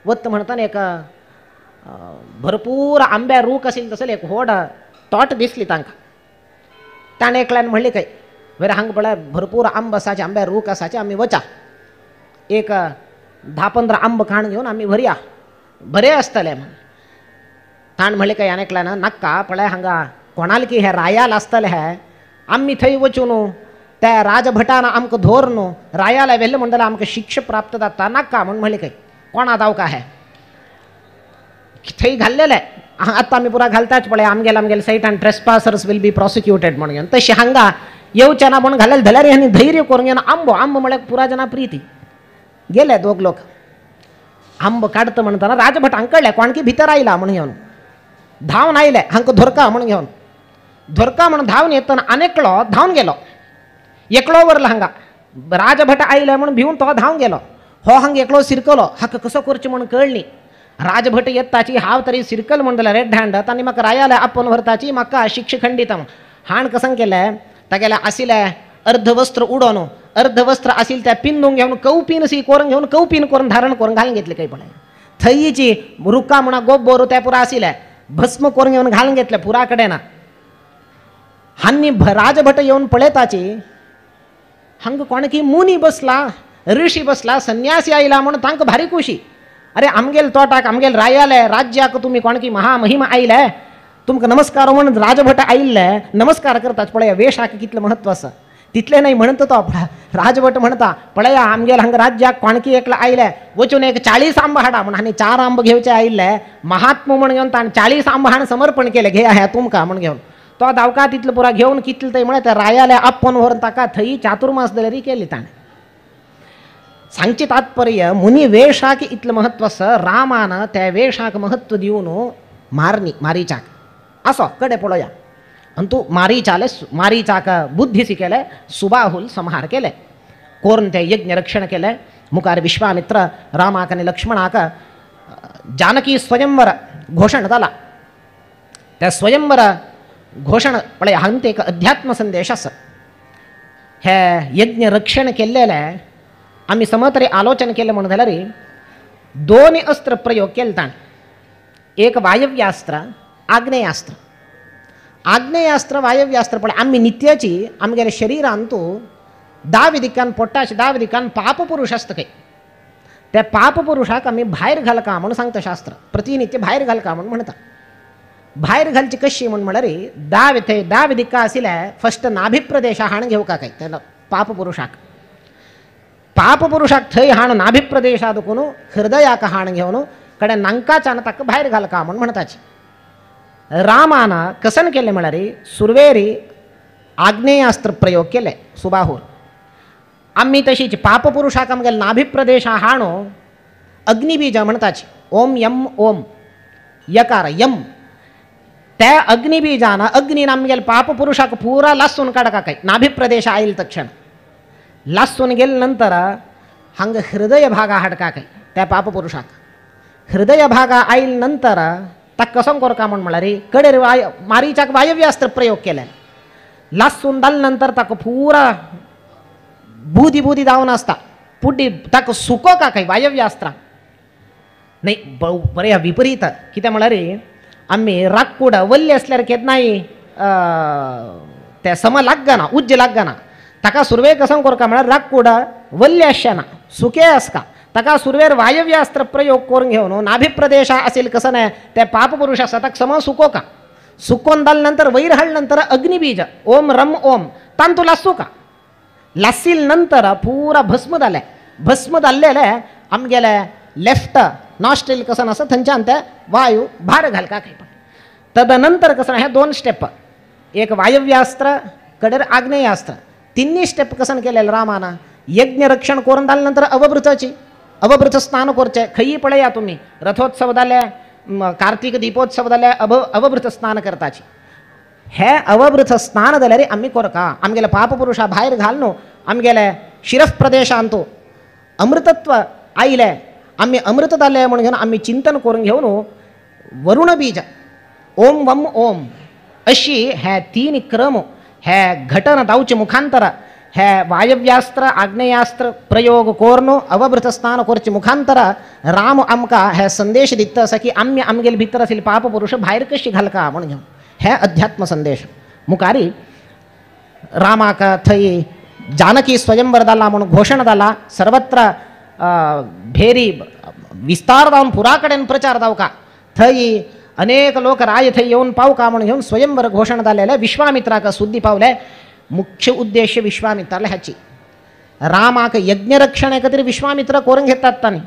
वत्त म्हणटाना एक भरपूर आंब्या रूख आशिल्ले तसले एक व्हड तोट दिसली तांकां. ताणें एकल्यान म्हणलें काय बरें हांगा पळय भरपूर आंब आसाचे आंब्या रूख आसाचे आमी वचा एक 10-15 आंब खाण घेवन आमी व्हरया बरें आसतलें म्हण. ताणें म्हणलें काय आनी एकल्यान नाका पळय हांगा कोणालकी हे रायाल आसतलें हे आमी थंय वचून त्या राजभटान आमकां धोर न्हू रायाला व्हेलें म्हण जाल्यार आमकां शिक्षा प्राप्त जाता नाका म्हण म्हणलें काय कोणा जावका हे थंय घाल्लेलें आतां आमी पुरा घालताच पळय आमगेले आमगेले सायटान ट्रेसपासर्स will be prosecuted म्हण घेवन तशें हांगा येवचें ना म्हूण घालेलें जाल्यार हांणी धैर्य करून घेवन आंबो आंबो म्हळ्यार पुरा जना प्रिती गेले दोग लोक आंबो काडटा म्हणटना राजभटांक कळ्ळें कोणकी भितर आयला म्हूण घेवन धांवन आयले हांकां धोरका म्हूण घेवन धोरका म्हूण धांवन येतना आनेकलो धांवन गेलो एकलो वरलो हांगा राजभट आयले म्हूण भिवन तो धांवन गेलो हो हांगा एकलो सिरकलो हाका कसो करचें म्हूण कळ्ळी राजभट येताची हांव तरी सिरकल म्हूण जाल्यार रेड हँड तांणी म्हाका रायाले आपोवन व्हरताची म्हाका शिक्षा खंडीत हाण कसं केलें तागेलें आशिल्लें अर्धवस्त्र उडोवन अर्धवस्त्र आशिल्लें त्या पिंदूंक घेवन कौपीन सी करून घेवन कौपीन करून धारण करून घालून घेतलें काही पळय थंयची रुका म्हणा गोबोर त्या पुरा आशिल्लें भस्म करून घेवन घालून घेतलें पुरा कडेन हांनी राजभट येवन पळयताची हांगा कोणकी मुनी बसला ऋषी बसला संन्यासी आयला म्हणून तांकां भारी खुशी अरे आमगेल तोटाक आमगेल रायाले राज्याक तुमी कोणकी महामहिमा आयले तुमकां नमस्कार म्हणून राजभट आयिल्ले नमस्कार करतात पळय वेशाक कितलें महत्व आसा तितले नाही म्हणतो तो आपला राजवट म्हणता पळया आमगेल हांगा राज्याक कोणकी एकला आयले वचून एक 40 आंब हाडा म्हण आनी 4 आंब घेवचे आयिल्ले महात्मा म्हण घेवन ताणें 40 आंब हाण समर्पण केले घे ह्या तुमकां म्हण घेवन तो धांवका तितलो पुरा घेवन कितले थंय म्हळ्यार त्या रायाले आपोवन व्हरून ताका थंय चातुर्मास दलेरी केली ताणें. सांगचे तात्पर्य मुनी वेशाक इतलें म्हत्व आसा रामान त्या वेशाक म्हत्व दिवन मारनी मारीचाक असो कडे पळोवया आनी तूं मारीचाले मारीचाक बुद्धी शिकयले सुबाहुल संहार केले कोरून ते यज्ञ रक्षण केले. मुखार विश्वामित्र रामाक आनी लक्ष्मणाक जानकी स्वयंवर घोशण जाला. त्या स्वयंवर घोशण पळय हांगा एक अध्यात्म संदेश आसा. हे यज्ञ रक्षण केल्लेले आमी समज तरी आलोचन केलें म्हणून जाल्यार दोन अस्त्र प्रयोग केले ताणें. एक वायव्यास्त्र आग्नेयास्त्र. आग्नेयास्त्र वायव्यास्त्र पळय आमी नित्याची आमगेल्या शरिरांत दावे दिकान पोट्टाचे दावे दिकान पापपुरुष आसता खंय त्या पापपुरुषाक आमी भायर घालका म्हणून सांगता शास्त्र प्रतिनित्य भायर घालका म्हणून म्हणटा. भायर घालची कशी म्हण म्हळ्यार दावे थंय दावे दिका आशिल्ले फस्ट नाभिप्रदेशा हाण घेवका काय त्या पापपुरुषाक पापपुरुषाक थंय हाण नाभिप्रदेशा दुखून हृदयाक हाण घेवन कडे नांकाच्यान ताका भायर घालका म्हूण म्हणटाची. रामान कसन केलें म्हळ्यार सुरवेरी आग्नेयास्त्र प्रयोग केले सुबाहूर. आमी तशीच पापपुरुषाक आमगेले नाभिप्रदेशा हाणो अग्निबीज म्हणटाची ओम यम ओम यकार यम त्या अग्निबीजान अग्नीन आमगेले पापपुरुषाक पुरा लासून काडका काय नाभिप्रदेश आयल तक्षण लासून गेले नंतर हांगा हृदय भागा हाडका काय त्या पापपुरुषाक हृदय भागा आयल नंतर ताका कसो करका म्हण म्हळ्यार कडेर वाय मारीचाक वायव्यास्त्र प्रयोग केले लासून जाले नंतर ताका पुरा बुदी बुदी जावन आसता पुड्डी ताका सुको का काय वायव्यास्त्रां नाही बरें विपरीत कितें म्हळ्यार आमी राक्कूड वल्ली आसल्यार केन्नाय ते सम लागना उज्ज लागना ताका सुरवेक कसो करका म्हळ्यार राक्कूड वल्ली आसचें ना सुकें आसता ताका सुरवेर वायव्यास्त्र प्रयोग करून घेवन नाभिप्रदेशा असेल कसं नाही त्या पापपुरुष आसा ताका सम सुको का सुकोन जाले नंतर वयर हाडले नंतर अग्निबीज ओम रम ओम तांतू लासू का लासील नंतर पुरा भस्म जालें भस्म जाल्लें आमगेले लेफ्ट नॉस्ट्रील कसं आसा थंयच्यान ते वायू भार घालका खंय पण तदनंतर कसं हे दोन स्टेप एक वायव्यास्त्र कडेर आग्नेयास्त्र तिन्ही स्टेप कसन केलेले रामान यज्ञ रक्षण करून जाले नंतर अवभृताची अवभृत स्नान करचे खंयी पळया तुमी रथोत्सव जाले कार्तिक दीपोत्सव जाले अवभृत स्नान करताची हे अवभृत स्नान जाल्यार आमी करका आमगेले पापपुरुषा भायर घाल न्हू आमगेले शिरफ प्रदेशांतू अमृतत्व आयले आमी अमृत जाले म्हूण घेवन आमी चिंतन करून घेवन वरुण बीज ओम वम ओम अशी हे तीन क्रम हे घटन जावचे मुखांतर हे वायव्यास्त्र आग्नेयास्त्र प्रयोग करून अवभृत स्नान करचे मुखांतर राम आमकां हे संदेश दिता आसा की आमी आमगेले भितर आशिल्ले पापपुरुष भायर कशी घालका म्हूण घेवन हे अध्यात्म संदेश. मुखारी रामाक थंय जानकी स्वयंवर जाला म्हूण घोशण जाला सर्वत्र भेरी विस्तार जावन पुरा कडेन प्रचार जावका थंय अनेक लोक राय थंय येवन पावका म्हूण घेवन स्वयंवर घोशण जालेले विश्वामित्राक सुद्दी पावले. मुख्य उद्देश विश्वामित्राला ह्याची रामाक यज्ञरक्षणे खातीर विश्वामित्र करून घेतात तांणी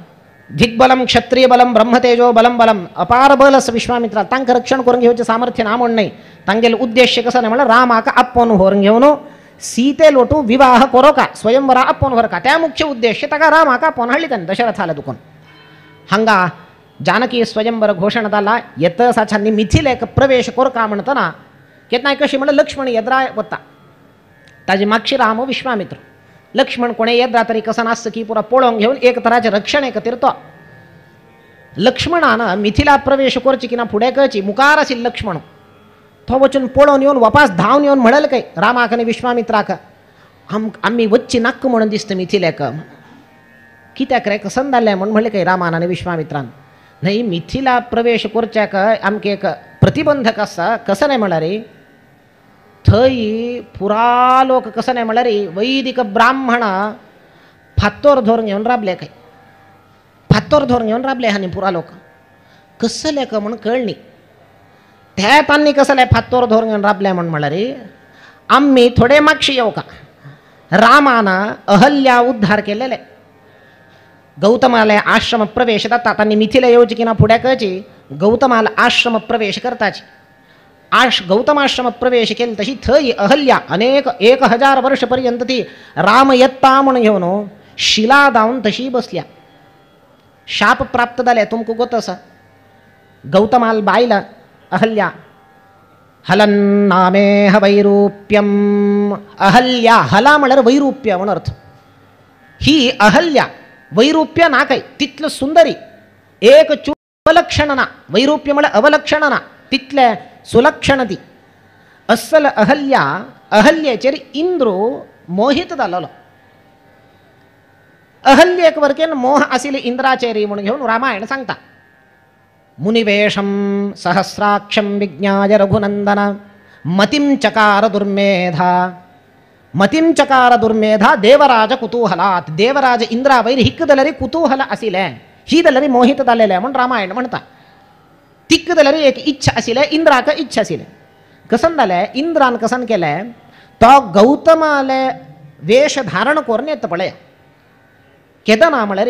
दिग्बलम क्षत्रिय बलम ब्रह्मतेजो बलम बलम अपार बल आसा विश्वामित्रा तांकां रक्षण करून घेवचें सामर्थ्य ना म्हूण न्हय तांगेले उद्देश कसो न्हय म्हणल्यार रामाक आपोवन व्हरून घेवन सीते लोटू विवाह करोका स्वयंवरा आपोवन व्हरका त्या मुख्य उद्देश ताका रामाक आपोवन हाडली ताणें दशरथाले दुखून. हांगा जानकी स्वयंवर घोशण जाला येत साछांनी मिथिलेक प्रवेश करका म्हणटना केन्नाय कशी म्हणल्यार लक्ष्मण येद्रा वता ताजे मागशी राम विश्वामित्र लक्ष्मण कोणे येद्रा तरी कसं नासतं की पुरा पळोवन घेवन एक तराचे रक्षणे खातीर तो लक्ष्मणान मिथिला प्रवेश करची की ना फुडें कळची मुखार आशिल्लो लक्ष्मण तो वचून पळोवन येवन वापास धांवन येवन म्हणल काय रामाक आनी विश्वामित्राक आमी वच्ची नाक्क म्हणून दिसता मिथिलेक कित्याक रे कसन जालें म्हूण म्हणलें काय रामान आनी विश्वामित्रान न्हय मिथिला प्रवेश करच्याक आमकां एक प्रतिबंधक आसा कसं न्हय म्हणल्यार थंय पुरा लोक कसं न्हय म्हणल्यार वैदिक ब्राह्मण फातोर धरून घेवन राबले काय फातोर धरून घेवन राबले आनी पुरा लोक कसले का म्हूण कळ्ळी ते तांणी कसले फातोर धरून घेवन राबले म्हूण म्हणल्यार आमी थोडे मागशी येवका रामान अहल्या उद्धार केलेले गौतमाले आश्रम प्रवेश जाता तांणी मिथिला येवची की ना फुड्या कळची गौतमाला आश्रम प्रवेश करताची गौतमाश्रम प्रवेश केले तशी थंय अहल्या अनेक 1000 वर्ष पर्यंत ती राम येता म्हूण घेवन शिला दावन तशी बसल्या शाप प्राप्त जाले तुमकां गोत आसा गौतमाल बायल अहल्या हलन्नामेह वैरूप्यम अहल्या हला म्हळ्यार वैरूप्य म्हूण अर्थ ही अहल्या वैरूप्य ना काय तितलं सुंदरी एक अवलक्षण ना वैरूप्य म्हळ्यार अवलक्षण ना तितले सुलक्षण ती अस्सल अहल्या अहल्याचेर इंद्र मोहित जालोलो अहल्येक वरकेन मोह आशिल्ले इंद्राचेर म्हूण घेवन रामायण सांगता मुनिवेशं सहस्राक्षं विज्ञाय रघुनंदन मतिं चकार दुर्मेधा मतिं चकार दुर्मेधा देवराज कुतूहलात देवराज इंद्रा वयर हिक्क जाल्यार कुतूहल आशिल्लें ही जाल्यार मोहित जालेलें म्हूण रामायण म्हणटा तिक्क जाल्यार एक इच्छा आशिल्लें इंद्राक इच्छा आशिल्लें कसन जालें इंद्रान कसन केलें तो गौतमाले वेश धारण करून येता पळय केदना म्हळ्यार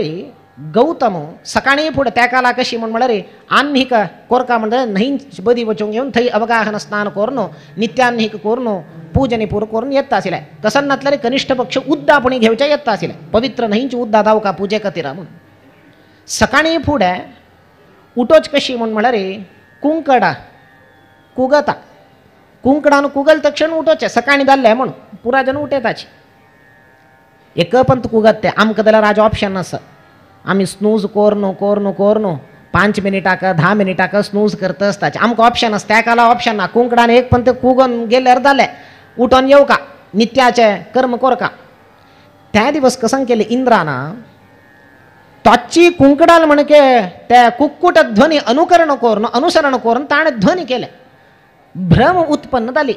गौतम सकाळी फुडें त्या काला कशी म्हूण म्हळ्यार आन्हीक कोरका म्हणल्यार न्हंय बदी वचूंक येवन थंय अवगाहन स्नान करून नित्यान्हीक करून पूजनी पूर करून येता आशिल्लें कसन नातल्यार कनिश्ठ पक्ष उद्दा पुणी घेवच्या येता आशिल्लें पवित्र न्हंयची उद्दा दावका पुजे खातीर म्हूण सकाळी फुडें उठोच कशी म्हूण म्हळ्यार कुंकडा कुगता कुंकडान कुगल तक्षण उठोचें सकाळी जाल्लें म्हूण पुरा जन उठयताची एक पंत कुगत ते आमकां जाल्यार आज ऑप्शन आसा आमी स्नूज कोरनो कोरनो कोरनो 5 मिनिटाक 10 मिनिटाक स्नूज करता आसताचे आमकां ऑप्शन आसा त्या काला ऑप्शन ना कुंकडान एक पंत कुगोन गेल्यार जालें उठोन येवका नित्याचें कर्म कोरका त्या दिवस कसं केलें इंद्रान ताची कुंकडाल म्हणके त्या कुक्कुट ध्वनी अनुकरण करून अनुसरण करून ताणें ध्वनी केलें भ्रम उत्पन्न जाली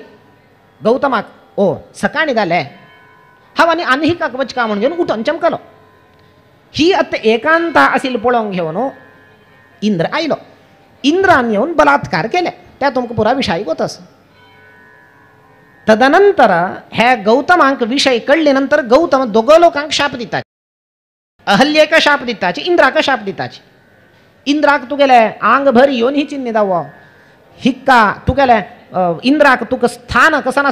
गौतमाक ओ सकाळी जालें हांव आनी आन्हिकाक वचका म्हूण घेवन उठोन चमकलो ही आतां एकांत आशिल्ली पळोवंक घेवन इंद्र आयलो इंद्रान येवन बलात्कार केले त्या तुमकां पुरा विशय गोत आसा तदनंतर हे गौतमांक विशय कळ्ळे नंतर गौतम दोगो लोकांक शाप दिता अहल्येक शाप दिताची इंद्राक शाप दिताची इंद्राक तुगेले आंग भर येवन ही चिन्ह दावो हिक्का तुगेले इंद्राक तुका स्थान कसा ना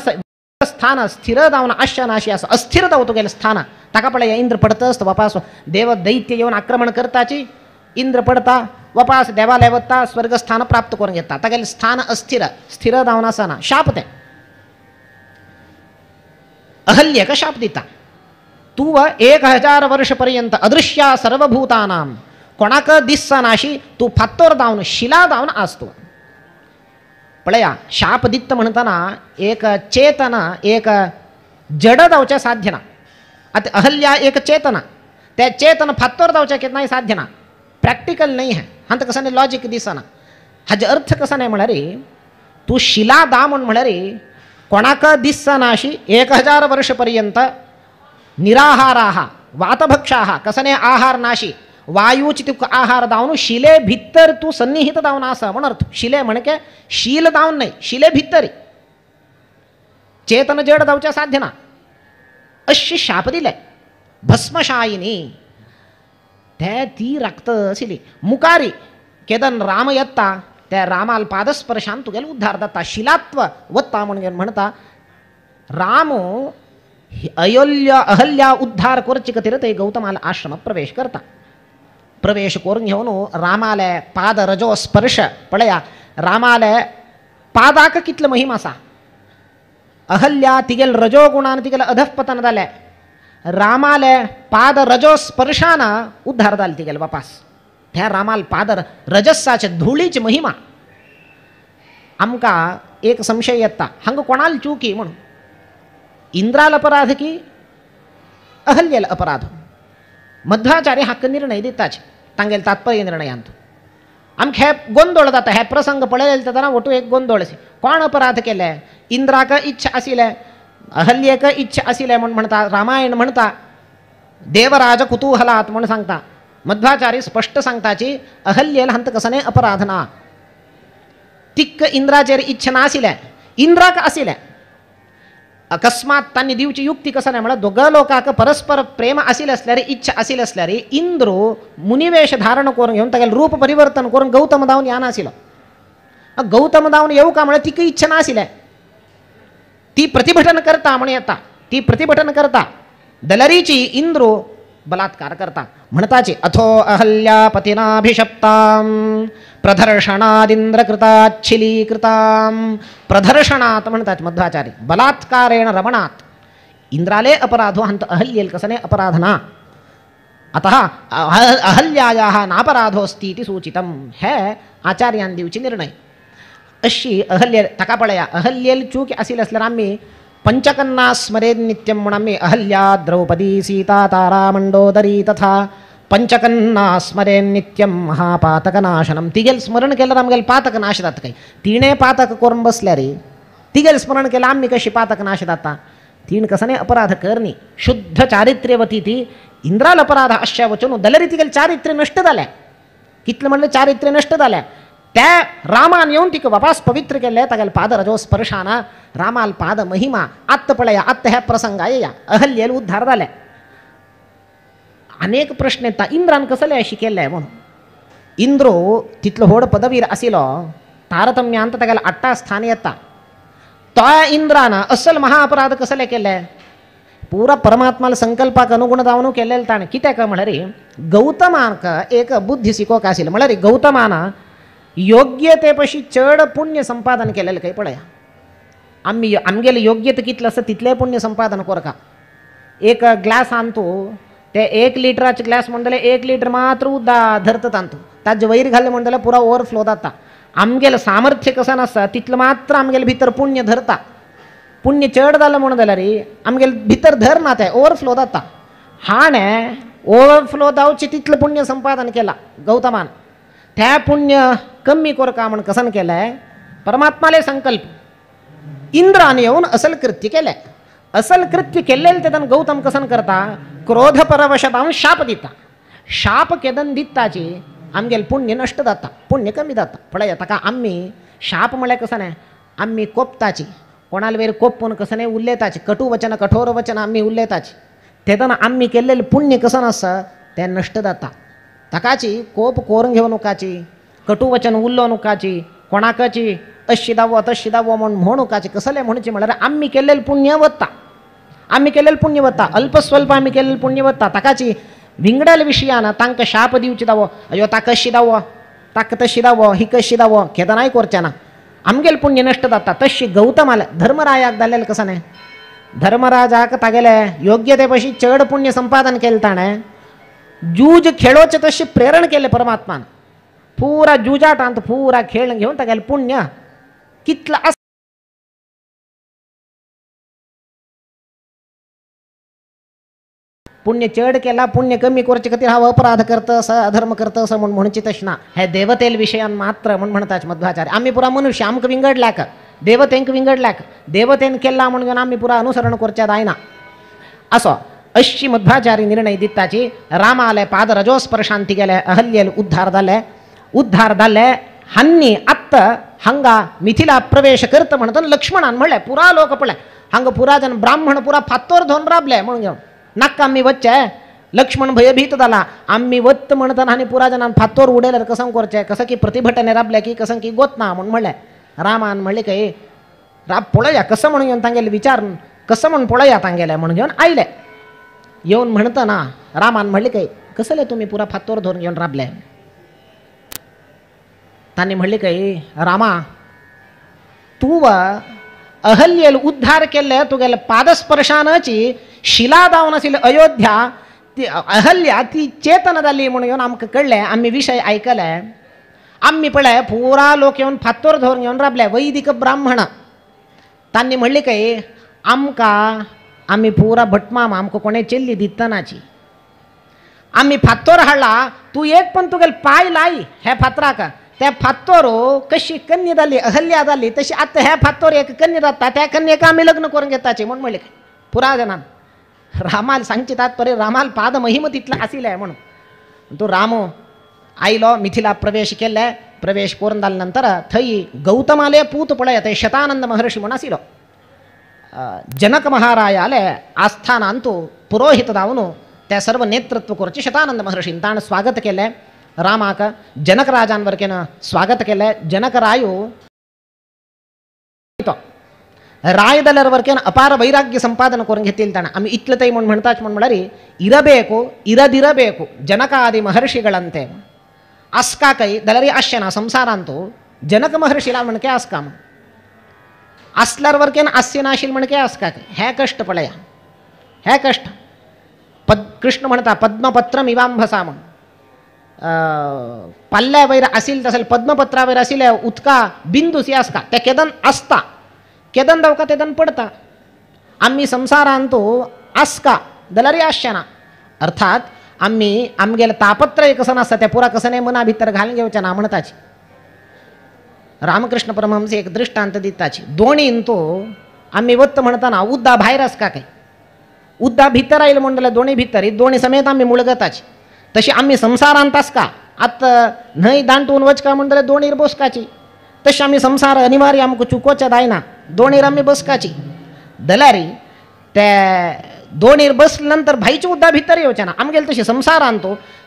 स्थान स्थिर जावन आश्य नाशी आसा अस्थिर जावं तुगेलें स्थान ताका पळय इंद्र पडतस वापास देव दैत्य येवन आक्रमण करताची इंद्र पडता वापास देवालय वता स्वर्गस्थान प्राप्त करून घेता तागेलें स्थान अस्थिर स्थिर जावन आसना शाप तें अहल्येक शाप दिता तूं 1000 वर्ष पर्यंत अदृश्या सर्वभूतानां कोणाक दिसनाशी तूं फातोर जावन शिला जावन आस तूं पळया शाप दित्त म्हणटना एक चेतना एक जड जावचें साध्य ना आतां अहल्या एक चेतना त्या चेतन फातोर जावचें केन्नाय साध्य ना प्रॅक्टिकल न्हय हें हांत कसो लॉजीक दिसना हाजो अर्थ कसो न्हय म्हळ्यार तूं शिला दा म्हूण म्हळ्यार कोणाक दिसनाशी 1000 वर्ष पर्यंत निराहाराः वातभक्षाः कसने आहार नाशी वायूची तुका आहार दावन शिले भितर तूं सन्निहित जावन आसा म्हूण अर्थ शिले म्हणके शील दावन न्हय शिले भितर चेतन जड जावचें साध्य ना अशी शाप दिले भस्मशायिनी ते ती राखत आशिल्ली मुखारी केदन राम येता त्या रामाल पादस्पर्शान तुगेलो उद्धार जाता शिलात्व वता म्हूण म्हणटा राम अयोल्य अहल्या उद्धार करचे खातीर ते गौतमाल आश्रम प्रवेश करता प्रवेश करून घेवन रामाले पाद रजो स्पर्श पळया रामाले पादाक कितलो महिमा आसा अहल्या तिगेल रजो गुणान तिगेल अधःपतन जालें रामाले पाद रजो स्पर्शान उद्धार जाले तिगेल वापास त्या रामाल पाद रजस्साचे धुळीची महिमा आमकां एक संशय येता हांगा कोणाल चुकी म्हणून इंद्राल अपराध की अहल्याल अपराध मध्वाचार्य हाका निर्णय दिताच तांगेले तात्पर्य निर्णयांत आमकां हे गोंदळ जाता हे प्रसंग पळयले तेन्ना वटू एक गोंदळ कोण अपराध केले इंद्राक इच्छा आशिल्लें अहल्येक इच्छा आशिल्लें म्हूण म्हणटा रामायण म्हणटा देवराज कुतूहलात म्हूण सांगता मध्वाचार्य स्पश्ट सांगताची अहल्येल हांत कसने अपराध ना तिक्क इंद्राचेर इच्छा नाशिल्लें इंद्राक आशिल्लें अकस्मात तांणी दिवची युक्ती कसं नाही म्हळ्यार दोगां लोकांक परस्पर प्रेम आशिल्लें आसल्यार इच्छा आशिल्ली आसल्यार इंद्र मुनिवेश धारण करून घेवन तागेलें रूप परिवर्तन करून गौतम धावन यान आशिल्लो. गौतम धावन येवं का म्हळ्यार तिका इच्छा नाशिल्लें, ती प्रतिभटन करता म्हण येता, ती प्रतिभटन करता दलरीची इंद्र बलात्कार करता. म्हणताची अथो अहल्या पतिनाभिशप्तां प्रदर्शनादिंद्रकृताच्छिलीकृतां. प्रदर्शनात् म्हणतात मध्वाचार्य बलात्कारेण रमणात् इंद्राले अपराधो हंत अहल्येल कसने अपराध ना, अतः अहल्यायाः नापराधोस्ति इति सूचितं. हे आचार्यान दिवची निर्णय. अशी अहल्य ताका पळया अहल्येल चूक आशिल्ली आसल्यार आमी पंचकन्ना स्मरेद नित्यम म्हूण आमी अहल्या द्रौपदी सीता तारा मंडोदरी तथा पंचकन्ना स्मरेन नित्यम महापातकनाशनम. तिगेल स्मरण केल्यार आमगेले पातक नाश जाता काय? तिणें पातक करून बसल्यार तिगेल स्मरण केल्यार आमी कशी पातक नाश जाता? तीण कसने अपराध करनी शुद्ध चारित्र्यवती ती इंद्राल अपराध आश्या वचून दलरी तिगेल चारित्र्य नष्ट जालें. कितलें म्हणलें चारित्र्य नष्ट जालें. त्या रामान येवन तिका वापास पवित्र केल्ले तागेले पादरजो स्पर्शाना रामाल पाद महिमा आत्त पळया आत्त ह्या प्रसंगा येया अहल्येल उद्धार जाले. अनेक प्रश्न येता इंद्रान कसले अशी केल्ले म्हणून. इंद्रो तितलो व्हड पदवीर आशिल्लो तारतम्यांत तागेले आठा स्थान येता. तो इंद्रान असल महाअपराध कसले केले? पुरा परमात्माला संकल्पाक अनुगुण जावन केल्लें ताणें. कित्याक म्हळ्यार गौतमाक एक बुद्धी शिकोवक आशिल्लें. म्हळ्यार गौतमान योग्यते पशी चड पुण्य संपादन केलेलें काय पळया. आमी आमगेले योग्यता कितलें आसा तितलें पुण्य संपादन करका. एक ग्लास आणतो ते 1 लिटराचे ग्लास म्हणटले 1 लिटर मात्र उदक धरता तांतू ताजे वयर घातलें म्हणटले पुरा ओवरफ्लो जाता. आमगेलें सामर्थ्य कसं नासता तितलें मात्र आमगेले भितर पुण्य धरता. पुण्य चड जालें म्हणून जाल्यार आमगेले भितर धरना तें ओवरफ्लो जाता. हाणें ओवरफ्लो जावचें तितलें पुण्य संपादन केलां गौतमान. त्या पुण्य कमी करका म्हण कसन केलें परमात्माले संकल्प इंद्रान येवन असल कृत्य केलें. असल कृत्य केल्लें तेदन गौतम कसन करता क्रोध परवशतां शाप दिता. शाप केदन दिताची आमगेले पुण्य नष्ट जाता, पुण्य कमी जाता. पळया ताका आमी शाप म्हळ्यार कसं न्हय आमी कोपताची कोणाले वयर कोपून कसं न्हय उलयताची कटू वचन कठोर वचन आमी उलयताची तेदन आमी केल्लें पुण्य कसं आसा तें नष्ट जाता. ताकाची कोप कोरून घेवं नकाची, कटुवचन उल्लो नकाची, कोणाकाची अशी दावो तशी दावो म्हूण म्हणुकाची. कसलें म्हणचे म्हळ्यार आमी केल्लें पुण्य वता, आमी केल्लें पुण्य वता, अल्पस्वल्प आमी केल्लें पुण्य वता. ताकाची विंगडल विशयान तांकां शाप दिवची दावो अयो ताका अशी दावो ताका तशी दावो ही कशी दावो केदनाय करचें ना, आमगेलें पुण्य नष्ट जाता. तशी गौतमाले धर्मरायाक जाल्लें कसं न्हय धर्मराजाक तागेले योग्यते पशी चड पुण्य संपादन केलें ताणें. जूज खेळोचे तशी प्रेरण केलें परमात्मान पुरा जुजाटांत पुरा खेळ घेवन तागेलें पुण्य कितलें आसा. पुण्य चड केला पुण्य कमी करचे खातीर हांव अपराध करता असं अधर्म करता असं म्हूण म्हणची तशें ना. हे देवतेल विशयान मात्र म्हूण म्हणटात मध्वाचार्य. आमी पुरा मनुष्य आमकां विंगडल्याक देवतेंक विंगडल्याक देवतेन केला म्हणून घेवन आमी पुरा अनुसरण करचें जायना. असो अशी मध्वाचार्य निर्णय दिताची. रामाले पादरजोस्पर्शांती गेले अहल्येल उद्धार जाले. उद्धार जाले हांनी आत्त हांगा मिथिला प्रवेश करता म्हणटन लक्ष्मणान म्हणलें पुरा लोक पळय हांगा पुरा जन ब्राह्मण पुरा फातोर धरून राबले म्हणून घेवन नाका आमी वच्चे. लक्ष्मण भयभीत जाला आमी वत म्हणटना आनी पुरा जनान फातोर उडयल्यार कसं करचें कसं की प्रतिभटने राबले की कसं की गोत ना म्हूण म्हणलें. रामान म्हणलें काय राब पळया कसं म्हणून घेवन तांगेले विचार कसं म्हूण पळया तांगेले म्हणून घेवन आयले. येवन म्हणटना रामान म्हणलें काय कसले तुमी पुरा फातोर धरून घेवन राबले? तांणी म्हणलें काय रामा तूं अहल्येल उद्धार केल्ले तुगेले पादस्पर्शानाची शिला जावन आशिल्ली अयोध्या ती अहल्या ती चेतन जाली म्हणून येवन आमकां कळ्ळें. आमी विशय आयकले आमी पळय पुरा लोक येवन फातोर धरून घेवन राबले वैदिक ब्राह्मण. तांणी म्हणलें काय आमकां आमी पुरा भटमाम आमकां कोणें चेल्ली दितनाची आमी फातोर हाडला तूं एक पण तुगेले पांय लाय हे फातराक त्या फातोर कशी कन्या जाली अहल्या जाली तशी आतां ह्या फातोर एक कन्या जाता त्या कन्येक आमी लग्न करून घेताची म्हूण म्हणलें पुरा जाणान. रामाल सांगचे तात्पर्य रामाल पाद महिम तितलो आशिल्लें म्हणून. तो राम आयलो मिथिला प्रवेश केले. प्रवेश करून जाले नंतर थंय गौतमाले पूत पळय थंय शतानंद महर्षी म्हूण आशिल्लो. जनक महारायाले आस्थानांतु पुरोहित जावन त्या सर्व नेतृत्व करचे शतानंद महर्षीन ताणें स्वागत केलें रामाक जनक राजान वरकेन स्वागत केलें. जनकरायु राय जाल्यार वरकेन अपार वैराग्य संपादन करून घेतिल्लें ताणें. आमी इतलें तय म्हूण म्हणटाच म्हूण म्हळ्यार इरಬೇಕು ಇರದಿರಬೇಕು ಜನಕಾದಿ ಮಹರ್ಷಿಗಳಂತೆ आसका ಕೈ जाल्यार आसचें ना संसारांतु जनक महर्षीला म्हणके आसका म्हण आसल्यार वरकेन आस्य नाशील म्हणके आसका हे कष्ट पळया हे कष्ट. कृष्ण म्हणता पद्मपत्रम इवांभसा म्हण पाल्ल्या वयर आसिल तसेल पद्मपत्रा वयर आशिल्ले उदका बिंदूसी आसका ते केदन आसता केदन दावका तेदन पडता. आमी संसारांतु आसका जाल्यार आसचें ना. अर्थात आमी आमगेले तापत्रय कसो नासता ते पुरा कसने मना भितर घालून घेवचें ना म्हणताची. रामकृष्ण परमहंस एक दृष्टांत दिताची दोणीन तो आमी वत्त म्हणताना उद्दा भायर आसका काय उद्दा भितर आयले म्हूण जाल्यार दोणी भितर दोणी समेत आमी मुळगताची. तशी आमी संसारांत आसका आतां न्हंय दांटून वचका म्हूण जाल्यार दोणीर बसकाची. तशें आमी संसार अनिवार्य आमकां चुकोवचें जायना दोणीर आमी बसकाची. जाल्यार ते दोणीर बसले नंतर भाईचे उद्दा भितर येवचें ना. आमगेले तशें संसारांत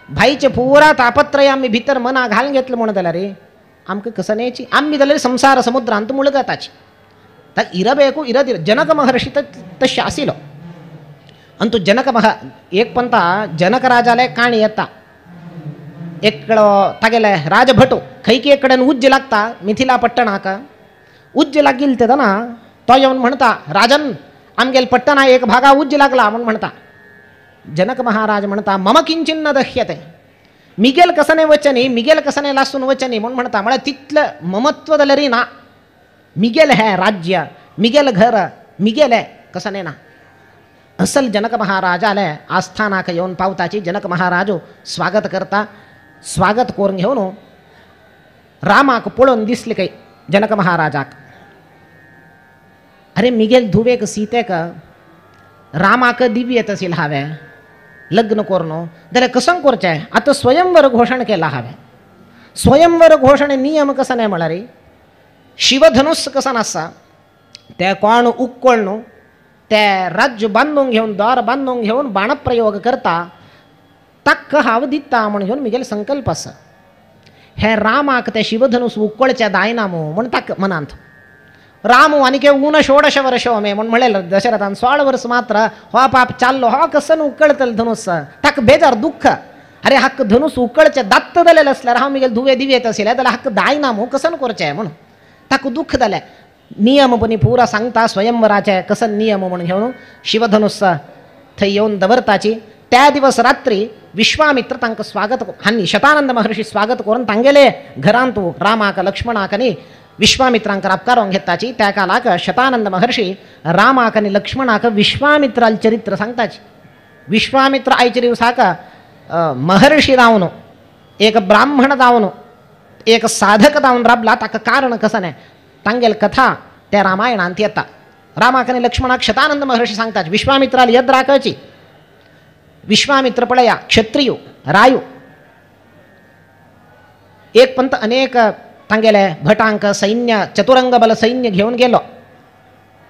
भाईचे पुरा तापत्रय आमी भितर मना घालून घेतले म्हूण जाल्यार आमकां कसनेची आमी जाल्यार संसार समुद्रांत मुळगताची. ताका इरबेकू इरदिर जनक महर्षी तशें आशिल्लो. आनी तो जनक मह एक पंता जनक राजाले काणी येता एकलो तागेले राजभटो खंयकी एक कडेन उज्ज लागता मिथिला पट्टणाक उज्ज लागिल तेन्ना तो येवन म्हणटा राजन आमगेले पट्टणा एक भागा उज्ज लागला म्हूण म्हणटा. जनक महाराज म्हणटा मम किंचिन्न न दह्यते मिगेल कसने वचनी मिगेल कसने लासून वचनी म्हूण म्हणटा. म्हळ्यार तितलें ममत्व जाल्यार ना मिगेल हें राज्य मिगेल घर मिगेल हें कसने ना. असल जनक महाराजाले आस्थानाक येवन पावताची जनक महाराजो स्वागत करता. स्वागत करून घेवन रामाक पळोवन दिसले काय जनक महाराजाक अरे मिगेल धुवेक सीतेक रामाक दिव्य तसील हांवें लग्न करून जाल्यार कसं करचें आतां स्वयंवर घोशण केलां हांवें. स्वयंवर घोशणे नियम कसो न्हय म्हळ्यार शिवधनुस कसो आसा ते कोण उक्कोळ न्हू ते राज्य बांदून घेवन दार बांदून घेवन बाणप्रयोग करता ताका हांव दिता म्हूण घेवन म्हगेलो संकल्प आसा. हे रामाक ते शिवधनुस उक्कोळचें जायना मू म्हूण ताका मनांत रामू आनी ऊन षोडश वर्ष मे म्हूण म्हणलें दशरथान 16 वर्स मात्र हो पाप चाललो हो कसन उकळतलो धनुस ताका बेजार दुःख अरे हाका धनुस उकळचें दात्त जालेलें आसल्यार हांव म्हगेले धुवे दिव्येत आशिल्लें जाल्यार हाका जायना मू कसन करचें म्हूण ताका दुःख जालें. नियम पनी पुरा सांगता स्वयंवराचे कसन नियम म्हूण घेवन शिवधनुस थंय येवन दवरताची. त्या दिवस रात्री विश्वामित्र तांकां स्वागत हांणी शतानंद महर्षी स्वागत करून तांगेले घरांत रामाक लक्ष्मणाक आनी विश्वामित्रांक रापकारोंक घेताची. त्या कालाक शतानंद महर्षी रामाक आनी लक्ष्मणाक विश्वामित्राल चरित्र सांगताची. विश्वामित्र आयचे दिवसाक महर्षी जावन एक ब्राह्मण जावन एक साधक जावन राबला ताका कारण कसं न्हय तांगेल कथा त्या रामायणांत येता. रामाक आनी लक्ष्मणाक शतानंद महर्षी सांगतात विश्वामित्राल यद राखची. विश्वामित्र पळया क्षत्रियो रायू एक पंत अनेक तांगेले भटांक सैन्य चतुरंग बल सैन्य घेवन गेलो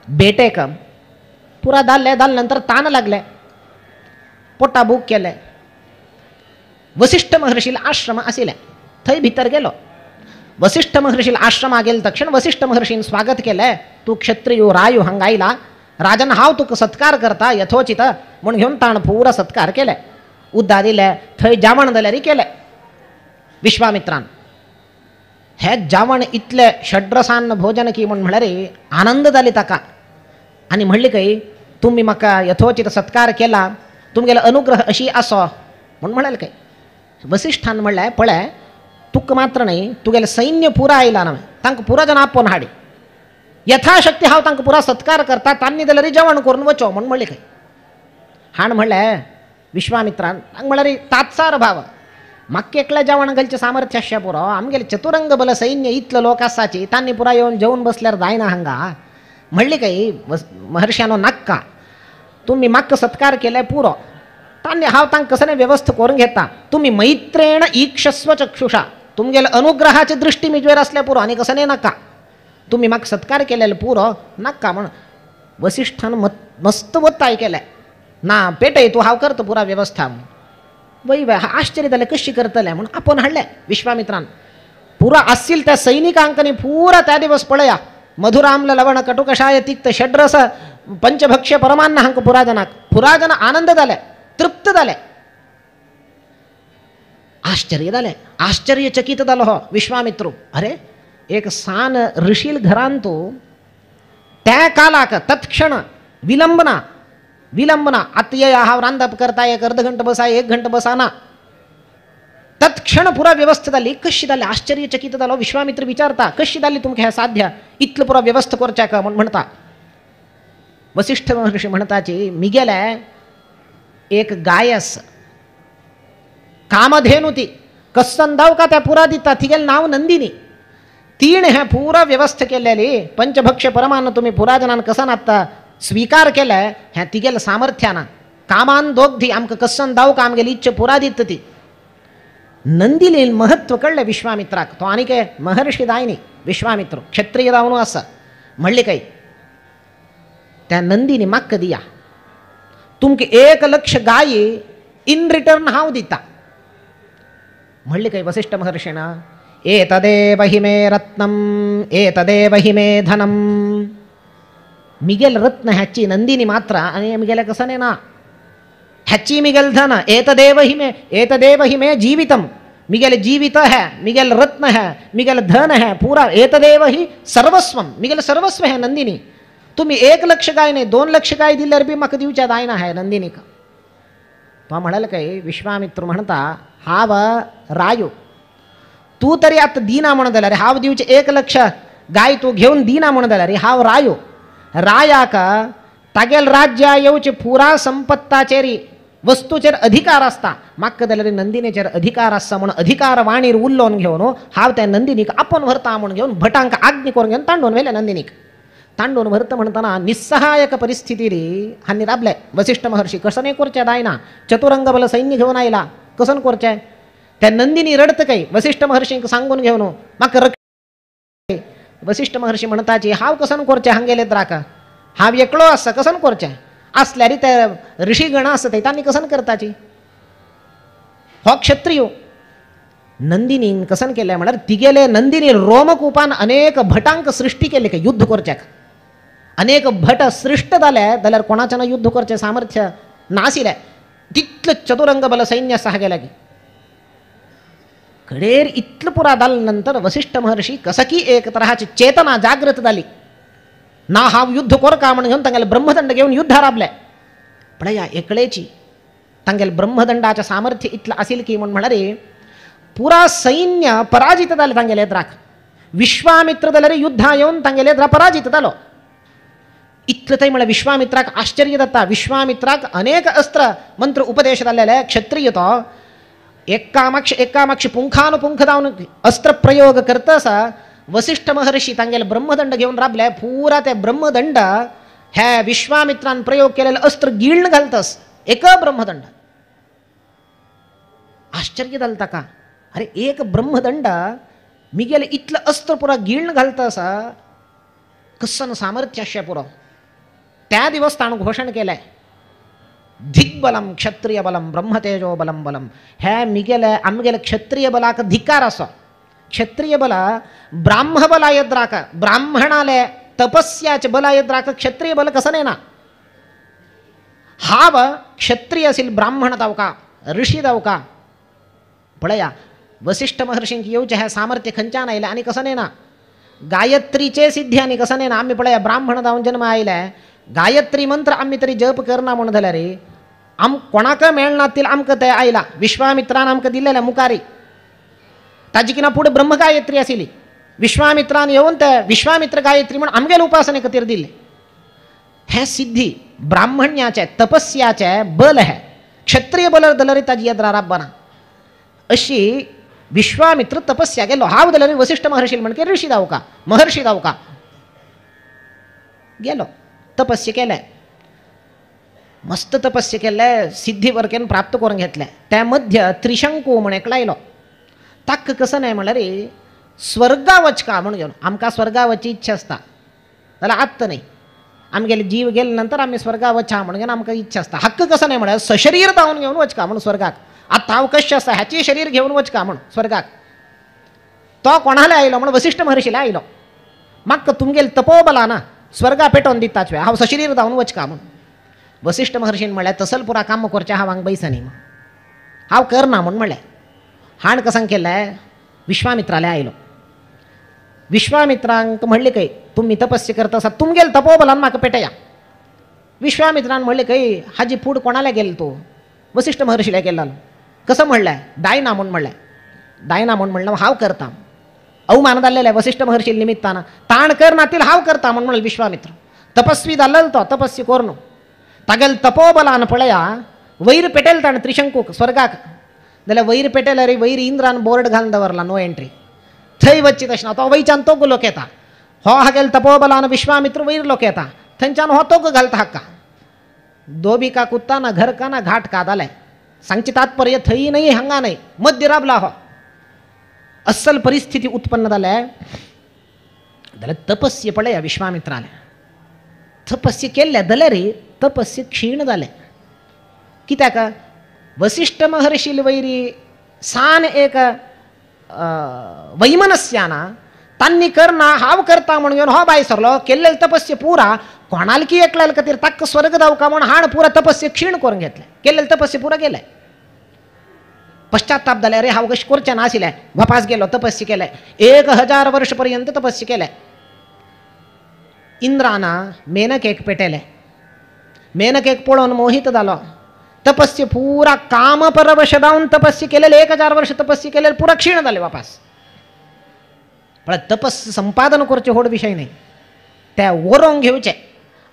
बेटेक पुरा दाल्ले दाल नंतर तान लागले पोटा भूक केले. वसिष्ठ महर्षील आश्रम आशिल्ले थंय भितर गेलो. वसिष्ठ महर्षील आश्रमा गेले तक्षण वसिष्ठ महर्षीन स्वागत केलें तूं क्षत्रियो रायू हांगा आयला राजन हांव तुका सत्कार करता यथोचित म्हूण घेवन ताण पुरा सत्कार केले उद्दा दिले थंय जेवण जाल्यार केलें विश्वामित्रान. हे जेवण इतलें षड्रसान भोजन की म्हूण म्हळ्यार आनंद जाली ताका आनी म्हणली काय तुमी म्हाका यथोचित सत्कार केला तुमगेलो अनुग्रह अशी आसो म्हूण म्हणलें काय. वसिष्ठान म्हणलें पळय तुका मात्र न्हय तुगेलें सैन्य पुरा आयला न्हय तांकां पुरा जाण आपोवन हाडी यथाशक्ती हांव तांकां पुरा सत्कार करता तांणी जाल्यार जेवण करून वचो म्हूण म्हणलें खंय. हाण म्हणलें विश्वामित्रान हांगा म्हळ्यार तात्सार भाव म्हाका एकल्या जेवण घालचें सामर्थ्य आसचें पुरो आमगेलें चतुरंग बल सैन्य इतलो लोक आसाची तांणी पुरा येवन जेवन बसल्यार जायना हांगा म्हणलें काय महर्षानो नाक्का तुमी म्हाका सत्कार केले पुरो तांणी हांव तांकां कसलें व्यवस्था करून घेता तुमी मैत्रेण ईक्षस्व चक्षुषा तुमगेले अनुग्रहाची दृष्टी मिजवेर आसल्या पुरो आनी कसलें नाका तुमी म्हाका सत्कार केलेलो पुरो नाका म्हण. वसिष्ठान मस्त वत्ताय केलें ना पेटय तूं हांव करता पुरा वेवस्था वय वय आश्चर्य जालें कशी करतलें म्हूण आपोवन हाडलें विश्वामित्रान पुरा आशिल्ल त्या सैनिकांक न्ही पुरा त्या दिवस पळया मधुराम्ल लवण कटुकषाय तिक्त षड्रस पंचभक्ष्य परमान्न हांकां पुराजनाक पुराजन आनंद जाले तृप्त जाले आश्चर्य जालें आश्चर्यचकित जालो हो विश्वामित्र अरे एक सान ऋषील घरांत त्या कालाक तत्क्षण विलंबना विलंबना आतां येया हांव रांदप करता एक अर्द घंटो बसा एक घंटो बसा ना तत्क्षण पुरा व्यवस्था जाली कशी जाली आश्चर्यचकित जालो विश्वामित्र विचारता कशी जाली तुमकां हें साध्य इतलें पुरा व्यवस्था करच्याक म्हूण म्हणटा वसिष्ठ महर्षी म्हणटाची मिगेले एक गायस कामधेनू ती कस्सन दाव का त्या पुरा दिता तिगेलें नांव नंदिनी तिणें हें पुरा व्यवस्था केलेली पंचभक्ष्य परमान्न तुमी पुराजनान कसन आतां स्वीकार केलें हें तिगेलें सामर्थ्यान कामान दोग्धी आमकां कस्सन दाव का आमगेली इच्छा पुरा दिता ती नंदिनी महत्व कळ्ळें विश्वामित्राक तो आनीक महर्षी दायनी विश्वामित्र क्षत्रिय जावन आसा म्हणलें काय त्या नंदिनी म्हाका दिया तुमकां 1 लक्ष गायी इन रिटर्न हांव दिता म्हणलें काय वसिष्ठ महर्षीण एतदेव हि मे रत्नम एतदेव हि मे धनम मिगेल रत्न ह्याची नंदिनी मात्र आनी मिगेले कसने ना ह्याची मिगेल धन एतदेव हि मे एतदेव हि मे जीवितम मिगेल जीवित है मिगेल रत्न है मिगेल धन है पूरा एतदेव हि सर्वस्वम मिगेल सर्वस्व है नंदिनी तुम्ही 1 लक्ष गाय नाही 2 लक्ष गाय दिल्यार बी म्हाका दिवच्या जायना है नंदिनीक तो म्हणाल काय विश्वामित्र म्हणता हांव रायो तूं तरी आतां दिना म्हणून जाल्यार हांव दिवचे 1 लक्ष गाय तूं घेवन दिना म्हणून जाल्यार हांव रायो रायाक तागेल राज्या येवचे पुरा संपत्ताचेर वस्तूचेर अधिकार आसता म्हाका जाल्यार नंदिनीचेर अधिकार आसता म्हणून अधिकार वाणीर उल्लोवन घेवन हांव त्या नंदिनीक आपोवन व्हरता म्हणून घेवन भटांक आज्ञा करून घेवन तांडोवन व्हेलें नंदिनीक तांडोवन व्हरता म्हणटना निस्सहायक परिस्थिती हांणी राबले वसिष्ठ महर्षी कसं करचें जायना चतुरंग बल सैन्य घेवन आयला कसन करचें त्या नंदिनी रडत काय वसिष्ठ महर्षींक सांगून घेवन म्हाका वसिष्ठ महर्षी म्हणताची हांव कसन करचें हांगेले द्राका हांव एकलो आसा कसन करचें आसल्यार ते ऋषीगण आसा ते तांणी कसन करताची हो क्षत्रियो नंदिनीन कसन केलें म्हळ्यार तिगेले नंदिनी रोमकूपान अनेक भटांक सृष्टी केले काय युद्ध करच्याक अनेक भट सृष्ट जाले जाल्यार कोणाच्यान युद्ध करचें सामर्थ्य नाशिल्लें तितलें चतुरंग बल सैन्य आसा हागे लागीं कडेर इतलें पुरा जाले नंतर वसिष्ठ महर्षी कसकी एक तराची चेतना जागृत जाली ना हांव युद्ध कोरका म्हण घेवन तांगेले ब्रह्मदंड घेवन युद्धार राबले पळया एकळेची तांगेले ब्रह्मदंडाचें सामर्थ्य इतलें आशिल्लें की म्हूण म्हळ्यार पुरा सैन्य पराजित जालें तांगेले एद्राक विश्वामित्र जाल्यार युद्धा येवन तांगेले एद्रा पराजित जालो इतलें थंय म्हळ्यार विश्वामित्राक आश्चर्य जाता विश्वामित्राक अनेक अस्त्र मंत्र उपदेश जाल्ले क्षत्रिय तो एकामाक्ष एकामाक्ष पुंखानुपुंख जावन अस्त्र प्रयोग करता आसा वसिष्ठ महर्षी तांगेले ब्रह्मदंड घेवन राबले पुरा ते ब्रह्मदंड हे विश्वामित्रान प्रयोग केलेले अस्त्र गिळ्ण घालतस एक ब्रह्मदंड आश्चर्य जालें ताका अरे एक ब्रह्मदंड मिगेले इतलें अस्त्र पुरा गिळ्ण घालता आसा कसन सामर्थ्य आशें पुरो त्या दिवस ताणें घोशण केलें दिग्बलम क्षत्रिय बलम ब्रह्मतेजो बलम बलम हे मिगेले आमगेले क्षत्रिय बलाक धिकार आसा क्षत्रिय बल ब्राह्म बला येद्राक ब्राह्मणाले तपस्याचे बला येद्राक क्षत्रिय बल कसं ना हांव क्षत्रिय असेल ब्राह्मण जावका ऋषी जावका पळया वसिष्ठ महर्षींक येवचें हें सामर्थ्य खंयच्यान आयलें आनी कसं ना गायत्रीचे सिद्धी आनी कसं ना आमी पळया ब्राह्मण जावन जन्म आयले गायत्री मंत्र आमी तरी जप करना म्हूण जाल्यार आम कोणाक मेळना तील आमकां ते आयला विश्वामित्रान आमकां दिलेलें मुखारी ताजी किना फुडें ब्रह्म गायत्री आशिल्ली विश्वामित्रान येवन ते विश्वामित्र गायत्री म्हूण आमगेले उपासने खातीर दिल्लें हें सिद्धी ब्राह्मण्याचें तपस्याचें बल हें क्षत्रिय बल जाल्यार ताजी येद्रा राबना अशी विश्वामित्र तपस्या गेलो हांव जाल्यार वसिष्ठ महर्षी म्हणके ऋषी जावका महर्षी जावका गेलो तपस्य केलें मस्त तपस्य केलें सिद्धी वर्केन प्राप्त करून घेतलें त्या मध्य त्रिशंकू म्हण एकलो आयलो ताका कसं न्हय म्हणल्यार स्वर्गा वचका म्हूण घेवन आमकां स्वर्गा वचची इच्छा आसता जाल्यार आत्त न्हय आमगेले जीव गेले नंतर आमी स्वर्गा वचा म्हणून आमकां इच्छा आसता. हक्क कसो न्हय म्हळ्यार सशरीर धांवन घेवन वचका म्हणून स्वर्गाक. आतां हांव कशें आसा हाचें शरीर घेवन वचका म्हण स्वर्गाक. तो कोणाले आयलो म्हण वसिष्ठ महर्षीला आयलो. म्हाका तुमगेले तपोबला ना स्वर्गा पेटोवन दिताच हांव सशरीर धांवन वचका म्हण. वसिष्ठ महर्षीन म्हळ्यार तसल पुरा काम करचें हांव हांगा बैसनी म्हण हांव करना म्हूण म्हणलें. हाण कसं केलें विश्वामित्राले आयलो. विश्वामित्रांक म्हणलें खंय तुमी तपस्य करता आसा तुमगेले तपोबलान म्हाका पेटया. विश्वामित्रान म्हणलें खंय हाजी फूड कोणाले गेले तूं वसिष्ठ महर्षीले गेल्लो. कसं म्हणलें दायना म्हूण म्हणलें. दायना म्हूण म्हणलें हांव करता. अवमान जाल्लें वसिष्ठ महर्षी निमित्तान ताण करना तील हांव करता म्हूण म्हणलें विश्वामित्र. तपस्वी जाल्लो तो तपस्य कोरून तागेले तपोबलान पळया वैर पेटेल ताणें त्रिशंकूक स्वर्गाक. जाल्यार वैर पेटेल रे वैर इंद्रान बोर्ड घालून दवरला नो एंट्री. थंय वच्ची तशें ना तो वयच्यान तोग लोक येता. हो हागेले तपोबलान विश्वामित्र वयर लोक येता थंयच्यान हो तोग घालता हाका. दोबी का कुत्ता ना घर का ना घाट का जालें. सांगचें तात्पर्य थंय न्हय हांगा न्हय मध्य राबला हो. अस्सल परिस्थिती उत्पन्न जाल्या जाल्यार तपस्य पळया विश्वामित्राले तपस्य केल्ले जाल्यार तपस्य क्षीण जालें. कित्याक वसिष्ठ महर्षील वैरी सान एक वैमनस्याना तांणी करना हांव करता म्हणून घेवन हो बाय सरलो. केल्लें तपस्य पुरा कोणालकी एकल्याल खातीर ताका स्वर्ग दावका म्हूण हाण पुरा तपस्य क्षीण करून घेतलें. केल्लें तपस्य पुरा गेलें. पश्चाताप जाले अरे हांव कशें करचें नाशिल्लें. वापास गेलो तपस्य केलें 1000 वर्ष पर्यंत तपस्य केलें. इंद्रान मेनकेक पेटेलें. मेनकेक पळोवन मोहित जालो. तपस्य पुरा काम परवश जावन तपस्य केलें 1000 वर्ष तपस्य केलें पुरा क्षीण जालें वापास. पण तपस्य संपादन करचें व्हड विशय न्हय ते वरोवंक घेवचें.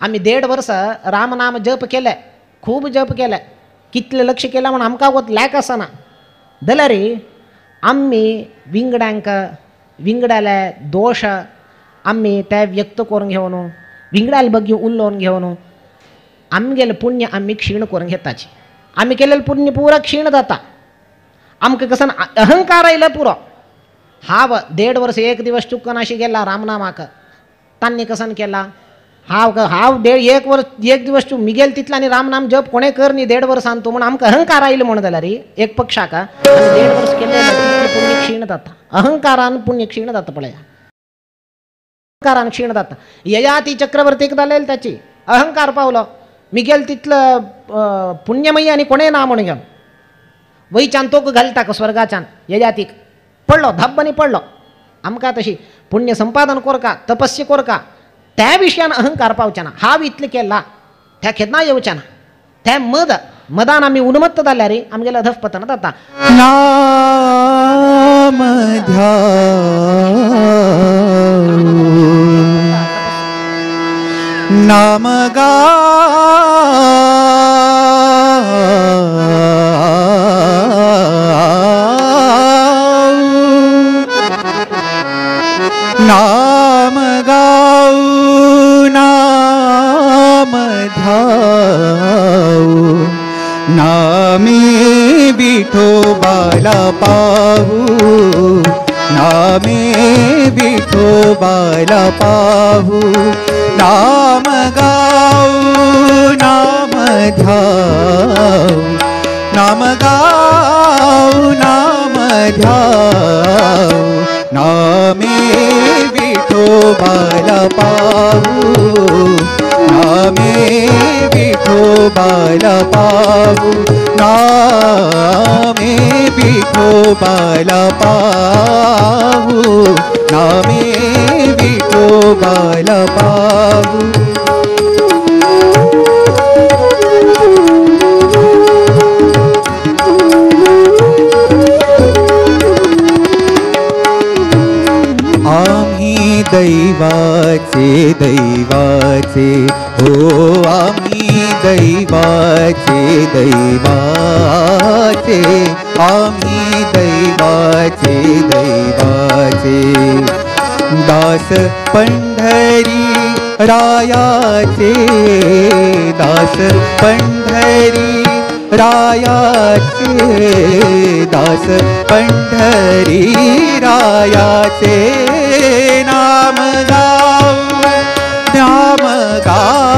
आमी 1.5 वर्स रामनाम जप केलें खूब जप केलें कितलें लक्ष केलां म्हूण आमकां वत लॅक आसना. जाल्यार आमी विंगड्यांक विंगडाले दोश आमी ते व्यक्त करून घेवन विंगडाले बग्गी उलोवन घेवन आमगेलें पुण्य आमी क्षीण करून घेताची. आमी केलेलें पुण्य पुरा क्षीण जाता. आमकां कसो अहंकार आयलो पुरो. हांव 1.5 वर्स एक दिवस चुकनाशी गेला रामनामाक तांणी कसन केला हांव हांव 1.5 वर्स एक दिवस चूक मिगेल तितलो आनी रामनाम जप कोणें कर न्ही 1.5 वर्सान तूं म्हूण आमकां अहंकार आयलो म्हूण जाल्यार एक पक्षाक आनी 1.5 वर्स केलें तितलें पुण्य क्षीण जाता. अहंकारान पुण्य क्षीण जाता पळया. अहंकारान क्षीण जाता. ययाती चक्रवर्तीक जालें ताची अहंकार पावलो मिगेल तितलो पुण्यमयी आनी कोणें ना म्हूण घेवन वयच्यान तोक घालता स्वर्गाच्यान ययातीक पडलो धब्बनी पडलो. आमकां तशी पुण्य संपादन कोरका तपस्य कोरका त्या विशयान अहंकार पावचे ना. हांव इतलें केला त्या केन्ना येवचें ना. त्या मद मदान आमी उन्मत्त जाल्यार आमगेलें अधःपतन जाता. नाम नाम नाम गाऊ नाम धाऊ नामे विठो बाला पाहू नामे विठो बाला पाहू नाम गाऊ नाम ध्याऊ नाम गाऊ नाम ध्याऊ नामे विठो बाला पाहू नामे विठो बाला पाहू नामे विठो बाला पाहू नामे विठो बाला पाहू. आम्ही दैवाचे दैवाचे हो आम्ही दैवाचे दैवाचे आम्ही दैवाचे दैवाचे दास पंढरी रायाचे दास पंढरी रायाचे दास पंढरी रायाचे नाम गाऊ नाम गाऊ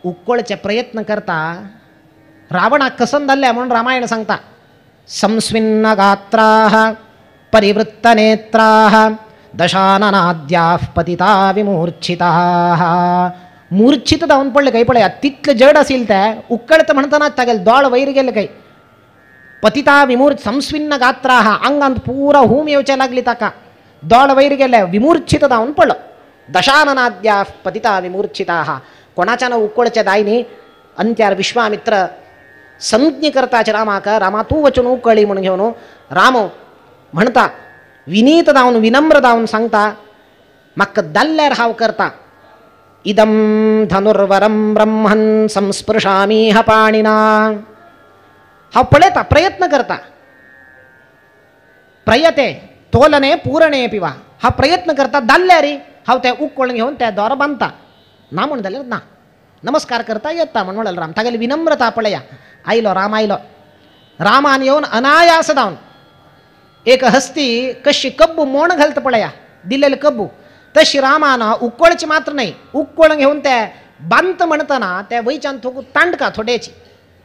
उक्कोळचे प्रयत्न करता रावणाक कसन जाल्लें म्हणून रामायण सांगता संस्विन्न गात्राः परिवृत्त नेत्राः दशाननाद्याः पतिता विमूर्छिताः मूर्छित जावन पडले काय पळया तितले जड आशिल्लें तें उक्कळत म्हणटना तागेले दोळ वयर गेले काय पतिता विमूर् संस्विन्न गात्राः आंगांत पुरा हूम येवचे लागली ताका दोळ वयर गेले विमूर्छित जावन पडलो दशाननाद्याः पतिता विमूर्छिताः कोणाच्यान उक्कोळचे जाय न्ही अंत्यार विश्वामित्र संज्ञ करताचे रामाक रामा तूं वचून उकळी म्हणून घेवन राम म्हणता विनीत जावन विनम्र जावन सांगता म्हाका दाल्ल्यार हांव करता इदं धनुर्वरं ब्रह्मन् संस्पृशामीह पाणिना हांव पळयता प्रयत्न करता प्रयते तोलने पूरणे पिवा हांव प्रयत्न करता दाल्ल्यार हांव तें उक्कोळ घेवन त्या दोर बांदता ना म्हण जाल्यार ना नमस्कार करता येता म्हण म्हणलें राम तागेली विनम्रता पळया आयलो राम आयलो रामान येवन अनायास जावन एक हस्ती कशी कब्बू मोण घालता पळया दिलेले कब्बू तशी रामान उक्कोळची मात्र न्हय उक्कोळ घेवन ते बांदता म्हणटना ते वयच्यान थोकू तांडका थोडेची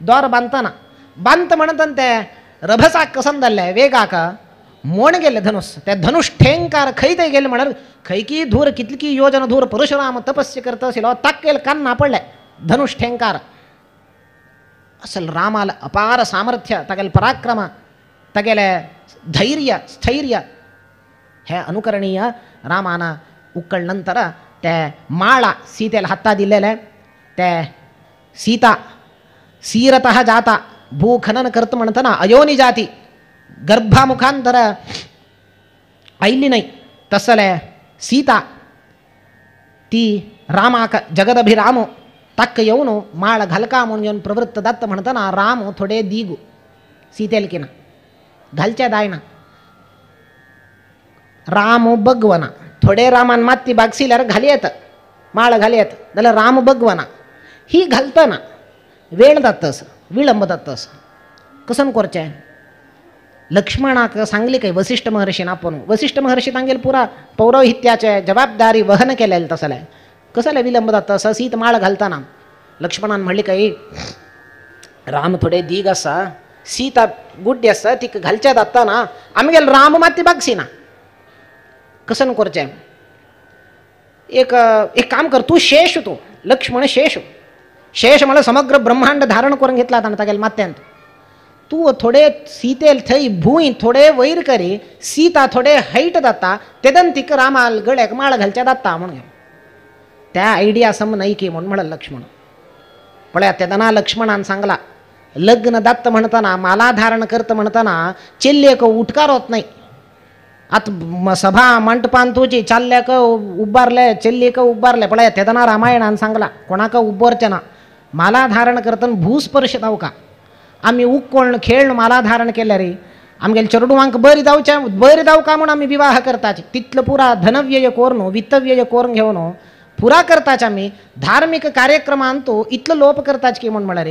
दोर बांदतना बांदता म्हणटना ते रभसाक कसन जाल्लें वेगाक मोण गेले धनुष ते धनुष ठेंकार खंय थंय गेले म्हणल्यार खंयकी धूर कितली योजन धूर परशुराम तपस्य करता आशिल्लो ताकेल कान्ना पडले धनुष ठेंकार असल रामाल अपार सामर्थ्य तागेले पराक्रम तागेले धैर्य स्थैर्य हे अनुकरणीय रामान उक्कळ नंतर ते माळा सीतेला हाता दिलेले ते सीता सीरतः जाता भूखनन करता म्हणटना अयोनी जाती गर्भामुखांतर आयिल्ली न्हय तसले सीता ती रामाक जगदभिराम ताका येवन माळ घालका म्हणून येवन प्रवृत्त जाता म्हणटना राम थोडे दिगू सीतेल किना घालचे जायना राम बगवना थोडे रामान माती बागसिल्यार घाली येता माळ घाली येता जाल्यार राम बगवना ही घालतना वेळ जाता असो विळंब जाता असो कसन करचें लक्ष्मणाक सांगली काय वसिष्ठ महर्षीन आपोवन वसिष्ठ महर्षी तांगेले पुरा पौरोहित्याचे जबाबदारी वहन केलेले तसले कसले विलंब जाता असो सीत माळ घालतना लक्ष्मणान म्हणली काय राम थोडे दीग आसा सीता गुड्डी आसा तिका घालचे जातना आमगेले राम माती बागसिना कसन करचें एक एक काम कर तूं शेष तूं लक्ष्मण शेष शेष म्हळ्यार समग्र ब्रह्मांड धारण करून घेतला ताणें तागेल्या माथ्यांत तूं थोडे सीतेल थंय भूंय थोडे वयर करी सीता थोडे हायट जाता तेदन तिका रामाल गळ्याक माळ घालच्या जाता म्हणून त्या आयडिया सम न्हय की म्हणून म्हणलं लक्ष्मण पळया तेदना लक्ष्मणान सांगला लग्न दत्त म्हणताना माला धारण करता म्हणताना चेल्लेक उठकार होत नाही आतां सभा मंटपान तुजी चाल्ल्याक उबारले चेल्लेक उबारले पळया तेदना रामायणान सांगला कोणाक उब्बरचें ना माला धारण करतना भूस्पर्श जावका आमी उक्कोण खेळ माला धारण केल्यार आमगेले चेडवांक बरी जावचें बरी जावका म्हूण आमी विवाह करताची तितलो पुरा धनव्यय करून वित्तव्यय करून घेवन पुरा करताच आमी धार्मीक कार्यक्रमांत तो इतलो लोप करताच की म्हूण म्हळ्यार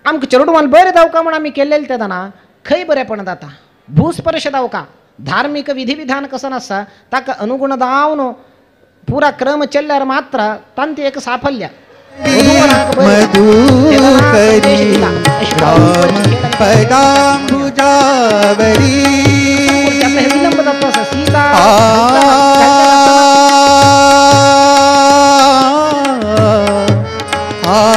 आमकां चेडवान बरें जावका म्हूण आमी केल्लें तेदना खंय बरेपण जाता भूस्पर्श जावका धार्मीक विधिविधान कसो आसता ताका अनुगुण जावन पुरा क्रम चल्ल्यार मात्र तांचे एक साफल्य मधुकरी राम पदाम्बुजावरी सीता आ आ आ आ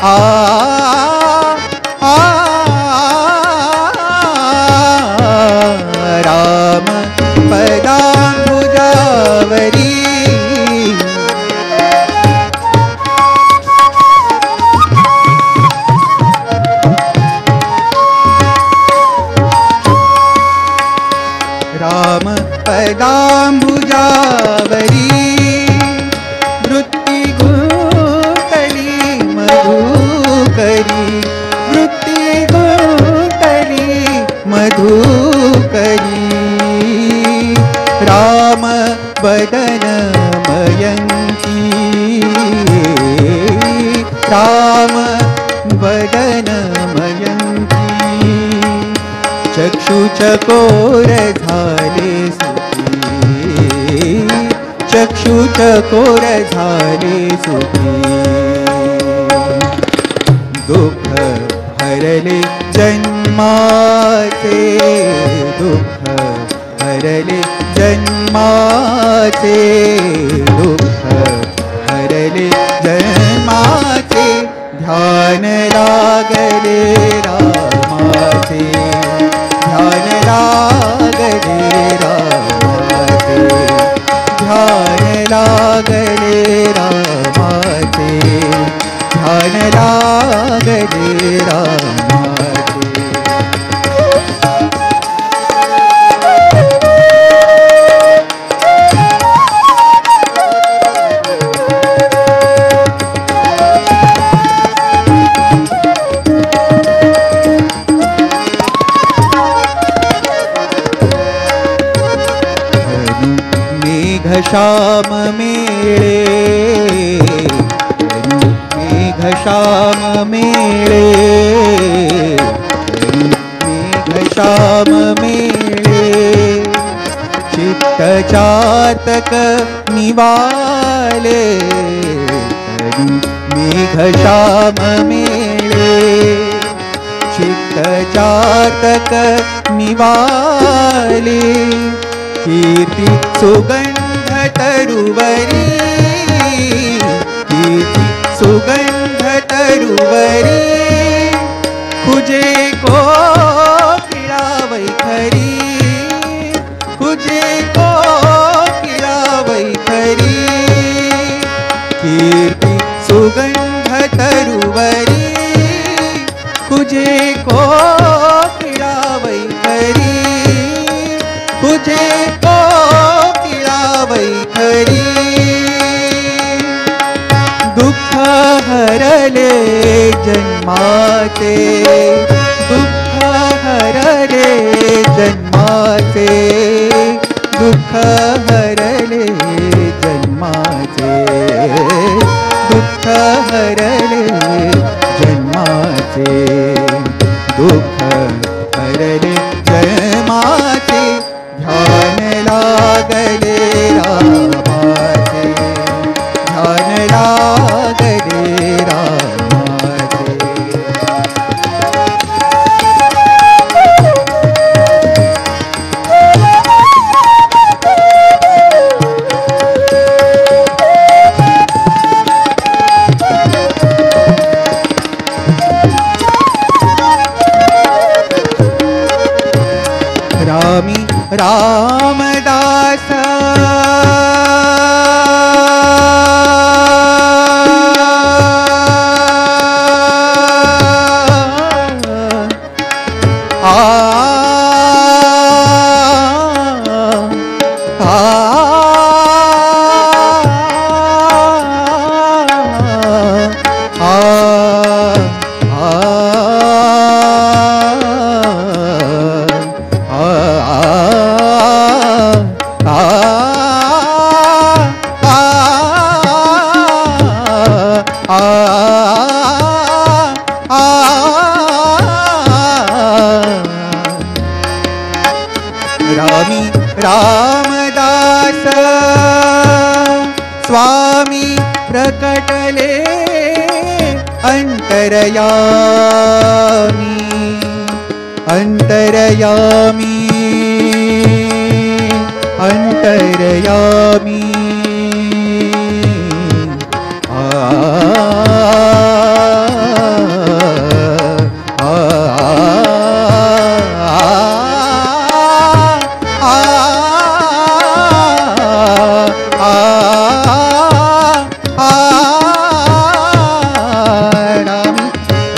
आ आ। श्याम वदन मयंती चक्षु चकोर झाले सुखी चक्षु चकोर झाले सुखी दुःख हरले जन्माचे दुःख हरले जन्माचे दुःख हरले जन्माचे ध्यान लागले रामाचे ध्यान लागले रामाचे ध्यान लागले रामाचे ध्यान लागले रामाचे। श्याम मेळे मेघ श्याम मेळे मेघ श्याम मेळे चित्त चातक निवाले मेघ श्याम मेळे चित्त चातक निवाले कीर्ती सुगंध तरुवरी कीर्ति सुगंध तरुवरी खुजे को वैखरी खुजे को वैखरी कीर्ति सुगंध तरुवरी खुजे को वैखरी खुजे को वैखरी दुःख हरले जन्माचे दुःख हरले जन्माचे दुःख हरले जन्माचे दुःख हरले जन्माचे दुःख हरले जन्माचे ध्यान लागले रामाचे ध्यान लागले रामाचे। रामी रामदास आ आ आ रामी रामदास स्वामी प्रकटले अंतरयामी अंतरयामी अंतरयामी आ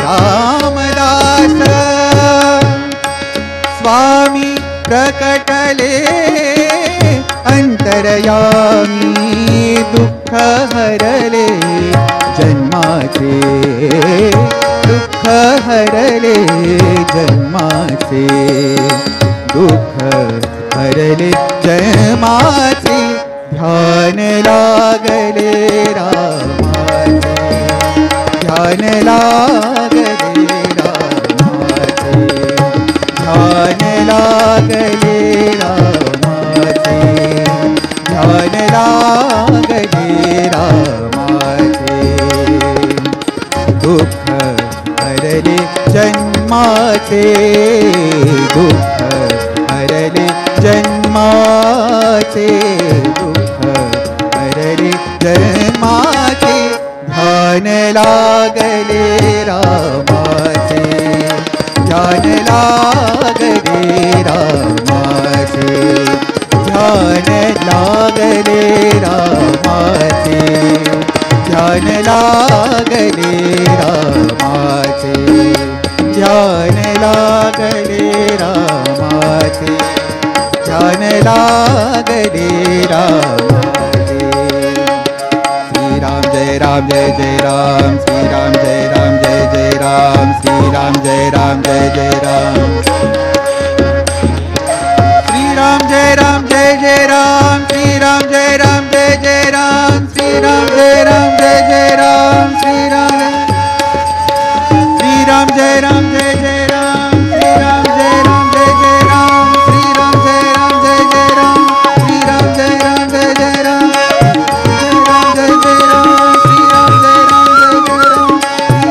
रामदास स्वामी प्रकटले अंतरयामी दुःख हरले जन्माचे दुःख हरले जन्माचे दुःख हरले जन्माचे ध्यान लागले रामाचे ध्यान लागले रामाचे, ध्यान लागले रामाचे, ध्यान लागले रामाचे। दुःख हरले जन्माचे, दुःख हरले जन्माचे, दुःख हरले जन्माचे, ध्यान लागले रामाचे, ध्यान लागले रामाचे, ध्यान लागले रामाचे, ध्यान लागले रामाचे, ध्यान लागले रामाचे, ध्यान लागले रामाचे। श्री राम जय राम जय जय राम, श्री राम जय राम जय जय राम, श्री राम जय राम जय जय राम, श्री राम जय राम जय जय राम, श्री राम जय राम जय जय राम, श्री राम जय राम जय जय राम, श्री राम राम जय राम जय जय राम, श्री राम जय राम जय जय राम, श्री राम जय राम जय जय राम, श्री राम जय राम जय जय राम, राम जय जय राम, श्री राम जय राम जय जय राम,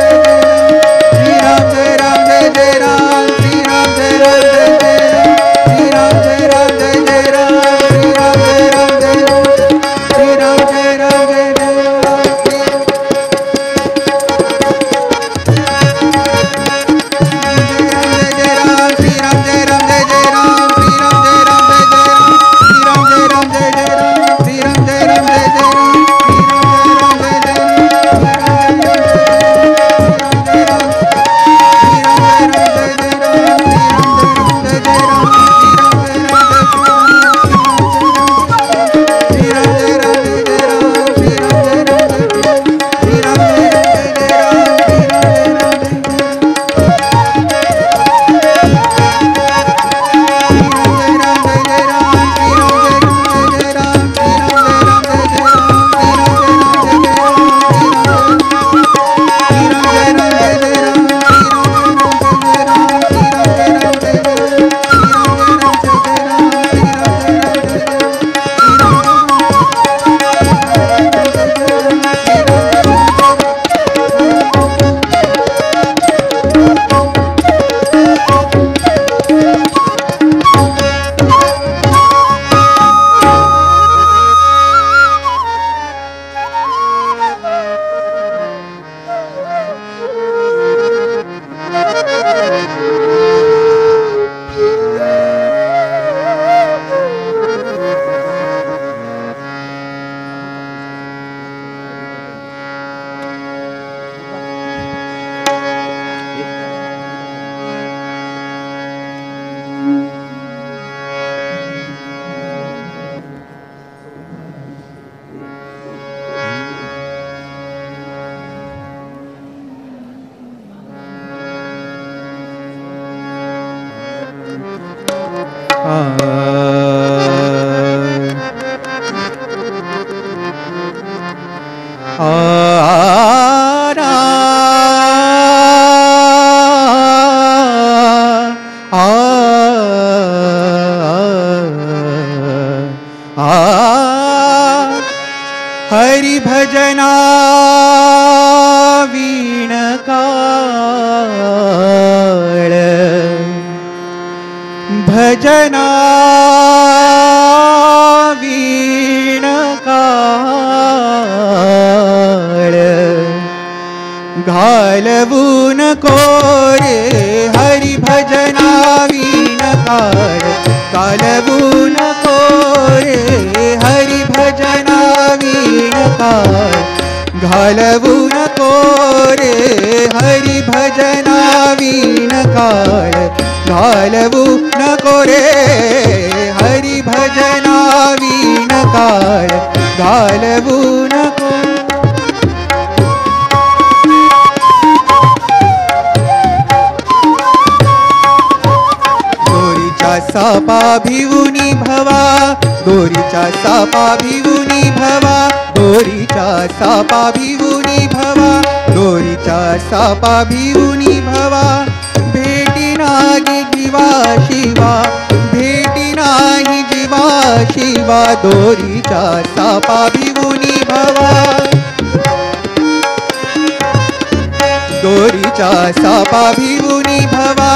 श्री राम जय राम जय जय राम, श्री राम जय राम जय जय राम, श्री राम जय राम जय जय राम, श्री राम जय राम जय राम, श्री राम जय राम जय जय राम। हरि भजना वीण काळ, भजना वीण काळ, घालवून कोरे हरि भजना वीण काळ, घालवून कोरे हरि भजना वीण काळ, घालवून कोरे हरि भजना वीण काळ, घालवू नको रे हरि भजना वीण काळ, घालवू नको। दोरीच्या सापा भिवुनी भवा, दोरीच्या सापा भिवुनी भवा, दोरीच्या सापा भिवुनी भवा, दोरीच्या सापा भिवुनी भवा, भेटी नाही जीवा शिवा, भेटी नाही जीवा शिवा, दोरीच्या सापा भिवुनी भवा, दोरीच्या सापा भिवुनी भवा,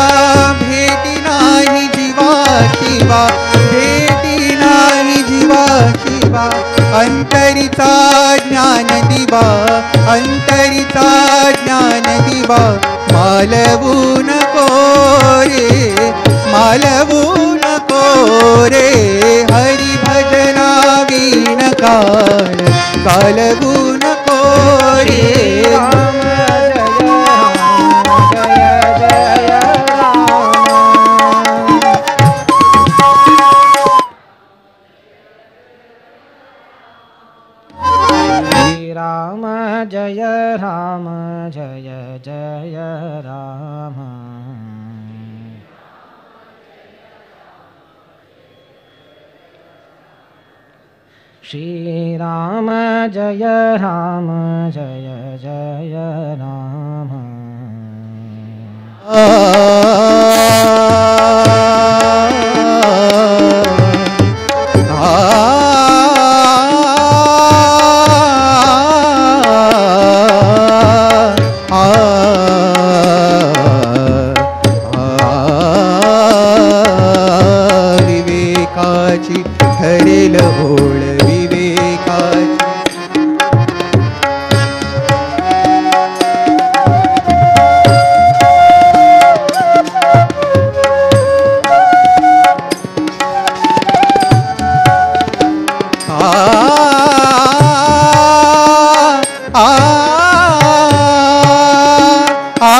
भेटी नाही जीवा शिवा, भेटी नाही जीवा शिवा, अंतरीचा ज्ञान दिवा, अंतरीचा ज्ञान दिवा, मालवू नको रे, मालवू नको रे, हरि भजना वीण काल कालवू नको रे। राम जय राम जय जय राम। श्री राम जय राम जय जय राम। विवेकाची ठरेल ओळ विवेकाची, आ आ आ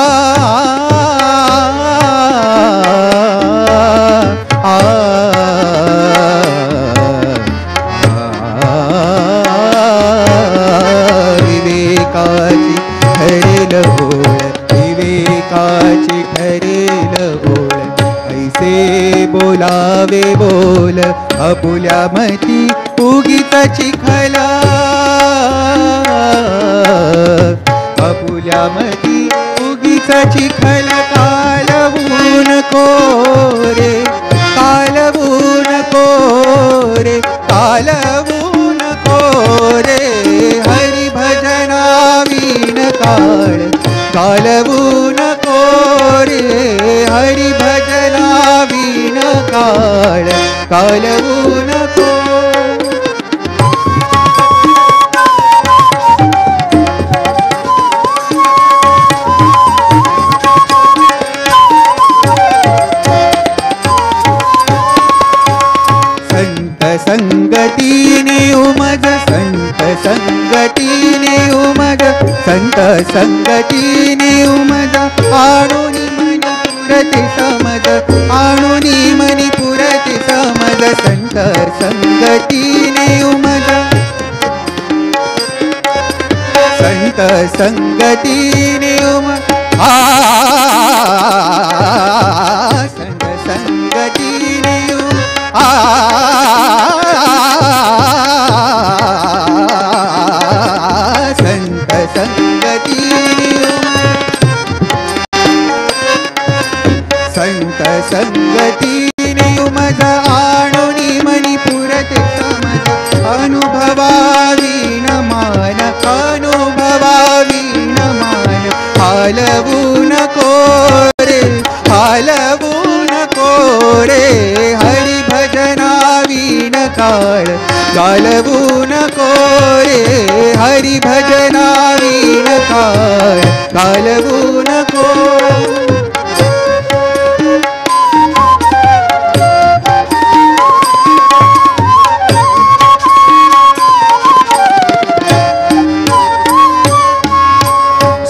आ विवेकाची ठरेल ओळ, विवेकाची ठरेल ओळ, ऐसे बोलावे बोल अपुल्या मती उगीच चिखला, अपुल्या मती उगीच चिखल, कालवू नको रे, कालवू नको रे, कालवू नको रे, हरि भजना वीण काळ कालवू नको रे, हरि भजना वीण काळ कालवू नको। संत संगतीने उमज, संत संगतीने उमज, संत संगतीने उमज, आणुनी मनी पुरते समज, आणुनी मनी पुरते समज, संत संगतीने उमज, संत संगतीने उमज, आ संत संगतीने उमज, आ संत संगतीने संत संगतीने उमज, आणुनी मनी पुरते समज, अनुभवावीण मान, अनुभवावीण मान, हालवू नको रे, हालवू नको रे, हरि भजना वीण काळ कालवू नको रे, हरि भजना वीण काळ कालवू नको।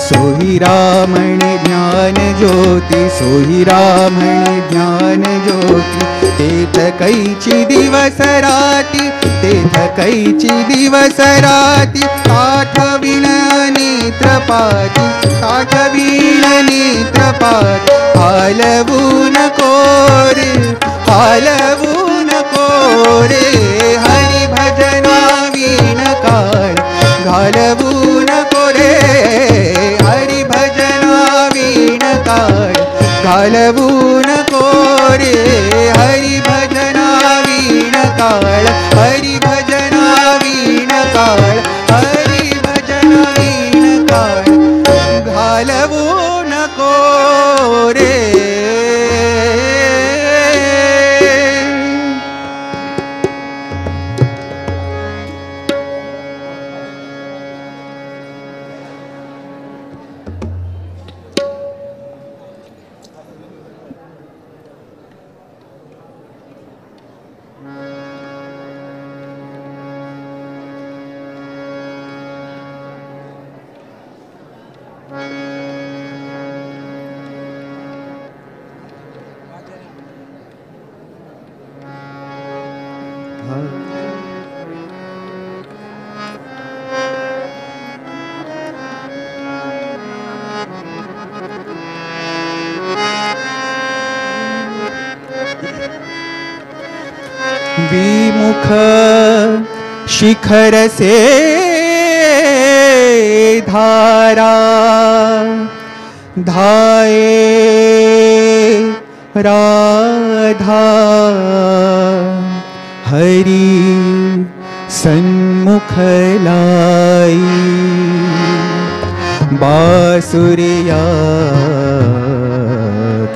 सोही रामण ज्ञान ज्योती, सोही रामण ज्ञान ज्योती, तेथ कैची दिवस राती, तेथ कैची दिवस राती, आठवीण नेत्र पाती, आठवीण नेत्र पाती, हालवू नको रे, हालवू नको रे, हरि भजना वीण काळ घालवू नको रे हरि भजना काळ घालवू नको रे हरि भजना वीण काळ हरि भजना वीण काळ हरि भजना वीण काळ घालवू नको रे. विमुख शिखर से धारा धाये राधा हरि सन्मुख लाई बासुरिया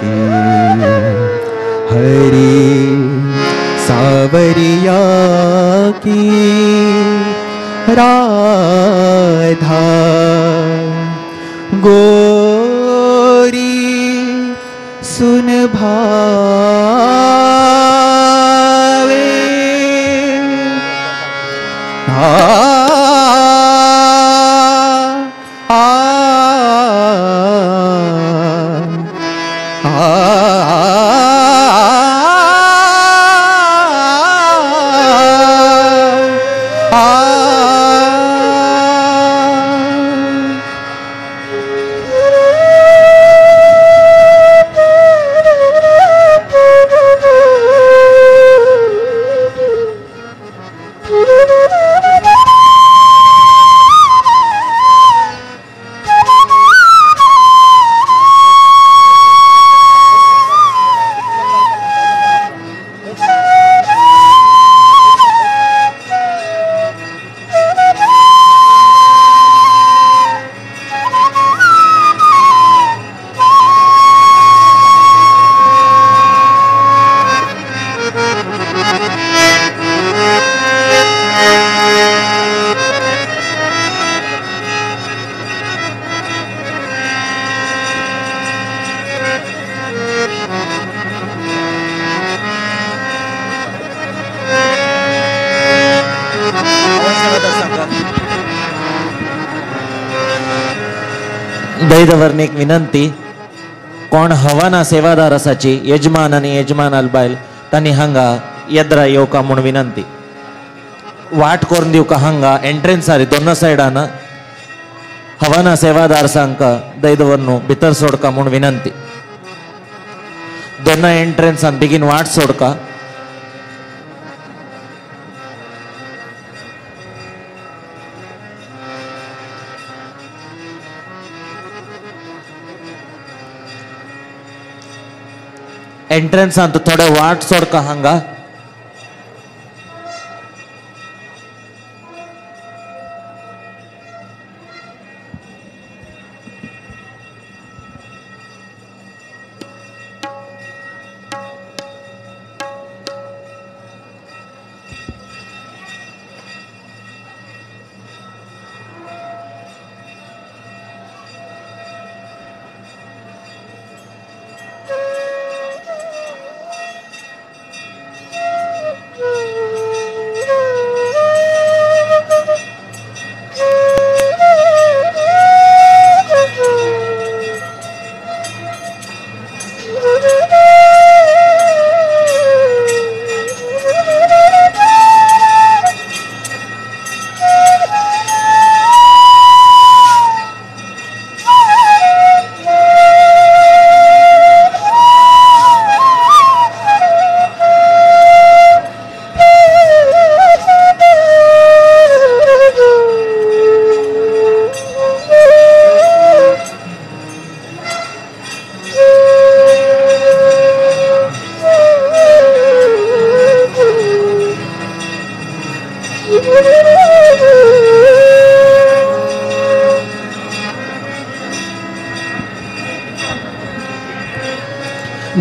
की हरि सावरिया की राधा गोरी सुन भावे आ आ आ दैदवर्णीक विनंती कोण हवाना सेवादार आसाची यजमान आनी यजमानाल बायल तांणी हांगा येद्रा येवका म्हूण विनंती. वाट करून दिवका हांगा एंट्रन्सार दोन सायडान हवाना सेवादार सांका दैदवर्णू भितर सोडका म्हूण विनंती. दोन एंट्रन्सान बेगीन वाट सोडका. एंट्रन्सान तो थोडे वाट सोडका हांगा.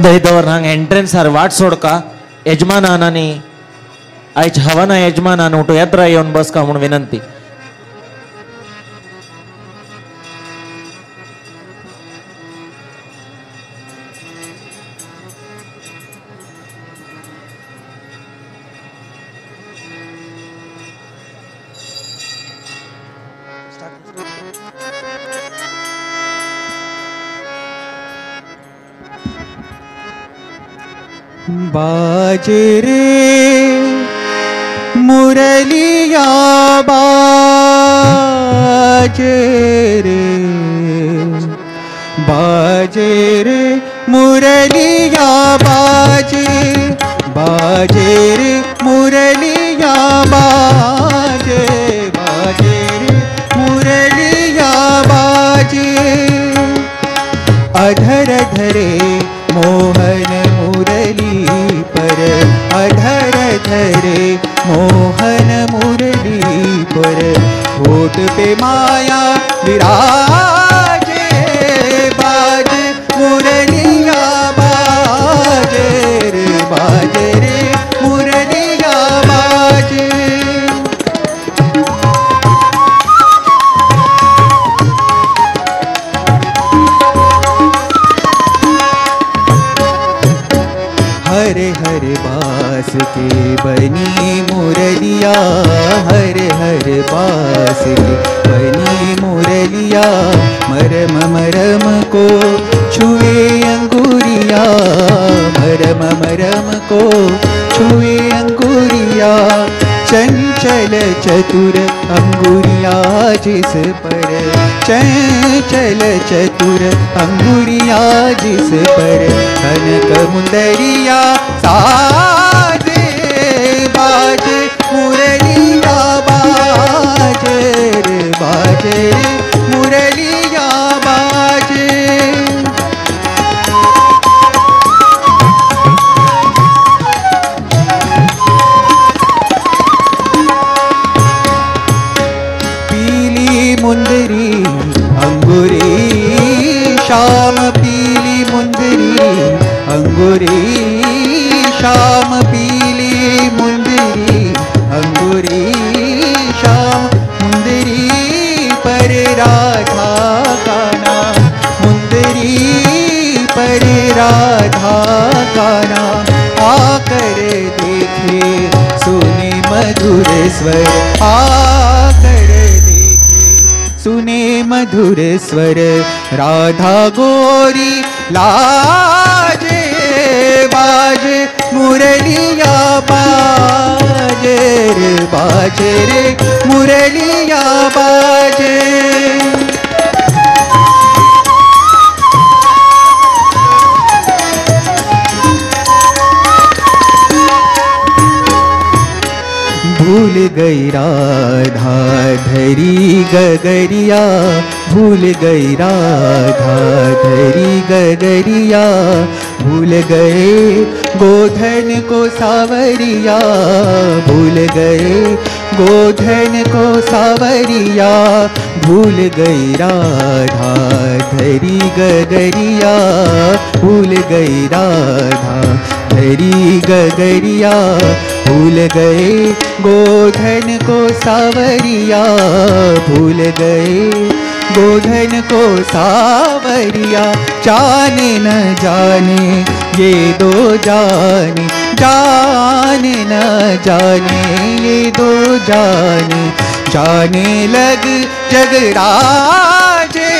दही दवर हांगा एंट्रन्सार वाट सोडका यजमानान आनी आयज हवना यजमानान उठो यात्रा येवन बसका म्हूण विनंती. बाजे रे मुरलिया बाजे रे, बाजे रे मुरलिया बाजे, बाजे रे मुरलिया बाजे, बाजे रे मुरलिया बाजे। अधर धरे मोहन मुरली पर, अधर धरे मोहन मुरली पर, होठ पे माया विराजे, बाजे मुरलिया बाजे रे, बाजे रे मुरलिया बाजे। हरे हरे बास के बनी मुरलिया, हरे हरे बास के बनी मुरलिया, मरम मरम को छुए अंगूरिया, मरम मरम को छुए अंगूरिया, चंचल चतुर अंगूरिया जिस पर, चंचल चतुर अंगूरिया जिस पर, कनक मुंदरिया साजे, बाजे मुरलिया बाजे रे, बाजे मुरलिया बाजे। पीली मुंदरी अंगूरी श्याम, पीली मुंदरी अंगूरी श्याम, पीली मुंदरी अंगूरी श्याम, मुंदरी पर राधा का नाम, मुंदरी पर राधा का नाम, आकर देखे सुने मधुर स्वर, आकर देखे सुने मधुर स्वर, राधा गोरी लाजे, बाजे मुरलिया बाजे रे, बाजे रे मुरलिया बाजे। भूल गई राधा धरी गगरिया, भूल गई राधा धरी गगरिया, भूल गए गोधन को सावरिया, भूल गए गोधन को सावरिया, भूल गई राधा धरी गगरिया, भूल गई राधा धरी गगरिया, भूल गए गोधन को सावरिया, भूल गए गोधन को सावरिया, जाने न जाने ये दो जाने, जाने न जाने ये दो जाने, जाने लग जगराजे,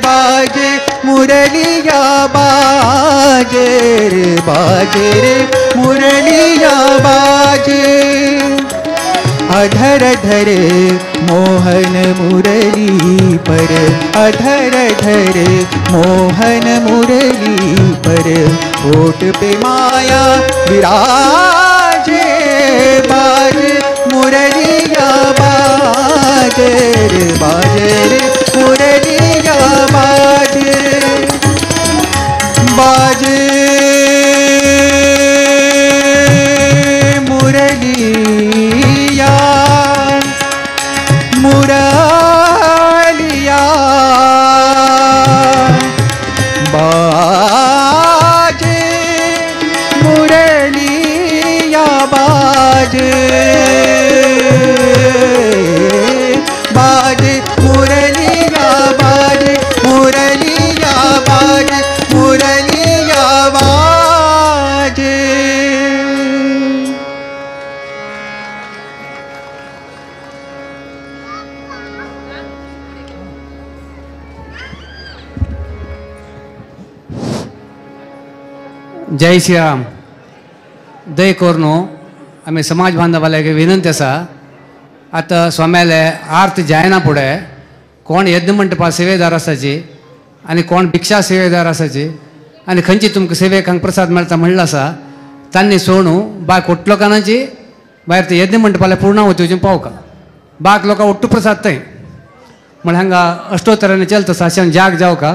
बाजे मुरलिया बाजे रे, बाजे रे मुरलिया बाजे। अधर धरे मोहन मुरली पर, अधर धरे मोहन मुरली पर, होठ पे माया विराजे, बाजे मुरलिया बाजे रे, बाजे रे मुरलिया बाजे, बाजे मुरलिया। जय श्रीराम. दय कोरनो आमी समाज बांधवाले विनंती आसा, आतां स्वाम्याले आर्त जायना फुडें कोण यज्ञ मंटपा सेवेदार आसाची आनी कोण भिक्षा सेवेदार आसाची आनी खंयची तुमकां सेवेक हांगा प्रसाद मेळटा म्हणलो आसा तांणी सोणू बाक ಒಟ್ಟು लोकांची भायर ते यज्ञ मंटपाले पूर्णाहुती वचून पावका बाक लोकां ಒಟ್ಟು प्रसाद थंय म्हळ्यार हांगा अष्टोत्तरांनी चलता आसा अशें जाग जावका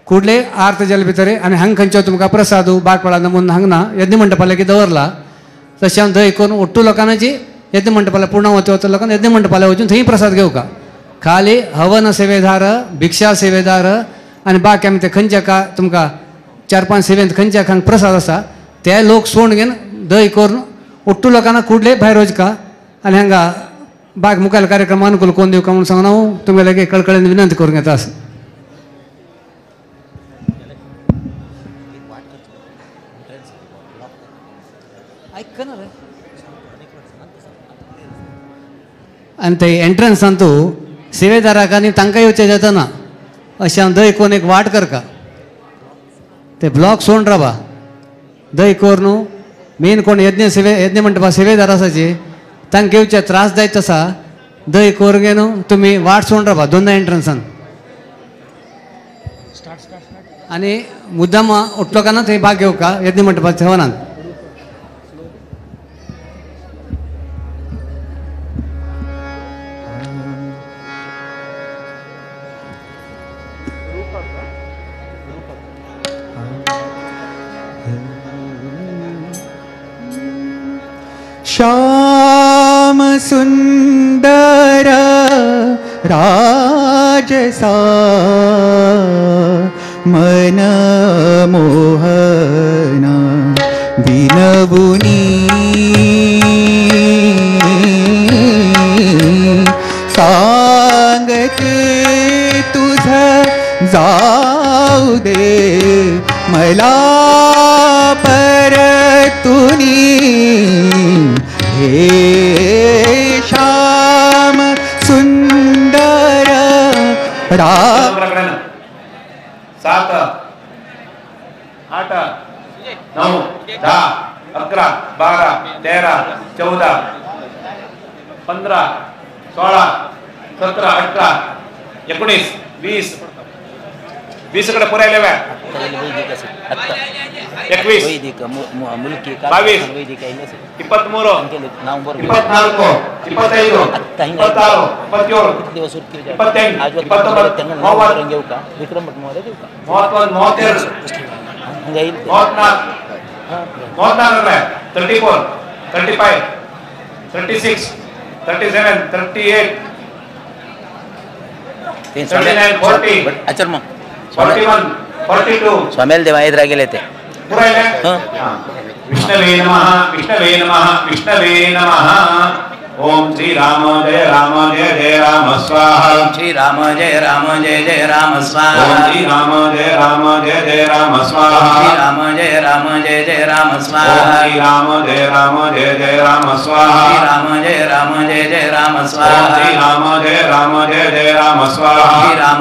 कुडले आर्त जाले भितर आनी हांगा खंयचो तुमकां प्रसाद बाक वेळा नमून हांगा ना यज्ञ मंटपाले की दवरला तशें हांव दय करून ಒಟ್ಟು लोकांची यज्ञ मंटपाले पूर्णाहुती वता लोकांनी यज्ञ मंटपाले वचून थंय प्रसाद घेवका. खाली हवन सेवेदार भिक्षा सेवेदार आनी बाकी आमी ते खंयच्या का तुमकां 4-5 सेवेंत खंयच्या हांगा प्रसाद आसा ते लोक सोण घेवन दय करून ಒಟ್ಟು लोकांना कुडले भायर वचका आनी हांगा बाग मुखार कार्यक्रम अनुकूल कोण दिवका म्हणून सांगून हांव तुमगे कळकळीन विनंती करूंक येता आसा. आनी ते एंट्रन्सान तूं सेवेदाराक आनी तांकां येवचें जाता ना अशें हांव दय करून एक वाट करका ते ब्लॉक सोड रावा दय करून न्हू मेन कोण यज्ञ सेवे यज्ञ मंटपा सेवेदार आसाची तांकां येवचे त्रास जायत आसा दय करून न्हू तुमी वाट सोड रावा दोनदा एंट्रन्सान आनी मुद्दाम उठलो थंय भाग घेवका यज्ञ मंटपाच्या हवनान. श्याम सुंदर राजसा मन मोहना बिनबुनी सांगते तुझ जाऊ दे मला परतुनी हे श्याम सुंदर राम. 7 8 9 10 11 12 13 14 15 16 17 18 19 20 20 कडे पुरायले वे 21 22 23 24 25 26 27 28 29 31 34 34 35 36 37 38 39 40 41 42. स्वाम्याला देवा येत रागेले ते. विष्णवे नमः विष्णवे नमः विष्णवे नमः. ओम श्री राम जय जय राम स्वाहा. श्री राम जय जय राम स्वाहा. ओम श्री राम जय जय राम स्वाहा. श्री राम जय जय राम स्वाहा. ओम श्री राम जय जय राम स्वाहा. श्री राम जय जय राम स्वाहा. ओम श्री राम जय जय राम स्वाहा. श्री राम जय जय राम स्वाहा. ओम श्री राम जय जय राम स्वाहा. श्री राम जय जय राम स्वाहा. ओम श्री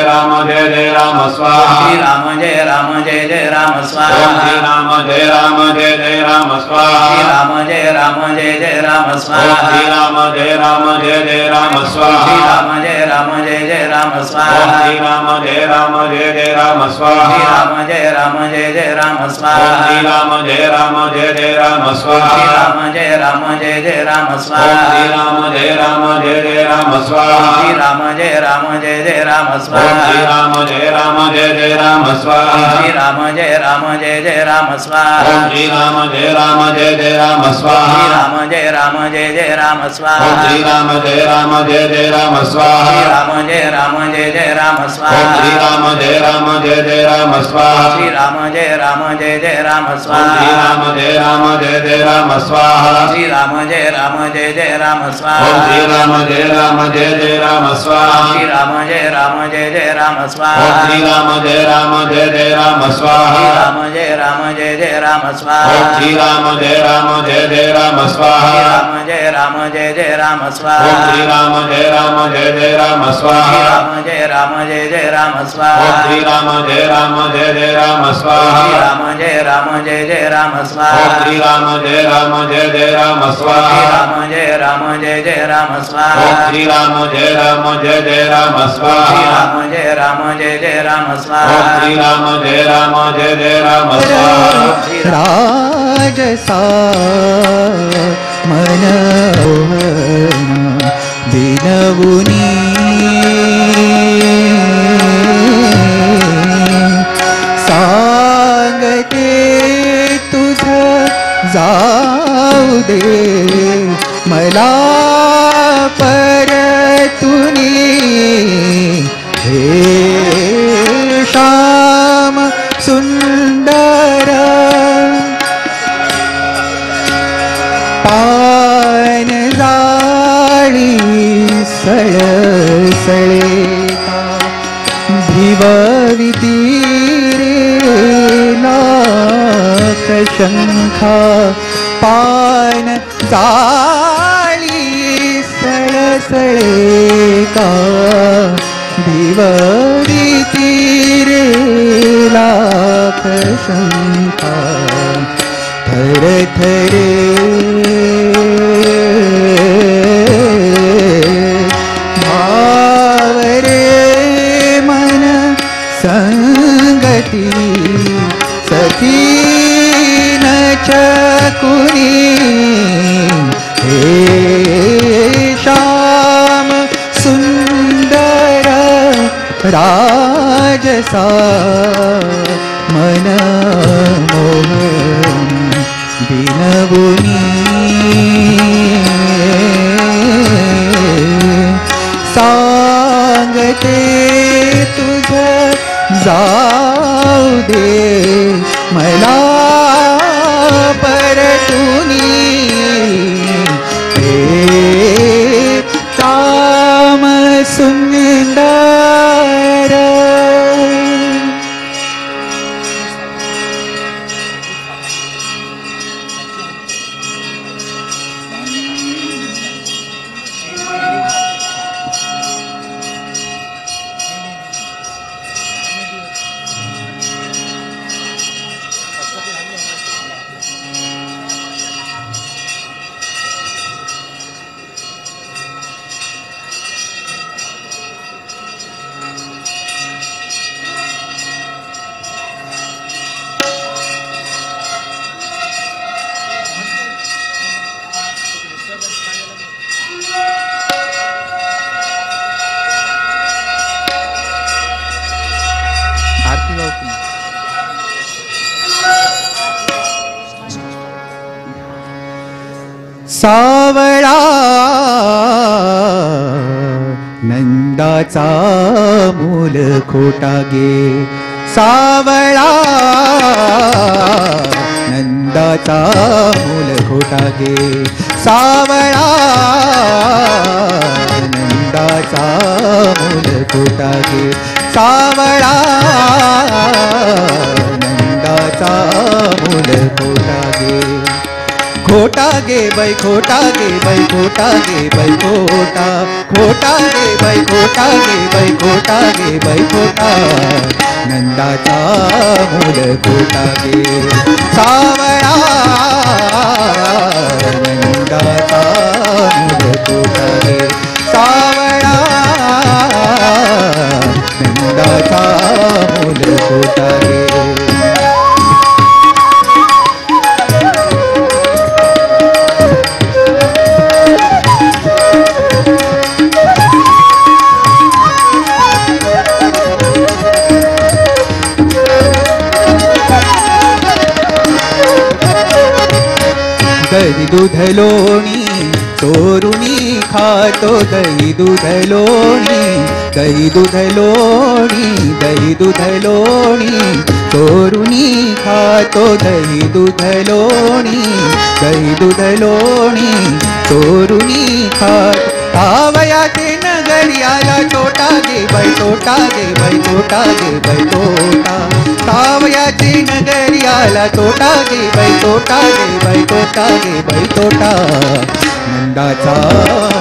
राम जय जय राम स्वाहा. श्री राम जय जय राम स्वाहा. श्री राम जय जय राम स्वाहा. श्री राम जय जय राम स्वाहा. श्री राम जय जय राम स्वाहा. श्री राम जय जय राम स्वाहा. श्री राम जय जय राम स्वाहा. श्री राम जय जय राम स्वाहा. श्री राम जय जय राम स्वाहा. श्री राम जय जय राम स्वाहा. श्री राम जय जय राम स्वाहा. श्री राम जय जय राम स्वाहा. श्री राम जय जय राम स्वाहा. श्री राम जय जय राम स्वाहा. श्री राम जय जय राम स्वाहा. श्री राम जय जय राम स्वाहा. श्री राम जय जय राम स्वाहा. श्री राम जय जय राम स्वाहा. श्री राम जय जय राम स्वाहा. श्री राम जय जय जय राम स्वाहा। ओम श्री राम जय राम जय जय राम स्वाहा। श्री राम जय राम जय जय राम स्वाहा। श्री राम जय राम जय जय राम स्वाहा। श्री राम जय राम जय जय राम स्वाहा। ओम श्री राम जय राम जय जय राम स्वाहा। श्री राम जय राम जय जय राम स्वाहा। ओम श्री राम जय राम जय जय राम स्वाहा। श्री राम जय राम जय जय राम स्वाहा। ओम श्री राम जय राम जय जय राम स्वाहा। श्री राम जय राम जय जय राम स्वाहा। ओम श्री राम जय राम जय जय राम स्वाहा। श्री राम जय राम जय जय राम स्वाहा। ओम श्री राम जय राम जय जय राम स्वाहा। श्री राम जय राम जय जय राम स्वाहा। ओम श्री राम जय राम जय जय राम स्वाहा। श्री राम जय राम जय जय राम स्वाहा। ओम श्री राम जय राम जय जय राम स्वाहा। श्री राम जय राम जय जय राम स्वाहा। ओम श्री राम जय राम जय जय राम स्वाहा। राजसा मन बिनवुनी सांगते तुझ जाऊ दे मला परतुनी हे श्याम सुंदर पान जाळी सळसळे भिवविती रे लाख शंखा पान जाळी सळसळे का भिवविती रे लाख शंखा थर थरे भावरे मन संगती सखी न चकुनी हे श्याम सुंदर राजसा मन मोहन बिनवुनी सांगते तुझ जाऊ दे मला परतुनी हे श्याम सुंदर। सावळा नंदाचा मूल खोटा गे सावळा नंदाचा मूल खोटा गे सावळा नंदाचा मूल खोटा गे सावळा नंदाचा मूल खोटा गे खोटा गे बाई खोटा गे बाई खोटा गे बाई खोटा खोटा गे बाई खोटा गे बाई खोटा गे बाई खोटा नंदाचा मूल खोटा गे सावळा नंदाचा मूल खोटा गे सावळा नंदाचा मूल खोटा गे। दही दूध लोणी चोरुनी खातो दही दूध लोणी दही दूध लोणी, दही दूध लोणी चोरुनी खातो, दही दूध लोणी, दही दूध लोणी चोरुनी खातो। आवयाचे नगरियाला तोटा गे बाई तोटा गे बाई तोटा गे बाई तोटा, सावयाचे नगरियाला तोटा गे बाई तोटा गे बाई तोटा गे बाई तोटा, नंदाचा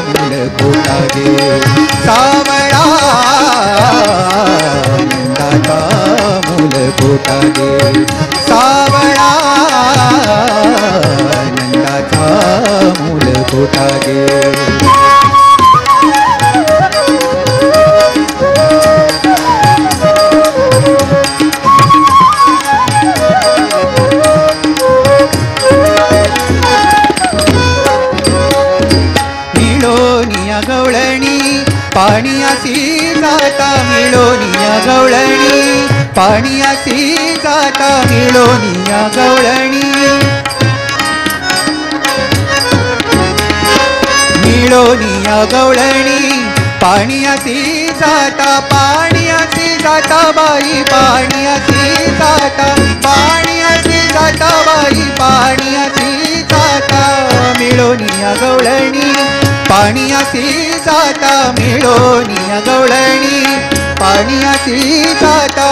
मूल खोटा गे सावळा, नंदाचा मूल खोटा गे सावळा, नंदाचा मूल खोटा गे। पाणियासी जाता मिळोनिया गवळणी, पाणियासी जाता मिळोनिया गवळणी, मिळोनिया गवळणी पाणियासी जाता, पाणियासी जाता बाई पाणियासी जाता, पाणियासी जाता बाई पाणियासी जाता, मिळोनिया गवळणी पाणियासी जाता, मिळोनिया गवळणी पाणियासी जाता,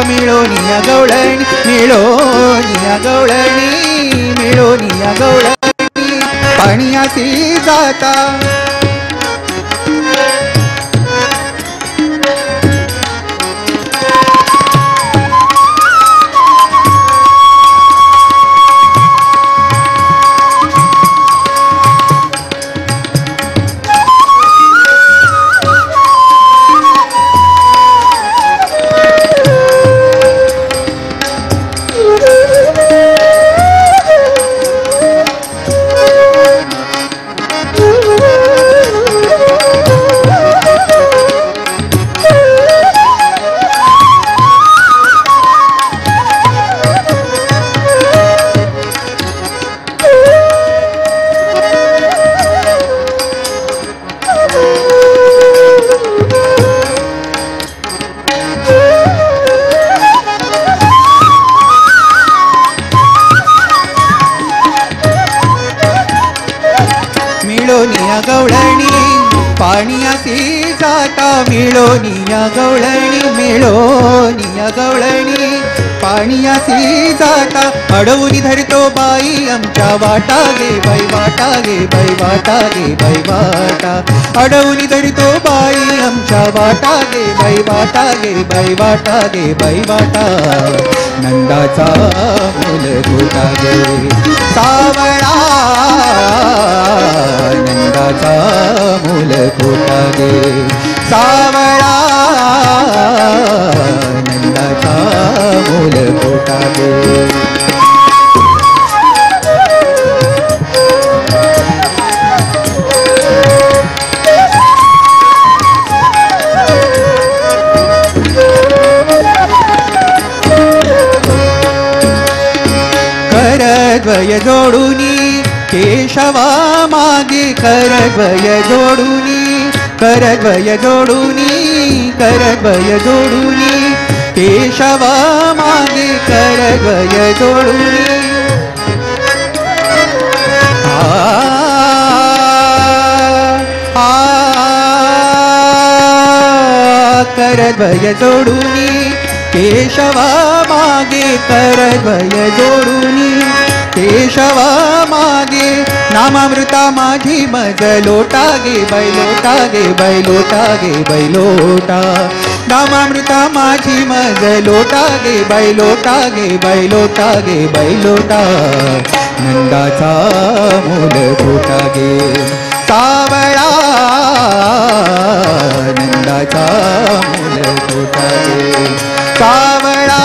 मिळोनिया गवळणी, मिळोनिया गवळणी, मिळोनिया गवळणी पाणियासी जाता। पाणियासी जाता मिळोनिया गवळणी, मिळोनिया गवळणी पाणियासी जाता, अडवून धरतो बाई आमच्या वाटा गे बाई वाटा गे बाई वाटा गे बाई वाटा, अडवून धरतो बाई आमच्या वाटा गे बाई वाटा गे बाई वाटा गे बाई वाटा, नंदाचा मूल खोटा गे सावळा, नंदाचा मूल खोटा गे सावळा, नंदाचा मूल खोटा गे। करद्वय जोडुनी केशवा मागे, करद्वय जोडुनी, करद्वय जोडुनी, करद्वय जोडुनी केशवा मागे, करद्वय जोडुनी। आ आ करद्वय जोडुनी केशवा मागे, करद्वय जोडुनी केशवा मागे, नामामृता माझी मज लोटा गे बाई लोटा गे बाई लोटा गे बाई लोटा, नामामृता माझी मज लोटा गे बाई लोटा गे बाई लोटा गे बाई लोटा, नंदाचा मूल खोटा गे सावळा, नंदाचा मूल खोटा गे सावळा,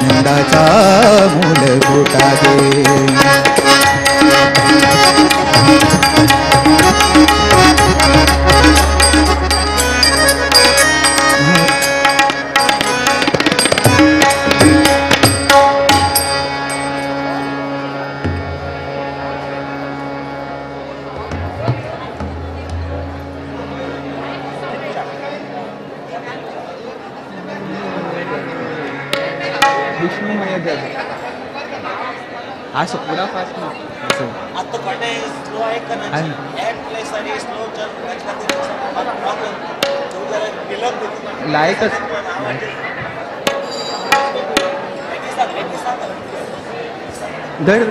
नंदाचा मूल खोटा गे। विष्णुमय जग असं पुरा फास्ट लायकच धर.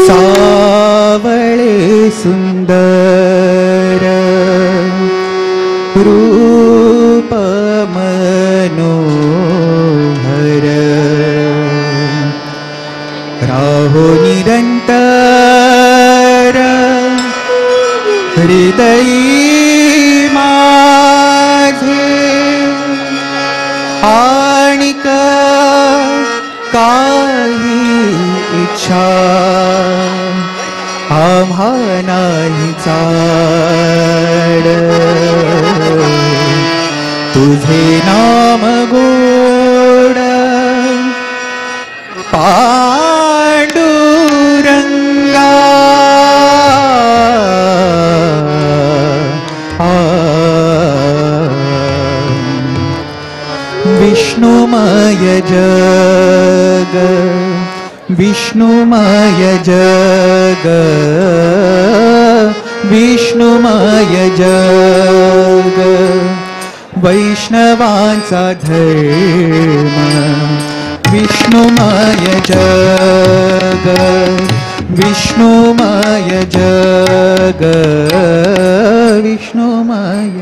सावळे सुंदर रूप मनोहर राहो निरंतर हृदयी माझे आणिक काही इच्छा आम्हा नाही चाड तुझे नाम गोड पांडुरंगा विष्णुमय जग विष्णुमय जग विष्णुमय जग वैष्णवांचा धर्म विष्णुमय जग विष्णुमय जग विष्णुमय.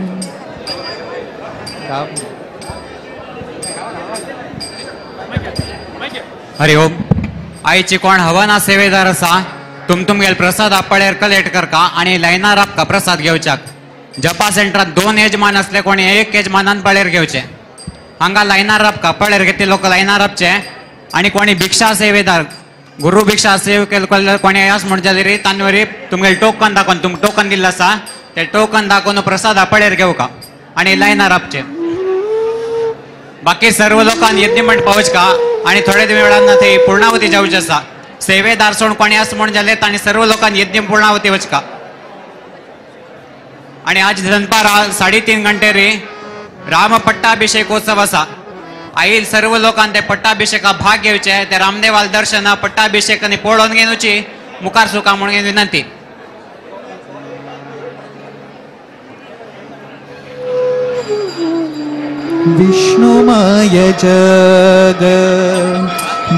हरि ओम. आईची कोण हवना सेवेदार असा तुमगेल प्रसाद आपळेर कलेक्ट करका आणि लायनार आपका प्रसाद घेवच्याक. जपा सेंटरात 2 यजमान असले कोणी एक यजमानान पळेर घेवचे. हांगा लायनार आपका पळेर घेतले लोक लायनार आपचे. आणि कोणी भिक्षा सेवेदार गुरु भिक्षा सेव केले कोणी आस म्हण जाल्यार तांवरी तुमगेल टोकन दाखोवन तुमकां टोकन दिल्लें आसा ते टोकन दाखोवन प्रसाद आपळेर घेवका आणि लायनार आपचे. बाकी सर्व लोकांनी यज्ञ मंडप पावचका आणि थोडे वेळान ते पूर्णावती जावचे आसा. सेवेदार सोड कोणी आस म्हण जाले तांणी सर्व लोकांनी यज्ञ पूर्णावती वचका. आणि आज दनपारा 3:30 घंटेरी राम पट्टाभिषेकोत्सव आसा. आईल सर्व लोकांनी ते पट्टाभिषेका भाग घेवचे. ते रामदेवाल दर्शन पट्टाभिषेक आनी पळोवन घेवची मुखार सुका म्हणून विनंती. विष्णुमय जग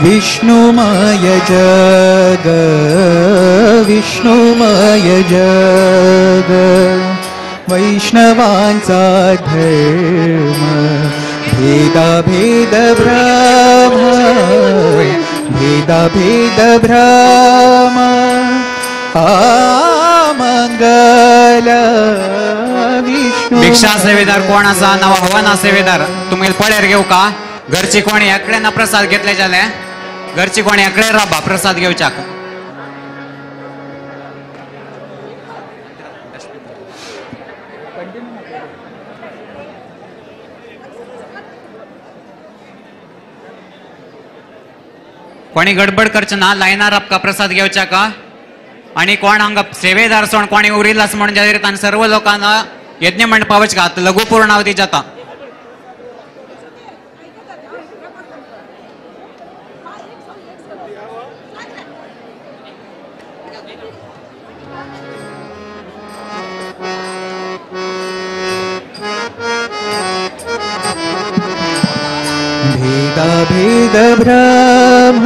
विष्णुमय जग विष्णुमय जग वैष्णवांचा धर्म भेदाभेद भ्रम भेदाभेद भ्रम मंगल विष्णु. भिक्षा सेवेदार कोण आसा नवा हवना सेवेदार तुमगेल पळेर घेवका का घरची कोणी एकडे ना प्रसाद घेतले जाले घरची कोणी एकडे राबा प्रसाद घेवच्याक. कोणी गडबड करचे ना लायनार आपका प्रसाद घेवच्याक. आणि कोण हांगा सेवेदार सोड कोणी उरिल्लो आसा म्हणून जाल्यार तांणी सर्व लोकांना यज्ञ मंडपा वचका लघु पूर्णावती जाता. भेदाभेद भ्रम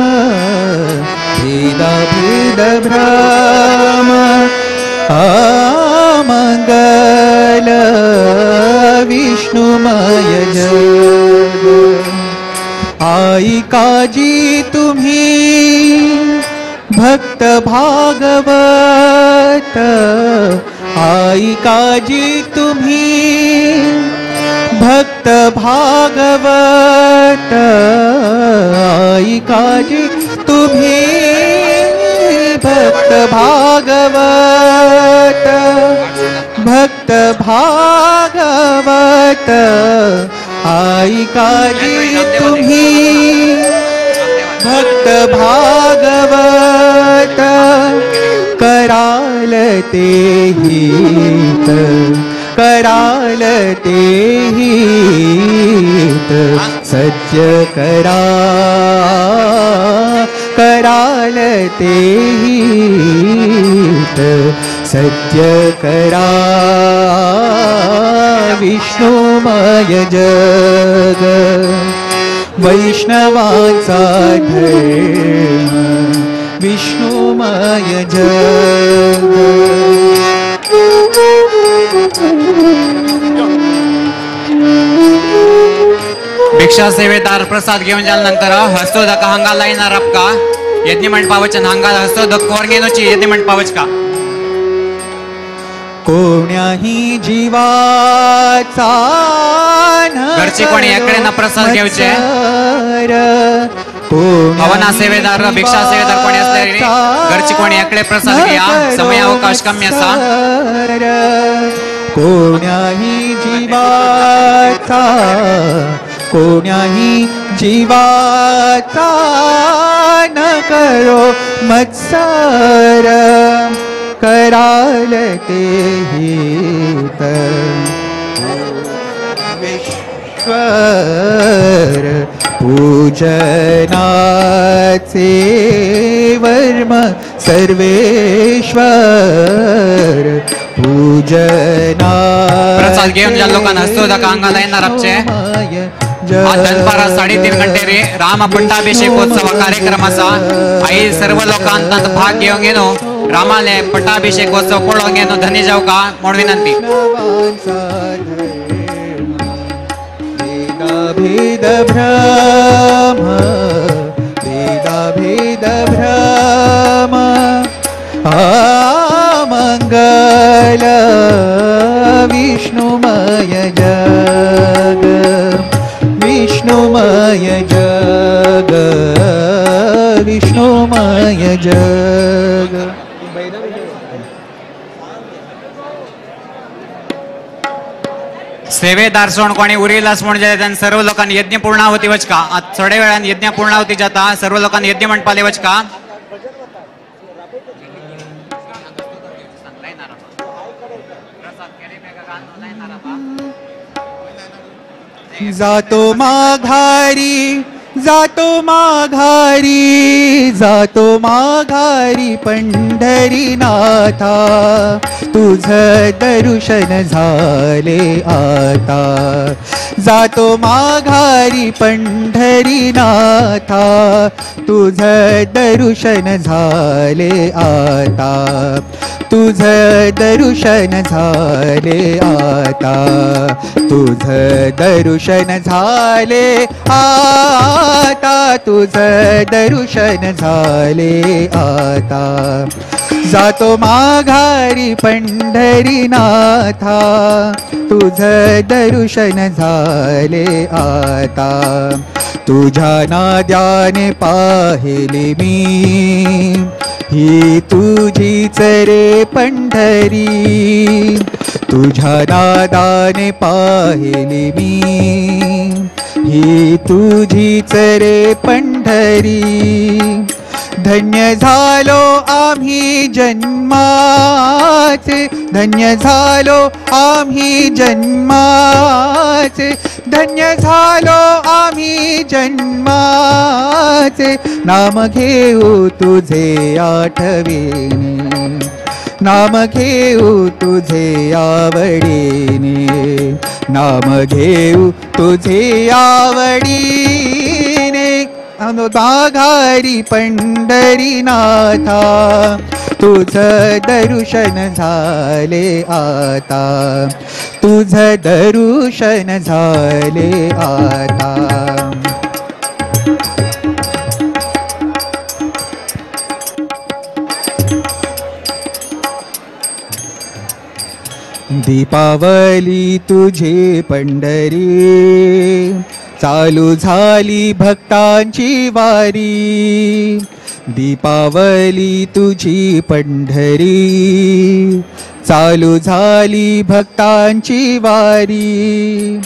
भेदाभेद भ्रम मंगल विष्णुमय जग. आई काजी तुम्ही भक्त भागवत ऐकाजी तुम्ही भक्त भागवत, ऐकाजी तुम्ही भक्त भागवत, भक्त भागवत, ऐकाजी तुम्ही भक्त भागवत, कराल ते हित, कराल ते हित, सत्य करा, कराल ते हित, सत्य करा, विष्णुमय जग, वैष्णवाचा धर्म, विष्णुमय जग. भिक्षा सेवेदार प्रसाद घेऊन जाल्यानंतर हस्तोदक हांगा लायणार आपका यज्ञ मंडपावचन हांगा हस्तोदक कोर घेवची यज्ञ मंडपावच का. कोण्याही जीवाचा घरची कोणी एकड़े ना प्रसाद घेवचे. हवना सेवेदार भिक्षा सेवेदार कोणी असले घरची कोणी एकड़े प्रसाद घ्या, समय अवकाश कमी असा. कोण्याही जीवाचा, कोण्याही जीवाचा न करो मत्सर, कराल ते हित, विश्वर पूजनाचे वर्म सर्वेश्वर, पूजना. प्रसाद घेऊन ज्या लोकांना हस्तोदक अंगाला येणार आपचे. आज दनपारा 3:30 घंटे राम पट्टाभिषेकोत्सव कार्यक्रमाचा आई सर्व लोकांत भाग घेऊन घेनो रामाले पट्टाभिषेकोत्सव पळोवन घेनो धनी जाव का म्हणून विनंती. भेद भ्रम, भेदाभेद भ्रम, अमंगल विष्णुमय जग, विष्णुमय जग, विष्णुमय जग. सेवेदार सोण कोणी उरिल्लास म्हण जाल्यार सर्व लोकांनी यज्ञ पूर्णाहुती वचका. आज थोड्या वेळान यज्ञ पूर्णाहुती जाता, सर्व लोकांनी यज्ञ मंडपाले वचका. जातो माघारी, जातो माघारी, जातो माघारी पंढरीनाथा, तुझं दर्शन झाले आता. जातो माघारी पंढरीनाथा, तुझं दर्शन झाले आता, तुझं दर्शन झाले आता, तुझं दर्शन झाले आता, तुझं दर्शन झाले आता. जातो माघारी पंढरीनाथा, तुझं दर्शन झाले आता. तुझ्या नाद्याने पाहिले मी, ही तुझीच रे पंढरी, तुझ्या नादाने पाहिले मी, ही तुझीच रे पंढरी. धन्य झालो आम्ही जन्माचे, धन्य झालो आम्ही जन्माचे, धन्य झालो आम्ही जन्माचे, नाम घेऊ तुझे आठवीने, नाम घेऊ तुझे आवडीने, नाम घेऊ तुझे आवडीने. माघारी पंढरीनाथा, तुझं दर्शन झाले आता, तुझं दर्शन झाले आता. दीपावली तुझे पंढरी, चालू झाली भक्तांची वारी। दीपावली तुझी पंढरी, चालू झाली भक्तांची वारी।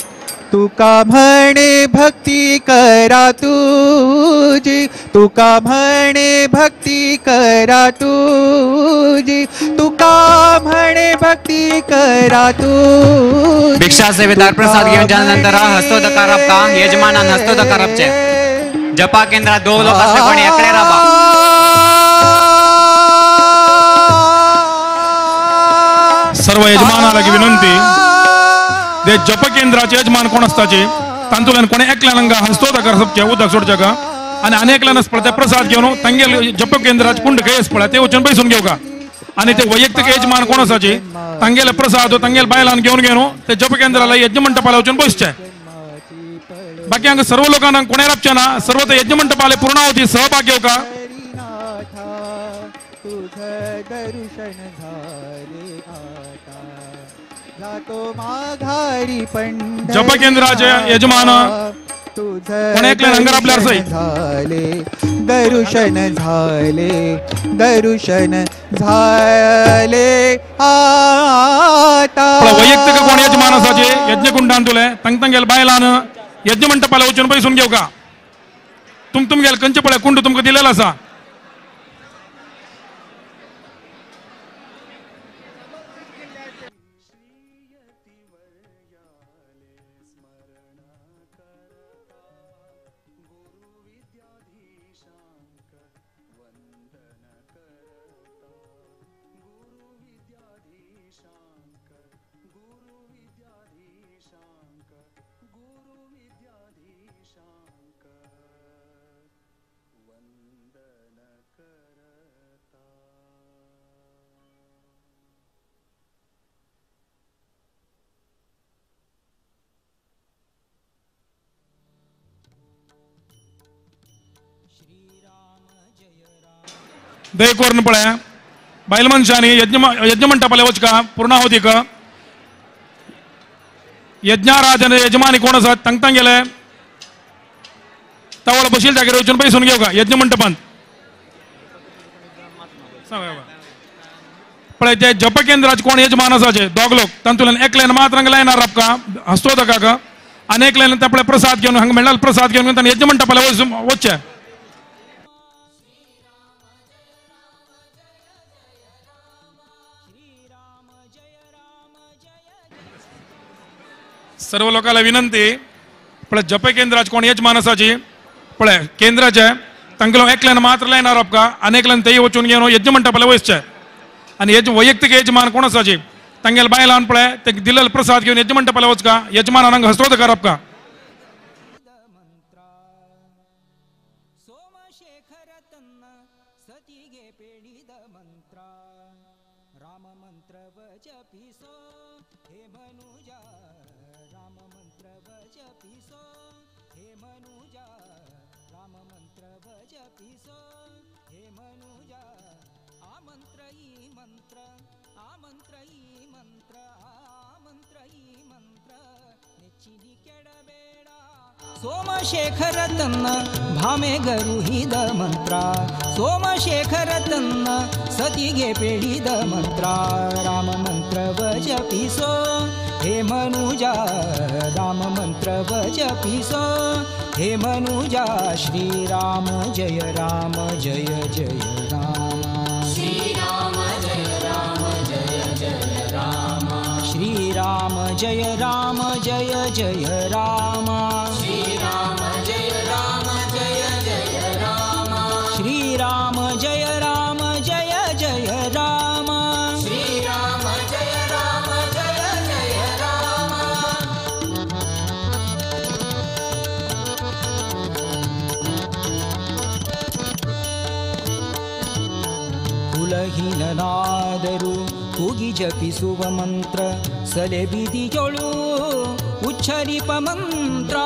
तुका म्हणे भक्ती करा तुझी, तुका म्हणे भक्ती करा तुझी, तुका म्हणे भक्ती करा तुझी। भिक्षा सेवेदार प्रसाद घेऊन जाल्यानंतर हस्तोदकार आपका यजमानान हस्तोदकार आपचे जपा केंद्रात दोन लोक असले कोणी एकले राबा। सर्व यजमानाला विनंती, ते जप केंद्राचे यजमान कोण असताचे तांतूल्यान कोणी एकल्यान हांगा हस्तोदकार सबचे उदक सोडचे का आनी आनी एकल्यान पळय प्रसाद घेवन तांगेले जप केंद्राचे कुंड खंय पळय ते वचून बैसून घेवका आनी ते वैयक्तिक यजमान कोण आसाचे तांगेले प्रसाद तांगेले बायलान घेवन घेवन ते जप केंद्राला यज्ञ मंडपाला वचून बसचे। बाकी हांगा सर्व लोकांना कोणे राबचे ना, सर्व ते यज्ञ मंडपाले पूर्णाहुती सहभाग घेवका। जप केंद्राचे यजमान कोणे एकल्यान हांगा राबल्यार सय झाले दर्शन झाले दर्शन झाले आता। वैयक्तिक कोण यजमान आसाचे यज्ञकुंडान तुले तांग तांगेले बायलान यज्ञ मंडपाला वचून बैसून घेवका। तुम तुमगेले खंयचे पळय कुंड तुमकां दिलेलो आसा। दय करून पळय बायल मनशांनी यज्ञ मंडपाला वचका पूर्णाहुती का यज्ञाराधन यजमानी कोण आसात तांकां तांगेले तवळ बशील जाग्यार वचून बैसून घेवका यज्ञ मंडपांत। पळय ते जप केंद्राचे कोण यजमान आसाचे दोग लोक तातूंतल्यान एकल्यान मात्र हांगा लायनार राबका हस्तोदकाक आनी एकल्यान ते पळय प्रसाद घेवन हांगा मेळ्ळा प्रसाद घेवन ताणें यज्ञ मंडपाला वचचें। सर्व लोकांना विनंती, पळय जप केंद्राचे कोण यजमान आसाची पळय केंद्राचे तांगेलो एकल्यान मात्र लायनार राबका आनी एकल्यान तेय वचून घेवन यज्ञ मंडपाला वचचें आनी यज वैयक्तिक यजमान कोण आसाची तांगेले बायलान पळय ते दिलेलो प्रसाद घेवन यज्ञ मंडपाला वचका यजमानान हांगा हस्तोदकार राबका। सोमशेखर तन्न भामे गरुहिದ ಮಂತ್ರ, ಸೋಮಶೇಖರ ತನ್ನ ಸತಿಗೆ ಪೇಡಿದ ಮಂತ್ರ, ರಾಮ ಮಂತ್ರವ ಜಪಿಸೋ ಹೇ ಮನುಜ, ರಾಮ ಮಂತ್ರವ ಜಪಿಸೋ ಹೇ ಮನುಜ, ಶ್ರೀರಾಮ ಜಯ ರಾಮ ಜಯ ಜಯ ರಾಮ, ಶ್ರೀರಾಮ ಜಯ ರಾಮ ಜಯ ಜಯ ರಾಮ, ಶ್ರೀರಾಮ ಜಯ ರಾಮ ಜಯ ಜಯ ರಾಮ, ಶ್ರೀರಾಮ ಜಯ ರಾಮ ಜಯ ಜಯ ರಾಮ, ಶ್ರೀರಾಮ ಜಯ ರಾಮ ಜಯ ಜಯ ರಾಮ, ಶ್ರೀರಾಮ ಜಯ ರಾಮ ಜಯ ಜಯ ರಾಮ. ಕುಲಹೀನನಾದರೂ ಕೂಗಿ ಜಪಿಸುವ ಮಂತ್ರ ಸಲೆ ಬಿದಿಯೊಳು ಉಚ್ಚರಿಪ ಮಂತ್ರ,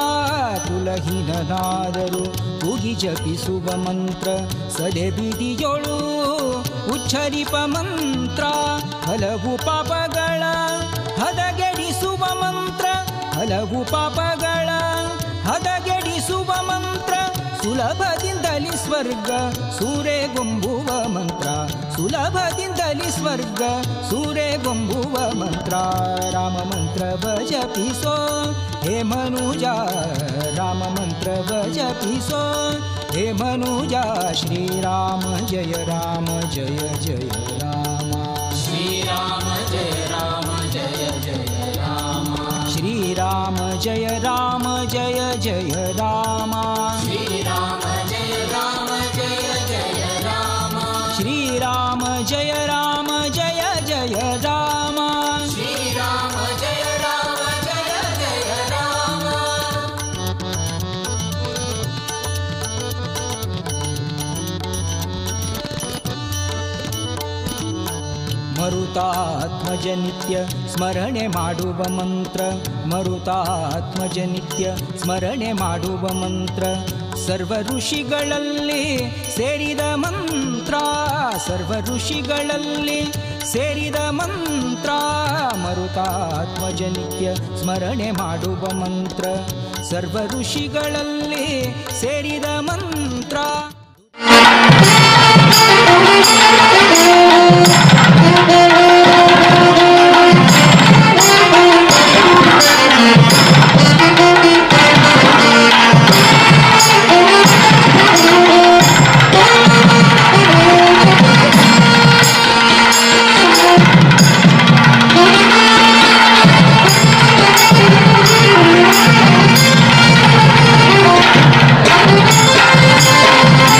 ಕುಲಹೀನನಾದರೂ ಕೂಗಿ ಜಪಿಸುವ ಮಂತ್ರ ಸಲೆ ಬಿದಿಯೊಳು ಉಚ್ಚರಿಪ ಮಂತ್ರ, ಹಲವು ಪಾಪಗಳ ಹದಗೆಡಿಸುವ ಮಂತ್ರ ಹಲವು ಪಾಪಗಳ ಹದಗೆಡಿಸುವ ಮಂತ್ರ ಸುಲಭದಿಂದಲಿ ಸ್ವರ್ಗ ಸೂರೆಗೊಂಬುವ ಮಂತ್ರ ಸುಲಭದಿಂದಲಿ ಸ್ವರ್ಗ ಸೂರೆಗೊಂಬುವ ಮಂತ್ರ ರಾಮ ಮಂತ್ರವ ಜಪಿಸೋ ಹೇ ಮನುಜ ರಾಮ ಮಂತ್ರವ ಜಪಿಸೋ ಹೇ ಮನುಜ ಶ್ರೀರಾಮ ಜಯ ರಾಮ ಜಯ ಜಯ ರಾಮ ಶ್ರೀರಾಮ ಜಯ ರಾಮ ಜಯ ಜಯ ರಾಮ ಶ್ರೀರಾಮ ಜಯ ರಾಮ ಜಯ ಜಯ ರಾಮ ಶ್ರೀರಾಮ ಜಯ ರಾಮ ಜಯ ಜಯ ರಾಮ ಶ್ರೀರಾಮ ಜಯ ರಾಮ ಜಯ ಜಯ ರಾಮ ಶ್ರೀರಾಮ ಜಯ ರಾಮ ಜಯ ಜಯ ರಾಮ. ಮರುತಾತ್ಮಜ ನಿತ್ಯ ಸ್ಮರಣೆ ಮಾಡುವ ಮಂತ್ರ ಮರುತಾತ್ಮಜ ನಿತ್ಯ ಸ್ಮರಣೆ ಮಾಡುವ ಮಂತ್ರ ಸರ್ವ ಋಷಿಗಳಲ್ಲಿ ಸೇರಿದ ಮಂತ್ರ ಸರ್ವ ಋಷಿಗಳಲ್ಲಿ ಸೇರಿದ ಮಂತ್ರ ಮರುತಾತ್ಮಜ ನಿತ್ಯ ಸ್ಮರಣೆ ಮಾಡುವ ಮಂತ್ರ ಸರ್ವ ಋಷಿಗಳಲ್ಲಿ ಸೇರಿದ ಮಂತ್ರ. Thank you.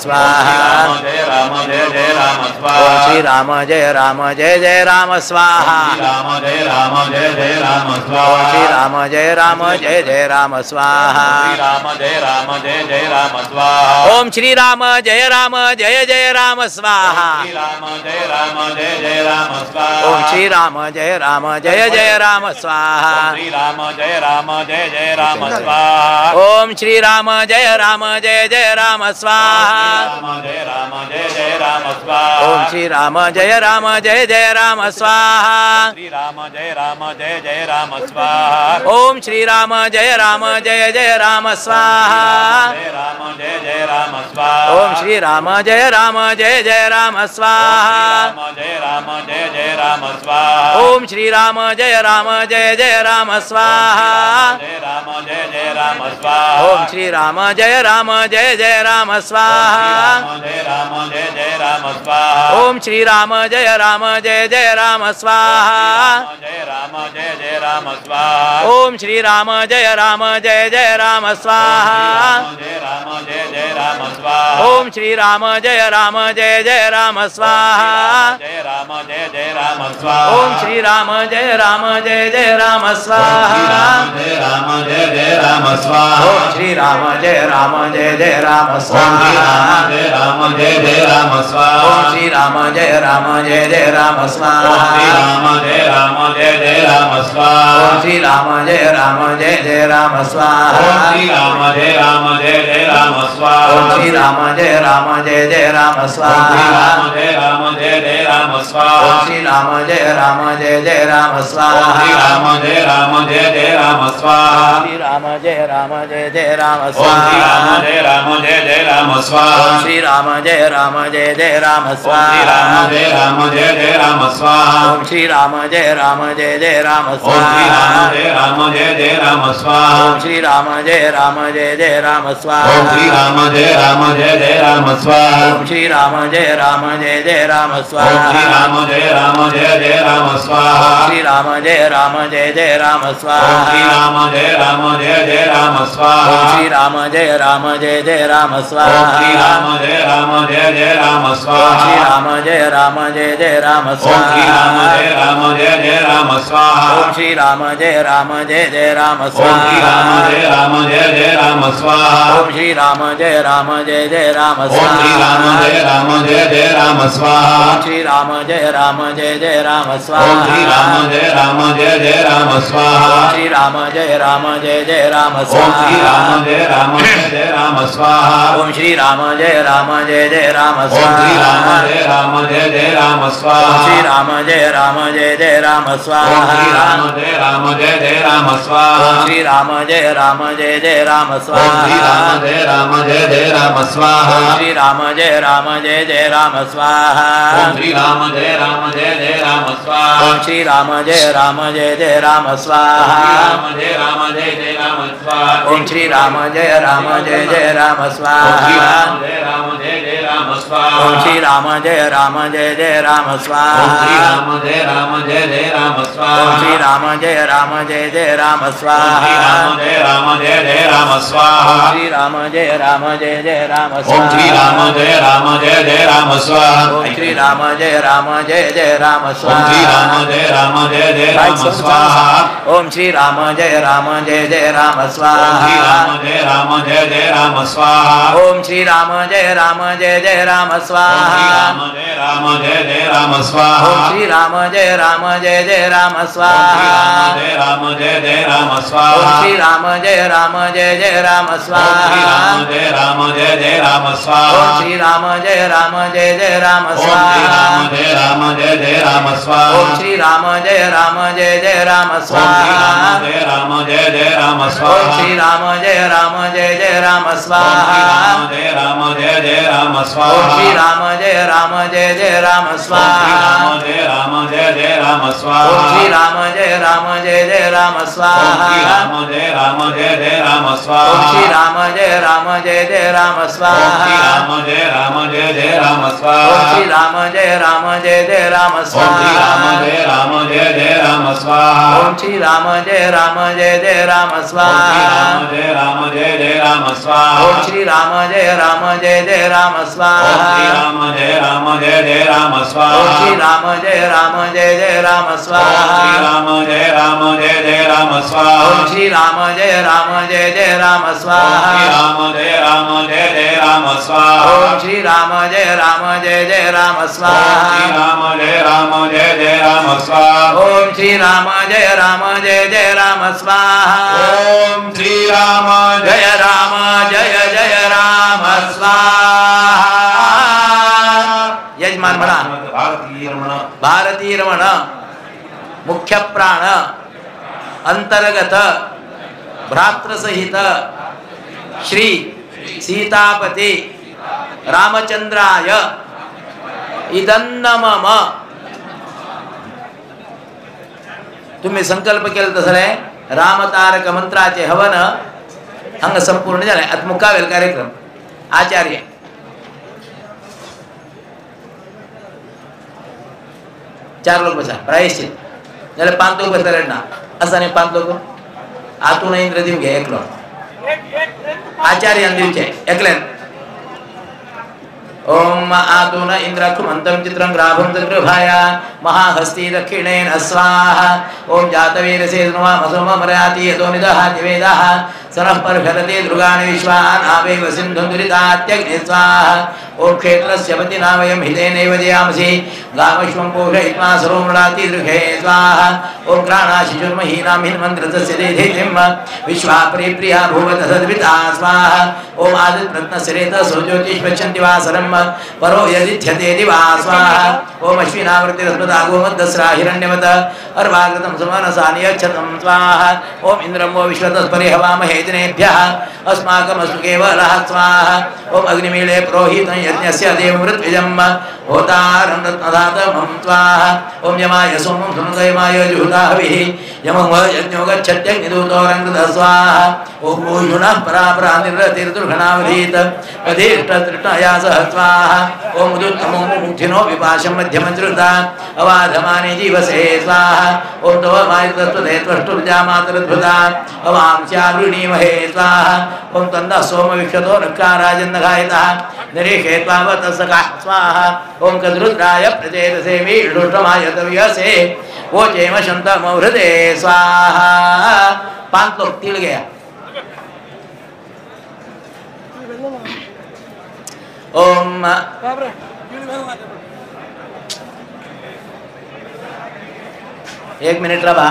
स्वाहा। जय राम जय जय राम स्वाहा। ओम श्री राम जय राम जय जय राम स्वाहा। राम जय राम जय जय राम स्वाहा। ओम श्री राम जय राम जय जय राम स्वाहा। राम जय राम जय जय राम स्वाहा। ओम श्री राम जय राम जय जय राम स्वाहा। राम जय राम जय जय राम स्वाहा। ओम श्री राम जय राम जय जय राम स्वाहा। श्री राम जय राम जय जय राम स्वाहा। ओम श्री राम जय राम जय जय राम स्वाहा। राम जय राम जय जय राम स्वाहा। ओम श्री राम जय राम जय जय राम स्वाहा। श्री राम जय राम जय जय राम स्वाहा। ओम श्री राम जय राम जय जय राम स्वाहा। जय राम जय जय राम स्वाहा। ओम श्री राम जय राम जय जय राम स्वाहा। जय राम जय जय राम स्वाहा। ओम श्री राम जय राम जय जय राम स्वाहा। जय राम जय जय राम स्वाहा। ओम श्री राम जय राम जय जय राम स्वाहा। जय राम जय जय राम स्वाहा। ओम श्री राम जय राम जय जय राम स्वाहा। जय राम जय जय राम स्वाहा। ओम श्री राम जय राम जय जय राम स्वाहा। जय राम जय जय राम स्वाहा। ओम श्री राम जय राम जय जय राम स्वाहा। जय राम जय जय राम स्वाहा। ओम श्री राम जय राम जय जय राम स्वाहा। जय राम जय जय राम स्वाहा। ओम श्री राम जय राम जय जय राम स्वाहा। जय राम जय जय राम स्वाहा। ओम श्री राम जय राम जय जय राम स्वाहा। राम जय राम जय जय राम स्वाहा। ओम श्री राम जय राम जय जय राम स्वाहा। ओम श्री राम जय राम जय जय राम स्वाहा। ओम श्री राम जय राम जय जय राम स्वाहा। राम जय राम जय जय राम स्वाहा। ओम श्री राम जय राम जय जय राम स्वाहा। श्री राम जय राम जय जय राम स्वाहा। श्री राम जय राम जय जय राम स्वाहा। श्री राम जय राम जय जय राम स्वाहा। श्री राम जय राम जय जय राम स्वाहा। श्री राम जय राम जय जय राम स्वाहा। ओम श्री राम जय राम जय जय राम स्वाहा। श्री राम जय राम जय जय राम स्वाहा। ओम श्री राम जय राम जय जय राम स्वाहा। श्री राम जय राम जय जय राम स्वाहा। ओम श्री राम जय राम जय जय राम स्वाहा। श्री राम जय राम जय जय राम स्वाहा। श्री राम जय राम जय जय राम स्वाहा। श्री राम जय राम जय जय राम स्वाहा। श्री राम जय राम जय जय राम स्वाहा। श्री राम जय राम जय जय राम स्वाहा। श्री राम जय राम जय जय राम स्वाहा। श्री राम जय राम जय जय राम स्वाहा। ओम श्री राम जय राम जय जय राम स्वाहा। श्री राम जय राम जय जय राम स्वाहा। ओम श्री राम जय राम जय जय राम स्वाहा। श्री राम जय राम जय जय राम स्वाहा। श्री राम जय राम जय जय राम स्वाहा। श्री राम जय राम जय जय राम स्वाहा। श्री राम जय राम जय जय राम स्वाहा। श्री राम जय राम जय जय राम स्वाहा। ओम श्री राम जय राम जय जय राम स्वाहा। श्री राम जय राम जय जय राम स्वाहा। श्री राम जय राम जय जय राम स्वाहा। श्री राम जय राम जय जय राम स्वाहा। श्री राम जय राम जय जय राम स्वाहा। श्री राम जय राम जय जय राम स्वाहा। श्री राम जय राम जय जय राम स्वाहा। श्री राम जय राम जय जय राम स्वाहा। श्री राम जय राम जय जय राम स्वाहा। राम जय राम जय जय राम स्वाहा। ओम श्री राम जय राम जय जय राम स्वाहा। जय राम जय जय राम स्वाहा। ओम श्री राम जय राम जय जय राम स्वाहा। श्री राम जय राम जय जय राम स्वाहा। ओम श्री राम जय राम जय जय राम स्वाहा। राम जय राम जय जय राम स्वाहा। श्री राम जय राम जय जय राम स्वाहा। श्री राम जय राम जय जय राम स्वाहा। ओम श्री राम जय राम जय जय राम स्वाहा। श्री राम जय राम जय जय राम स्वाहा। ओम श्री राम जय राम जय जय राम स्वाहा। श्री राम जय राम जय जय राम स्वाहा। ओम श्री राम जय राम जय जय राम स्वाहा। राम जय राम जय जय राम स्वाहा। ओम श्री राम जय राम जय जय राम स्वाहा। जय राम जय जय राम स्वाहा। ओम श्री राम जय राम जय जय राम स्वाहा। जय राम जय जय राम स्वाहा। ओम श्री राम जय राम जय जय राम स्वाहा। जय राम जय जय राम स्वाहा। ओम श्री राम जय राम जय जय राम स्वाहा। जय राम जय जय राम स्वाहा। ओम श्री राम जय राम जय जय राम स्वाहा। जय राम जय जय राम स्वाहा। ओम श्री राम जय राम जय जय राम स्वाहा। जय राम जय जय राम स्वाहा। ओम श्री राम जय राम जय जय राम स्वाहा। राम जय राम जय जय राम स्वाहा। ओम श्री राम जय राम जय जय राम स्वाहा। राम जय राम जय जय जय राम स्वाहा। ओम श्री राम जय राम जय जय राम स्वाहा। ओम श्री राम जय राम जय जय राम स्वाहा। ओम श्री राम जय राम जय जय राम स्वाहा। जय राम जय जय राम स्वाहा। ओम श्री राम जय राम जय जय राम स्वाहा। ओम श्री राम जय राम जय जय राम स्वाहा। ओम श्री राम जय राम जय जय राम स्वाहा। ओम श्री राम जय राम जय जय राम स्वाहा। ओम श्री राम जय राम जय जय राम स्वाहा। राम जय राम जय जय राम स्वाहा। ओम श्री राम जय राम जय जय राम स्वाहा। राम जय राम जय जय राम स्वाहा। ओम श्री राम जय राम जय जय राम स्वाहा। ओम श्री राम जय राम जय जय राम स्वाहा। यजमान म्हणा भारती रमण मुख्य प्राण अंतर्गत भ्रातृसहित श्री सीतापती रामचंद्राय इदन्न मम। तुम्ही संकल्प केला तसं रामतारक मंत्राचे हवन हांगा संपूर्ण जालें। आतां मुखावेल कार्यक्रम आचार्य चार लोक बसा प्रायश्चित जाल्यार पांच लोक बसले ना आसा न्ही पांच लोक आतून इंद्र दिवंक घे एकलो आचार्यान दिवचे एकल्यान। ओम आतून इंद्राक्षुमन्तं चित्रं ग्राभं चक्रभाया महाहस्ती दक्षिणेन स्वाहा। ओम जातवीरसे नुवामसोममराति यतो निदहाति वेदः सनः पर्षदति दृगाणि विश्वान् आवेव सिन्धुं दुरितात्यग्नि स्वाहा। ओम क्षेत्रस्य पतिना वयं हितेनैव जयामसि गामश्वं पोषयित्वा सर्वमृणाति दृघे स्वाहा। ओम क्राणाशिशुर्महीनां हिन्मन्त्रस्य देधितिं विश्वाप्रिप्रिया भुवत सद्विता स्वाहा। ओम आदित्रत्नस्य रेतसो ज्योतिष्पश्यन्ति वासरं परो यदिच्छते दिवा स्वाहा। ओम अश्विनावृत्तिरस्मदा गोमद्दस्रा हिरण्यवत अर्वाकृतं सुमनसा नियच्छतं स्वाहा। ओम इन्द्रं वो विश्वतस्परिहवामहे जनेभ्यः अस्माकमस्तु केवलः स्वाहा। ओम अग्निमीळे पुरोहितं यज्ञस्य देवमृत्विजं होतारं रत्नधातमं स्वाहा। ओम यमाय सोमं सुनदयमाय जुहुताहविः यमं व यज्ञो गच्छत्यग्निदूतोरङ्कृतः स्वाहा। ओम भूषुणः परापरा निर्रतिर्दुर्घणावधीत अधिष्ठतृष्णया सह स्वाहा। ओम उदुत्तमो मुक्तिनो विपाशं मध्यमञ्जृता अवाधमाने जीवसे स्वाहा। ओम तव मायुतत्वदे त्वष्टुर्जामातरद्भुता अवांस्यावृणीमहे स्वाहा। ओम तन्नः सोम विक्षतो रक्काराजन्नघायतः निरीखे त्वावतसखः स्वाहा। ओम कद्रुद्राय प्रचेतसे वीषुष्टमाय तव्यसे वोचेम शन्तमहृदे स्वाहा। पांच लोग तिल गया। ओम एक मिनिट रहा।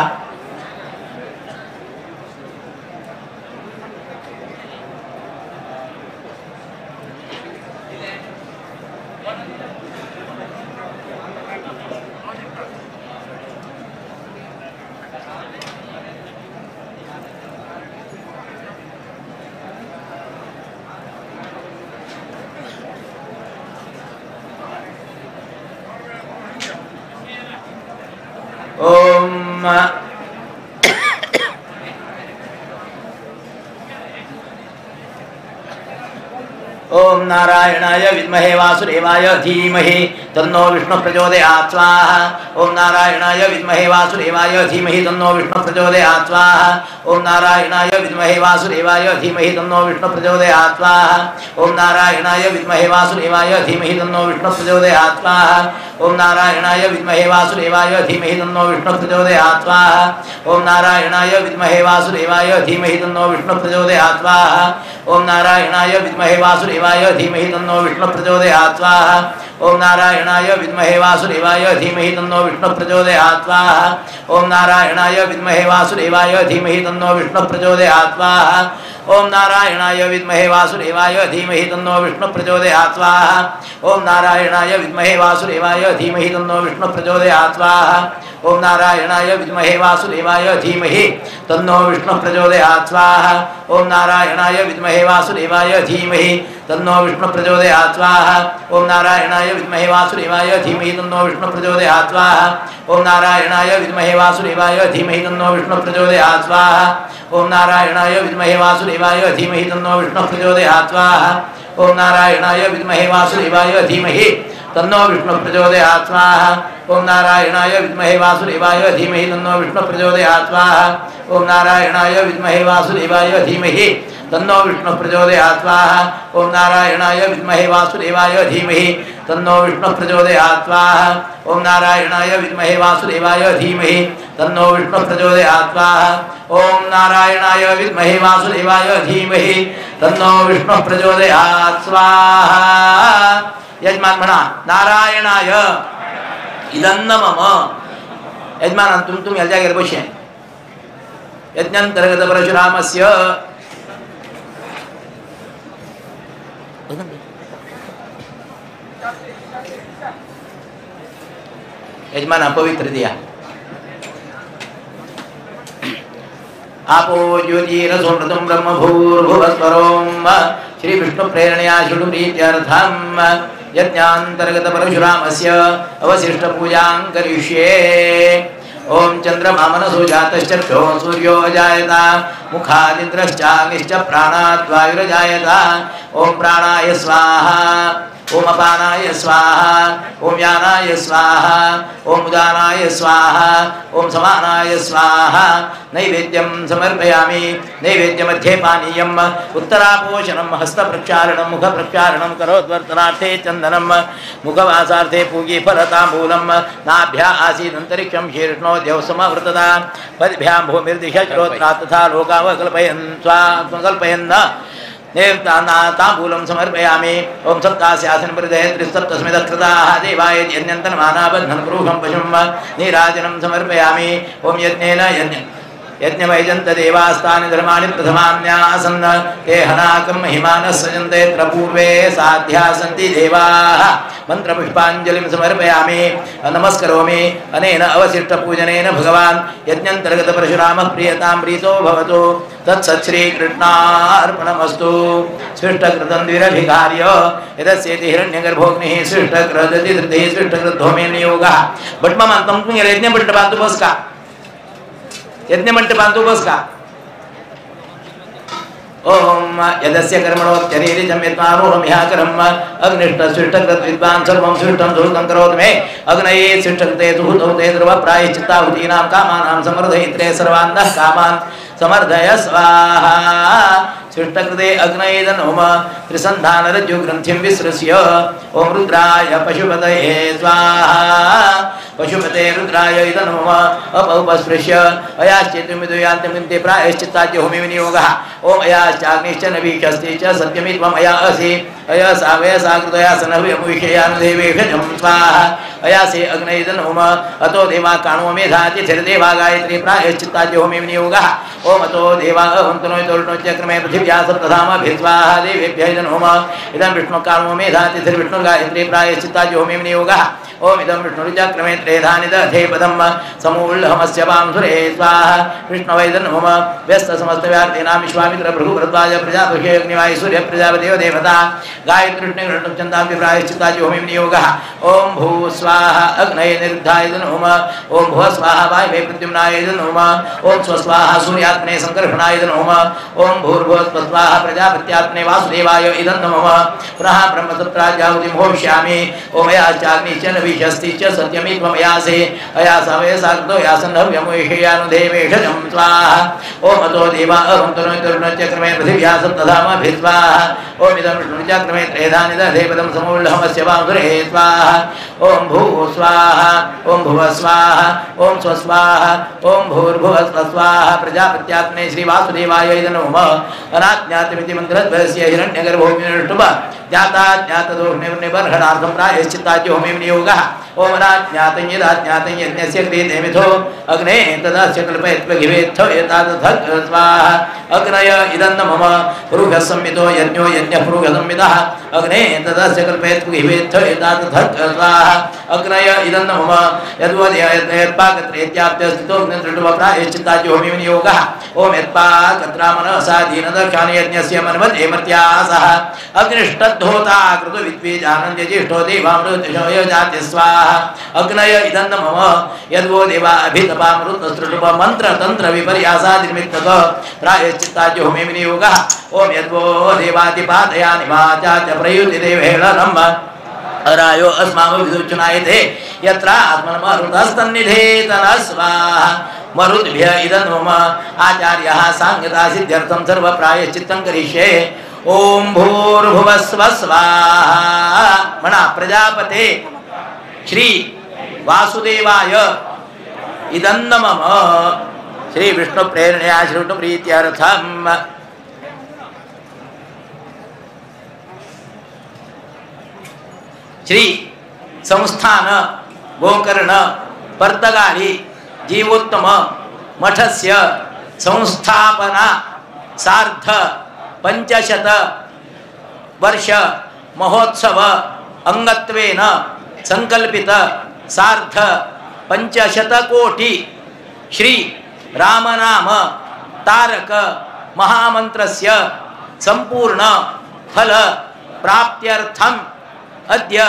ओम ओम नारायणाय विद्महे वासुदेवाय धीमहि तन्नो विष्णु प्रचोदयात् स्वाहा। ओम नारायणाय विद्महे वासुदेवाय धीमहि तन्नो विष्णु प्रचोदयात् स्वाहा। ओम नारायणाय विद्महे वासुदेवाय धीमहि तन्नो विष्णु प्रचोदयात् स्वाहा। ओम नारायणाय विद्महे वासुदेवाय धीमहि तन्नो विष्णु प्रचोदयात् स्वाहा। ओम नारायणाय विद्महे वासुदेवाय धीमहि तन्नो विष्णु प्रचोदयात् स्वाहा। ओम नारायणाय विद्महे वासुदेवाय धीमहि तन्नो विष्णु प्रचोदयात् स्वाहा। ओम नारायणाय विद्महे वासुदेवाय धीमहि तन्नो विष्णु प्रचोदयात् स्वाहा। ओम नारायणाय विद्महे वासुदेवाय धीमहि तन्नो विष्णु प्रचोदयात् स्वाहा। ओम नारायणाय विद्महे वासुदेवाय धीमहि तन्नो विष्णु प्रचोदयात् स्वाहा। ओम नारायणाय विद्महे वासुदेवाय धीमहि तन्नो विष्णु प्रचोदयात् स्वाहा। ओम नारायणाय विद्महे वासुदेवाय धीमहि तन्नो विष्णु प्रचोदयात् स्वाहा। ओम नारायणाय विद्महे वासुदेवाय धीमहि तन्नो विष्णु प्रचोदयात् स्वाहा। ओम नारायणाय विद्महे वासुदेवाय धीमहि तन्नो विष्णु प्रचोदयात् स्वाहा। ओम नारायणाय विद्महे वासुदेवाय धीमहि तन्नो विष्णु प्रचोदयात् स्वाहा। ओम नारायणाय विद्महे वासुदेवाय धीमहि तन्नो विष्णु प्रचोदयात् स्वाहा। ओम नारायणाय विद्महे वासुदेवाय धीमहि तन्नो विष्णु प्रचोदयात् स्वाहा। ओम नारायणाय विद्महे वासुदेवाय धीमहि तन्नो विष्णु प्रचोदयात् स्वाहा। ओम नारायणाय विद्महे वासुदेवाय धीमहि तन्नो विष्णु प्रचोदयात् स्वाहा। ओम नारायणाय विद्महे वासुदेवाय धीमहि तन्नो विष्णु प्रचोदयात् स्वाहा। ओम नारायणाय विद्महे वासुदेवाय धीमहि तन्नो विष्णु प्रचोदयात् स्वाहा। ओम नारायणाय विद्महे वासुदेवाय धीमहि तन्नो विष्णु प्रचोदयात् स्वाहा। ओम नारायणाय विद्महे वासुदेवाय धीमहि तन्नो विष्णु प्रचोदयात् स्वाहा। यजमान म्हणा नारायणाय इदन्न मम। यजमान तुम तुम ह्या जाग्यार बशें। यज्ञांतर्गत परशुरामस्य यजमान पवित्र दिया। आपो ज्योतिरसोमृतं ब्रह्म भूर्भुवस्वरों श्री विष्णु प्रेरणया षडुप्रीत्यर्थं यज्ञांतर्गत परशुरामस्य अवशिष्ट पूजां करिष्ये। ओम चंद्रमा मनसो जातश्चक्षो सूर्यो अजायत मुखादिन्द्रश्चाग्निश्च प्राणाद् वायुरजायत। ओम प्राणाय स्वाहा। ओम अपानाय स्वाहा। ओम यानाय स्वाहा। ओम उदानाय स्वाहा। ओम समानाय स्वाहा। नैवेद्यं समर्पयामि। नैवेद्यमध्ये पानीयम् उत्तरापोषणं हस्तप्रक्षालनं मुखप्रक्षालनं करोद्वर्तनार्थे चन्दनं मुखवासार्थे पूगीफलताम्बूलं नाभ्या आसीदन्तरिक्षं शीर्ष्णो द्यौसमवृतता पद्भ्यां भूमिर्दिशश्रोत्रात् तथा लोकावकल्पयन् स्वाकल्पयन् तांबूलं समर्पयामि। ओम सप्तास्यासन परिधये त्रिसप्तस्मितकृताः देवाय यज्ञन्तनमानाबद्धं पुरुषं पशुं नीराजनं समर्पयामि। ओम यज्ञेन यज्ञ यज्ञमयजन्त देवास्तानि धर्माणि प्रथमान्यासन् ते हनाकं महिमानः सजन्ते त्र पूर्वे साध्या सन्ति देवाः। मन्त्रपुष्पाञ्जलिं समर्पयामि। नमस्करोमि। अनेन अवशिष्टपूजनेन भगवान् यज्ञन्तर्गत परशुरामः प्रियतां प्रीतो भवतु। तत्सच्छ्रीकृष्णार्पणमस्तु। सृष्टकृतं द्विरभिकार्य यदस्येति हिरण्यगर्भोऽग्निः सृष्टकृदति धृतिः सृष्टकृद्धोमे नियोगः। भटमामांतं यज्ञमण्डपान्तु बस का यज्ञमण्डपान्तु बस का। ओम यदस्य कर्मणोत्यरीरिजं यत्मारोहमिहाकरम् अग्निष्ट सृष्टकृत विद्वान् सर्वं सृष्टं सुहृतं करोतु मे। अग्नये सृष्टकृते सुहृतौ ते ध्रुवप्रायश्चित्ताहुतीनां कामानां समर्धयित्रे सर्वान्नः कामान् समर्धय स्वाहा। सृष्टकृते अग्नयेदनोम त्रिसन्धानरज्जुग्रन्थिं विसृज्य ओम रुद्राय पशुपतये स्वाहा। पशुपते रुद्राय इदनोम अपौपस्पृश्य अयाश्चेतुमिदुयान्तिमिन्ते प्रायश्चित्ताद्य होमि विनियोगः। ओम अयाश्चाग्निश्च नवीक्षस्ति च सत्यमि त्वम् अया असि अयसा वयसा कृतया सनव्यमुषयानुदेवेषजं स्वाहा। अयासे अग्नयेदनोम अतो देवा काणो मेधातिथिर्देवा गायत्री प्रायश्चित्ताद्य होमि विनियोगः। ओम अतो देवा अवन्तनो क्रमे पृथिव्या सप्तधामभिस्वाहा देवेभ्य इदं होम इदं विष्णुकामो मेधातिथिर्विष्णुर्गायत्री प्रायश्चित्ताद्य होमि विनियोगः। ओम इदं विष्णुरुचक्रमे त्रेधानि दधे पदं समूलहमस्य वांसुरे स्वाहा। विष्णवैदं होम व्यस्तसमस्तव्यार्तीनां विश्वामित्र भृगुभरद्वाज प्रजापति अग्निवायु सूर्य प्रजापतियो देवता गायत्री प्रायश्चित्ताद्य होमि विनियोगः। ओम भू स्वाहा अग्नये निरुद्धाय होम। ओम भुव स्वाहा वायवे प्रद्युम्नाय होम। ओम स्वस्वाहा सूर्यात्मने संकर्षणाय होम। ओम भूर्भुवः स्वस्वाहा प्रजापत्यात्मने वासुदेवाय इदं नमः। पुनः ब्रह्मसत्राजाहुतिं होष्यामि। ओम अयाश्चाग्निश्च नवीषस्ति च सत्यमि त्वमयासे अयासा वयसा कृतो यासन्नव्यमुषयानुदेवेषजं स्वाहा। ओम अतो देवा अहन्तनो क्रमे पृथिव्या सप्तधामभिस्वाहा। ओम इदं विष्णुचक्रमे त्रेधानि दधे पदं समूलहमस्य वासुरे स्वाहा। ओम भूः स्वाहा ओम भुवः स्वाहा ओम स्वस्वाहा ओम भूर्भुवः स्वस्वाहा प्रजापत्यात्मने श्रीवासुदेवाय इदं नमः। अनाज्ञातमिति मन्त्रद्वयस्य हिरण्यगर्भोऽग्निष्टुप ज्ञाता ज्ञातदोषनिर्निबर्हणार्थं प्रायश्चित्ताद्य होमि विनियोगः। ओम अनाज्ञातं यदाज्ञातं यज्ञस्य क्रियते मिथो अग्ने तदास्य कल्पयत्वगिवेत्थ एतादथ स्वाहा। अग्नय इदं नमः पुरुषः संमितो यज्ञो यज्ञः पुरुषसंमितः अग्ने तदस्य कल्पयत् कुहिवेत्थ एतातथर्कस्वाहा अग्नय इदं मम यद्वदय यत्पाकत्रेत्याप्य स्थितोऽग्निदृढुव प्रायश्चित्ताज्योमि विनियोगः ॐ यत्पाकत्रा मनसा दीनदक्षानि यज्ञस्य मन्वते मर्त्यासः अग्निष्टद्धोता कृतविद्विजानन्द्यज्येष्ठो देवामृतशोयो जाति स्वाहा अग्नय इदं मम यद्वो देवा अभितपामृतसृटुप मंत्र तंत्र विपर्यासादिनिमित्तक प्रायश्चित्ताज्योमि विनियोगः ॐ यद्वो देवातिपातयानि वाचा च प्रयुतिदेवेळनम् रायो अस्मामभिसूचनायते यत्र आत्मनमरुतस्तन्निधेतन स्वाहा मरुद्भ्य इदं मम आचार्यः साङ्गता सिद्ध्यर्थं सर्वप्रायश्चित्तं करिष्ये ॐ भूर्भुवस्व स्वाहा म्हणा प्रजापते श्री वासुदेवाय इदं मम श्री विष्णु प्रेरणया श्री विष्णु प्रीत्यर्थम श्री संस्थान गोकर्ण पर्तगाली जीवोत्तम मठस्य संस्थापना सार्ध 500 वर्ष महोत्सव अंगत्वेन संकल्पित सार्ध 500 कोटि श्री रामनाम तारक महामंत्रस्य संपूर्ण फल प्राप्त्यर्थम अद्य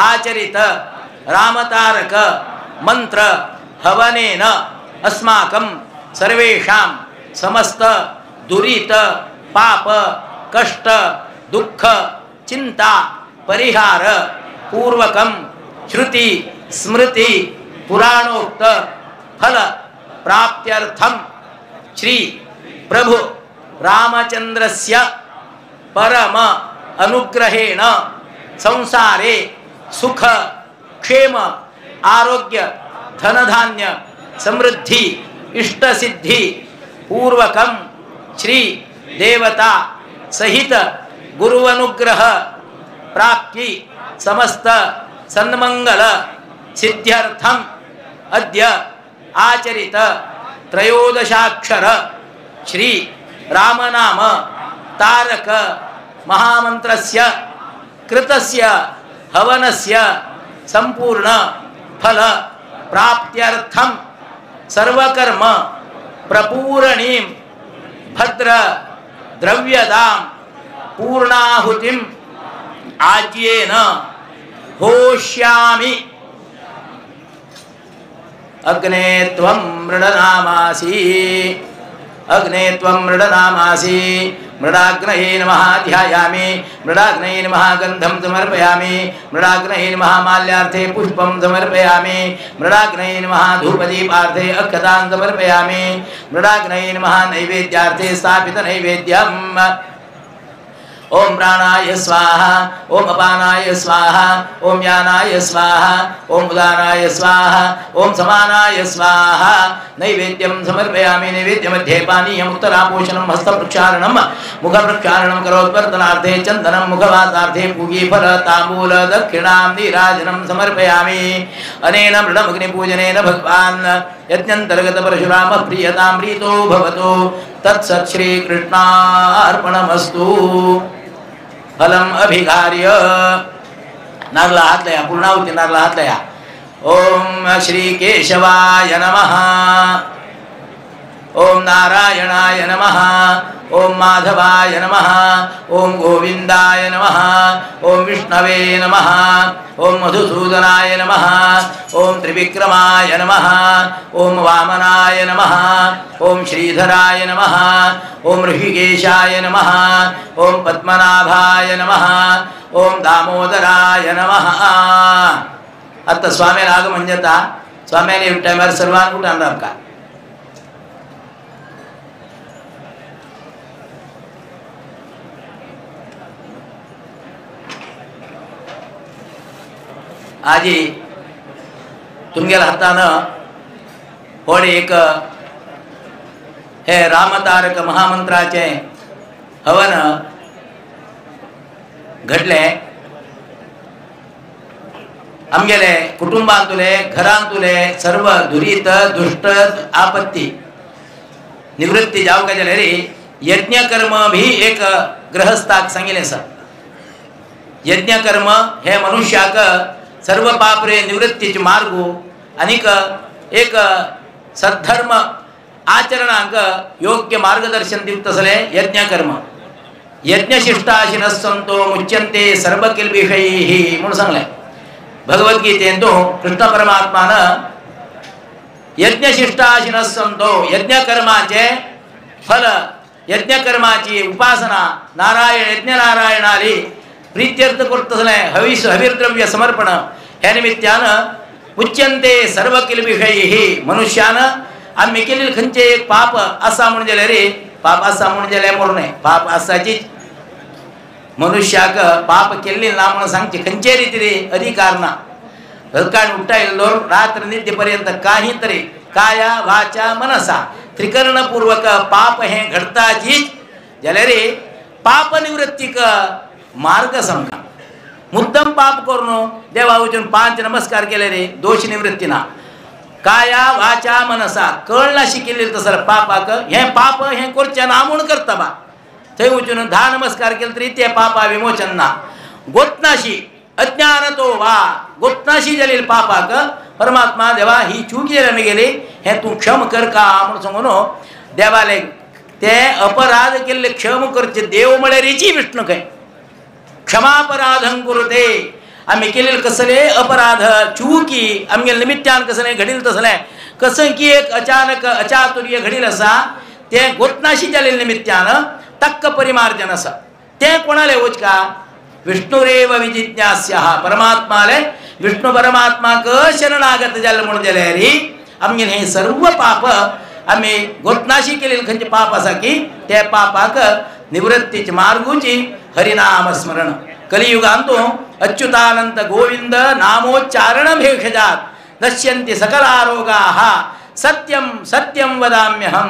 आचरित रामतारक मंत्र हवनेन अस्माकं सर्वेषां समस्त दुरित पाप कष्ट दुःख चिंता परिहार पूर्वकं श्रुति स्मृति पुराणोक्त फल प्राप्त्यर्थं श्री प्रभु रामचंद्रस्य परम अनुग्रहेण संसारे सुख क्षेम आरोग्य धनधान्य समृद्धि इष्टसिद्धि पूर्वकं श्री देवता सहित गुरुवनुग्रह प्राप्ति समस्त सन्मंगल सिद्ध्यर्थं अद्य आचरित त्रयोदशाक्षर श्री रामनाम तारक महामंत्रस्य कृतस्य हवनस्य संपूर्ण फल प्राप्त्यर्थं सर्वकर्म प्रपूरणीं भद्र द्रव्यदां पूर्णाहुतिं आज्येन होष्यामि। अग्ने त्वं मृडनामासि, अग्ने त्वं मृडनामासि। मृडाग्नये नमः ध्यायामि, मृडाग्नये नमः गन्धं समर्पयामि, मृडाग्नये नमः माल्यार्थे पुष्पं समर्पयामि, मृडाग्नये नमः धूपदीपार्थे अक्षतां समर्पयामि, मृडाग्नये नमः नैवेद्यार्थे स्थापितनैवेद्यम्। ओम प्राणाय स्वाहा, ओम अपानाय स्वाहा, ओम यानाय स्वाहा, ओम उदानाय स्वाहा, ओम समानाय स्वाहा। नैवेद्यं समर्पयामि। नैवेद्य मध्ये पानीयम् उत्तरापोषणं हस्तप्रक्षालनं मुखप्रक्षालनं करोत्वर्तनार्थे चन्दनं मुखवासार्थे पूगीफल ताम्बूल दक्षिणां नीराजनं समर्पयामि। अनेन मृडमग्निपूजनेन भगवान् यज्ञन्तर्गत परशुराम प्रियतां प्रीतो भवतु। तत्सत् श्रीकृष्णार्पणमस्तु। फलम अभिघार्य नारला हात लया, पूर्णाहुती नारला हात लया। ओम श्री केशवाय नमः, ओम नारायणाय नमः, ओम माधवाय नमः, ओम गोविंदाय नमः, ओम विष्णवे नमः, ओम मधुसूदनाय नमः, ओम त्रिविक्रमाय नमः, ओम वामनाय नमः, ओम श्रीधराय नमः, ओम ऋषिकेशाय नमः, ओम पद्मनाभाय नमः, ओम दामोदराय नमः। आता स्वामीला आगमन जाता। स्वाम्याने टायमार सर्वांक उठान राबका। आजी तुमगेल्या हातान व्हड एक हे रामतारक महामंत्राचे हवन घडले। आमगेले कुटुंबांतुले घरांतुले सर्व दुरीत दुष्ट आपत्ती निवृत्ती जावंक जाल्यार यज्ञकर्म भी एक गृहस्थाक सांगिल्लें आसा। यज्ञकर्म हे मनुष्याक सर्व पापरे निवृत्तीचे मार्ग आनीक एक सद्धर्म आचरणांक योग्य मार्गदर्शन दिवत तसलें यज्ञकर्म. यज्ञशिष्टाशिनः संतो मुच्यन्ते सर्वकिल्बिषैः म्हणून सांगलें भगवद्गीतेंतु कृष्ण परमात्मान. यज्ञशिष्टाशिनः संतो यज्ञकर्माचे फल, यज्ञकर्माची उपासना नारायण यज्ञनारायणाली प्रीत्यर्थ करतसलें हवीस हवीर्द्रव्य समर्पण ह्या निमित्तान उच्यन्ते सर्वकिल्बिषैः. मनुष्यान आमी केलेले खंयचें एक पाप आसा म्हणून जाल्यार रे पाप आसा म्हणून जाल्यार मरूं पाप आसाचीच. मनुष्याक पाप केल्ली ना म्हणून सांगचे खंयचे रितीरे अधिकार ना. सकाळ उठ्ठा येयलो रात्र निद्ये पर्यंत काही तरी काया वाचा मनसा त्रिकरणपूर्वक पाप हें घडताचीच जाल्यार रे पाप निवृत्तीक मार्ग समजा. मुद्दम पाप करून देवा वचून 5 नमस्कार केले रे दोष निवृत्ती ना. काया वाचा मनसा कळनाशी केलेलं तसं पापाक हें पाप हें करचें ना म्हूण करता बा थंय वचून 10 नमस्कार केले तरी ते पापा विमोचन ना. गोतनाशी अज्ञानतो वा गोतनाशी जालेले पापाक परमात्मा देवा ही चूक जाली आमी गेली हें तूं क्षम कर का म्हूण सांगून देवाले ते अपराध केल्ले क्षम करचे देव म्हळ्यार विष्णू खंय. क्षमापराधं कुरुते आमी केलेले कसले अपराध चुकी आमगे निमित्तान कसलें घडील तसलें कसं की एक अचानक अचातुर्य घडील आसा तें गोतनाशी जालेले निमित्तान तक्क परिमार्जन आसा. तें कोणाले वच का विष्णुरेव विजिज्ञास्यः परमात्माले विष्णु परमात्माक शरणागत जालें म्हणून जाल्यार आमगेलें हें सर्व पाप आमी गोतनाशी केलेलें खंयचें पाप आसा की ते पापाक निवृत्तीचे मार्गूची हरिनाम स्मरण. कलियुगांतु अच्युतानंत गोविंद नामोच्चारण भेषजात नश्यन्ति सकलारोगाः सत्यम सत्यम वदाम्यहम.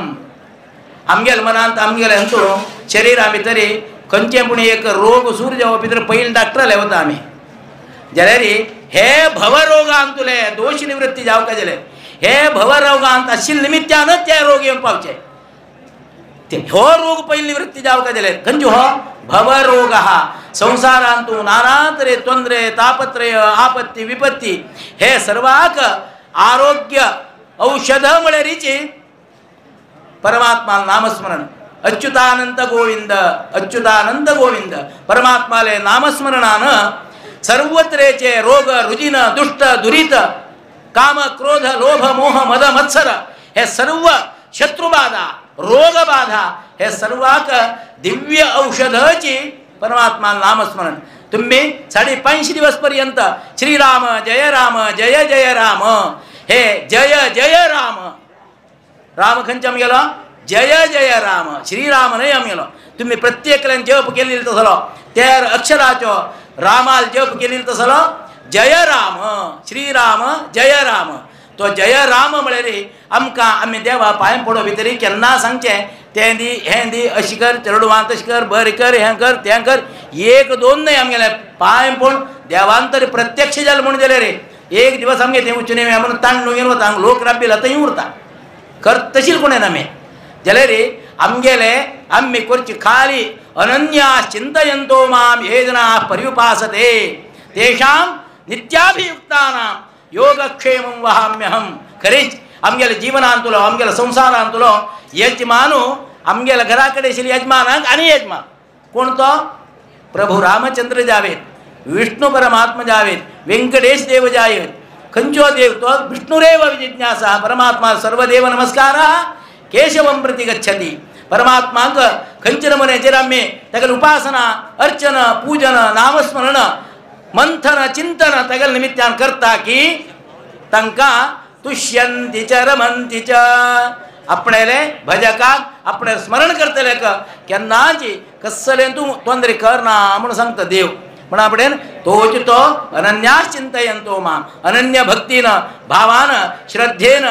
आमगेल मनांत आमगेले अंतु शरीरा भितर खंयचे पूण एक रोग सूर जावप भितर पयलीं डॉक्टराले वता आमी जाल्यार हे भवरोगांतुले दोश निवृत्ती जावका जाल्यार हे भवरोगांत आशिल्ले निमित्तानच ते रोग येवन पावचे. हो रोग पयलीं निवृत्ती जावका जाल्यार खंयचो हो भवरोग संसारांतु नाना तरे ತೊಂದರೆ तापत्रय आपत्ती विपत्ती हे सर्वाक आरोग्य औषध म्हळ्यारीची परमात्मा नामस्मरण. अच्युतानंत गोविंद अच्युतानंत गोविंद परमात्माले नामस्मरणान सर्वत्रेचे रोग रुजिन दुष्ट दुरीत काम क्रोध लोभ मोह मद मत्सर हे सर्व शत्रुबाधा रोगबाधा हे सर्वाक दिव्य औषधाची परमात्मा नामस्मरण. तुम्ही 550 दिवस पर्यंत श्रीराम जय राम जय जय राम हे जय जय राम राम खंयच्या गेलो जय जय राम श्रीराम न्हय आमी गेलो. तुम्ही प्रत्येकल्यान जप केलेलो तसलो त्या अक्षराचो रामाल जप केलेलो तसलो जय राम श्रीराम जय राम. तो जय राम म्हळ्यार आमकां आमी देवा पांय पडो भितर केन्ना सांगचें तें दी हें दी अशें कर चेडवान तशें कर बरें कर हें कर तें कर 1 2 न्हय आमगेलें पांय पडून देवान तरी प्रत्यक्ष जालें म्हूण जाल्यार रे एक दिवस आमगे थंय वचून म्हणून तांडू घेवन वता हांगा लोक राबिल थंय उरता कर तशीच कोण येना आमी जाल्यार रे आमगेले आमी करची खाली अनन्या चिंतयंतो माम ये जना पर्युपासते तेषां नित्याभियुक्तानां योगक्षेमं वहाम्यहं. खरेंच आमगेले जीवनांतुलो आमगेले संवसारांतुलो यजमानो आमगेल्या घरा कडेन आशिल्ले यजमानाक आनी यजमान कोण तो प्रभू रामचंद्र जावेत विष्णु परमात्मा जावेत व्यंकटेश देव जायत खंयचो देव तो विष्णुरेव जिज्ञासा परमात्मा सर्वदेव नमस्कारः केशवं प्रति गच्छति. परमात्माक खंयचे नमुन्याचेर आमी तागेले उपासना अर्चन पूजन नामस्मरण मंथन चिंतन तागेले निमित्तान करता की तांकां तुष्यंती च रमंती च आपणेले भजकाक आपणे स्मरण करतले केन्नाची कसलें तूं तोंदरे करना म्हणून सांगता देव. म्हणा पडेन तोच तो अनन्यास चिंतयंतो माम अनन्य भक्तीन भावान श्रद्धेन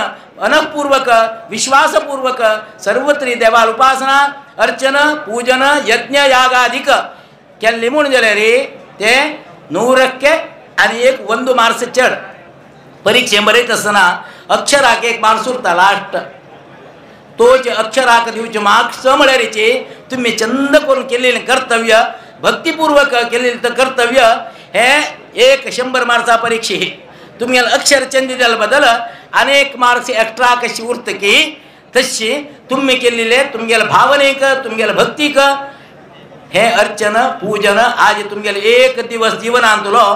अनपूर्वक विश्वासपूर्वक सर्वत्री देवाल उपासना अर्चन पूजन यज्ञ यागाधिक केल्ली म्हूण जाल्यार ते 100ಕ್ಕೆ आनी 1 मार्क्स चड. परीक्षे बरयता आसतना अक्षराक 1 मार्क्स उरता लास्ट तोच अक्षराक दिवचे मार्क्स म्हळ्यारीची तुम्ही चंद करून केलेलें कर्तव्य भक्तिपूर्वक केलेलं कर्तव्य हे 100 मार्क्सा परीक्षा ही तुमगेले अक्षर चेंज दिल्या बदल अनेक मार्क्स एक्स्ट्रा कशी उरत की तशी तुम्ही केलेले तुमगेले भावनेक तुमगेले भक्तीक हे अर्चन पूजन आज तुमगेले एक दिवस जीवनांतलो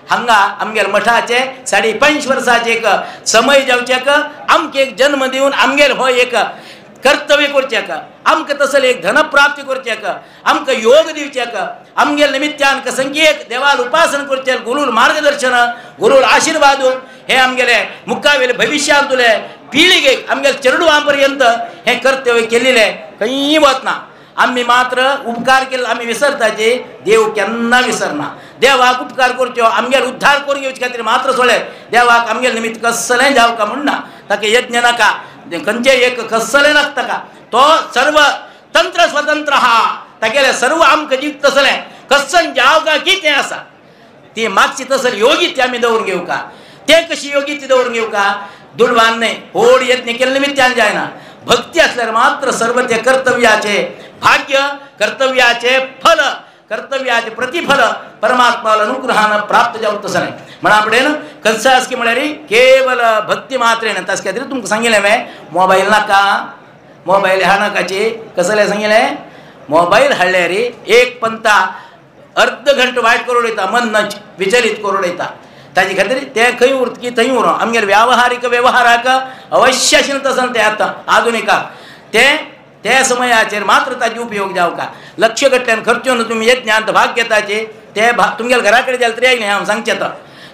हांगा आमगेले मठाचे 5.5 वर्साचे एक समय जावचेक आमकां एक जन्म दिवन आमगेले हो एक कर्तव्य करचेक आमकां तसले एक धनप्राप्ती करचेक आमकां योग दिवचेक आमगेले निमित्तान कसंकी एक देवाल उपासना करचे गुरूल मार्गदर्शन गुरूल आशीर्वाद हे आमगेले मुखावेले भविष्यांतले पिळगेक आमगेले चेडवां पर्यंत हे कर्तव्य केलेले खंय वतना आमी मात्र उपकार केले आमी विसरताचे देव केन्ना विसरना. देवाक उपकार करच्यो आमगेले उद्धार करून घेवचे खातीर मात्र सोळे देवाक आमगेले निमित्त कसलें जावका म्हणना ताका यज्ञ नाका खंयचें एक कसलें नाका ताका तो सर्व तंत्र स्वतंत्र आहा तागेले सर्व आमकां जिवीत तसलें कसन जावका कितें आसा ती मागची तसली योगी ती आमी दवरून घेवका ते कशी योगी ती दवरून घेवका दुडवान न्हय होड यत्न केल्ले निमित्तान जायना भक्ती असल्यार मात्र सर्व ते कर्तव्याचे भाग्य कर्तव्याचे फल कर्तव्याचे प्रतिफल परमात्माला अनुग्रहान प्राप्त जावं तसं नाही म्हणा आपडेन कसं आसकी म्हळ्यार केवल भक्ती मात्रेन तस खातीर तुमकां सांगिल्लें हांवें मोबायल नाका मोबायल ह्या नाकाची कसलें सांगिल्लें मोबायल हाडल्यार एक पंता अर्द घंटो वायट करून वयता मन विचलित करून वयता ताजे खातीर ते खंय उरत की थंय उरो आमगेले व्यावहारीक वेव्हाराक अवश्य आशिल्लें तसो ते आतां आधुनिकाक ते त्या समयाचेर मात्र ताजे उपयोग जावका लक्ष घटल्यान खर्चून तुमी यज्ञांत भाग घेताचे ते तुमगेले घरा कडेन जाल्यार तरी आयलें हांव सांगचें आतां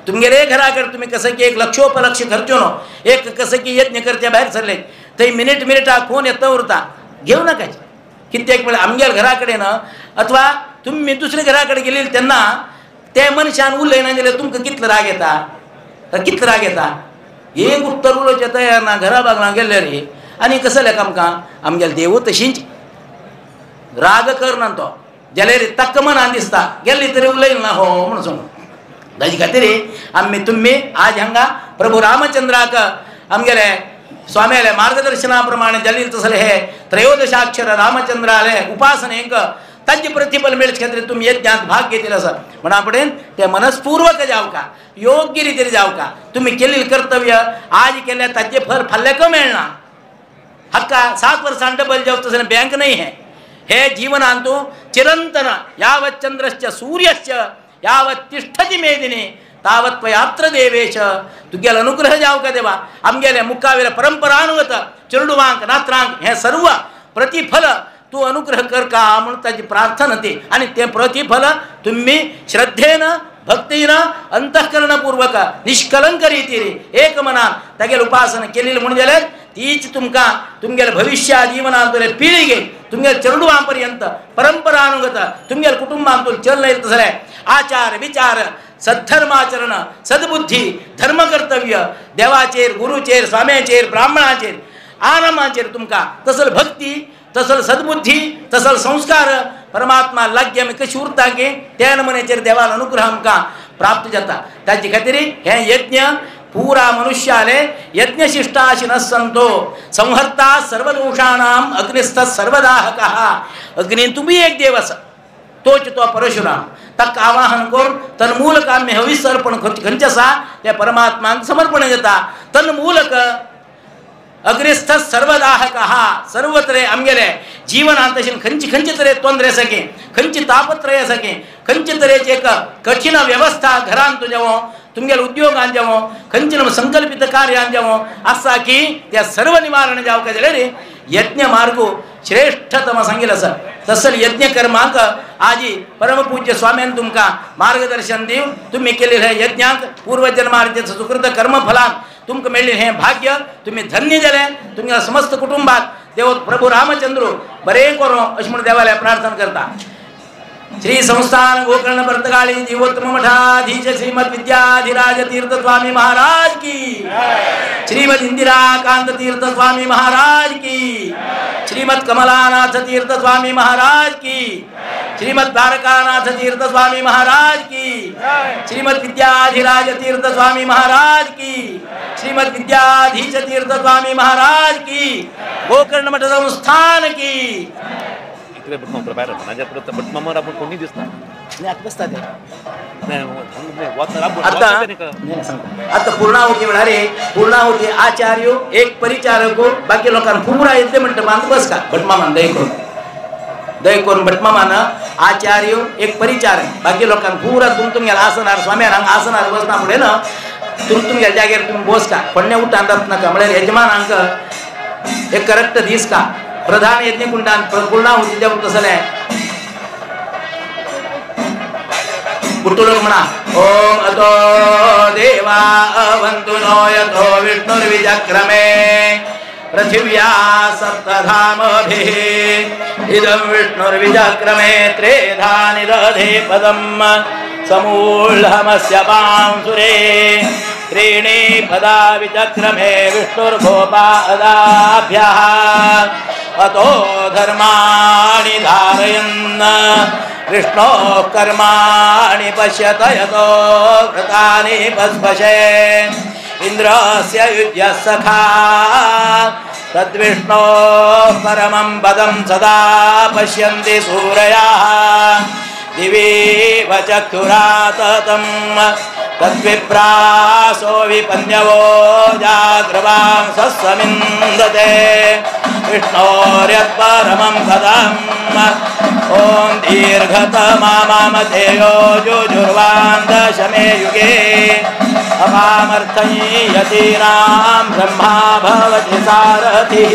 तुमगेले घरा कडेन तुमी कसं की एक लक्षोपलक्ष खर्चून एक कसं की यज्ञ करचे भायर सरले थंय मिनिट मिनिटाक फोन येता उरता घेवं नाकाचे कित्याक म्हळ्यार आमगेले घरा कडेन अथवा तुमी दुसऱ्या घरा कडेन गेली तेन्ना ते मनशान उलयना जाल्यार तुमकां कितलो राग येता कितलो राग येता एक उत्तर उलोवचें तयार ना घरा बागला गेल्यार आनी कसलें आमकां आमगेले देव तशींच राग करना तो जाल्यार ताका मनान दिसता गेल्ली तरी उलयना हो म्हणून सांगू ताजे खातीर आमी तुमी आज हांगा प्रभू रामचंद्राक आमगेले स्वाम्याले मार्गदर्शना प्रमाणे जाल्ले तसले हे त्रयोदशाक्षर रामचंद्राले उपासनेक तांचे प्रतिफल मेळचे खातीर तुमी यज्ञांत भाग घेतले आसा म्हणा कडेन ते मनस्पूर्वक जावका योग्य रितीन जावका तुमी केल्लें कर्तव्य आज केल्यार ताचें फल फाल्यां मेळना हक्का 7 वर्सां डबल जावं तसलें बँक न्हय हें हे जीवनांतु चिरंतन यावत् चंद्रश्च सूर्यश्च यावत् तिष्ठति मेदिनी तावत् त्वयात्र देवेश तुगेलो अनुग्रह जावका देवा आमगेले मुखावेले परंपरानुगत चेडवांक नात्रांक हें सर्व प्रतिफल तूं अनुग्रह कर का म्हणून ताजी प्रार्थना ती आनी तें प्रतिफल तुमी श्रद्धेन भक्तीन अंतःकरणपूर्वक निष्कलंक रितीन एक मनान तागेले उपासना केली म्हणून जाल्यार तीच तुमकां तुमगेले भविष्या जीवनांतले पिळगे तुमगेले चेडवां पर्यंत परंपरानुगत तुमगेले कुटुंबांतून चलना तसले आचार विचार सद्धर्माचरण सद्बुद्धी धर्म कर्तव्य देवाचेर गुरुचेर स्वाम्याचेर ब्राह्मणाचेर आरामाचेर तुमकां तसल भक्ती तसल सद्बुद्धी तसल संस्कार परमात्मा लाग्य आमी कशी उरता की त्या नमुन्याचेर देवाल अनुग्रह आमकां प्राप्त जाता ताजे खातीर हें यज्ञ पूरा मनुष्याले यज्ञशिष्टाशिनः संतो संहर्ता सर्वदोषाणाम् अग्निस्थः सर्वदाहकः अग्निंतु बी एक देव आसा तोच तो परशुराम ताका आवाहन करून तन्मूलक आमी हवीस अर्पण खंयचें आसा त्या परमात्माक समर्पण जाता तन्मूलक अग्निस्थ सर्वदाहकः सर्व तरे आमगेले जीवनांत तशें खंयचे खंयचे तरे तोंदरे आसा की खंयचे तापत्रय आसा की खंयचे तरेची एक कठीण वेवस्था घरांत जावं तुमगेले उद्योगान जावं खंयचे संकल्पित कार्यान जावं आसा की त्या सर्व निवारण जावका जाल्यार यज्ञ मार्गो श्रेष्ठतम सांगिल्लें आसा तसल यज्ञ कर्माक आजी परमपूज्य स्वाम्यान तुमकां मार्गदर्शन दिवन तुमी केल्ले यज्ञांक पूर्वजन्मार्जित सुकृत कर्मफलांक तुमकां मेळ्ळें हें भाग्य तुमी धन्य जाले तुमच्या समस्त कुटुंबाक देव प्रभू रामचंद्र बरें करूं अशें म्हूण देवाल्या प्रार्थना करता. श्री संस्थान गोकर्ण पर्तगाळी जीवोत्तम मठाधीश श्रीमद विद्याधिराज तीर्थ स्वामी महाराज की, श्रीमद इंदिराकांत तीर्थ स्वामी महाराज की, श्रीमद कमलानाथ तीर्थ स्वामी महाराज की, श्रीमद द्वारकानाथ तीर्थ स्वामी महाराज की, श्रीमद विद्याधिराज तीर्थ स्वामी महाराज की, श्रीमद विद्याधीश तीर्थ स्वामी महाराज की, गोकर्ण मठ संस्थान की। इतले भटमाम भायर नाजाल्यार भटमामार आपूण कोणी दिसना. आतां बसता ते आतां पूर्णाहुती म्हळ्यार पूर्णाहुती आचार्य एक परिचारक बाकी लोकांक पुरा येतले म्हणटा मात बस का भटमामान दय करून दय करून भटमामान आचार्य एक परिचारक बाकी लोकांक पुरा तुमगेल्या आसनार स्वाम्यान हांगा आसनार बसना फुडें ना तुमगेल्या जाग्यार तुमी बस का कोण्णे उठान नाका म्हळ्यार यजमानांक एक करेक्ट दीस का प्रधान यज्ञकुंडान पूर्णाहुती देव तसलें कुटुलोक म्हणा ओम अतो देवा अवन्तु नो यतो विष्णुर्विचक्रमे पृथिव्या सप्तधामभिः इदं विष्णुर्विचक्रमे त्रेधा निदधे पदं समूढमस्य पांसुरे त्रीणि पदा विचक्रमे विष्णुर्गोपादाभ्यः अतो धर्माणि धारयन् विष्णोः कर्माणि पश्यत यतो व्रतानि पस्पशे इन्द्रस्य युज्यः सखा तद्विष्णोः परमं पदं सदा पश्यन्ति सूरयाः दिवीव चक्षुराततं तद्विप्रासो विपन्यवो जाग्रवांसः समिन्दते विष्णोर्यत्परमं पदम् ॐ दीर्घतमामतेयो जुजुर्वान् दशमे युगे अपामर्थं यतीनां ब्रह्मा भवति सारथिः.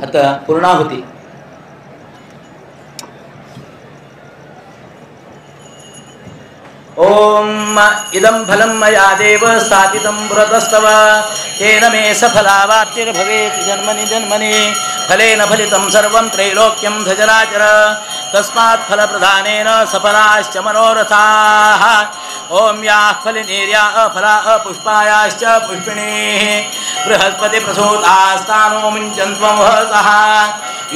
आता पूर्णाहुती ओम इदं फलं मया देव स्थापितं व्रतस्तव तेन मे सफलावाप्तिर्भवेत् जन्मनि जन्मनि फलेन फलितं सर्वं त्रैलोक्यं सचराचर तस्मात् फलप्रदानेन सफलाश्च मनोरथाः. ॐ याः फलिनीर्या अफला अपुष्पायाश्च पुष्पिणीः बृहस्पति प्रसूतास्तानो मुञ्चन्त्वमहसः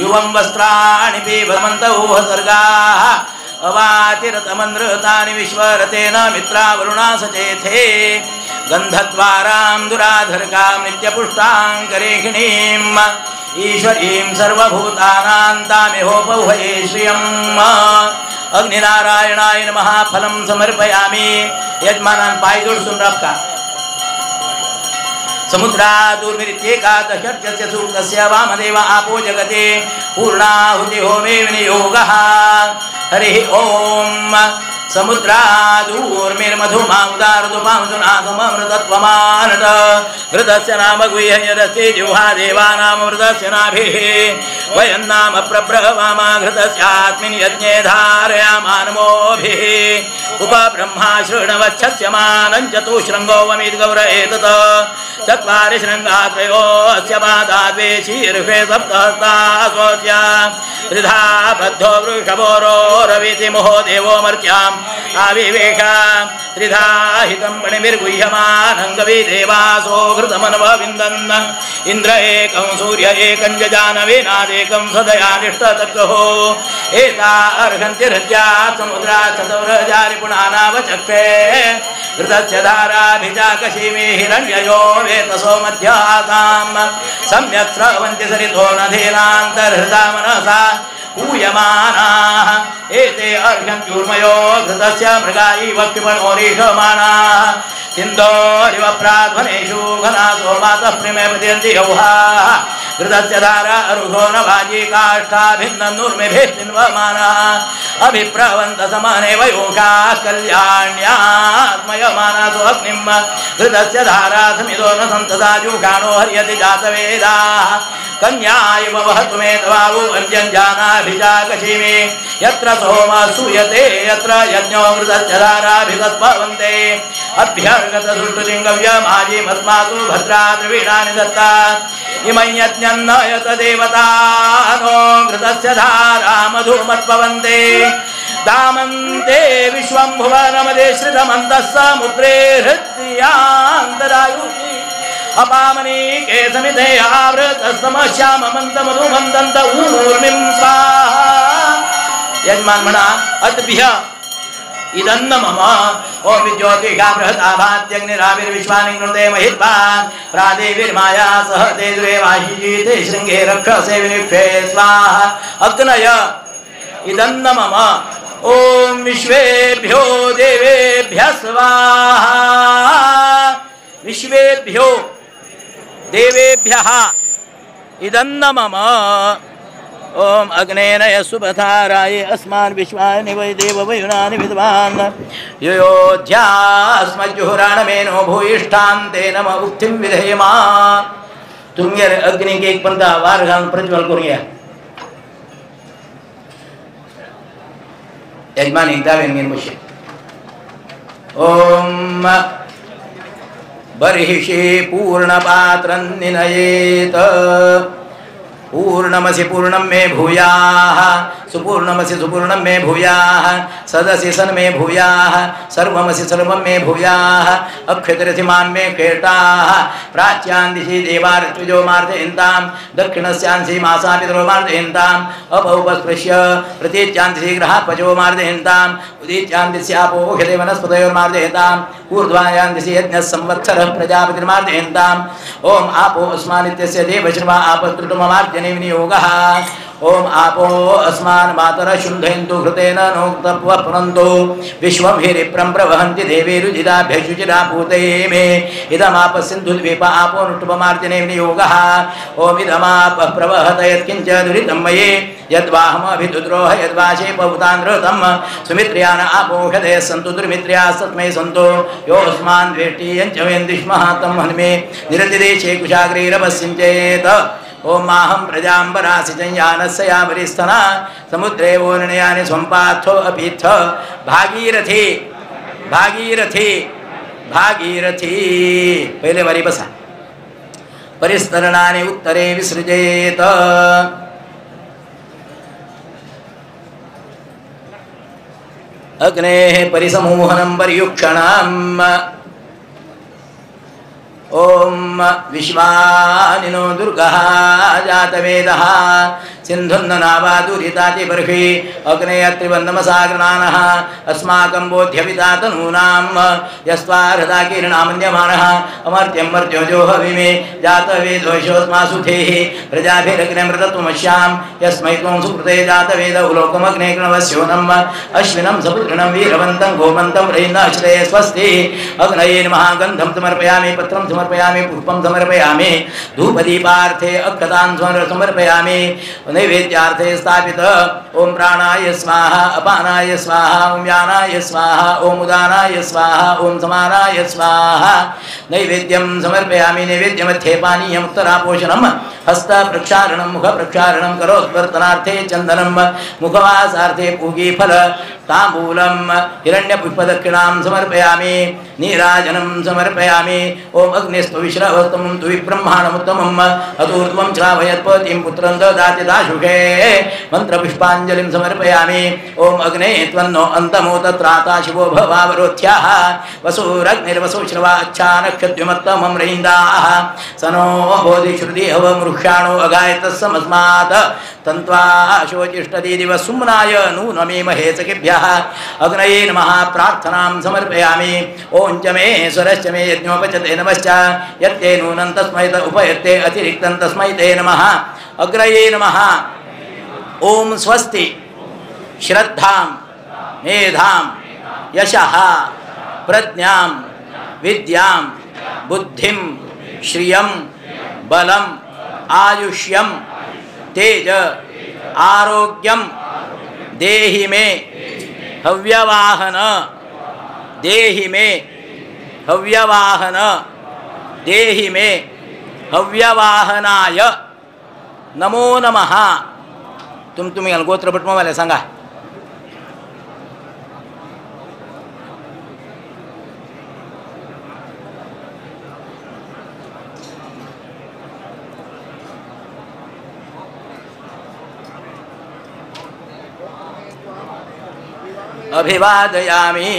युवं वस्त्राणि पीबमन्तऊह सर्गाः अवातिरतमनृतानि विश्वरतेन मित्रावरुणा सचेथे गन्धद्वारां दुराधर्कां नित्यपुष्टां करेखिणीम् ईश्वरीं सर्वभूतानां तामिहोपह्वये श्रियम्. अग्निनारायणाय नमः. फलं समर्पयामि. यजमानान पाय जोडसून राबका. समुद्रादूर्मिरित्येकादशर्चस्य सूक्तस्य वामदेव आपो जगते पूर्णाहुति होमे विनियोगः. हरिः ॐ. समुद्रादूर्मिर्मधुमाउदारदुपांसुनाथममृतत्वमानट घृतस्य नाम गुह्ययदस्ति जिह्वा देवानामृतस्य नाभिः वयं नाम प्रब्रवामा घृतस्यास्मिन् यज्ञे धारयामानमोभिः उपब्रह्मा शृणवच्छस्य मानं चतुशृङ्गो वमिद्गौर एतत् चत्वारि शृङ्गात्रयोऽस्य पादा द्वे शीर्षे सप्तहस्तासोऽस्य त्रिधा बद्धो वृषभोरो रविति मुहो देवो मर्त्याम् आविवेश त्रिधा हितं मणिभिर्गुह्यमानं कविदेवासो घृतमन्वविन्दन् इन्द्र एकं सूर्य एकं जजानविनादेकं सदया निष्ठतग्रहो एता अर्हन्ति हृद्यात् समुद्रात् सदव्रजारिपुणानावचक्षे घृतस्य धाराभिजाकशीमे हिरण्ययो वेतसो मध्यासाम् सम्यक् स्रवन्ति सरितो नधीनान्तर्हृता मनसा पूयमानाः एते अर्घ्यं चूर्मयो घृतस्य मृगा इव क्षिपणोरीषमाणाः सिन्धोरिव प्राध्वनेषु घनासो मातः प्रिमे पतन्ति यौहाः घृतस्य धारा अरुघो न भाजी काष्ठाभिन्नूर्मिभिः पिन्वमानाः अभिप्रवन्त समाने वयोषाः कल्याण्यात्मयमानासो अग्निं घृतस्य धारा समितो न सन्तता जूषाणो हर्यति जातवेदाः कन्या इव वहतु मे तवावु अर्जञ्जानाभिजाकशीमे यत्र सोमः सूयते यत्र यज्ञो घृतस्य धाराभितत्पवन्ते अभ्यर्गतसुष्टुलिङ्गव्यमाजीमस्मासु भद्रा द्रविणानि दत्ता इमं यज्ञं नयत देवता नो घृतस्य धारा मधुमत्पवन्ते दामन्ते विश्वं भुवनमदे श्रितमन्तः समुद्रे हृदयान्तरायुषि अपामनीके समिते आवृतस्तमश्याममन्तमधुमन्दन्त ऊर्मिं स्वाहा। यजमान म्हणा अद्भ्य इदन्न मम ओम विज्योतिषा बृहदाभात्यग्निराविर्विश्वानि कृते महित्वा प्रादेवीर्माया सह तेजुरे वाहिजीते शृङ्गे रक्षसे विनिक्षे स्वाहा। अग्नय इदन्न मम ओम विश्वेभ्यो देवेभ्यः स्वाहा। विश्वेभ्यो देवेभ्यः इदन्न मम ओम अग्नेन सुपथाराय अस्मान् विश्वानि वै देववयुनानि विद्वान् योऽध्यास्मज्जुहुराणमेनो भूयिष्ठां ते नम उक्तिं विधेम। तुमगेर अग्नीक एक पंथा वार घालून प्रज्वल करून घ्या। यजमान एकदा वेंगेन बशे। ओम बर्हिषि पूर्णपात्रं निनयेत पूर्णमसि पूर्णं मे भूयाः सुपूर्णमसि सुपूर्णं मे भूयाः सदसि सन्मे भूयाः सर्वमसि सर्वं मे भूयाः अक्षतरसि मां मे क्षेटाः प्राच्यां दिशि देवा ऋत्विजो मार्जयन्तां दक्षिणस्यांसि मासापितरो मार्जयन्ताम् अपौपस्पृश्य प्रतीच्यां दिशि ग्रहाः पचो मार्जयन्ताम् उदीच्यां दिशि आपोषधे वनस्पतयोर्मार्जयन्ताम् ऊर्ध्वायां दिशि यज्ञः संवत्सरः प्रजापतिर्मार्जयन्ताम् ॐ आपो अस्मानित्यस्य देवश्रवा आपस्तृटुममार्जने विनियोगः ॐ आपो अस्मान् मातरः शुन्धयन्तु घृतेन नोक्तप्वः पुनन्तु विश्वं हिरिप्रं प्रवहन्ति देवीरुजिदाभ्यः शुचिरा पूतये मे इदमापः सिन्धुद्वीप आपो नुष्टुपमार्जने विनियोगः ॐ इदमापः प्रवहत यत्किञ्च दुरितं मयि यद्वाहमभिदुद्रोह यद्वाशे पवुतानृतं सुमित्र्यान आपोषधयः सन्तु दुर्मित्र्यास्तस्मै सन्तु योऽस्मान् द्वेष्टि यञ्च वयं द्विष्मः तं हन्मे निरतिदेशे कुशाग्रैरवसिञ्चयेत। ॐ माहं प्रजाम्बरासि जञ्जानस्य यावरिस्थना समुद्रे वो निर्णयानि स्वम्पाथो अपीथ भागीरथी भागीरथी भागीरथी। पहिले वारी बसा। परिस्तरणानि उत्तरे विसृजेत। अग्नेः परिसमूहनं पर्युक्षणाम् ॐ विश्वानिनो दुर्गः जातवेदः सिन्धुन्ननावा दुरिताति बर्हि अग्नेयत्रिवन्दमसागृणानः अस्माकं बोध्यपिता तनूनां यस्त्वा हृदा किरणामन्यमानः अमर्त्यं मर्त्यो हविमे जातवेदोषोऽस्मासु धेः प्रजाभिरग्निमृतत्वमश्यां यस्मै त्वं सुकृते जातवेद उलोकमग्ने कृणवस्योनम् अश्विनं सपुत्रिणं वीरवन्तं गोमन्तं रयिन्नाश्रये स्वस्ति। अग्नये नमः। गन्धं समर्पयामि, पत्रं समर्पयामि, पुष्पं समर्पयामि, धूपदीपार्थे अक्षतान् समर्पयामि, नैवेद्यार्थे स्थापित ॐ प्राणाय स्वाहा, अपानाय स्वाहा, ॐ यानाय स्वाहा, ॐ उदानाय स्वाहा, ॐ समानाय स्वाहा। नैवेद्यं समर्पयामि। नैवेद्यमध्ये पानीयम् उत्तरापोषणं हस्तप्रक्षालनं मुखप्रक्षालनं करोद्वर्तनार्थे चन्दनं मुखवासार्थे पूगीफल ताम्बूलं हिरण्यपुष्पदक्षिणां समर्पयामि, नीराजनं समर्पयामि। ॐ अग्निस्त्वविश्रवस्तमं तु विब्रह्माणमुत्तमम् अतूर्ध्वं श्रावयत्पतिं पुत्रं ददाति दाशुषे मन्त्रपुष्पाञ्जलिं समर्पयामि। ॐ अग्ने त्वन्नो अन्तमो तत्राता शिवो भवावरोध्याः वसुरग्निर्वसुश्रवा अच्छानक्षद्युमत्तमं रयिन्दाः स नो बोधिश्रुतिहवमृक्षाणो अगायतः समस्मात् तन्त्वा शोचिष्टदीदिव सुम्नाय नूनमीमहे सखिभ्यः अग्नये नमः प्रार्थनां समर्पयामि। ओं च मे स्वरश्च मे यज्ञोपचते नमश्च यत्ते नूनं तस्मै त उपयत्ते अतिरिक्तं तस्मै ते नमः। अग्नये नमः। ओं स्वस्ति श्रद्धां मेधां यशः प्रज्ञां विद्यां बुद्धिं श्रियं बलम् आयुष्यं तेज आरोग्यं देहि मे हव्यवाहन देहि मे हव्यवाहन देहि मे हव्यवाहनाय नमो नमः। तुम्ही गोत्र भटमावाले सांगा। अभिवादयामि।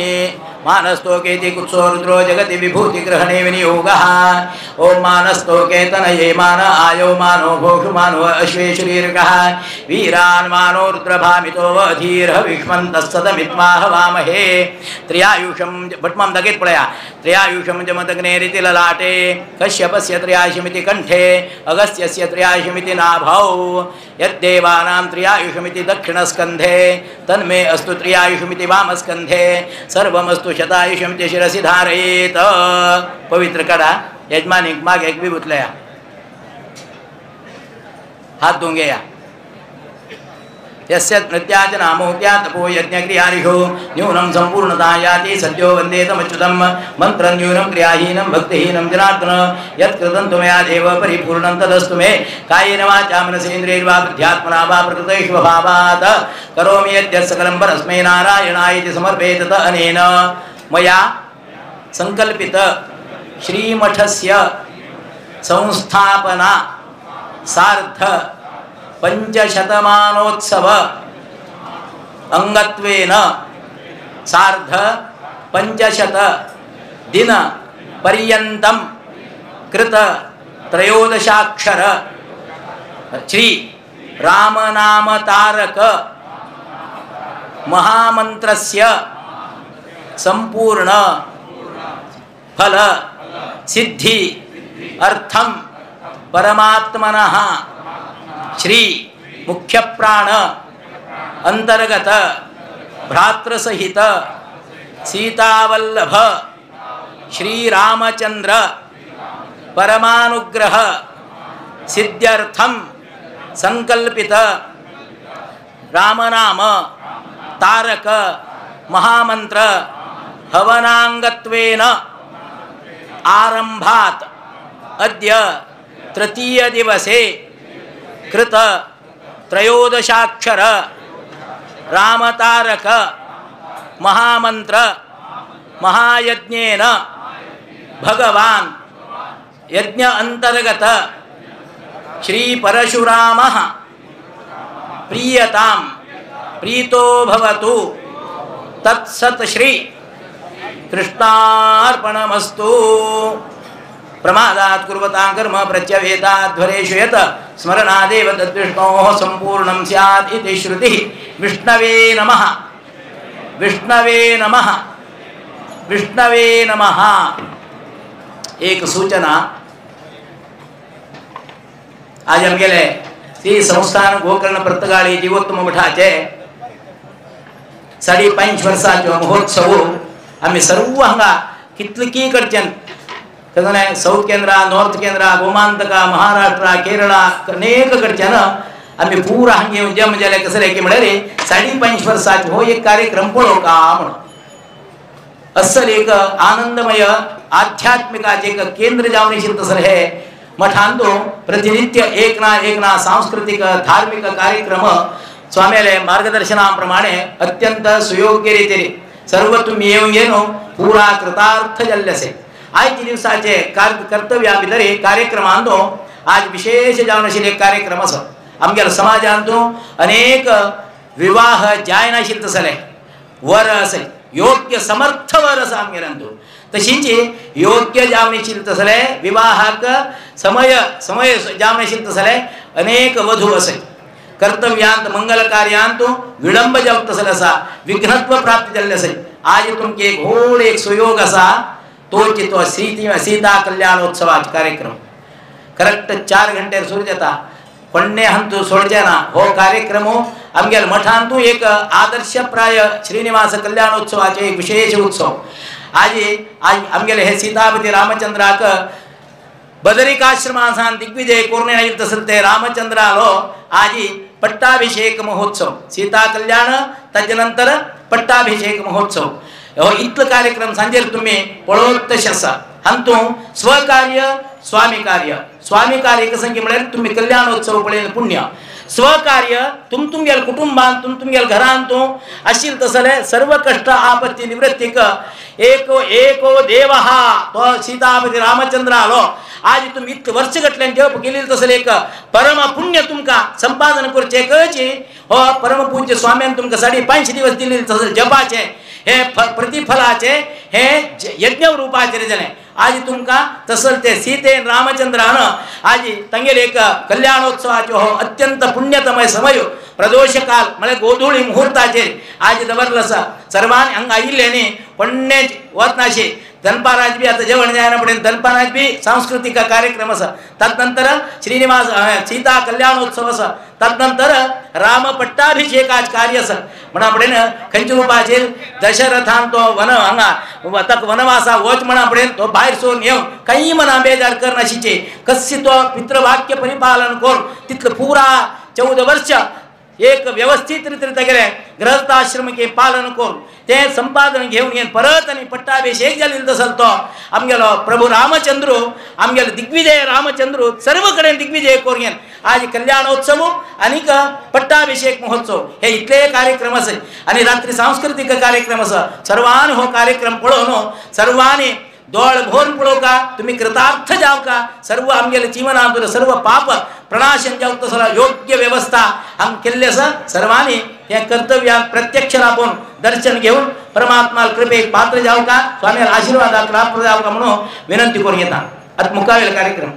मानस्तोकेति कुत्सो रुद्रो जगति विभूतिग्रहणे विनियोगः। ॐ मानस्तोके तनये मान आयो मानो घोषु मानो अश्वेशुरीर्गः वीरान् मानो रुद्रभामितो वधीर्ह विष्मन्तः हवामहे। त्र्यायुषं भटमाम दगेत पळया। त्र्यायुषं जमदग्नेरिति ललाटे कश्यपस्य त्र्यायुषमिति कण्ठे अगस्त्यस्य त्र्यायुषमिति नाभौ यद्देवानां त्र्यायुषमिति दक्षिणस्कन्धे तन्मे अस्तु त्र्यायुषमिति वामस्कन्धे सर्वमस्तु शतायुषमिति शिरसि धारयेत। पवित्र कडा यजमानीक मागे एक विभूतलया हात धुवून घेया। यस्य नृत्याच नामोक्या तपो यज्ञक्रियारिषु न्यूनं संपूर्णता याति सद्यो वन्दे तमच्युतं। मन्त्रं न्यूनं क्रियाहीनं भक्तिहीनं जनार्दन यत्कृतं तु मया देव परिपूर्णं तदस्तु मे। कायेन वाचा मनसेन्द्रियैर्वा बुद्ध्यात्मना वा प्रकृतेष्वभावात् करोमि यद्यत् सकलं परस्मै नारायणाय इति समर्पयेत अनेन मया संकल्पित श्रीमठस्य संस्थापना सार्ध पंचशतमानोत्सव अंगत्वेन सार्ध पंचशत दिन पर्यन्तं कृत त्रयोदशाक्षर श्री रामनामतारक महामंत्रस्य संपूर्ण फल सिद्धि अर्थं परमात्मनः श्री मुख्यप्राण अंतर्गत भ्रातृसहित सीतावल्लभ श्री रामचंद्र परमानुग्रह सिद्ध्यर्थं संकल्पित रामनाम तारक महामंत्र हवनांगत्वेन आरंभात् अद्य तृतीय दिवसे कृत त्रयोदशाक्षर रामतारक महामंत्र महायज्ञेन भगवान यज्ञ अंतर्गत श्री परशुरामः प्रीयतां प्रीतो भवतु। तत्सत् श्री कृष्णार्पणमस्तु। प्रमादात् कुर्वतां कर्म प्रत्यवेताध्वरेषु यत् स्मरणादेव तद्विष्णोः संपूर्णं स्यात् इति श्रुतिः। विष्णवे नमः। विष्णवे नमः। विष्णवे नमः। एक सूचना आज आमगेले श्री संस्थान गोकर्ण पर्तगाळी जीवोत्तम मठाचे 5.5 वर्षाचो महोत्सव आमी सर्व हांगा कितली कडच्यान कसं साऊथ केंद्रा नॉर्थ केंद्रा गोमांतका महाराष्ट्रा केरळा अनेक कडच्यान आमी पुरा हांगा येवन जम जाले कसले की म्हळ्यार 5.5 वर्षाचो हो एक कार्यक्रम पळोवका म्हणून अस्सल एक आनंदमय आध्यात्मिकाचे एक केंद्र जावन आशिल्लें तसलें हे मठांतु प्रतिनित्य एक ना सांस्कृतिक धार्मिक कार्यक्रम स्वाम्याले मार्गदर्शनाप्रमाणे अत्यंत सुयोग्य रीतीने सर्व तुम्ही येवन घेवन पुरा कृतार्थ जाल्ले आसे। आयच्या दिवसाचे कर्तव्या भितर कार्यक्रमांतु आज विशेष जावन आशिल्लो एक कार्यक्रम आसा। आमगेल्या समाजांतु अनेक विवाह जायनाशिल्ले तसले वर आसे योग्य समर्थ वर आसा आमगेल्यांतु तशीच योग्य जावन आशिल्ले तसले विवाहाक समय समय जावन आशिल्ले तसले अनेक वधू आसे। कर्तव्यांत मंगल कार्यांत विलंब जावंक तसले आसा विघ्नत्व प्राप्त जाल्लें आसा. आज तुमकां एक व्हड एक सुयोग आसा तोची तो सीता कल्याणोत्सवाचो कार्यक्रम करेक्ट 4 घंटे सुरू जाता. कोण्णे हंतू सोडचे ना हो कार्यक्रम आमगेले मठांतू एक आदर्शप्राय श्रीनिवास कल्याणोत्सवाचे एक विशेष उत्सव. आज आज आमगेले हे सीतापती रामचंद्राक बदरिकाश्रमासान दिग्विजय करून आयिल्ले तसले ते रामचंद्रालो आजी पट्टाभिषेक महोत्सव सीता कल्याण ताजे नंतर पट्टाभिषेक महोत्सव हो इतलो कार्यक्रम सांजेर तुमी पळोवप तशें आसा. हातूंत स्वकार्य स्वामी कार्य स्वामी कार्य कसं की म्हळ्यार तुमी कल्याणोत्सव पळयलें पुण्य स्वकार्य तुम तुमगेल कुटुंबान तुम तुमगेल घरान तूं आशिल्लें तसलें सर्व कश्ट आपत्ती निवृत्तीक एको एको देवः तो सीतापती रामचंद्र आलो. आज तुमी इतले वर्ष घटल्यान जप केलें तसलें एक परम पुण्य तुमकां संपादन करचें कळची हो परम पूज्य स्वाम्यान तुमकां 550 दिवस दिलेले तसलें जपाचें हे प्रतिफलाचें हे यज्ञ रूपाचेर जालें. आज तुमकां तसले ते सीतेन रामचंद्रान आज तांगेले एक कल्याणोत्सवाचो हो अत्यंत पुण्यतमय समय प्रदोष काल म्हळ्यार गोधुळी मुहूर्ताचेर आज दवरलो आसा. सर्वांनी हांगा आयिल्ले न्ही कोणेच वचनाशी दनपाराज बी आतां जेवण जायना फुडें दनपाराज बी सांस्कृतीक कार्यक्रम आसा. तदनंतर श्रीनिवास सीता कल्याणोत्सव आसा. तदनंतर राम पट्टाभिषेकाच कार्य आसा. म्हणा फुडें खंयच्या रुपाचेर दशरथान तो वन हांगा ताका वनवासा वच म्हणा फुडें तो भायर सरून येवन कांय मना बेजार करनाशिचे कस्य तो पितृवाक्य परिपालन करून तितलो पुरा 14 वर्ष एक व्यवस्थित रितीन तागेले गृहस्थाश्रम के पालन करून ते संपादन घेवन येवन परत आनी पट्टाभिषेक जालेलो तसलो तो आमगेलो प्रभू रामचंद्र आमगेलो दिग्विजय रामचंद्र सर्व कडेन दिग्विजय करून येवन आज कल्याणोत्सव आनीक पट्टाभिषेक महोत्सव हे इतले कार्यक्रम आसा. आनी रात्री सांस्कृतीक कार्यक्रम आसा. सर्वांनी हो कार्यक्रम पळोवन सर्वांनी दोळ भोर पळोवका तुमी कृतार्थ जावका सर्व आमगेले जीवनांतलो सर्व पाप प्रणाशन जावंक तसलो योग्य व्यवस्था हांगा केल्ली आसा. सर्वांनी हें कर्तव्याक प्रत्यक्ष राबोवन दर्शन घेवन परमात्मा कृपेक पात्र जावका स्वामीला आशीर्वादाक पात्र जावका म्हणून विनंती करून घेता. आतां मुखावेलो कार्यक्रम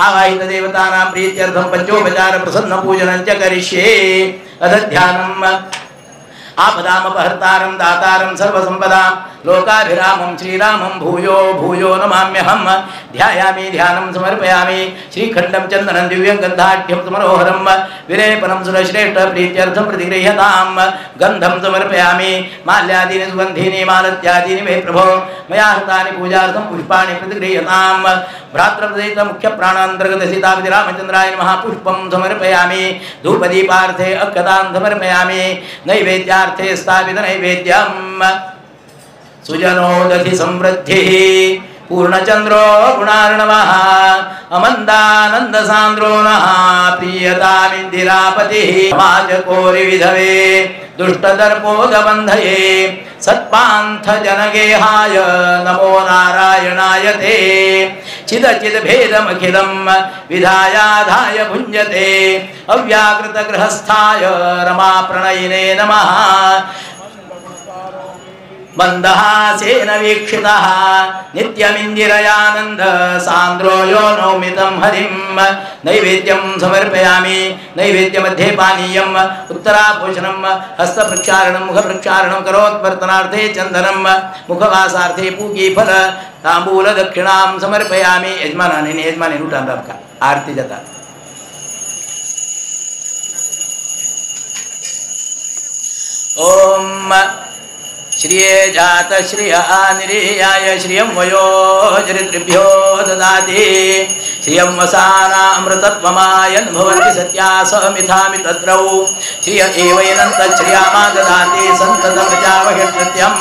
आवाहित देवतानां प्रीत्यर्थं पंचोपचार प्रसन्न पूजनं च करिष्ये. अथ ध्यानम् आपदामपहर्तारं दातारं सर्वसंपदां लोकाभिरामं श्रीरामं भूयो भूयो नमाम्यहं. ध्यायामि ध्यानं समर्पयामि. श्रीखण्डं चन्दनं दिव्यं गन्धाढ्यं समरोहरं विलेपनं सुरश्रेष्ठ प्रीत्यर्थं प्रतिगृह्यतां. गन्धं समर्पयामि. माल्यादीनि सुगन्धीनि मालत्यादीनि मे प्रभो मया हृतानि पूजार्थं पुष्पाणि प्रतिगृह्यतां. भ्रातृसहित मुख्यप्राणान्तर्गत सीतापति रामचन्द्राय नमः पुष्पं समर्पयामि. धूपदीपार्थे अक्षतान् समर्पयामि. नैवेद्यार्थे स्थापित नैवेद्यम्. सुजनो दधि समृद्धिः पूर्णचंद्रो गुणार्णवः अमन्दानन्दसान्द्रो नः प्रीयतामिन्दिरापतिः समाजकोरिविधवे दुष्टदर्पोदबन्धये सत्पान्थजनगेहाय नमो नारायणाय ते. चिदचिद्भेदमखिलं विधायाधाय भुञ्जते अव्याकृतगृहस्थाय रमाप्रणयिने नमः. मंदहासेन वीक्षितः नित्यमिन्दिरयानन्द सान्द्रो यो नौमितं हरिं. नैवेद्यं समर्पयामि. नैवेद्यमध्ये पानीयम् उत्तराभूषणं हस्तप्रक्षालनं मुखप्रक्षालनं करोत्वर्तनार्थे चन्दनं मुखवासार्थे पूगीफल तांबूलदक्षिणां समर्पयामि. यजमानाने यजमाने उठान राबका आरती जाता. ओम श्रिये जात श्रिय आनिर्याय श्रियं वयो चरित्रिभ्यो ददाति श्रियं वसानामृतत्वमायन् भवन्ति सत्या समिथामि तत्रौ श्रिय एवैनन्त श्रियामा ददाति सन्ततमजावहिर्नित्यं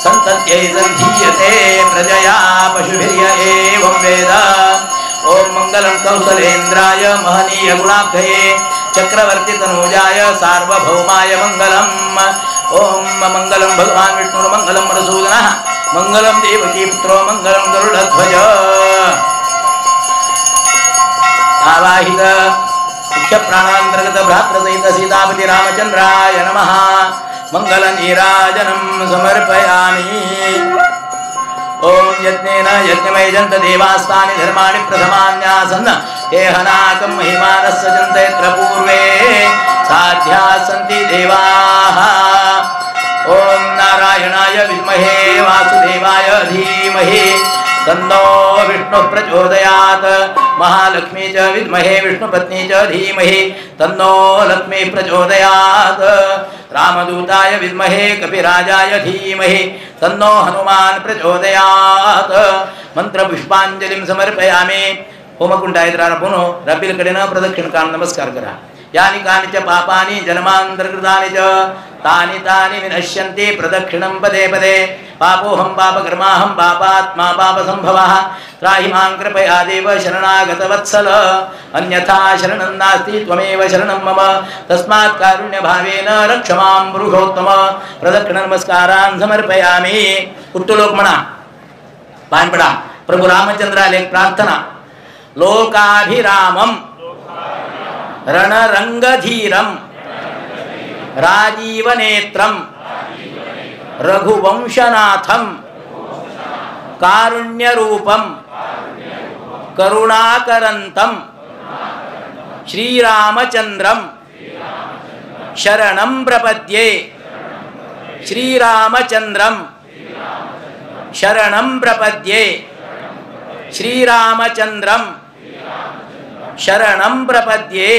सन्तत्यै सन्धीयते प्रजया पशुभिर्य एवं वेद. ॐ मङ्गलं कौसलेन्द्राय महनीय गुणाब्धये चक्रवर्ति तनूजाय सार्वभौमाय मङ्गलम्. ॐ मङ्गलं भगवान् विष्णुर्मङ्गलं मधुसूदनः मङ्गलं देवकी पुत्रो मङ्गलं गरुडध्वज. आवाहित मुख्यप्राणान्तर्गत भ्रातृसहित सीतापति रामचन्द्राय नमः. मङ्गलनीराजनं समर्पयामि. ॐ यज्ञेन यज्ञमयजन्त देवास्तानि धर्माणि प्रथमान्यासन् तेहनाकं महिमानः सजन्ते यत्र पूर्वे साध्याः सन्ति देवाः। ॐ नारायणाय विद्महे वासुदेवाय धीमहि तन्नो विष्णुः प्रचोदयात्। महालक्ष्मी च विद्महे विष्णुपत्नी च धीमहि तन्नो लक्ष्मी प्रचोदयात्। रामदूताय विद्महे कपिराजाय धीमहि तन्नो हनुमान् प्रचोदयात्। मंत्रपुष्पांजलिं समर्पयामि। होमकुंडायत्रार पुनः रबिल कडेन प्रदक्षिण काल नमस्कार करा। यानि कानि च पापानि जन्मान्तरकृतानि च तानि तानि विनश्यन्ति प्रदक्षिणं पदे पदे। पापोऽहं पापकर्माहं पापात्मा पापसंभवः त्राहि मां कृपया देव शरणागतवत्सल। अन्यथा शरणं नास्ति त्वमेव शरणं मम तस्मात् कारुण्यभावेन रक्ष मां पुरुषोत्तम। प्रदक्षिण नमस्कारान् समर्पयामि। कुट्टुलोक म्हणा पाय पडा। प्रभू रामचंद्राला एक प्रार्थना। लोकाभिरामं रणरंगधीरं राजीवनेत्रं रघुवंशनाथं कारुण्यरूपं करुणाकरन्तं श्रीरामचंद्रं शरणं प्रपद्ये। श्रीरामचंद्रं शरणं प्रपद्ये। श्रीरामचंद्रं शरणं प्रपद्ये।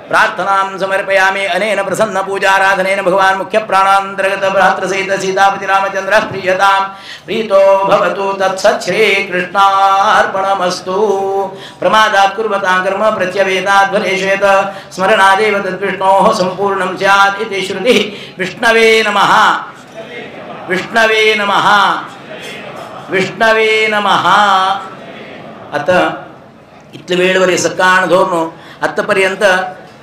प्रार्थनां समर्पयामि। अनेन प्रसन्न पूजाराधनेन भगवान् मुख्य प्राणान्तर्गत भ्रातृसहित सीतापति रामचंद्र प्रीयतां प्रीतो भवतु। तत्सत् श्री कृष्णार्पणमस्तु। प्रमादात् कुर्वतां कर्म प्रत्यवेदात् फलेशेत स्मरणादेव तद्विष्णोः सम्पूर्णं स्यात् इति श्रुतिः। विष्णवे नमः। विष्णवे नमः। विष्णवे नमः। आता इतले वेळ वरी सकाळ धरून आतापर्यंत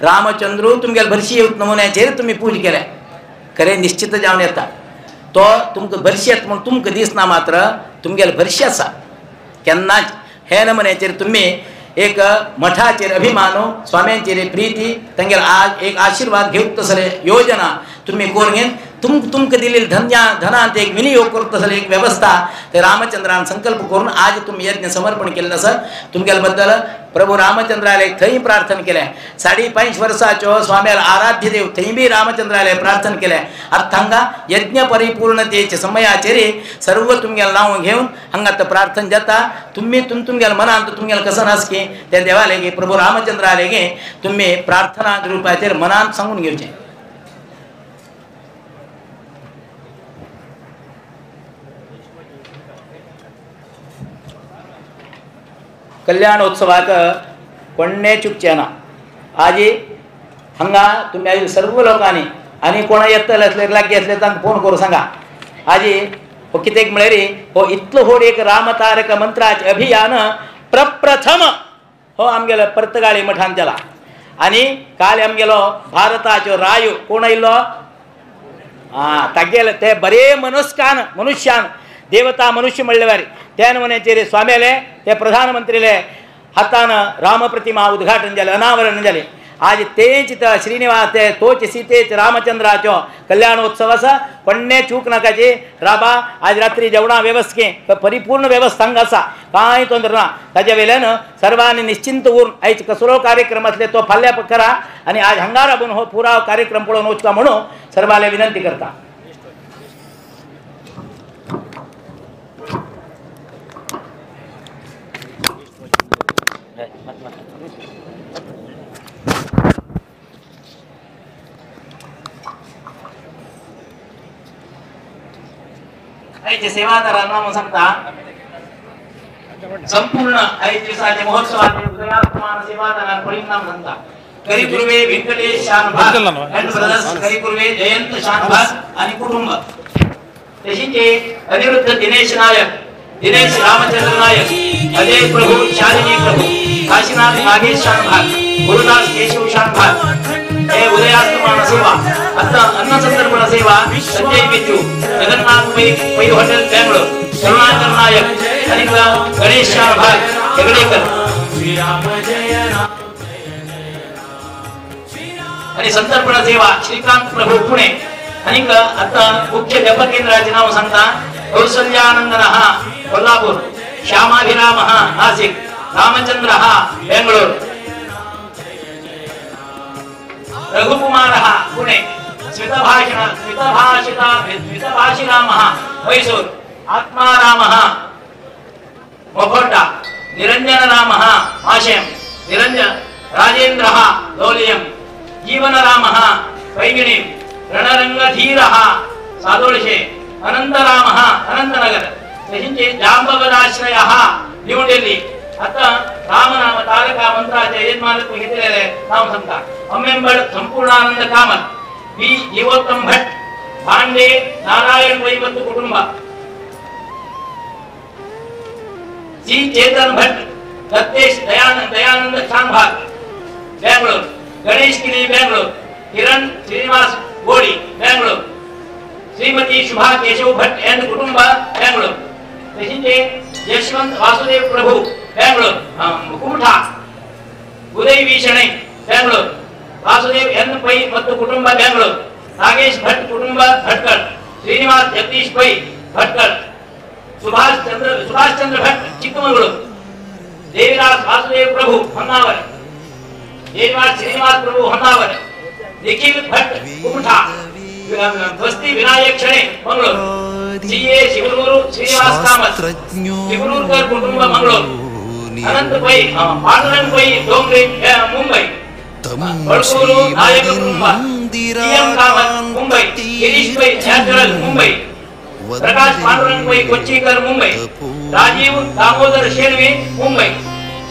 रामचंद्रू तुमगेले भरशी येवत नमुन्याचेर तुमी पूज केल्या खरें निश्चित जावन येता तो तुमकां भरशी येता म्हूण तुमकां दिसना मात्र तुमगेले भरशी आसा केन्नाच हे नमुन्याचेर तुमी एक मठाचेर अभिमानो स्वाम्यांचेर प्रीती तांगेले आज एक आशीर्वाद घेवंक तसले योजना तुमी करून घेवन तुमकां दिलेली धन्या धनांत एक विनियोग करता तसले एक व्यवस्था ते रामचंद्रान संकल्प करून आज तुमी यज्ञ समर्पण केल्लें आसा। तुमगेले बद्दल प्रभू रामचंद्राले थंय प्रार्थना केलें। 5.5 वर्साच्यो स्वाम्याल आराध्य देव थंय बी रामचंद्राले प्रार्थना केलें। आतां हांगा यज्ञ परिपूर्णतेचे समयाचेर सर्व तुमगेलें नांव घेवन हांगा आतां प्रार्थना जाता। तुमी तुमगेले मनांत तुमगेलें कसन आसकी त्या देवालेगी प्रभू रामचंद्रालेगी तुमी प्रार्थना रुपाचेर मनांत सांगून घेवचें। कल्याणोत्सवाक कोण्णें चुकचें ना। आजी हांगा तुमी आयिल्ले सर्व लोकांनी आनी कोणा येतले आसले लागीं आसले तांकां फोन करून सांगा। आजी हो कितें म्हळ्यार हो इतलो व्हड एक रामतारक मंत्राचें अभियान प्रप्रथम हो आमगेलो पर्तगाळी मठान जाला। आनी काल आमगेलो भारताचो रायो कोण आयिल्लो आं तागेले ते बरे मनुष्यान मनुष्यान देवता मनुष्य म्हणले त्या नमुन्याचेर स्वाम्याले ते प्रधानमंत्रीले हातान रामप्रतिमा उद्घाटन जालें अनावरण जालें। आज तेच श्रीनिवास ते तोच सीतेच रामचंद्राचो कल्याणोत्सव आसा। कोण्णें चूक नाकाची राबा आज रात्री जेवणा वेवस्थे परिपूर्ण व्यवस्था हांगा आसा कांय तोंदर ना। ताजे वयल्यान सर्वांनी निश्चिंत उरून आयज कसलो कार्यक्रम आसले तो फाल्यां करा आनी आज हांगा राबून हो पुरा कार्यक्रम पळोवन वचका म्हणून सर्वांले विनंती करता। सेवादारांना मग सांगता संपूर्ण आयज दिसाचे महोत्सवाचे उदयात्मान सेवादारांना परिणाम सांगता। करीपूर्वे व्यंकटेश शानभाग अँड ब्रदर्स, करीपूर्वे जयंत शानभाग आणि कुटुंब, तशीच अनिरुद्ध दिनेश नायक, दिनेश रामचंद्र नायक, अजय प्रभू, शालिनी प्रभू, काशीनाथ नागेश शानभाग, गुरुदास केशव शानभाग हे उदयास्तमान सेवा। आता अन्न संतर्पण सेवा संजय बिजू, जगन्नाथ पै पै हॉटेल बेंगलोर, करुणाकर नायक आणि गणेश शानभाग हेगडेकर आणि संतर्पण सेवा श्रीकांत प्रभू पुणे। आणि आता मुख्य जप केंद्राचे नाव सांगता कौसल्यानंदन कोल्हापूर, श्यामाभिराम नाशिक, ರಾಮಚಂದ್ರ ಬೆಂಗಳೂರು, ರಘುಕುಮಾರ ಪುಣೆ, ಸ್ಮಿತಭಾಷಣ ಸ್ಮಿತಭಾಷಿತ ಸ್ಮಿತಭಾಷಿರಾಮ ಮೈಸೂರು, ಆತ್ಮಾರಾಮ ಮೊಖೋಟ, ನಿರಂಜನರಾಮ ಆಶಯಂ, ನಿರಂಜನ ರಾಜೇಂದ್ರ ದೌಲಿಯಂ, ಜೀವನರಾಮ ಪೈಗಿಣಿ, ರಣರಂಗಧೀರ ಸಾದೋಳಿಶೆ, ಅನಂತರಾಮ ಅನಂತನಗರ, तशेंच जांबवदाश्रय न्यू दिल्ली. आता रामनाम तारका मंत्राचे यजमानत्व घेतलेले नाव सांगता. अम्मेंबड संपूर्णानंद कामत, बी जीवोत्तम भट, भांडे नारायण पै ಮತ್ತು कुटुंब, सी चेतन भट, दत्तेश दयानंद शानभाग बेंगलोर, गणेश किली बेंगलोर, किरण श्रीनिवास गोडी बेंगलोर, श्रीमती शुभा केशव भट एंड कुटुंब बेंगलोर, तशेंच यशवंत वासुदेव प्रभु बेंगलोर, कुमठा, उदय वी शणै बेंगलोर, वासुदेव एन पै ಮತ್ತು कुटुंब बेंगलोर, नागेश भट कुटुंब भटकल, श्रीनिवास जगदीश पै भटकल, सुभाष चंद्र भट चिक्कमंगळूर, देविदास वासुदेव प्रभु होन्नावर, देविदास श्रीनिवास प्रभु होन्नावर, निखिल भट कुमठा, बस्ती विनायक शणे मंगळूर, सी ए शिवनूर श्रीनिवास कामत, शिवनूरकर कुटुंब मंगळूर, अनंत पै पांडुरंग पै डोंगरे मुंबई, बळकूरू नायक कुटुंब, T M Kamath Mumbai, Girish Pai natural Mumbai, Prakash Pandurang Pai Kochikar Mumbai, Rajiv Damodar Shenvi Mumbai,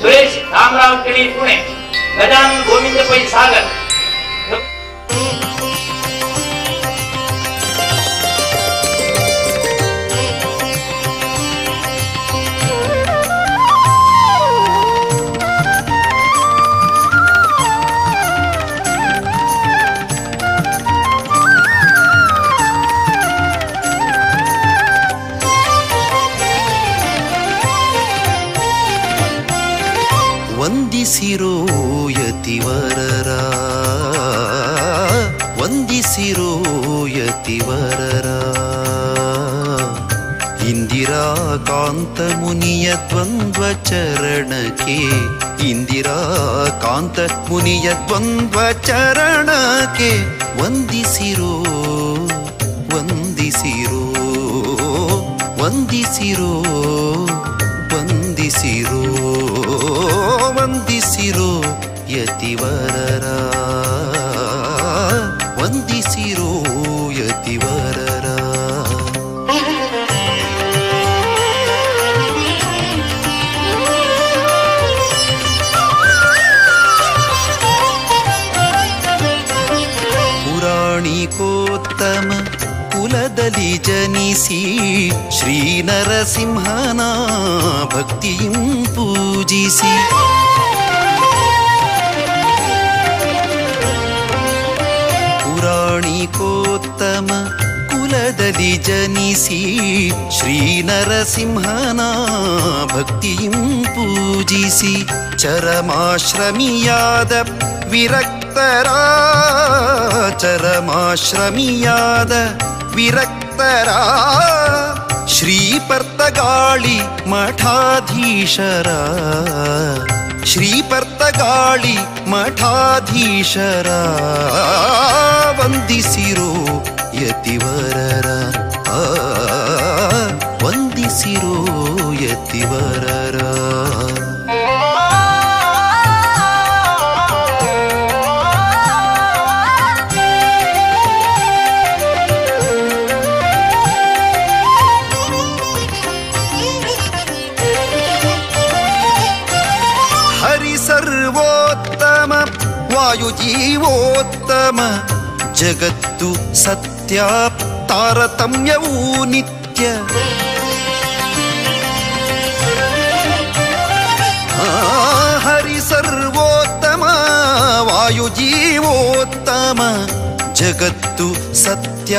Suresh Ramrao Kini Pune, Gajanan Govind Pai सागर. ವಂದಿಸಿರೋ ಯತಿವರರ, ವಂದಿಸಿರೋ ಯತಿವರರ, ಇಂದಿರಾಕಾಂತ ಮುನಿಯ ದ್ವಂದ್ವ ಚರಣಕ್ಕೆ, ಇಂದಿರಾಕಾಂತ ಮುನಿಯ ದ್ವಂದ್ವ ಚರಣಕ್ಕೆ ವಂದಿಸಿರೋ, ವಂದಿಸಿರೋ, ವಂದಿಸಿರೋ, ವಂದಿಸಿರೋ, ವಂದಿಸಿರೋ ಯತಿವರರ, ವಂದಿಸಿರೋ ಯತಿವರರ. ಪುರಾಣಿಕೋತ್ತಮ ಕುಲದಲ್ಲಿ ಜನಿಸಿ ಶ್ರೀ ನರಸಿಂಹನ ಭಕ್ತಿಯಂ ಪೂಜಿಸಿ, ಪುರಾಣಿಕೋತ್ತಮ ಕುಲದಲ್ಲಿ ಜನಿಸಿ ಶ್ರೀ ನರಸಿಂಹನ ಭಕ್ತಿಯಂ ಪೂಜಿಸಿ, ಚರಮಾಶ್ರಮಿಯಾದ ವಿರಕ್ತರ, ಚರಮಾಶ್ರಮಿಯಾದ ವಿರಕ್ತರ, ಶ್ರೀ ಪರ್ತಗಾಳಿ ಮಠಾಧೀಶರ, ಶ್ರೀ ಪರ್ತಗಾಳಿ ಮಠಾಧೀಶರ, ವಂದಿಸಿರೋ ಯತಿವರರ, ವಂದಿಸಿರೋ ಯತಿವರರ. ಸರ್ವೋತ್ತಮ ವಾಯುಜೀವೋತ್ತಮ ಜಗತ್ತು ಸತ್ಯ ತಾರತಮ್ಯವೂ ನಿತ್ಯ, ಹರಿ ಸರ್ವೋತ್ತಮ ವಾಯುಜೀವೋತ್ತಮ ಜಗತ್ತು ಸತ್ಯ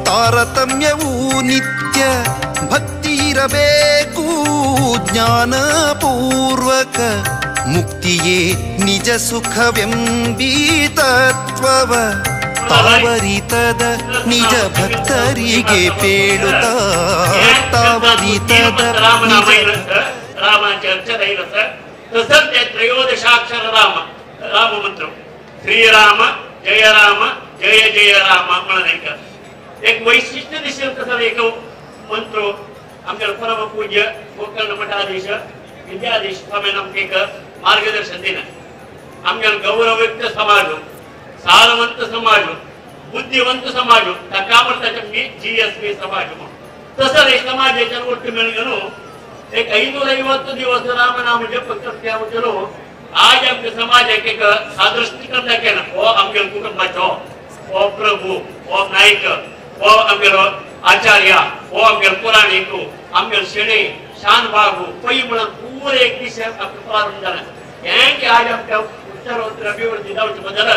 ತಾರತಮ್ಯವೂ ನಿತ್ಯ, ಭಕ್ತಿ ಇರಬೇಕು ಜ್ಞಾನಪೂರ್ವಕ ಮುಕ್ತಿಯೇ ನಿಜ ಸುಖವೆಂಬೀ ತತ್ವವ ತಾವರಿತದ ನಿಜ ಭಕ್ತರಿಗೆ ಪೇಳುತ್ತ, ತಾವರಿತದ ನಿಜ ರಾಮಾಂಚ तसंच ते त्रयोदशाक्षर राम राम मंत्र श्रीराम जय राम जय जय राम म्हणून एक एक वैशिष्ट्य दिसेल तसं एक मंत्र आमच्या परमपूज्य गोकर्ण मठाधीश विद्याधीश स्वामी आमकां एक मार्गदर्शन दिलें. आमच्या गौरवयुक्त समाज, सारवंत समाज, बुद्धिवंत समाज, ताका म्हणटात आमी GSP समाज म्हणून. तसंच एक समाजाच्या ಒಟ್ಟು मेळून एक 550 दिवस रामनाम जप करत्या आज आमच्या समाजाक एक सादृष्टीकरण दाखयना. हो आमच्या कुटुंबाचो हो प्रभू, हो नायक, हो आमगेलो आचार्य, हो आमगेलो पुराणीक, आमगेलो शेणे शानबागू पै म्हणून पुरे एक दीस प्रारंभ जाला. हें की आज आमच्या उत्तरोत्तर अभिवृद्धी जावचे बदल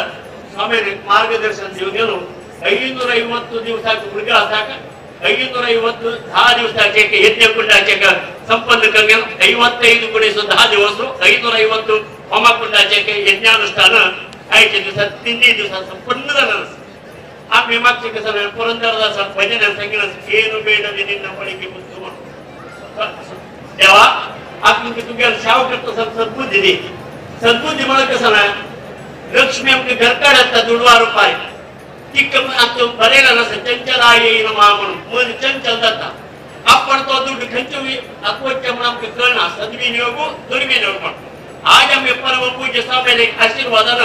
स्वामी मार्गदर्शन दिवन गेलो. 550 दिवसाचे भुरगे आसा, 550 10 दिवसाचे यज्ञकुंडाचे संपन्न करून 55 गुणिसो 10 दिवस 550 होमकुंडाचे यज्ञानुष्ठान आयच्या दिवसात 3 दिवसात संपन्न जाणार. आम्ही मागचे कसं पुरंदरदास भजन सांगितलं, ಏನು ಬೇಡದೆ ನಿನ್ನ ಬಳಿಗೆ ಮುದ್ದು म्हणून. देवा आपण तुमच्या शाव करतो सद्बुद्धी दे. सद्बुद्धी म्हणून कसं ना लक्ष्मी आमच्या घरकाड येतात दुडवा रुपाय ती बरेला नसतं चंचल येईन मा म्हणून मन चंचल जाता. आपण तो दुड खंयचो आत्महत्या म्हणून आमकां कळना, सद्विनियोग दुर्विनियोग म्हणून. आज आमी परमपूज्य स्वामीले आशीर्वादान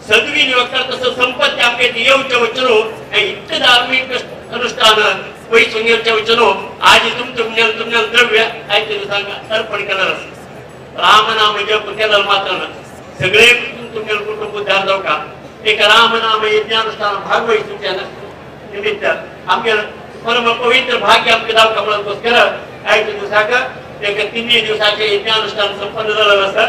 सद्विनियोग करता तसं संपत्ती आमकां येवचे वचनो इतकें धार्मीक अनुष्ठान पयसून येवचे वचनो आज तुमच्या तुमच्या द्रव्य आयच्या दिवसांक अर्पण केलं आसा. रामनाम जप केलं मात्र सगळे तुमच्या कुटुंब उद्धार जावका. एक रामनाम यज्ञानुष्ठान भागवहिसूच्या निमित्त आमच्या परम पवित्र भाग्य आमकां जावका म्हणून आयच्या दिवसाक एक 3 दिवसाचे यज्ञानुष्ठान संपन्न जालें आसा.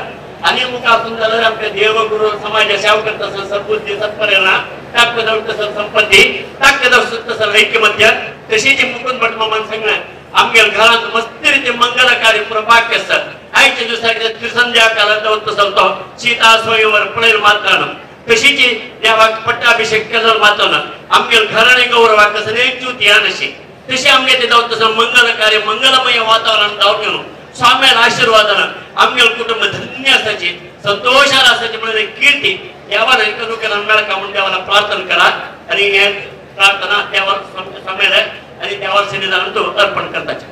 आणि मुखार जाल्यार आमच्या देवगुरु समाज सेवा करता सद्बुद्धी सत्प्रेरणा ताकद तसं संपत्ती ताकद तसं ऐक्यमत्य. तशीच मुकुंद भट मामान सांगलें आमच्या घरात मस्त रीते मंगल कार्य प्रभाग्य आसतात. आयच्या दिवसाक त्रिसंध्या काळात जावन तो सीता स्वयंवर पळयल मात्र तशीच देवाक पट्टाभिषेक केलो मात्र आमच्या घराने गौरवाक कसं ज्योती आनशी तशी आमगे ते जावन तसं मंगल कार्य मंगलमय वातावरण जावन गेलो. स्वाम्याला आशीर्वादान आमगे कुटुंब धन्य असायचे, संतोषान असायचे म्हणून कीर्ती देवाला अनुकरण मेळका म्हणून देवाला प्रार्थना करा आणि हे प्रार्थना देवाला स्वाम्याला आणि देवाला सन्निधानात अर्पण करताचे.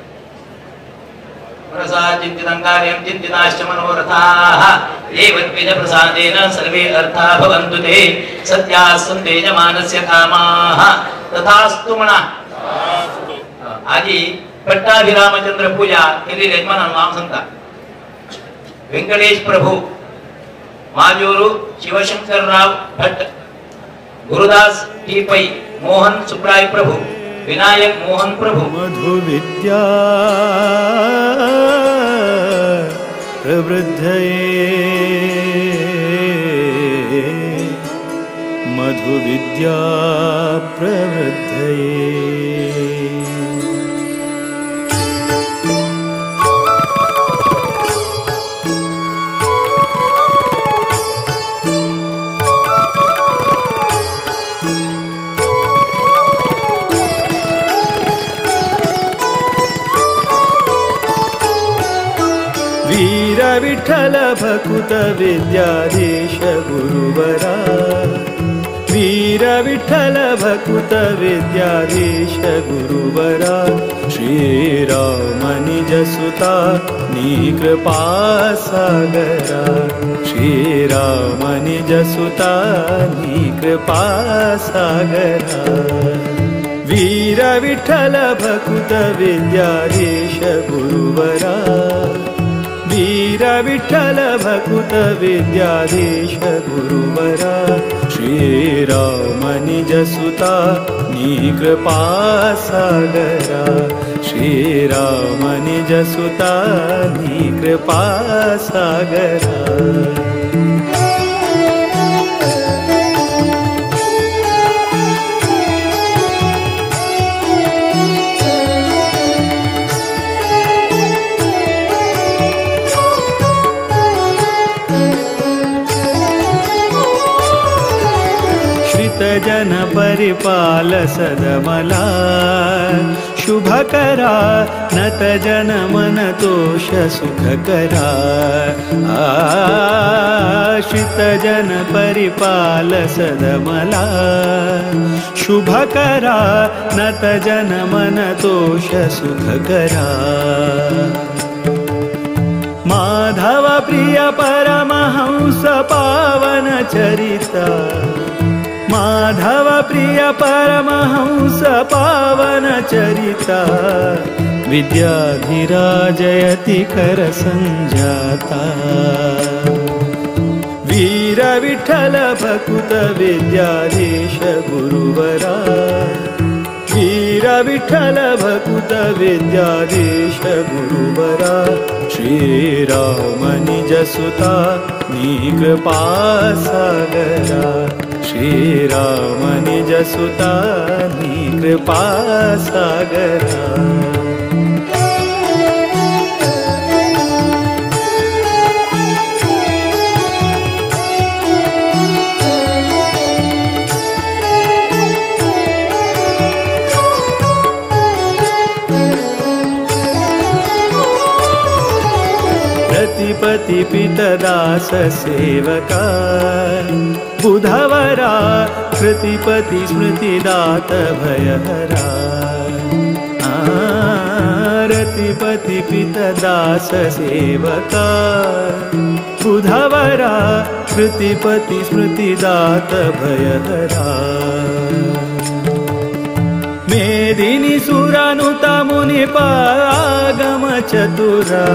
प्रसाद चिंतितं कार्यं चिंतिताश्च मनोरथाः देवद्विज प्रसादेन सर्वे अर्था भवन्तु ते सत्याः सन्ति यजमानस्य कामाः तथास्तु म्हणा. आजी पट्टाभिरामचंद्र पूजा केलेली यजमानान नाम सांगता. व्यंकटेश प्रभू, माजूरू शिवशंकरराव भट्ट, गुरुदास टी पै, मोहन सुब्राय प्रभू, विनायक मोहन प्रभू. मधुविद्या प्रवृद्धये मधुविद्या प्रवृद्धये. विठ्ठल भकुत विद्याधीश गुरुवरा, वीर विठ्ठल भकुत विद्याधीश गुरुवरा, श्रीराम निज सुता नी कृपा सागरा, श्रीराम निज सुता नी कृपा सागरा, वीर विठ्ठल भकुत विद्याधीश गुरुवरा, वीर विठ्ठल भकुत विद्याधीश गुरुवरा, श्रीराम निज सुता नी कृपा सागरा, श्रीराम निज सुता नी कृपा सागरा. जन परिपाल सदमला, शुभकरा नत जन मन तोष सुखकरा आश्रित जन परिपाल सदमला शुभकरा नत जन मन तोष सुखकरा माधव प्रिय परमहंस पावन चरिता माधव प्रिय परमहंस पावन चरिता विद्याधिराजयति कर संजाता वीर विठ्ठल भकुत विद्याधीश गुरुवरा वीर विठ्ठल भकुत विद्याधीश गुरुवरा श्री राम निज सुता नी कृपा सागरा श्री राम निज सुता नी कृपा सागरा। पति पितदास सेवका बुधवरा कृतिपति स्मृतिदात भयहरा रतिपति पितदास सेवका बुधवरा कृतिपति स्मृतिदात भयहरा मेदिनी सुरानुता मुनिपागम चतुरा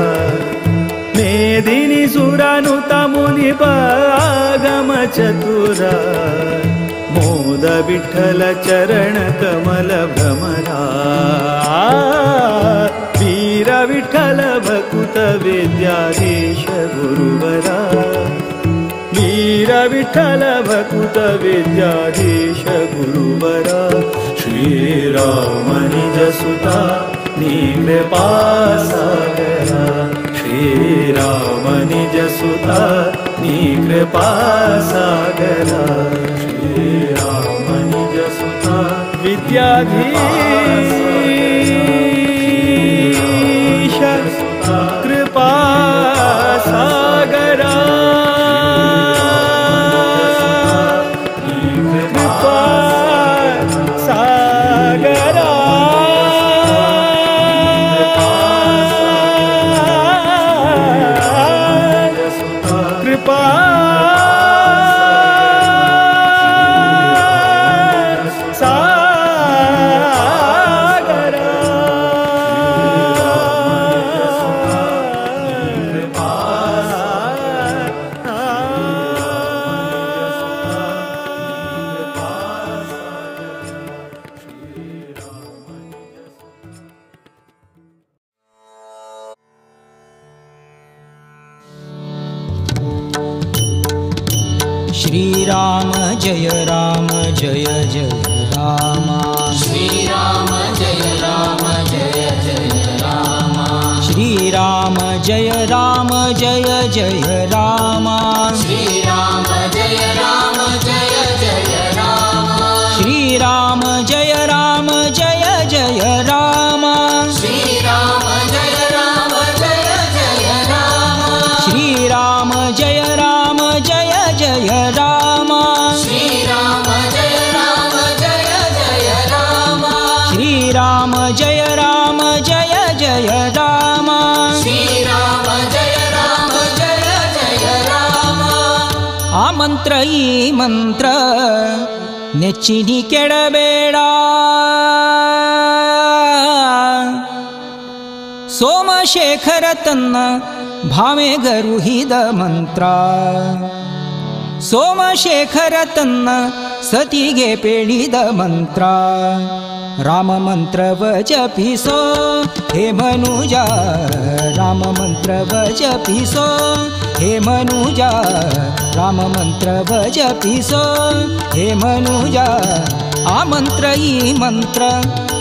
मेदिनी सुरानुता मुनिपागम चतुरा मोद विठ्ठल चरण कमल भ्रमरा वीर विठ्ठल भकुत विद्याधीश गुरुवरा वीर विठ्ठल भकुत विद्याधीश गुरुवरा श्री राम निज सुता नी कृपा सागरा श्री राम निज सुता नी कृपा सागरा श्री राम निज सुता विद्याधीश कृपा सागरा कृपा सागरा। कृपा सागरा। श्री राम जय राम जय जय राम श्री राम जय राम जय जय राम श्री राम जय राम जय जय राम श्री राम जय राम जय जय राम श्री राम जय राम जय जय राम श्री राम जय राम जय जय राम श्री राम जय राम जय जय राम श्री राम जय राम जय जय राम श्री राम जय राम जय जय राम श्री राम जय राम जय जय राम ಆ ಮಂತ್ರ ಈ ಮಂತ್ರ ನೆಚ್ಚಿನಿ ಕೆಡಬೇಡ ಸೋಮಶೇಖರ ತನ್ನ ಭಾಮೆಗರುಹಿದ ಮಂತ್ರ ಸೋಮಶೇಖರ ತನ್ನ ಸತಿಗೆ ಪೇಳಿದ ಮಂತ್ರ ರಾಮ ಮಂತ್ರವ ಜಪಿಸೋ ಹೇ ಮನುಜ ರಾಮ ಮಂತ್ರವ ಜಪಿಸೋ ಹೇ ಮನುಜ ರಾಮ ಮಂತ್ರವ ಜಪಿಸೋ ಹೇ ಮನುಜ ಆ ಮಂತ್ರ ಈ ಮಂತ್ರ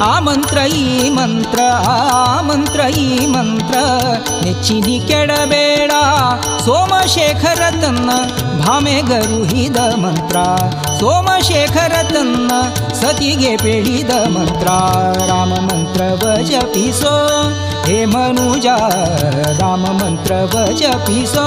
ಆ ಮಂತ್ರ ಈ ಮಂತ್ರ ಆ ಮಂತ್ರ ಈ ಮಂತ್ರ ನೆಚ್ಚಿನಿ ಕೆಡಬೇಡ ಸೋಮಶೇಖರ ತನ್ನ ಭಾಮೆಗರುಹಿದ ಮಂತ್ರ ಸೋಮಶೇಖರ ತನ್ನ ಸತಿಗೆ ಪೇಳಿದ ಮಂತ್ರ ರಾಮ ಮಂತ್ರವ ಜಪಿಸೋ ಹೇ ಮನುಜ, ರಾಮ ಮಂತ್ರವ ಜಪಿಸೋ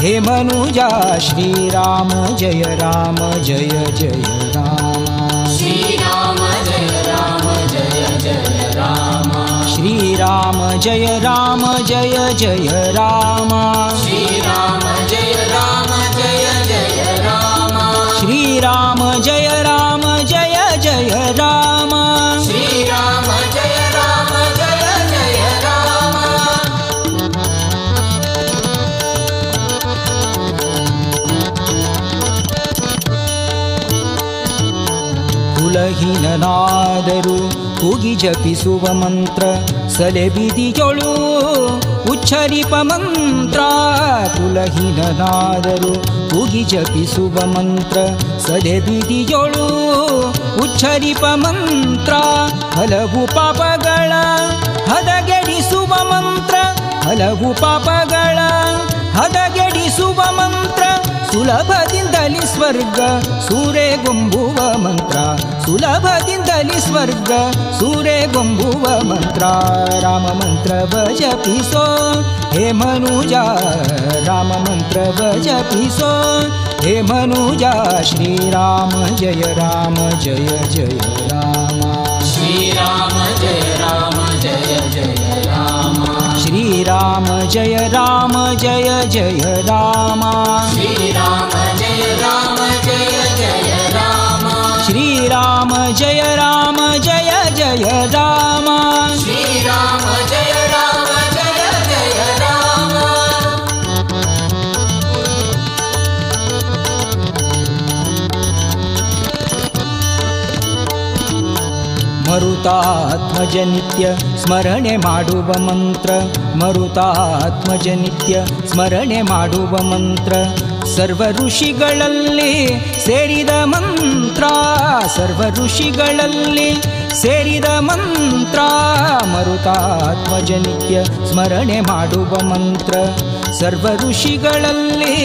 ಹೇ ಮನುಜ. ಶ್ರೀರಾಮ ಜಯ ರಾಮ ಜಯ ಜಯ ರಾಮ, ಶ್ರೀರಾಮ ಜಯ ರಾಮ ಜಯ ಜಯ ರಾಮ, ಶ್ರೀರಾಮ ಜಯ ರಾಮ ಜಯ ಜಯ ರಾಮ, ಶ್ರೀರಾಮ ಜಯ ರಾಮ ಜಯ ಜಯ ರಾಮ, ಶ್ರೀರಾಮ ಜಯ ರಾಮ ಜಯ ಜಯ ರಾಮ, ಶ್ರೀರಾಮ ಜಯ ರಾಮ ಜಯ ಜಯ ರಾಮ. ಕುಲಹೀನನಾದರೂ ಕೂಗಿ ಜಪಿಸುವ ಮಂತ್ರ ಸಲೆಬಿದಿಯೊಳು ಉಚ್ಚರಿಪ ಮಂತ್ರ. ಕುಲಹೀನನಾದರೂ ಕೂಗಿ ಜಪಿಸುವ ಮಂತ್ರ ಸಲೆಬಿದಿಯೊಳು ಉಚ್ಚರಿಪ ಮಂತ್ರ. ಹಲವು ಪಾಪಗಳ ಹದಗೆಡಿಸುವ ಮಂತ್ರ, ಹಲವು ಪಾಪಗಳ ಹದಗೆಡಿಸುವ ಮಂತ್ರ. ಸುಲಭದಿಂದಲಿ ಸ್ವರ್ಗ ಸೂರೆಗೊಂಬುವ ಮಂತ್ರ, ಸುಲಭದಿಂದಲಿ ಸ್ವರ್ಗ ಸೂರೆಗೊಂಬುವ ಮಂತ್ರ. ರಾಮ ಮಂತ್ರವ ಜಪಿಸೋ ಹೇ ಮನುಜ, ರಾಮ ಮಂತ್ರವ ಜಪಿಸೋ ಹೇ ಮನುಜ. ಶ್ರೀರಾಮ ಜಯ ರಾಮ ಜಯ ಜಯ ರಾಮ, ಶ್ರೀರಾಮ ಜಯ ರಾಮ ಜಯ ಜಯ ರಾಮ, ಶ್ರೀರಾಮ ಜಯ ರಾಮ ಜಯ ಜಯ ರಾಮ, ಶ್ರೀರಾಮ ಜಯ ರಾಮ ಜಯ ಜಯ ರಾಮ, ಶ್ರೀರಾಮ ಜಯ ರಾಮ ಜಯ ಜಯ ರಾಮ, ಶ್ರೀರಾಮ ಜಯ ರಾಮ ಜಯ ಜಯ ರಾಮ. ಮರುತಾತ್ಮಜ ನಿತ್ಯ ಸ್ಮರಣೆ ಮಾಡುವ ಮಂತ್ರ, ಮರುತಾತ್ಮಜ ನಿತ್ಯ ಸ್ಮರಣೆ ಮಾಡುವ ಮಂತ್ರ. ಸರ್ವ ಋಷಿಗಳಲ್ಲಿ ಸೇರಿದ ಮಂತ್ರ, ಸರ್ವ ಋಷಿಗಳಲ್ಲಿ ಸೇರಿದ ಮಂತ್ರ. ಮರುತಾತ್ಮಜ ನಿತ್ಯ ಸ್ಮರಣೆ ಮಾಡುವ ಮಂತ್ರ, ಸರ್ವ ಋಷಿಗಳಲ್ಲಿ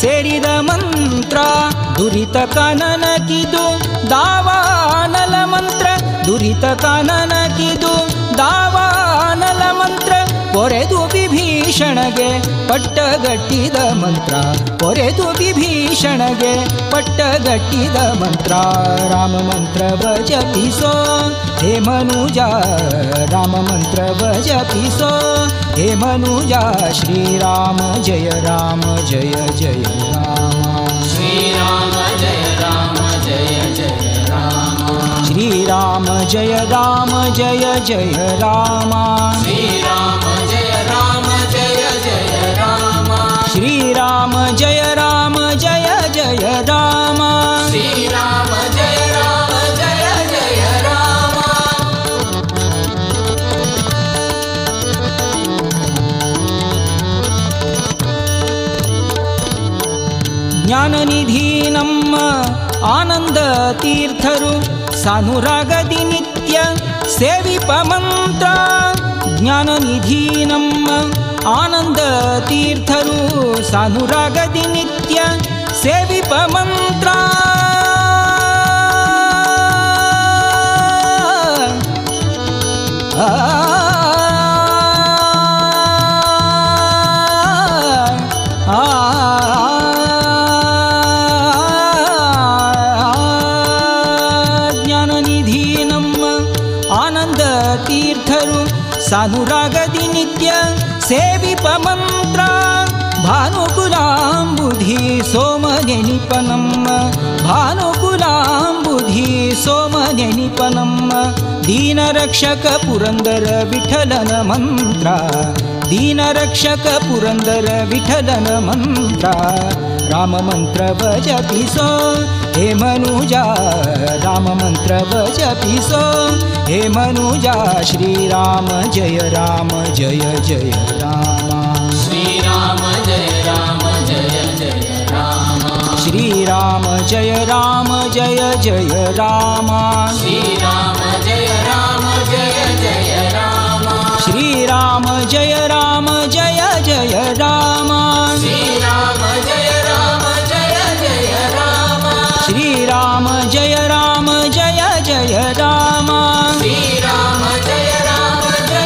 ಸೇರಿದ ಮಂತ್ರ. ದುರಿತ ಕಾನನಕಿದು ದಾವಾನಲ ಮಂತ್ರ, ದುರಿತ ಕಾನನಕಿದು ದಾವಾನಲ ಮಂತ್ರ. ಕೊರೆದು ವಿಭೀಷಣಗೆ ಪಟ್ಟಗಟ್ಟಿದ ಮಂತ್ರ, ಕೊರೆದು ವಿಭೀಷಣಗೆ ಪಟ್ಟಗಟ್ಟಿದ ಮಂತ್ರ. ರಾಮ ಮಂತ್ರವ ಜಪಿಸೋ ಹೇ ಮನುಜ, ರಾಮ ಮಂತ್ರವ ಜಪಿಸೋ ಹೇ ಮನುಜ. ಶ್ರೀರಾಮ ಜಯ ರಾಮ ಜಯ ಜಯ ರಾಮ, ಶ್ರೀರಾಮ ಜಯ ರಾಮ ಜಯ ಜಯ ರಾಮ, ಶ್ರೀರಾಮ ಜಯ ರಾಮ ಜಯ ಜಯ ರಾಮ, ಶ್ರೀರಾಮ ಜಯ ರಾಮ ಜಯ ಜಯ ರಾಮ, ಶ್ರೀರಾಮ ಜಯ ರಾಮ ಜಯ ಜಯ ರಾಮ, ಶ್ರೀರಾಮ ಜಯ ರಾಮ ಜಯ ಜಯ ರಾಮ. ಜ್ಞಾನನಿಧಿ ನಮ್ಮ ಆನಂದ ತೀರ್ಥರು ಸಾನುರಾಗದಿ ನಿತ್ಯ ಸೇವಿಪ ಮಂತ್ರ. ಜ್ಞಾನನಿಧಿ ನಮ್ಮ ಆನಂದ ತೀರ್ಥರು ಸಾನುರಾಗದಿ ನಿತ್ಯ ಸೇವಿಪ ಮಂತ್ರ. ಜ್ಞಾನನಿಧಿ ನಮ್ಮ ಆನಂದ ತೀರ್ಥರು ಸಾನುರಾಗದಿ ನಿತ್ಯ ಸೇವಿಪ ಮಂತ್ರ. ಭಾನುಕುಲಾಂಬುಧಿ ಸೋಮನೆನಿಪ ನಮ್ಮ, ಭಾನುಕುಲಾಂಬುಧಿ ಸೋಮನೆನಿಪ ನಮ್ಮ. ದೀನರಕ್ಷಕ ಪುರಂದರ ವಿಠಲನ ಮಂತ್ರ, ದೀನರಕ್ಷಕ ಪುರಂದರ ವಿಠಲನ ಮಂತ್ರ. ರಾಮ ಮಂತ್ರವ ಜಪಿಸೋ ಹೇ ಮನುಜ, ರಾಮ ಮಂತ್ರವ ಜಪಿಸೋ ಹೇ ಮನುಜ. ಶ್ರೀರಾಮ ಜಯ ರಾಮ ಜಯ ಜಯ ರಾಮ, ಶ್ರೀರಾಮ ಜಯ ರಾಮ ಜಯ ಜಯ ರಾಮ, ಶ್ರೀರಾಮ ಜಯ ರಾಮ ಜಯ ಜಯ ರಾಮ, ಶ್ರೀರಾಮ ಜಯ ರಾಮ ಜಯ ಜಯ ರಾಮ, ಶ್ರೀರಾಮ ಜಯ ರಾಮ ಜಯ ಜಯ ರಾಮ, ಶ್ರೀರಾಮ ಜಯ ರಾಮ ಜಯ ಜಯ ರಾಮ, ಶ್ರೀರಾಮ ಜಯ ರಾಮ ಜಯ ಜಯ ರಾಮ, ಶ್ರೀರಾಮ ಜಯ ರಾಮ ಜಯ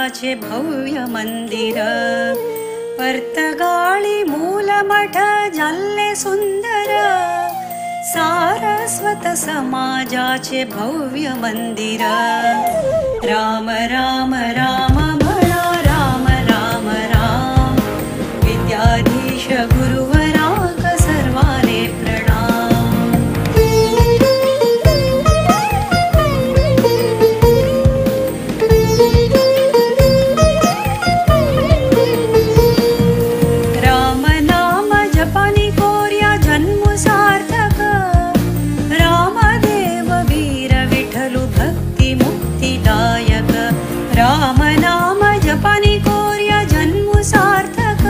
समाजाचे भव्य मंदिर पर्तगाळी मूलमठ जाल्ले सुंदर सारस्वत समाजाचे भव्य मंदिर राम राम राम म्हणा राम राम राम विद्याधीश गुरुवराक सर्वाले प्रणाम। राम नाम जपानी कोर्या जन्म सार्थक रामदेव वीर विठलु भक्ति मुक्तिदायक राम नाम जपानी कोर्या जन्म सार्थक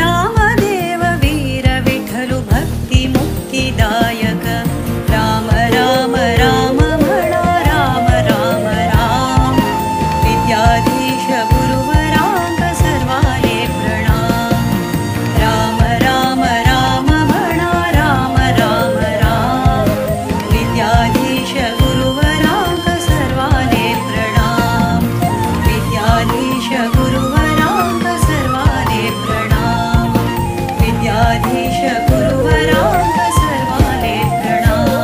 रामदेव वीर विठलु भक्ति मुक्तिदायक राम राम राम म्हणा राम राम राम विद्याधीश गुरुवरांक सर्वाले प्रणाम राम राम राम म्हणा राम राम राम विद्याधीश गुरुवरांक सर्वाले प्रणाम विद्याधीश गुरुवरांक सर्वाले प्रणाम विद्याधीश गुरुवरांक सर्वाले प्रणाम।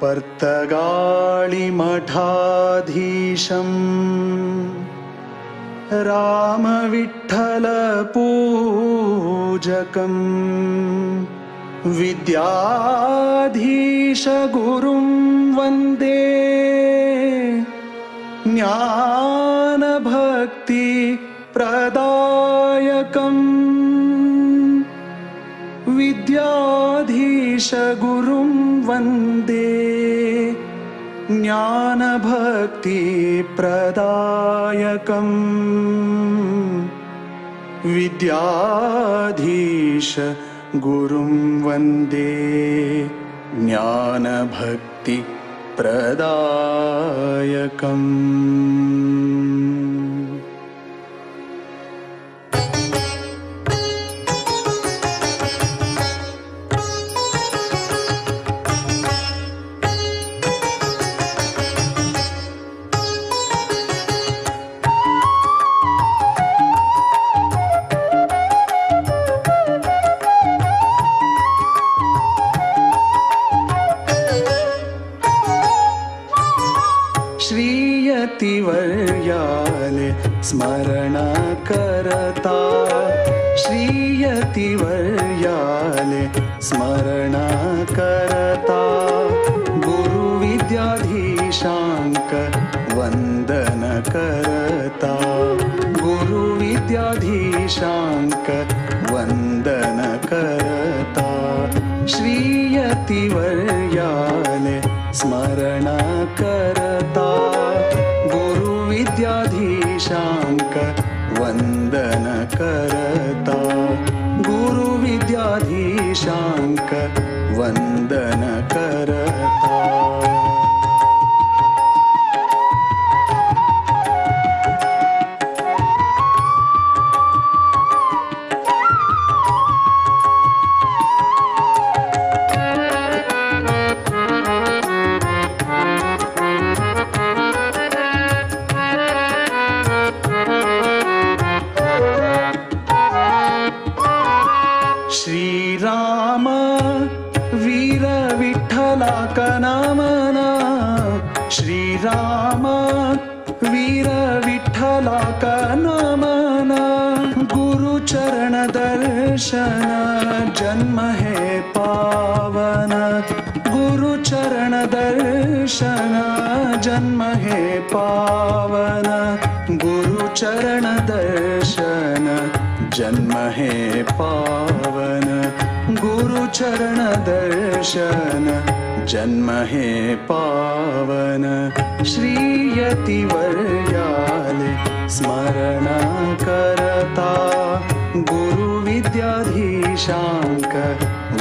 पर्तगाळिमठाधीशं रामविठ्ठलपूजकं विद्याधीशगुरुं वन्दे ज्ञानभक्तिप्रदायकम् विद्याधीशगुरुं वन्दे ज्ञानभक्तिप्रदायकम् विद्याधीश गुरुं वन्दे ज्ञानभक्तिप्रदायकम्। श्रीयतिवर्याले स्मरण करता श्रीयतिवर्याले स्मरण करता गुरुविद्याधीशांक वंदन करता गुरुविद्याधीशांक वंदन करता श्रीयतिवर्याले स्मरण करता गुरुविद्याधीशांक वंदन करता गुरुविद्याधीशांक वंदन करता। श्रीराम वीर विठ्ठला कनामना श्रीराम वीर विठ्ठला कनामना गुरुचरण दर्शन जन्म हे पावन गुरुचरण दर्शन जन्म हे पावन गुरुचरण दर्शन जन्म हे पावन गुरु चरण दर्शन जन्म हे पावन श्रीयति वर्याले स्मरण करता गुरु विद्याधीशांक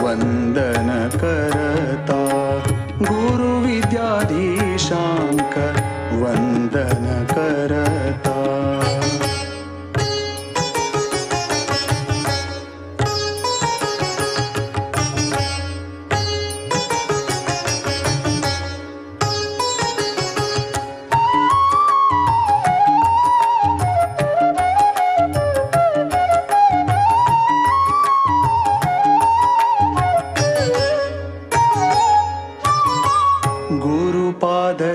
वंदन करता गुरु विद्याधीशांक वंदन करता।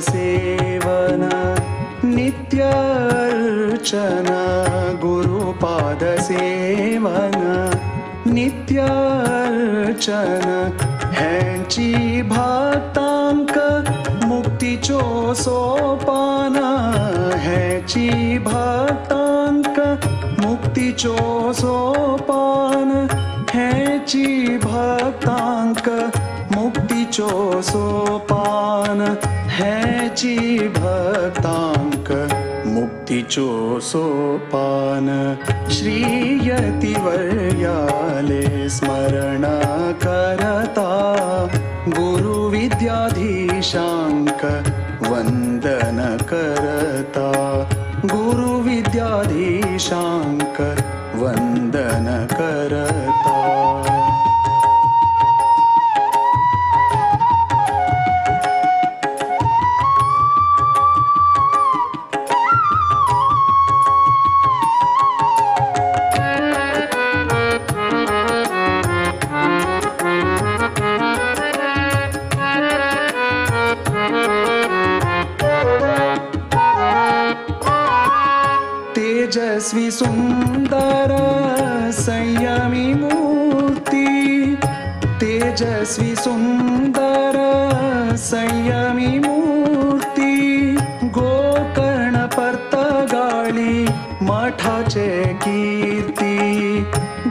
सेवन नित्य अर्चन गुरुपाद सेवन नित्य अर्चन हेंची भक्तांक मुक्तीचो सोपान हेंची भक्तांक मुक्तीचो सोपान हेंची भक्तांक मुक्तीचो सोपान हेची भक्तांक मुक्तीचो सोपान श्रीयति वर्याले स्मरण करता गुरु विद्याधीशांक वंदन करता गुरु विद्याधीशांक वंदन करता। तेजस्वी सुंदर संयमी मूर्ति तेजस्वी सुंदर संयमी मूर्ति गोकर्ण पर्तगाळी मठाचे कीर्ती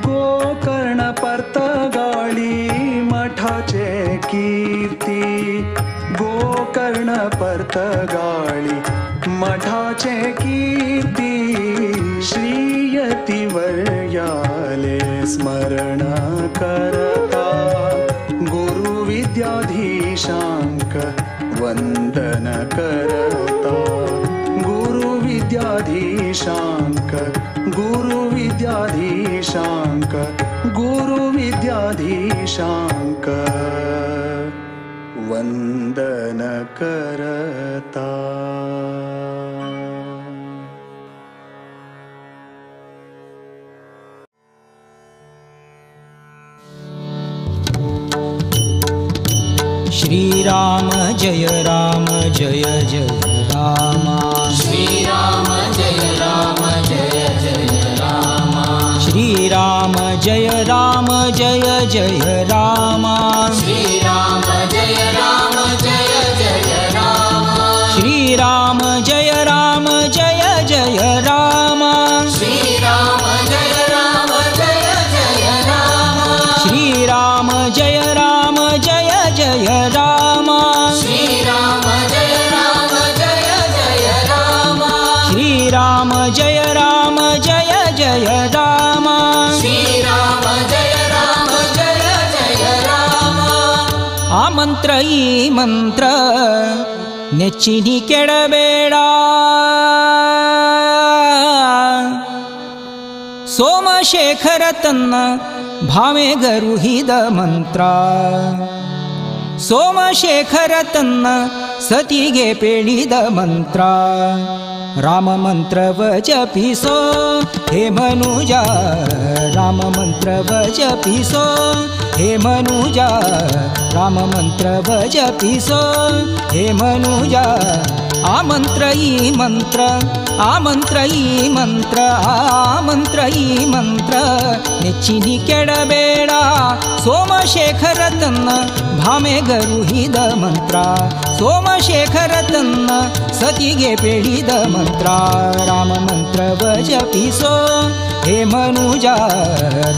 गोकर्ण पर्तगाळी मठाचे कीर्ती गोकर्ण पर्तगाळी मठाचे कीर्ती श्रीयति वर्याले स्मरण करता गुरु विद्याधीशांक वंदन करता गुरु विद्याधीशांक गुरु विद्याधीशांक गुरु विद्याधीशांक वंदन करता। श्री राम जय राम जय जय राम श्री राम जय राम जय जय राम श्री राम जय राम जय जय राम श्री राम जय राम जय जय राम श्री राम जय राम जय जय राम श्री राम जय राम जय जय राम श्री राम जय राम जय जय राम श्री राम जय राम जय जय राम श्री राम जय राम जय जय राम श्री राम जय राम जय जय राम। ಆ ಮಂತ್ರ ಈ ಮಂತ್ರ ನೆಚ್ಚಿನಿ ಕೆಡಬೇಡ ಸೋಮಶೇಖರ ತನ್ನ ಭಾಮೆಗರುಹಿದ ಮಂತ್ರ ಸೋಮಶೇಖರ ತನ್ನ ಸತಿಗೆ ಪೇಳಿದ ಮಂತ್ರ ರಾಮ ಮಂತ್ರವ ಜಪಿಸೋ ಹೇ ಮನುಜ ರಾಮ ಮಂತ್ರವ ಜಪಿಸೋ ಹೇ ಮನುಜ ರಾಮ ಮಂತ್ರವ ಜಪಿಸೋ ಹೇ ಮನುಜ ಆ ಮಂತ್ರ ಈ ಮಂತ್ರ ಆ ಮಂತ್ರ ಈ ಮಂತ್ರ ಆ ಮಂತ್ರ ಈ ಮಂತ್ರ ನೆಚ್ಚಿನಿ ಕೆಡಬೇಡ ಸೋಮಶೇಖರ ತನ್ನ ಭಾಮೆಗರುಹಿದ ಮಂತ್ರ ಸೋಮಶೇಖರ ತನ್ನ ಸತಿಗೆ ಪೇಳಿದ ಮಂತ್ರ ರಾಮ ಮಂತ್ರವ ಜಪಿಸೋ हे मनुजा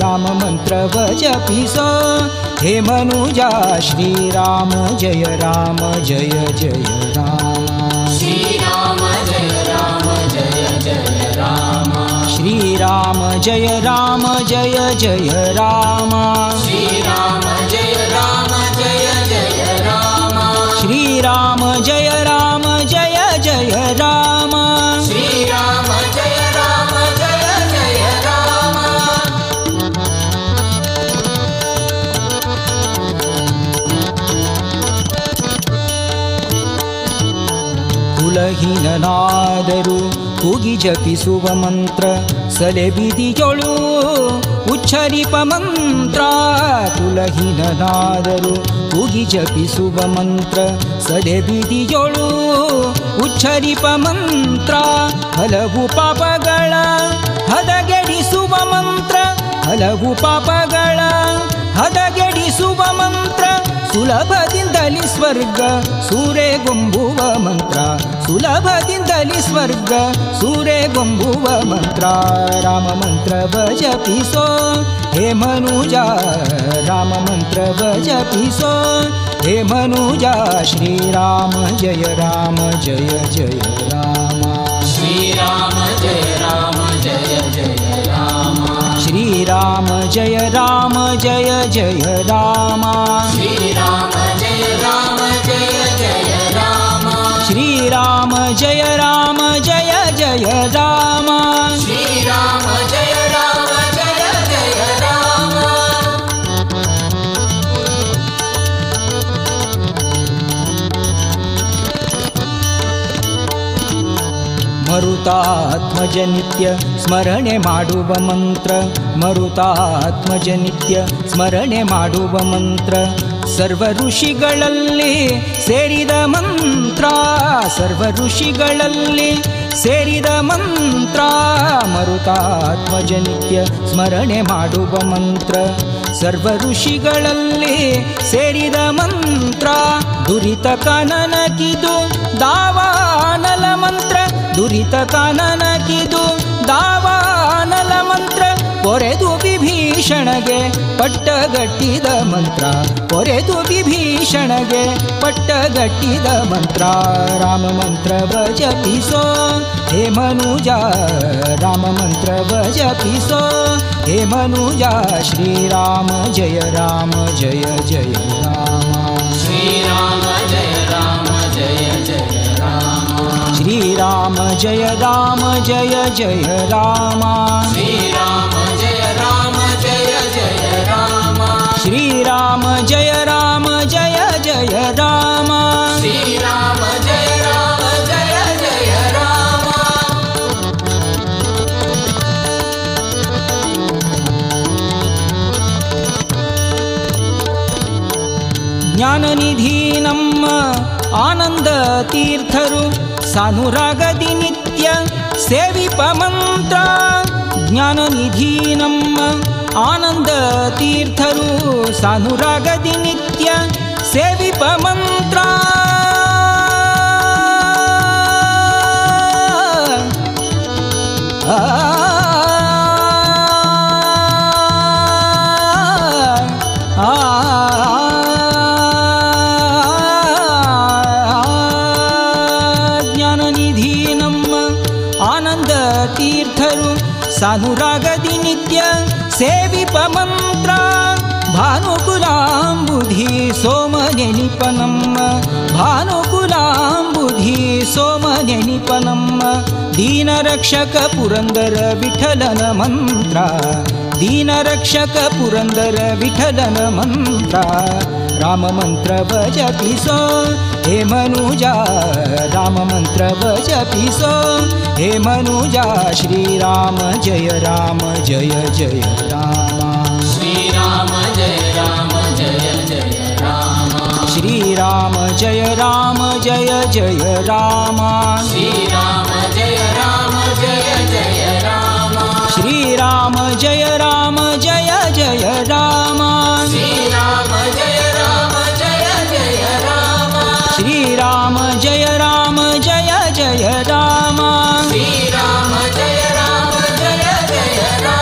राम मंत्रव जपिसो हे मनुजा श्रीराम जय राम जय जय राम श्रीराम जय राम जय जय राम श्रीराम जय राम जय जय राम श्रीराम जय राम जय जय राम श्रीराम जय राम जय जय राम श्रीराम जय राम जय जय राम। ಕುಲಹೀನನಾದರೂ ಕೂಗಿ ಜಪಿಸುವ ಮಂತ್ರ ಸಲೆಬಿದಿಯೊಳು ಉಚ್ಚರಿಪ ಮಂತ್ರ ಕುಲಹೀನನಾದರೂ ಕೂಗಿ ಜಪಿಸುವ ಮಂತ್ರ ಸಲೆಬಿದಿಯೊಳು ಉಚ್ಚರಿಪ ಮಂತ್ರ ಹಲವು ಪಾಪಗಳ ಹದಗೆಡಿಸುವ ಮಂತ್ರ ಹಲವು ಪಾಪಗಳ ಹದಗೆಡಿಸುವ ಮಂತ್ರ ಸುಲಭದಿಂದಲಿ ಸ್ವರ್ಗ ಸೂರೆಗೊಂಬುವ ಮಂತ್ರ ಸುಲಭದಿಂದಲಿ ಸ್ವರ್ಗ ಸೂರೆಗೊಂಬುವ ಮಂತ್ರ ರಾಮ ಮಂತ್ರವ ಜಪಿಸೋ ಹೇ ಮನುಜ ರಾಮ ಮಂತ್ರವ ಜಪಿಸೋ ಹೇ ಮನುಜ ಶ್ರೀರಾಮ ಜಯ ರಾಮ ಜಯ ಜಯ ರಾಮ ಶ್ರೀರಾಮ ಜಯ ರಾಮ ಜಯ ಜಯ ರಾಮ ಶ್ರೀರಾಮ ಜಯ ರಾಮ ಜಯ ಜಯ ರಾಮ ಶ್ರೀರಾಮ ಜಯ ರಾಮ ಜಯ ಜಯ ರಾಮ ಶ್ರೀರಾಮ ಜಯ ರಾಮ ಜಯ ಜಯ ರಾಮ ಶ್ರೀರಾಮ ಜಯ ರಾಮ ಜಯ ಜಯ ರಾಮ। ಮರುತಾತ್ಮಜ ನಿತ್ಯ ಸ್ಮರಣೆ ಮಾಡುವ ಮಂತ್ರ ಮರುತಾತ್ಮಜ ನಿತ್ಯ ಸ್ಮರಣೆ ಮಾಡುವ ಮಂತ್ರ ಸರ್ವ ಋಷಿಗಳಲ್ಲಿ ಸೇರಿದ ಮಂತ್ರ ಸರ್ವ ಋಷಿಗಳಲ್ಲಿ ಸೇರಿದ ಮಂತ್ರ ಮರುತಾತ್ಮಜ ನಿತ್ಯ ಸ್ಮರಣೆ ಮಾಡುವ ಮಂತ್ರ ಸರ್ವ ಋಷಿಗಳಲ್ಲಿ ಸೇರಿದ ಮಂತ್ರ ದುರಿತ ಕಾನನಕಿದು ದಾವಾನಲ ಮಂತ್ರ ದುರಿತ ಕಾನನಕಿದು ದಾವಾನಲ ಮಂತ್ರ ಕೊರೆದು ವಿಭೀಷಣಗೆ ಪಟ್ಟಗಟ್ಟಿದ ಮಂತ್ರ ಕೊರೆದು ವಿಭೀಷಣಗೆ ಪಟ್ಟಗಟ್ಟಿದ ಮಂತ್ರ ರಾಮ ಮಂತ್ರವ ಜಪಿಸೋ ಹೇ ಮನುಜ ರಾಮ ಮಂತ್ರವ ಜಪಿಸೋ ಹೇ ಮನುಜ ಶ್ರೀರಾಮ ಜಯ ರಾಮ ಜಯ ಜಯ ರಾಮ ಶ್ರೀರಾಮ ಜಯ ರಾಮ ಜಯ ಜಯ ರಾಮ ಶ್ರೀರಾಮ ಜಯ ರಾಮ ಜಯ ಜಯ ರಾಮ ಶ್ರೀರಾಮ ಜಯ ರಾಮ ಜಯ ಜಯ ರಾಮ ಶ್ರೀರಾಮ ಜಯ ರಾಮ ಜಯ ಜಯ ರಾಮ ಶ್ರೀರಾಮ ಜಯ ರಾಮ ಜಯ ಜಯ ರಾಮ। ಜ್ಞಾನನಿಧಿ ನಮ್ಮ ಆನಂದ ತೀರ್ಥರು ಸಾನುರಾಗದಿ ನಿತ್ಯ ಸೇವಿಪ ಮಂತ್ರ ಜ್ಞಾನನಿಧಿ ನಮ್ಮ ಆನಂದ ತೀರ್ಥರು ಸಾನುರಾಗದಿ ನಿತ್ಯ ಸೇವಿಪ ಮಂತ್ರ ಜ್ಞಾನನಿಧಿ ನಮ್ಮ ಆನಂದ ತೀರ್ಥರು ಸಾನುರಾಗದಿ ನಿತ್ಯ ಸೇವಿಪ ಮಂತ್ರ ಭಾನುಕುಲಾಂಬುಧಿ ಸೋಮ ನೆನಿಪ ನಮ್ಮ ಭಾನುಕುಲಾಂಬುಧಿ ಸೋಮ ನೆನಿಪ ನಮ್ಮ ದೀನರಕ್ಷಕ ಪುರಂದರ ವಿಠಲನ ಮಂತ್ರ ದೀನರಕ್ಷಕ ಪುರಂದರ ವಿಠಲನ ಮಂತ್ರ ರಾಮ ಮಂತ್ರವ ಜಪಿಸೋ ಹೇ ಮನುಜ ರಾಮ ಮಂತ್ರವ ಜಪಿಸೋ ಹೇ ಮನುಜ ಶ್ರೀರಾಮ ಜಯ ರಾಮ ಜಯ ಜಯ ರಾಮ ಶ್ರೀರಾಮ ಜಯ ರಾಮ ಜಯ ಜಯ ರಾಮ ಶ್ರೀರಾಮ ಜಯ ರಾಮ ಜಯ ಜಯ ರಾಮ ಶ್ರೀರಾಮ ಜಯ ರಾಮ ಜಯ ಜಯ ರಾಮ ಶ್ರೀರಾಮ ಜಯ ರಾಮ ಜಯ ಜಯ ರಾಮ ಶ್ರೀರಾಮ ಜಯ ರಾಮ ಜಯ ಜಯ ರಾಮ ಶ್ರೀರಾಮ ಜಯ ರಾಮ ಜಯ ಜಯ ರಾಮ ಶ್ರೀರಾಮ ಜಯ ರಾಮ ಜಯ ಜಯ ರಾಮ।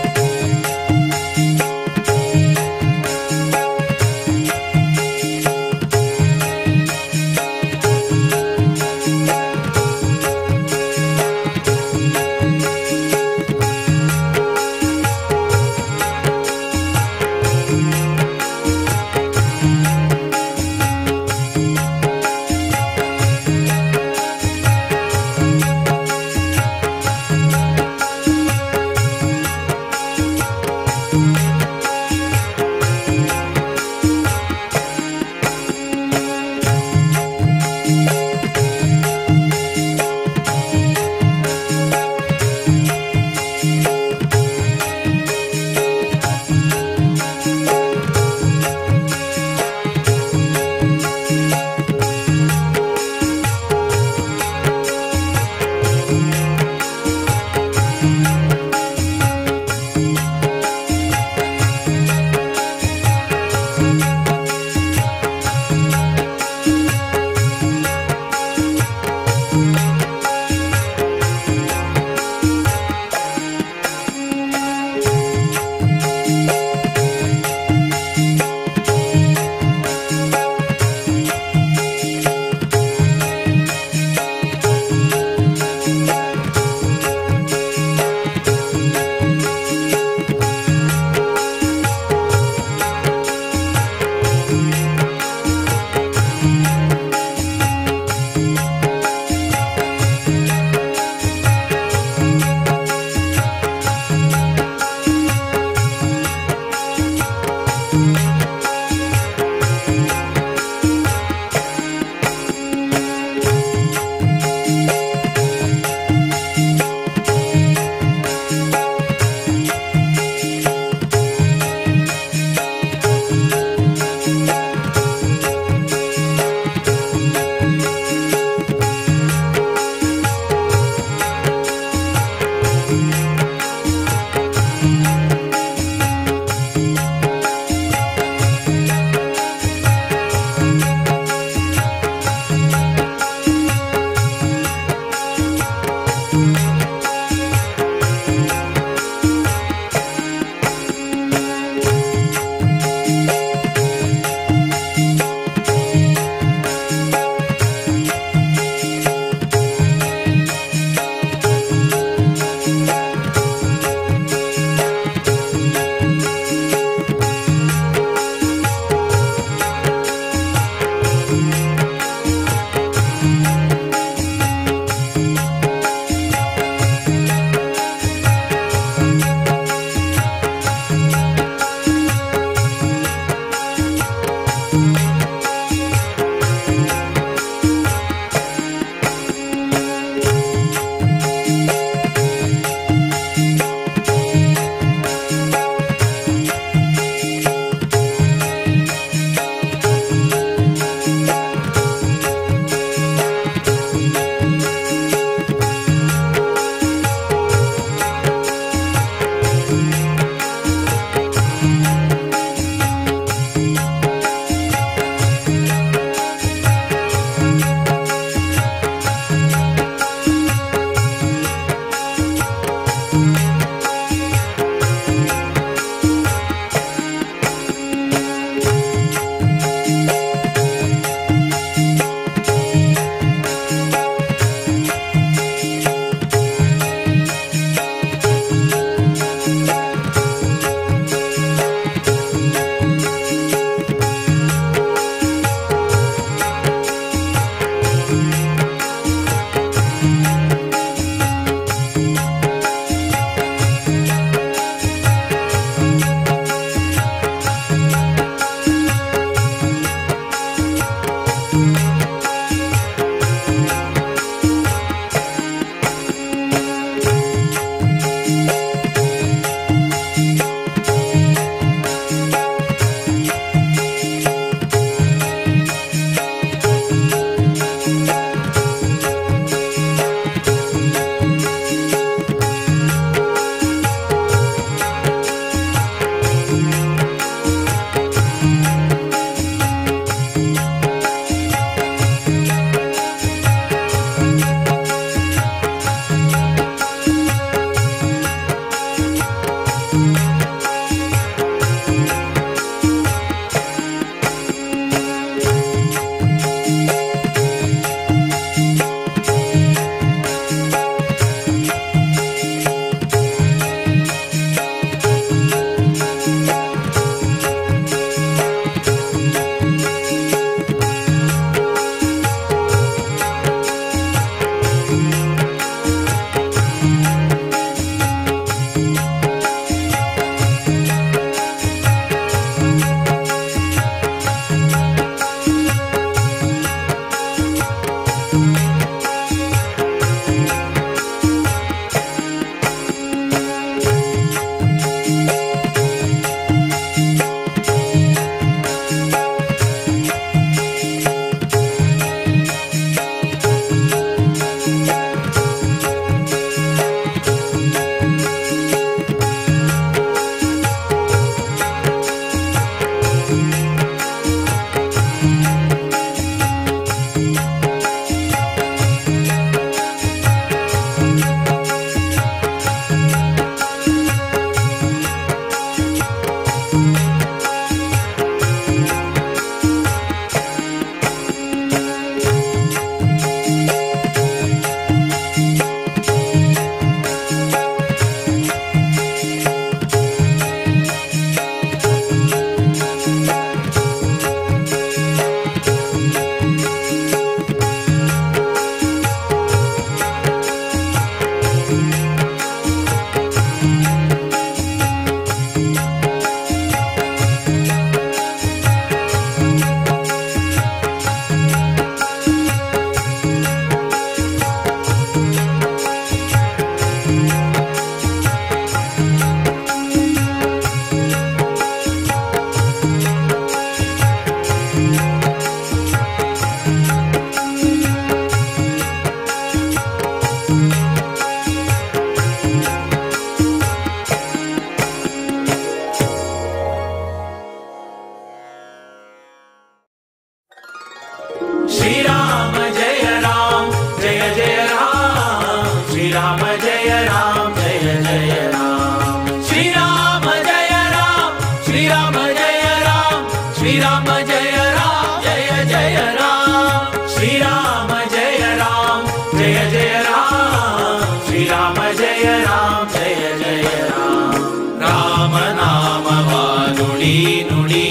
ನುಡಿ ನುಡಿ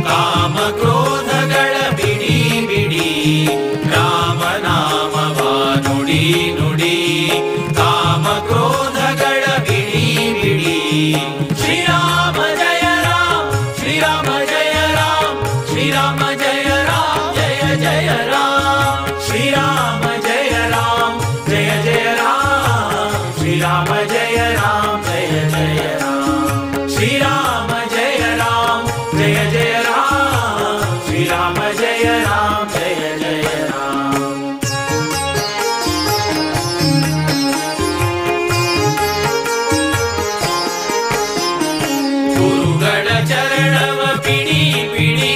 ಕಾಮ ಕ್ರೋಧಗಳ ಬಿಡಿ ಬಿಡಿ ರಾಮನಾಮವ ನುಡಿ ನುಡಿ ಕಾಮ ಕ್ರೋಧಗಳ ಬಿಡಿ ಬಿಡಿ ಶ್ರೀರಾಮ ಜಯ ರಾಮ ಶ್ರೀರಾಮ ಜಯ ರಾಮ ಶ್ರೀರಾಮ ಜಯ ರಾಮ ಜಯ ಜಯ ರಾಮ ಶ್ರೀರಾಮ ಜಯ ರಾಮ ಜಯ ಜಯ ರಾಮ ಶ್ರೀರಾಮ ಜಯ ರಾಮ ಜಯ ಜಯ ರಾಮ ಶ್ರೀರಾಮ ಜಯ ರಾಮ ಜಯ ಜಯ ರಾಮ ಶ್ರೀರಾಮ ಜಯ ರಾಮ ಜಯ ಜಯ ರಾಮ. ಗುರುಗಳ ಚರಣವ ಪಿಡಿ ಪಿಡಿ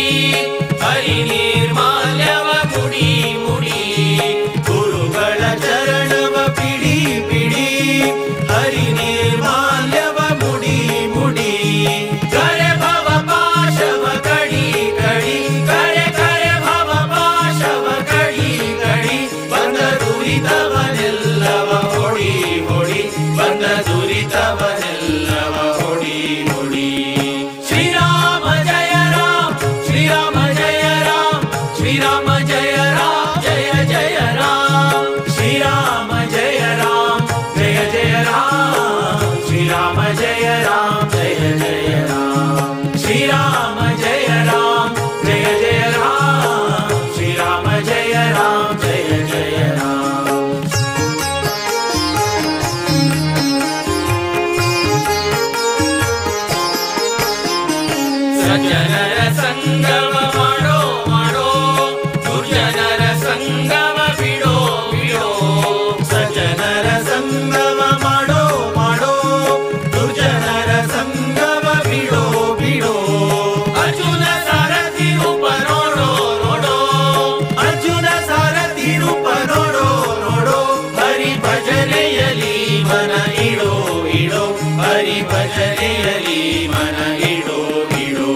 ಹರಿ ನಿರ್ಮಾಲ್ಯವ ಮುಡಿ ಮುಡಿ ಗುರುಗಳ ಚರಣವ ಪಿಡಿ ಪಿಡಿ ಹರಿ ನಿರ್ಮಾಲ್ಯವ ಮುಡಿ ಮುಡಿ ಕರೆ ಭವ ಪಾಶವ ಕಡಿ ಕಡಿ ಕರೆ ಕರೆ ಭವ ಪಾಶವ ಕಡಿ ಕಡಿ ಬಂದ ದುರಿತವನೆಲ್ಲವ ಹೊಡಿ ಹೊಡಿ ಬಂದ ದುರಿತವನೆಲ್ಲವ ಹೊಡಿ ಹೊಡಿ ಶ್ರೀರಾಮ ಜಯ ರಾಮ ಶ್ರೀರಾಮ ಜಯ ರಾಮ ಶ್ರೀರಾಮ ಜಯ ರಾಮ ಜಯ ಜಯ ರಾಮ ಶ್ರೀರಾಮ ಜಯ ರಾಮ ಜಯ ಜಯ ರಾಮ ಶ್ರೀರಾಮ ಜಯ ರಾಮ ಜಯ ಜಯ ರಾಮ ಶ್ರೀರಾಮ ಜಯ ರಾಮ ಜಯ ಜಯ ರಾಮ ಶ್ರೀರಾಮ ಜಯ ರಾಮ ಜಯ ಜಯ ರಾಮ. ಸಜ್ಜನರ ಸಂಗಮ ಮಾಡೋ ಮಾಡೋ ದುರ್ಜನರ ಸಂಗಮ ಬಿಡೋ ಬಿಡೋ ಸಜ್ಜನರ ಸಂಗಮ ಮಾಡೋ ಮಾಡೋ ದುರ್ಜನರ ಸಂಗಮ ಬಿಡೋ ಬಿಡೋ ಅರ್ಜುನ ಸಾರಥಿ ರೂಪ ನೋಡೋ ನೋಡೋ ಅರ್ಜುನ ಸಾರಥಿ ರೂಪ ನೋಡೋ ನೋಡೋ ಹರಿ ಭಜನೆಯಲಿ ಮನ ಇಡೋ ಇಡೋ ಹರಿ ಭಜನೆಯಲಿ ಮನ ಇಡೋ ಇಡೋ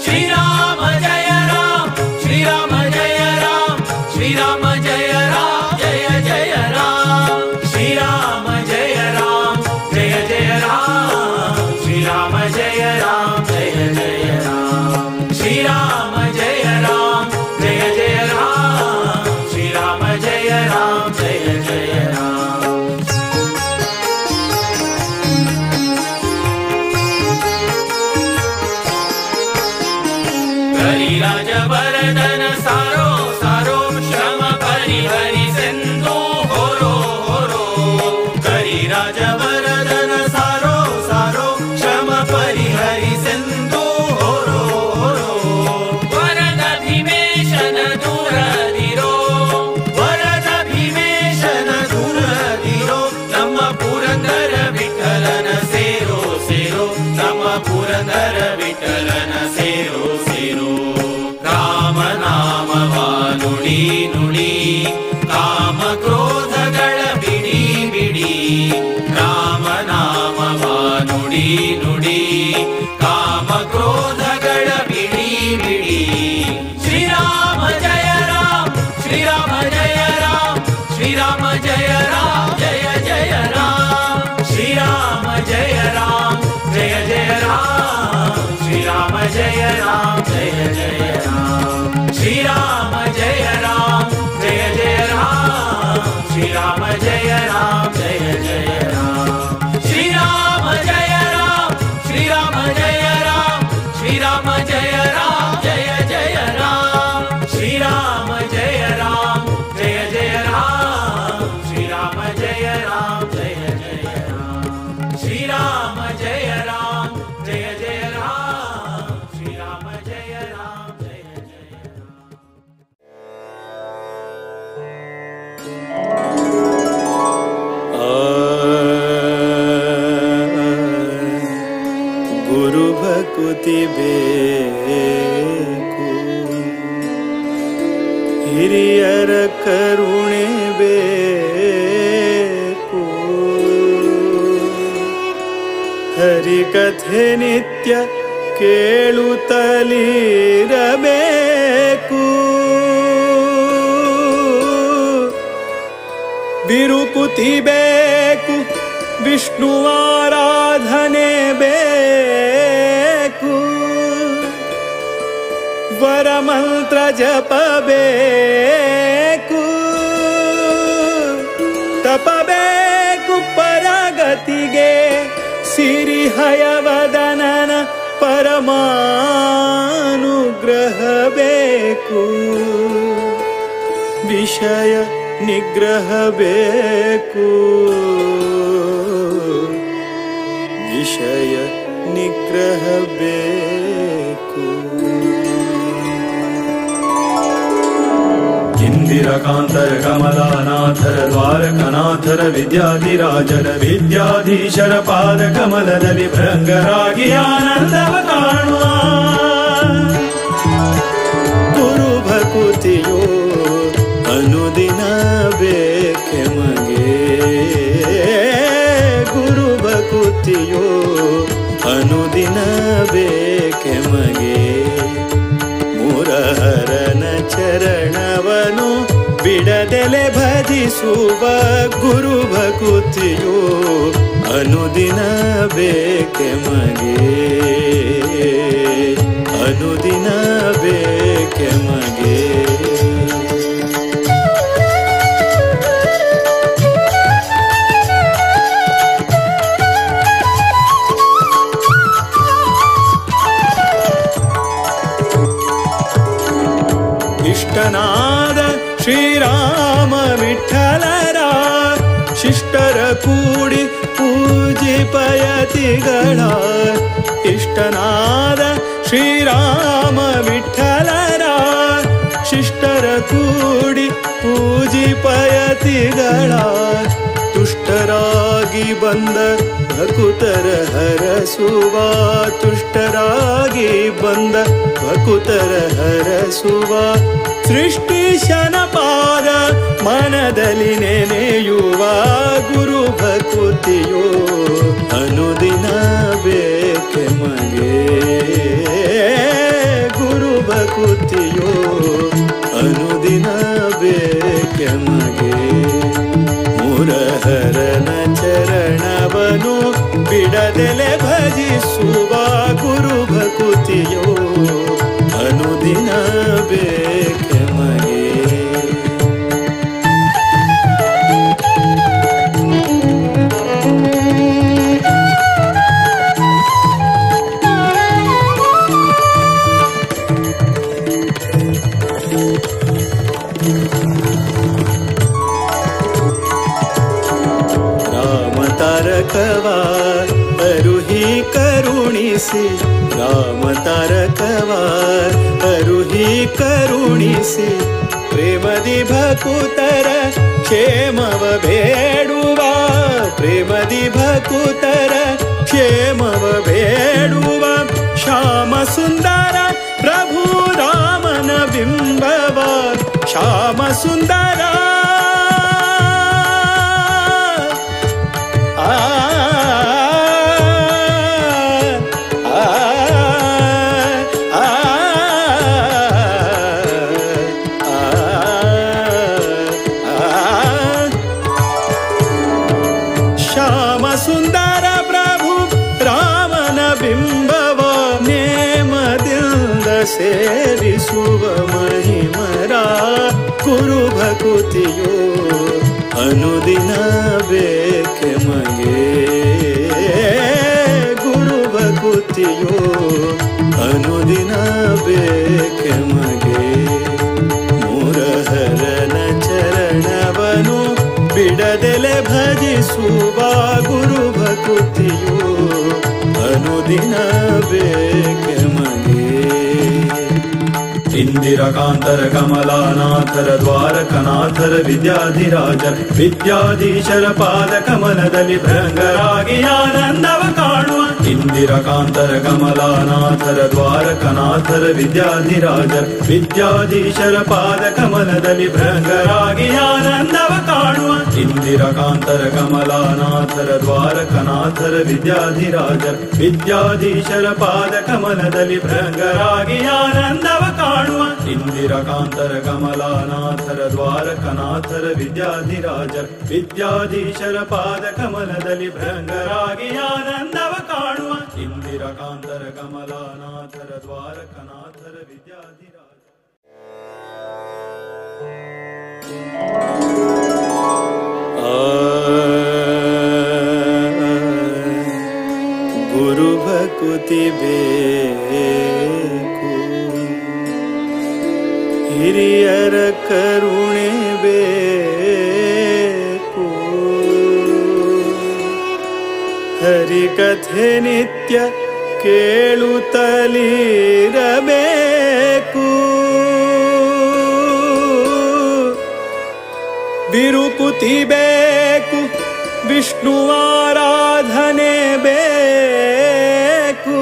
ಶ್ರೀರಾಮ ಜಯ ರಾಮ ಶ್ರೀರಾಮ ಜಯ ರಾಮ ಶ್ರೀರಾಮ ಜಯ ರಾಮ ಜಯ ಜಯ ರಾಮ ಶ್ರೀರಾಮ ಜಯ ರಾಮ ಜಯ ಜಯ ರಾಮ ಶ್ರೀರಾಮ ಜಯ ರಾಮ ಜಯ ಜಯ ರಾಮ ಶ್ರೀರಾಮ ಜಯ ರಾಮ ಜಯ ಜಯ ರಾಮ ಶ್ರೀರಾಮ ಜಯ ರಾಮ ಜಯ ಜಯ ರಾಮ. ಕರಿರಾಜ ವರದನ ಸಾರೋ ಸಾರೋ ಶ್ರಮ ಪರಿಹರಿಸೆಂದು ಹೊರೋ ಹೊರೋ ಕರಿರಾಜ ವರದನ ಸಾರೋ ಸಾರೋ ಶ್ರಮ ಪರಿಹರಿಸೆಂದು ಹೊರೋ ಹೊರೋ ವರದ ಭೀಮೇಶನ ದೂರದಿರೋ ವರದ ಭೀಮೇಶನ ದೂರದಿರೋ ನಮ್ಮ ಪುರಂದರ ವಿಠಲನ ಸೇರೋ ಸೇರೋ ನಮ್ಮ ಪುರಂದರ ವಿಠಲನ ಸೇರೋ ಸೇರೋ ರಾಮನಾಮವ ನುಡಿ ನುಡಿ ಕಾಮ ಕ್ರೋಧಗಳ ಬಿಡಿ ಬಿಡಿ ರಾಮನಾಮವ ನುಡಿ ನುಡಿ ಕಾಮ ಕ್ರೋಧಗಳ ಬಿಡಿ ಬಿಡಿ ಶ್ರೀರಾಮ ಜಯ ರಾಮ ಶ್ರೀರಾಮ ಜಯ ರಾಮ ಶ್ರೀರಾಮ ಜಯ ರಾಮ ಜಯ ಜಯ ರಾಮ ಶ್ರೀರಾಮ ಜಯ ರಾಮ ಜಯ ಜಯ ರಾಮ ಶ್ರೀರಾಮ ಜಯ ರಾಮ ಜಯ ಜಯ ರಾಮ ಶ್ರೀರಾಮ ಜಯ ರಾಮ ಜಯ ಜಯ ರಾಮ ಶ್ರೀರಾಮ ಜಯ ರಾಮ ಜಯ ಜಯ ರಾಮ ಶ್ರೀರಾಮ ಜಯ ರಾಮ ಶ್ರೀರಾಮ ಜಯ ರಾಮ ಶ್ರೀರಾಮ ಜಯ ರಾಮ ಜಯ ಜಯ ರಾಮ ಶ್ರೀರಾಮ ಜಯ ರಾಮ ಜಯ ಜಯ ರಾಮ ಶ್ರೀರಾಮ ಜಯ ರಾಮ ಜಯ ಜಯ ರಾಮ ಶ್ರೀರಾಮ ಜಯ ರಾಮ ಜಯ ಜಯ ರಾಮ ಶ್ರೀರಾಮ ಜಯ ರಾಮ ಜಯ ಜಯ ರಾಮ. ಗುರು ಭಕುತಿ ಬೇಕು ಹಿರಿಯರ ಕರುಣೆ ಬೇಕು ಹರಿಕಥೆ ನಿತ್ಯ ಕೇಳುತ್ತಲಿರಬೇಕು ಬಿರುಕುತಿ ಬೇಕು ವಿಷ್ಣುವಾರಾಧನೆ ಬೇಕು. ಮಂತ್ರ ಜಪಬೇಕು, ತಪಬೇಕು ಪರಗತಿಗೆ ಸಿರಿಹಯವದನನ ಪರಮಾನುಗ್ರಹ ಬೇಕು, ವಿಷಯ ನಿಗ್ರಹ ಬೇಕು, ವಿಷಯ ನಿಗ್ರಹ ಬೇಕು. ಇಂದಿರಕಾಂತರ ಕಮಲಾನಾಥರ ದ್ವಾರಕನಾಥರ ವಿದ್ಯಾಧಿರಾಜರ ವಿದ್ಯಾಧೀಶರ ಪಾದ ಕಮಲದಲ್ಲಿ ಭೃಂಗರಾಗಿ ಆನಂದವ ಕಾಣುವ ಗುರು ಭಕುತಿಯೋ ಅನುದಿನ ಬೇಕೆ ಮಗೆ, ಗುರು ಭಕುತಿಯೋ ಅನುದಿನ ಬೇಕೆ ಮಗೆ. ಮುರಹರನ ಚರಣವನು ಬಿಡದೆಲೆ ಭಜಿಸುವ ಗುರು ಭಕುತಿಯೋ ಅನುದಿನ ಬೇಕೆ ಮಗೆ, ಅನುದಿನ ಬೇಕೆ ಮಗೆ. ಇಷ್ಟನಾದ ಶ್ರೀರಾಮ ವಿಠಲರ ಶಿಷ್ಟರ ಕೂಡಿ ಪೂಜಿಪಯತಿಗಳ, ಇಷ್ಟನಾದ ಶ್ರೀರಾಮ ವಿಠಲರ ಶಿಷ್ಟರ ಕೂಡಿ ಪೂಜಿಪಯತಿಗಳ, ತುಷ್ಟರಾಗಿ ಬಂದ ಭಕುತರ ಹರಸುವ, ತುಷ್ಟರಾಗಿ ಬಂದ ಭಕುತರ ಹರಸುವ, ಸೃಷ್ಟಿಶನ ಪಾದ ಮನದಲ್ಲಿ ನೆನೆಯುವ ಗುರು ಭಕುತಿಯೋ ಅನುದಿನ ಬೇಕೆ ಮಗೆ, ಗುರು ಭಕುತಿಯೋ ಅನುದಿನ ಬೇಕೆ ಮಗೆ. ಮುರಹರನ ಚರಣವನು ಬಿಡದೆಲೆ ಭಜಿಸುವ ಗುರು ಭಕುತಿಯೋ ಅನುದಿನ ಬೇಕೆ ಮಗೆ. ರಾಮ ತಾರಕವ ಅರುಹಿ ಕರುಣಿಸಿ, ರಾಮ ತಾರಕವ ಅರುಹಿ ಕರುಣಿಸಿ, ಪ್ರೇಮದಿ ಭಕುತರ ಕ್ಷೇಮವ ಬೇಡುವ, ಪ್ರೇಮದಿ ಭಕುತರ ಕ್ಷೇಮವ ಬೇಡುವ, ಶ್ಯಾಮ ಸುಂದರ ಪ್ರಭು ರಾಮನ ಬಿಂಬವ, ಶ್ಯಾಮ ಸುಂದರ ಆ ಶ್ಯಾಮ ಸುಂದರ ಪ್ರಭು ರಾಮನ ಬಿಂಬವ ನೇಮದಿಂದ ಸೇವಿಸುವ ಮಹಿಮರ ಗುರು ಭಕುತಿಯೋ ಅನುದಿನ ಬೇಕೆ ಮಗೆ, ಗುರು ಭಕುತಿಯೋ ಅನುದಿನ ಬೇಕೆ ಮಗೆ. ಮುರಹರನ ಚರಣವನು ಬಿಡದೆಲೆ ಭಜಿಸುವ ಗುರು ಭಕುತಿಯೋ ಅನುದಿನ ಬೇಕೆ ಮಗೆ. ಇಂದಿರಕಾಂತರ ಕಮಲಾನಾಥರ ದ್ವಾರಕನಾಥರ ವಿದ್ಯಾಧಿರಾಜರ ವಿದ್ಯಾಧೀಶರ ಪಾದ ಕಮಲದಲ್ಲಿ ಭೃಂಗರಾಗಿ ಆನಂದವ ಕಾಣುವ ಇಂದಿರಕಾಂತರ ಕಮಲಾನಾಥರ ದ್ವಾರಕನಾಥರ ವಿದ್ಯಾಧಿರಾಜರ ವಿದ್ಯಾಧೀಶರ ಪಾದ ಕಮಲದಲ್ಲಿ ಭೃಂಗರಾಗಿ ಆನಂದವ ಕಾಣುವ ಇಂದಿರಕಾಂತರ ಕಮಲಾನಾಥರ ದ್ವಾರಕನಾಥರ ವಿದ್ಯಾಧಿರಾಜರ ವಿದ್ಯಾಧೀಶರ ಪಾದ ಕಮಲದಲ್ಲಿ ಭೃಂಗರಾಗಿ ಆನಂದವ ಕಾಣುವ ಇಂದಿರಕಾಂತರ ಕಮಲಾನಾಥರ ದ್ವಾರಕನಾಥರ ವಿದ್ಯಾಧಿರಾಜರ ವಿದ್ಯಾಧೀಶರ ಪಾದ ಕಮಲದಲ್ಲಿ ಭೃಂಗರಾಗಿ ಆನಂದವ ಕಾಣುವ ಇಂದಿರಕಾಂತರ ಕಮಲಾನಾಥರ ದ್ವಾರಕನಾಥರ ವಿದ್ಯಾಧಿರಾಜ. ಗುರು ಭಕುತಿ ಬೇಕು, ಹಿರಿಯರ ಕರುಣೆ ಬೇಕು, ಹರಿಕಥೆ ನಿತ್ಯ ಕೇಳುತ್ತಲಿರಬೇಕು, ವಿರುಕುತಿ ಬೇಕು, ವಿಷ್ಣು ಆರಾಧನೆ ಬೇಕು,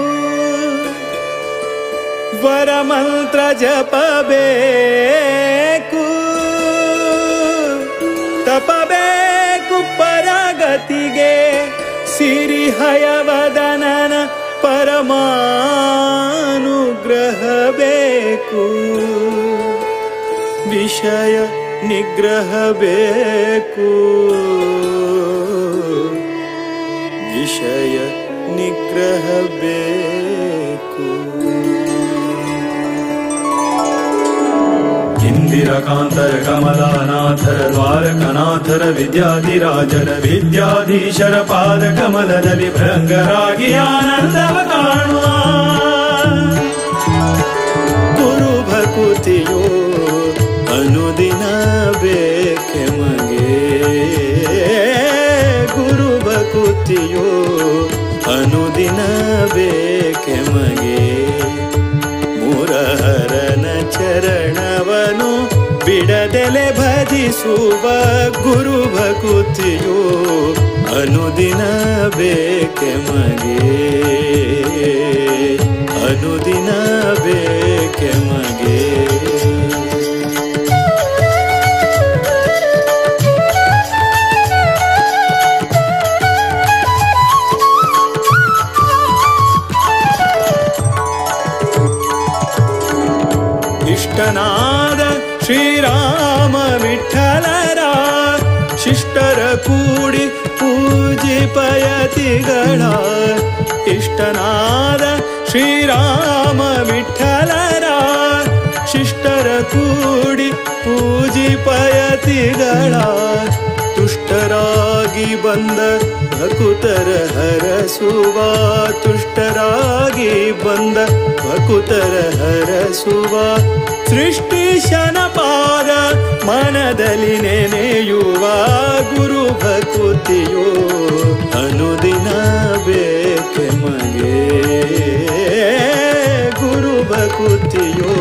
ವರಮಂತ್ರ ಜಪ ಬೇಕು, ತಪಬೇಕು ಪರಗತಿಗೆ ಸಿರಿ ಹಯವದನನ ಪರಮಾನುಗ್ರಹ ಬೇಕು, ವಿಷಯ ನಿಗ್ರಹ ಬೇಕು, ವಿಷಯ ನಿಗ್ರಹ ಬೇಕು. ಇಂದಿರಕಾಂತರ ಕಮಲಾನಾಥರ ದ್ವಾರಕನಾಥರ ವಿದ್ಯಾಧಿರಾಜರ ವಿದ್ಯಾಧೀಶರ ಪಾದ ಕಮಲದಲ್ಲಿ ಭೃಂಗರಾಗಿ ಆನಂದವ ಕಾಣುವ ಗುರು ಭಕುತಿಯೋ ಅನುದಿನ ಬೇಕೆ ಮಗೆ, ಗುರು ಭಕುತಿಯೋ ಅನುದಿನ ಬೇಕೆ ಮಗೆ, ಮುರಹರನ ಚರಣವನು ಬಿಡದೆಲೆ ಭಜಿಸುವ ಗುರು ಭಕುತಿಯೋ ಅನುದಿನ ಬೇಕೆ ಮಗೆ, ಅನುದಿನ ಬೇಕೆ ಮಗೆ. ಇಷ್ಟನಾದ ಶ್ರೀರಾಮ ವಿಠಲರ ಶಿಷ್ಟರ ಕೂಡಿ ಪೂಜಿಪಯತಿಗಳ, ಇಷ್ಟನಾದ ಶ್ರೀರಾಮ ವಿಠಲರ ಶಿಷ್ಟರ ಕೂಡಿ ಪೂಜಿಪಯತಿಗಳ, ತುಷ್ಟರಾಗಿ ಬಂದ ಭಕುತರ ಹರಸುವ, ತುಷ್ಟರಾಗಿ ಬಂದ ಭಕುತರ ಹರಸುವ, ಸೃಷ್ಟಿಶನ ಪಾದ ಮನದಲ್ಲಿ ನೆನೆಯುವ ಗುರು ಭಕುತಿಯೋ ಅನುದಿನ ಬೇಕೆ ಮಗೆ, ಗುರು ಭಕುತಿಯೋ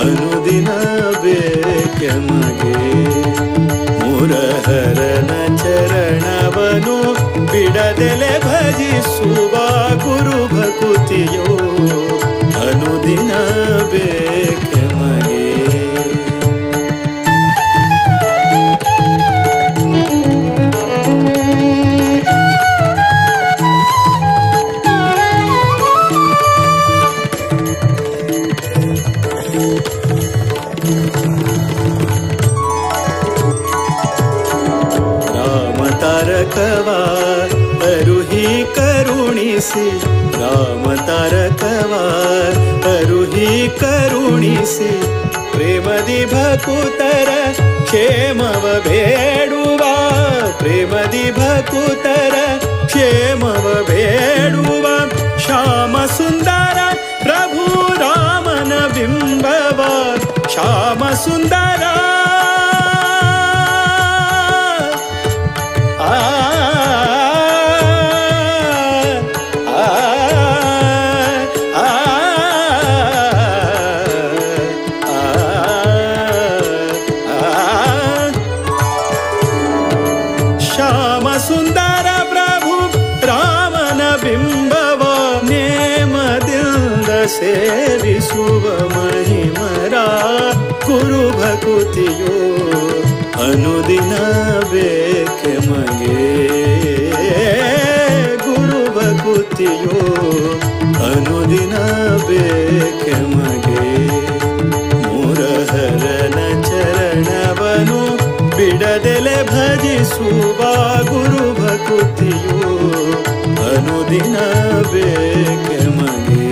ಅನುದಿನ ಬೇಕೆ ಮಗೆ, ಮುರಹರನ ಚರಣವನು ಬಿಡದೆಲೆ ಭಜಿಸುವ ಗುರು ಭಕುತಿಯೋ ಅನುದಿನ ಬೇಕೆ ಮಗೆ. ರಾಮ ತಾರಕವ ಅರುಹಿ ಕರುಣಿಸಿ, ರಾಮ ತಾರಕವ ಅರುಹಿ ಕರುಣಿಸಿ, ಪ್ರೇಮದಿ ಭಕುತರ ಕ್ಷೇಮವ ಬೇಡುವ, ಪ್ರೇಮದಿ ಭಕುತರ ಕ್ಷೇಮವ ಬೇಡುವ, ಶ್ಯಾಮ ಸುಂದರ ಪ್ರಭು ರಾಮನ ಬಿಂಬವ, ಶ್ಯಾಮ ಸುಂದರ ಆ ಶ್ಯಾಮ ಸುಂದರ ಪ್ರಭು ರಾಮನ ಬಿಂಬವ ನೇಮದಿಂದ ಸೇವಿಸುವ ಮಹಿಮರ ಗುರು ಭಕುತಿಯೋ ಅನುದಿನ ಬೇಕೆ ಮಗೆ, ಗುರು ಭಕುತಿಯೋ ಅನುದಿನ ಬೇಕೆ ಮಗೆ, ಮುರಹರನ ಚರಣವನು ಬಿಡದೆಲೆ ಭಜಿಸುವ ಗುರು ಭಕುತಿಯೋ ಅನುದಿನ ಬೇಕೆ ಮಗೆ.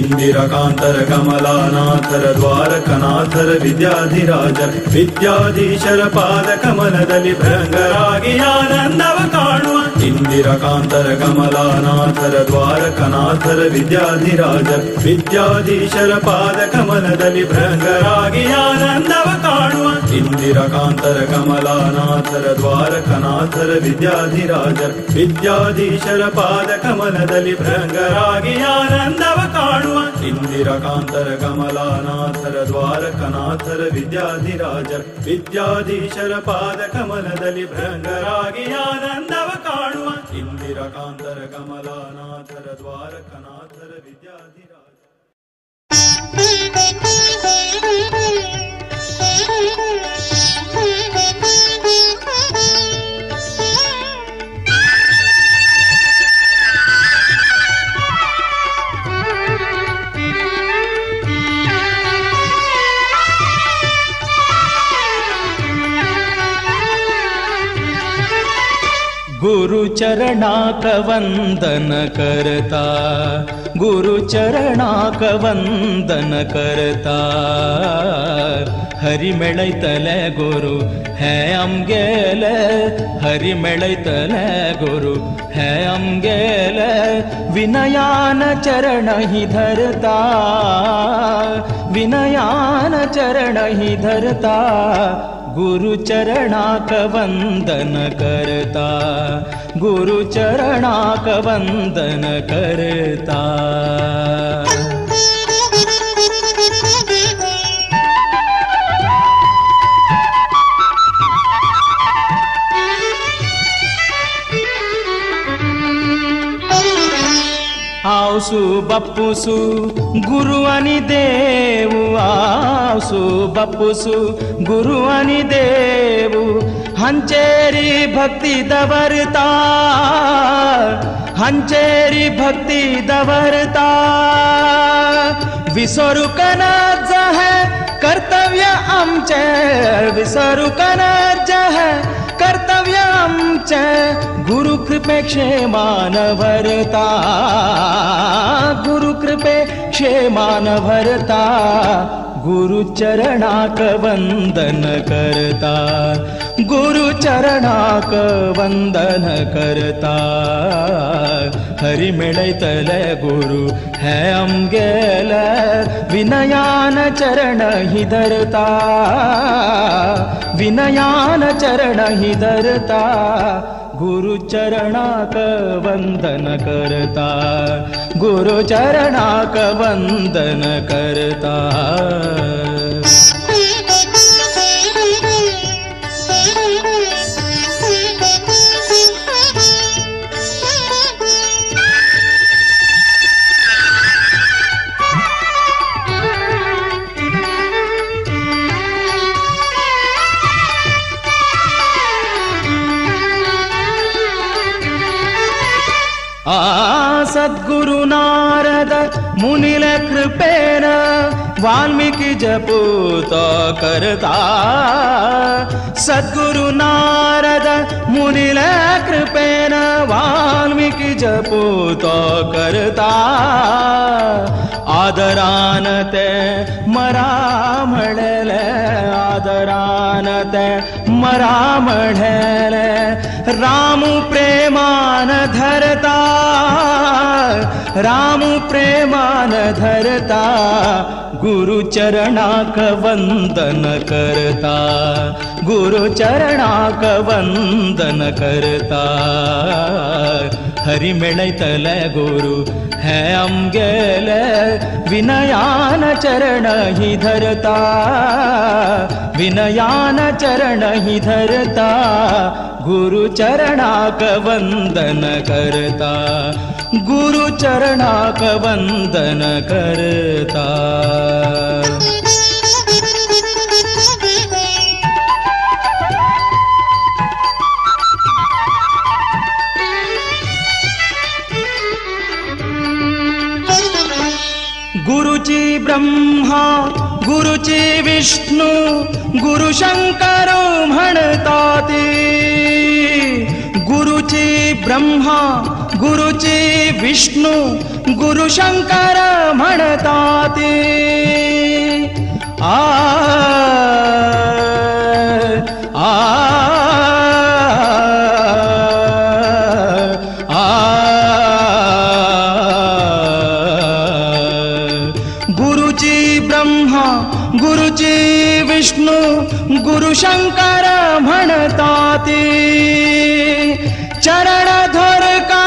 ಇಂದಿರಕಾಂತರ ಕಮಲಾನಾಥರ ದ್ವಾರಕನಾಥರ ವಿದ್ಯಾಧಿರಾಜರ ವಿದ್ಯಾಧೀಶರ ಪಾದ ಕಮಲದಲ್ಲಿ ಭೃಂಗರಾಗಿ ಆನಂದವ ಕಾಣುವ ಇಂದಿರಕಾಂತರ ಕಮಲಾನಾಥರ ದ್ವಾರಕನಾಥರ ವಿದ್ಯಾಧಿರಾಜರ ವಿದ್ಯಾಧೀಶರ ಪಾದ ಕಮಲದಲ್ಲಿ ಭೃಂಗರಾಗಿ ಆನಂದವ ಕಾಣುವ ಇಂದಿರಕಾಂತರ ಕಮಲಾನಾಥರ ದ್ವಾರಕನಾಥರ ವಿದ್ಯಾಧಿರಾಜರ ವಿದ್ಯಾಧೀಶರ ಪಾದ ಕಮಲದಲ್ಲಿ ಭೃಂಗರಾಗಿ ಆನಂದವ ಕಾಣುವ ಇಂದಿರಕಾಂತರ ಕಮಲಾನಾಥರ ದ್ವಾರಕನಾಥರ ವಿದ್ಯಾಧಿರಾಜರ ವಿದ್ಯಾಧೀಶರ ಪಾದ ಕಮಲದಲ್ಲಿ ಭೃಂಗರಾಗಿ ಆನಂದವ ಕಾಣುವ ಇಂದಿರಕಾಂತರ ಕಮಲಾನಾಥರ ದ್ವಾರಕನಾಥರ ವಿದ್ಯಾಧಿರಾಜ. गुरु चरणाक वंदन करता, गुरु चरणाक वंदन करता, हरि मेळयतले गुरु हे आमगेले, हरि मेळयतले गुरु हे आमगेले, विनयान चरण ही धरता, विनयान चरण ही धरता, गुरु चरणाक वंदन करता, गुरु चरणाक वंदन करता. आवसू बापूसू गुरु आनी देवू, आवसू बापूसू गुरु आनी देवू, हांचेरी भक्ती दवरता, हांचेरी भक्ती दवरता, विसरूंक नाच है कर्तव्य आमचें, विसरूंक नाच है कर्तव्य आमचें, गुरु कृपे क्षेमान भरता, गुरु कृपे क्षेमान भरता, गुरु चरणाक वंदन करता, गुरु चरणाक वंदन करता, हरि मेळयतले गुरु हे आमगेले, विनयान चरण ही धरता, विनयान चरण ही धरता, गुरु चरणाक वंदन करता, गुरु चरणाक वंदन करता. सद्गुरु नारद मुनिल कृपेन वाल्मीकि जपूत करता, सद्गुरु नारद मुनिल कृपेन वाल्मीकि जपूत करता, आदरान ते मरा म्हणले, आदरान ते मरा म्हणले, रामू प्रेमान धरता, रामू प्रेमान धरता, गुरु चरणाक वंदन करता, गुरु चरणाक वंदन करता, हरि मेळयतले गुरु हे आमगेले, विनयान चरण ही धरता, विनयान चरण ही धरता, गुरु चरणाक वंदन करता, गुरु चरणाक वंदन करता. गुरुची ब्रह्मा गुरुची विष्णु गुरु शंकर म्हणताती, गुरुची ब्रह्मा गुरुची विष्णू गुरु शंकर म्हणताती आ आ आ गुरुची ब्रह्मा गुरुची विष्णू गुरु शंकर म्हणताती चरण धर का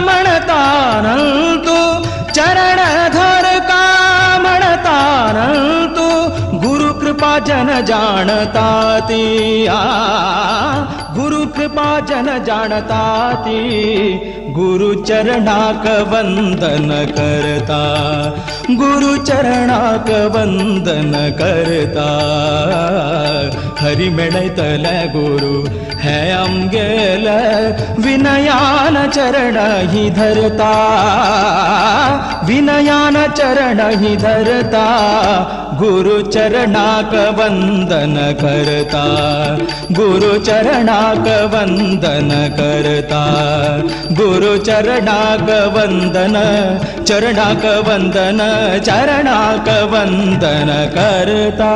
म्हणतानंतु चरण धर का म्हणतानंतु गुरु कृपा जन जाणताती आ गुरु कृपा जन जाणताती गुरु चरणाक वंदन करता गुरु चरणाक वंदन करता हरि मेळयतले गुरु हे आमगेले विनयान चरण ही धरता विनयान चरण ही धरता गुरु चरणाक वंदन करता गुरु चरणाक वंदन करता गुरु चरणाक वंदन चरणाक वंदन चरणाक वंदन करता।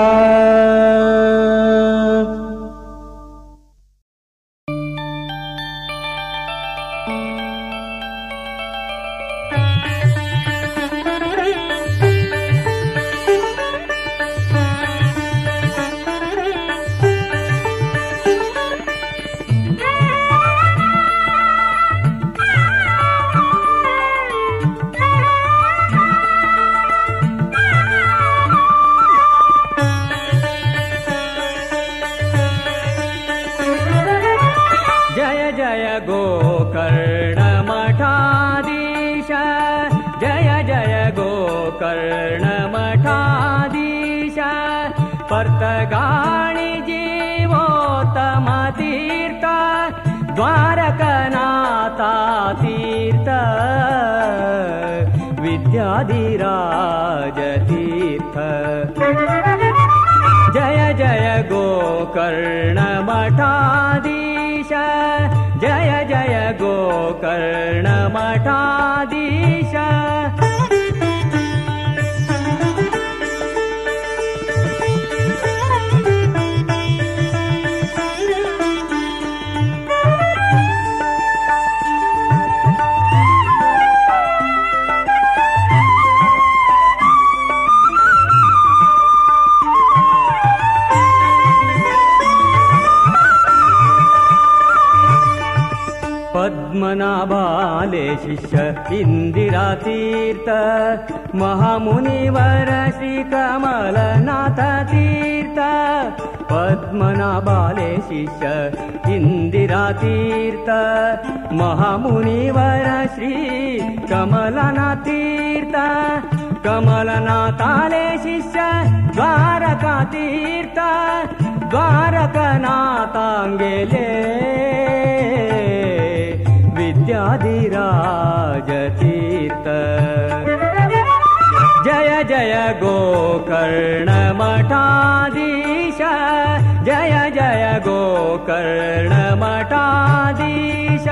पर्तगाणी जीवोत्तम तीर्थ द्वारकनाथा तीर्थ विद्याधिराज तीर्थ जय जय गोकर्ण मठाधीश जय जय गोकर्ण मठाधीश। पद्मनाभाले शिष्य इंदिरा तीर्थ महामुनिवर श्री कमलनाथ तीर्थ पद्मनाभाले शिष्य इंदिरा तीर्थ महामुनिवर श्री कमलनाथ तीर्थ कमलनाथाले शिष्य द्वारका तीर्थ द्वारकनाथांगेले विद्याधिराज तीर्थ जय जय गोकर्ण मठाधीश जय जय गोकर्ण मठाधीश।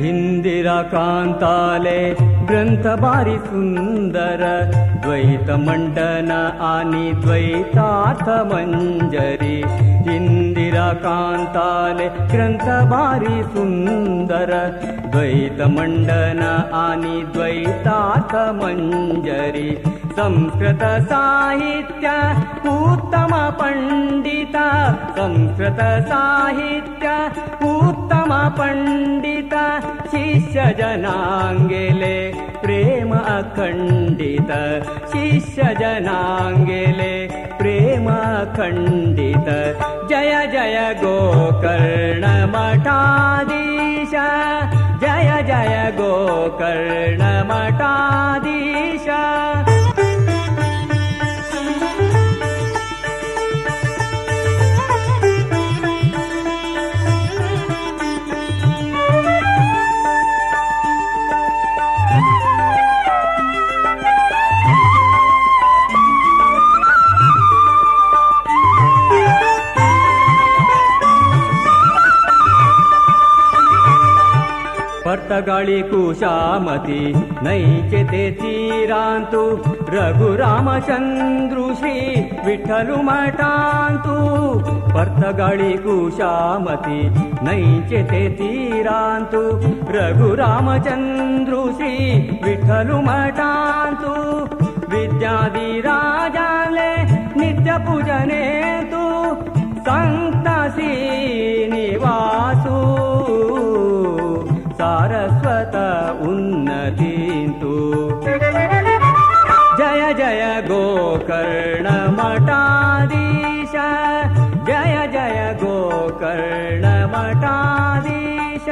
इंदिरा कांताले ग्रंथ भारी सुंदर द्वैत मंडन आणि द्वैतार्थ मंजरी इंदिरा कांताले ग्रंथ भारी सुंदर द्वैत मंडन आणि द्वैतार्थ मंजरी संस्कृत साहित्य उत्तम पंडित संस्कृत साहित्य उत्तम पंडित शिष्य जनांगेले प्रेम अखंडित शिष्य जनांगेले प्रेम अखंडित जय जय गोकर्ण मठाधीश जय जय गोकर्ण मठाधीश। पर्तगाळी कुशामती नैचे ते तीरांतु रघुरामचंद्रु श्री विठ्ठलु मठांतु। पर्तगाळी कुशामती नैचे ते तीरांतु रघुरामचंद्रु श्री विठ्ठलु मठांतु। विद्याधिराजाले नित्य पूजने तु संत श्रीनिवासु सारस्वत उन्नतींतु। जय जय गोकर्ण मठाधीश जय जय गोकर्ण मठाधीश।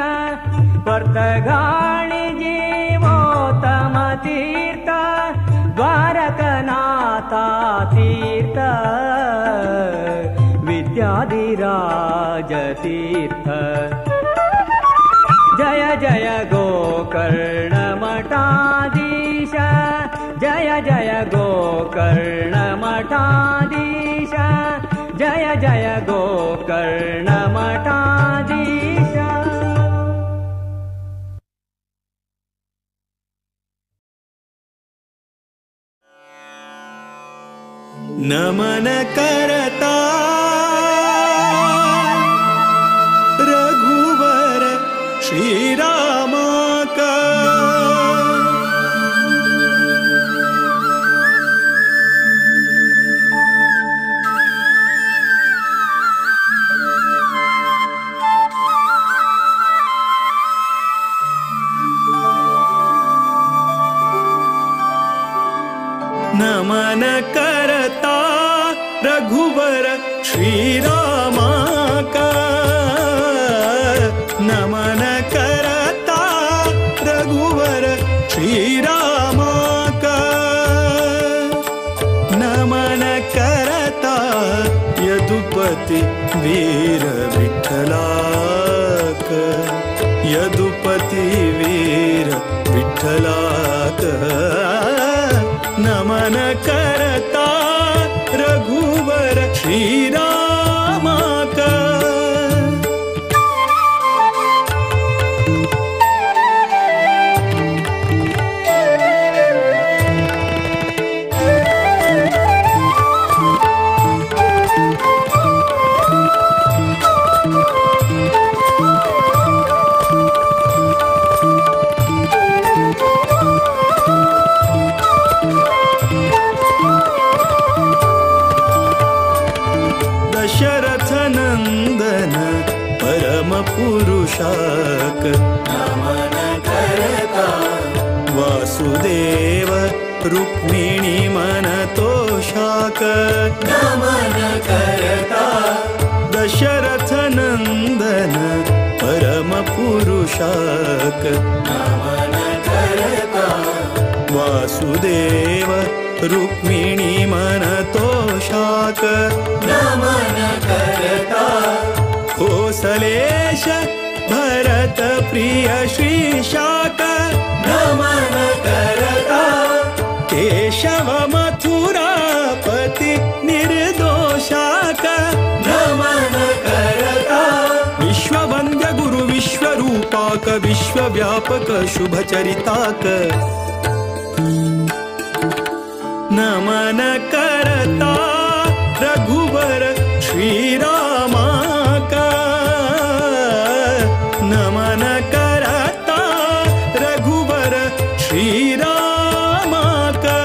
पर्तगाळी जीवोत्तम तीर्थ द्वारकनाथा तीर्थ विद्याधिराज तीर्थ। जय जय गोकर्ण मठाधीश जय जय गोकर्ण मठाधीश जय जय गोकर्ण मठाधीश। नमन करता रघुवर श्री रामा का। नमन करता रघुवर श्री रामा का। नमन करता रघुवर श्री रामा का। नमन करता यदुपति वीर विठ्ठलाक यदुपति वीर विठ्ठलाक। नमन करता रघुवर श्री रामा का। दशरथ नंदन परम पुरुषाक नमन करता वासुदेव रुक्मिणी मन तोषाक नमन करता। दशरथ नंदन परम पुरुषाक नमन करता वासुदेव रुक्मिणी मन तोषाक नमन करता। कोसलेश भरत प्रिय श्री शाक नमन करता। केशव मथुरापति निर्दोषाक नमन करता। विश्ववंद्य गुरु विश्वरूपाक विश्वव्यापक शुभचरिताक नमन करता रघुवर श्री रामा का। नमन करता रघुवर श्री रामा का।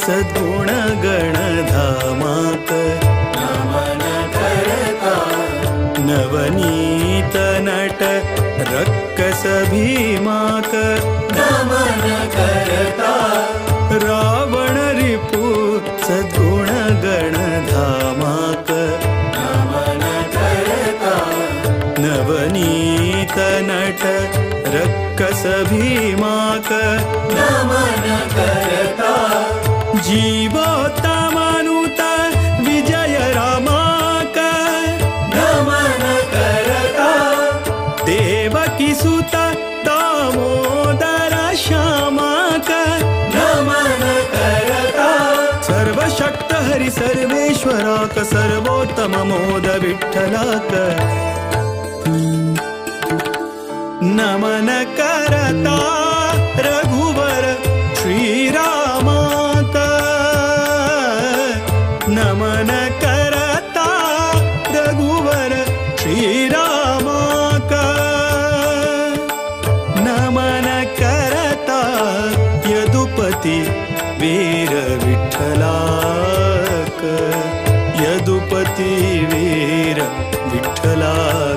सद्गुण गणधामाक नमन करता नवनीत नट रक्कस भीमाक नमन करता रावण रिपु सद्गुण गणधामाक नमन करता नवनीत नट रक्कस भीमाक नमन करता जीवोत्तमानुत विजय रामाक नमन करता देवकी सुत दामोदर श्यामाक नमन करता सर्वशक्त हरि सर्वेश्वराक सर्वोत्तम मोद विठ्ठलाक नमन करता रघुवर श्रीरामाक नमन करता रघुवर श्रीरामाक नमन करता यदुपति वीर विठ्ठलाक यदुपति वीर विठ्ठलाक।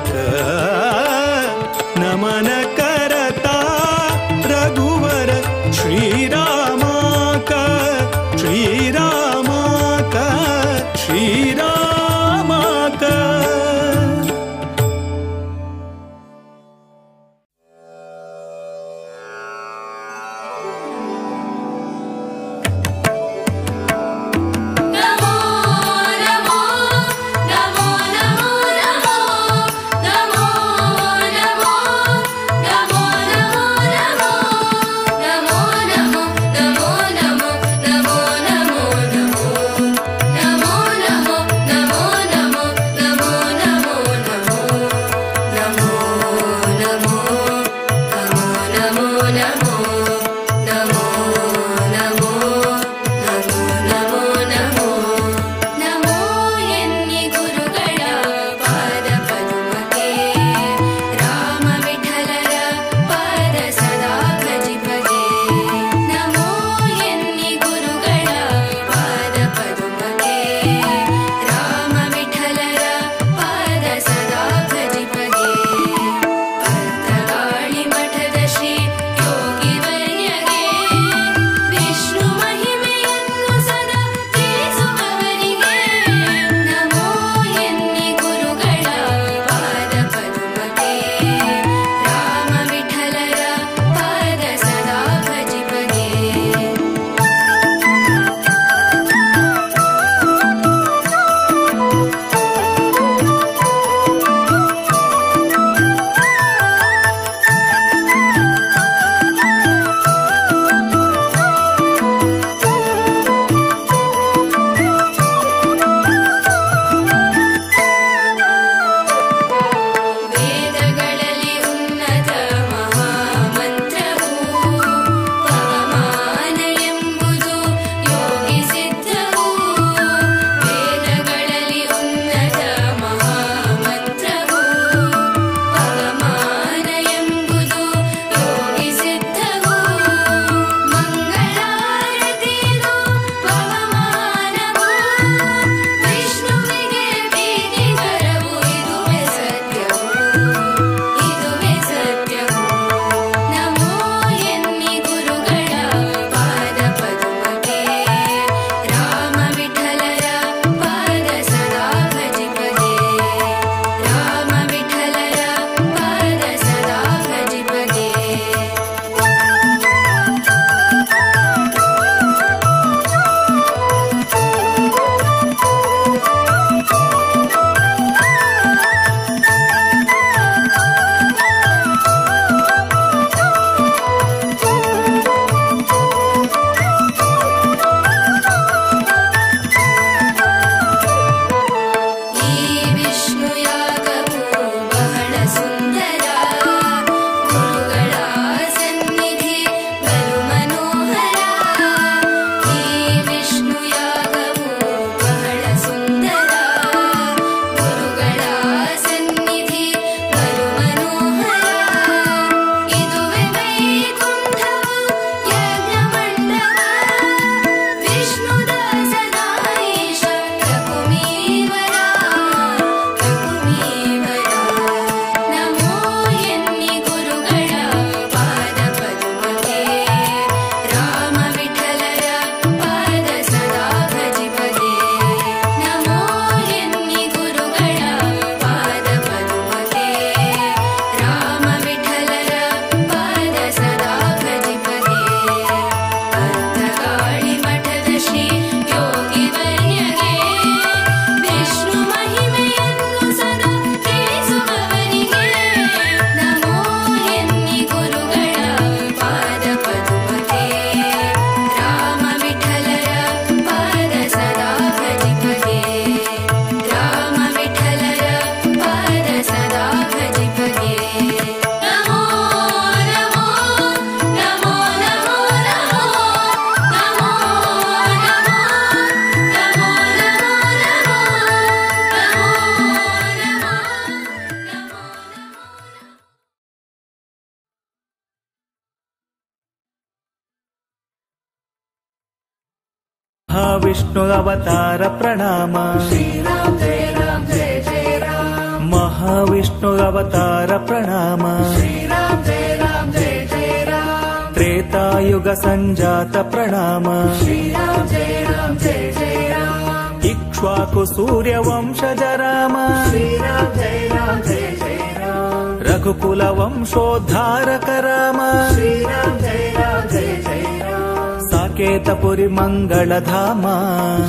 महाविष्णु अवतार प्रणाम श्रीराम जय राम जय जय राम महाविष्णु अवतार प्रणाम श्रीराम जय राम जय जय राम त्रेतायुग संजात प्रणाम श्रीराम जय राम जय जय राम इक्ष्वाकु सूर्य वंशज राम श्रीराम जय राम जय जय राम रघुकुल वंशोद्धारक राम श्रीराम जय राम जय जय राम साकेतपुरी मंगलधाम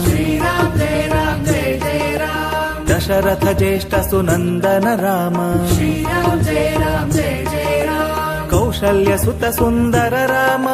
श्रीराम जय राम जय जय राम दशरथ ज्येष्ठ सुनंदन राम श्रीराम जय राम जय जय राम कौशल्य सुत सुंदर राम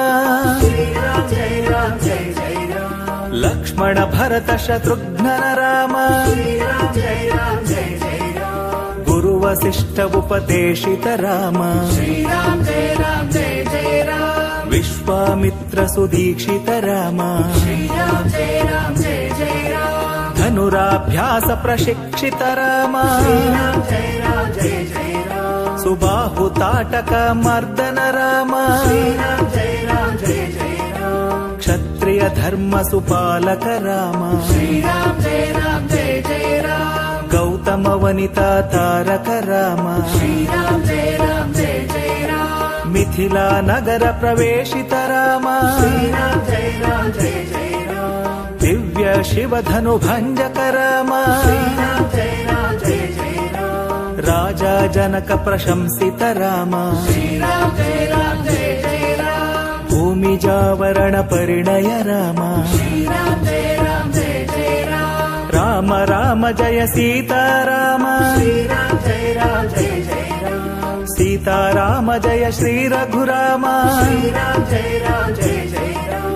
श्रीराम जय राम जय जय राम लक्ष्मण भरत शत्रुघ्न राम श्रीराम जय राम जय जय राम गुरु वसिष्ठ उपदेशित राम श्रीराम जय राम जय जय राम विश्वामित्र सुदीक्षित राम श्रीराम जय राम जय जय राम धनुराभ्यास प्रशिक्षित राम श्रीराम जय राम जय जय राम सुबाहु ताटक मर्दन राम श्रीराम जय राम जय जय राम क्षत्रिय धर्म सुपालक राम श्रीराम जय राम जय जय राम गौतम वनिता तारक राम श्रीराम जय राम जय जय राम मिथिला नगर प्रवेशित राम श्रीराम जय राम जय जय राम दिव्य शिव धनु भंजक राम श्रीराम जय राम जय जय राम राजा जनक प्रशंसित राम श्रीराम जय राम जय जय राम भूमि जावरण परिणय राम श्रीराम जय राम जय जय राम राम राम जय सीता राम श्रीराम जय राम जय जय राम सीता राम जय श्री रघुराम श्रीराम जय राम जय जय राम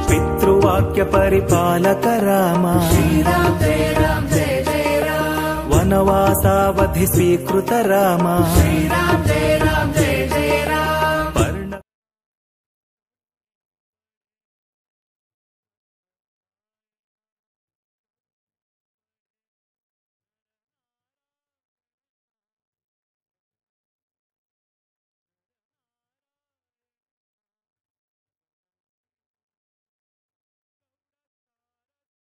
पितृवाक्य परिपालक राम श्रीराम जय राम जय जय राम वनवासावधि स्वीकृत राम श्रीराम जय राम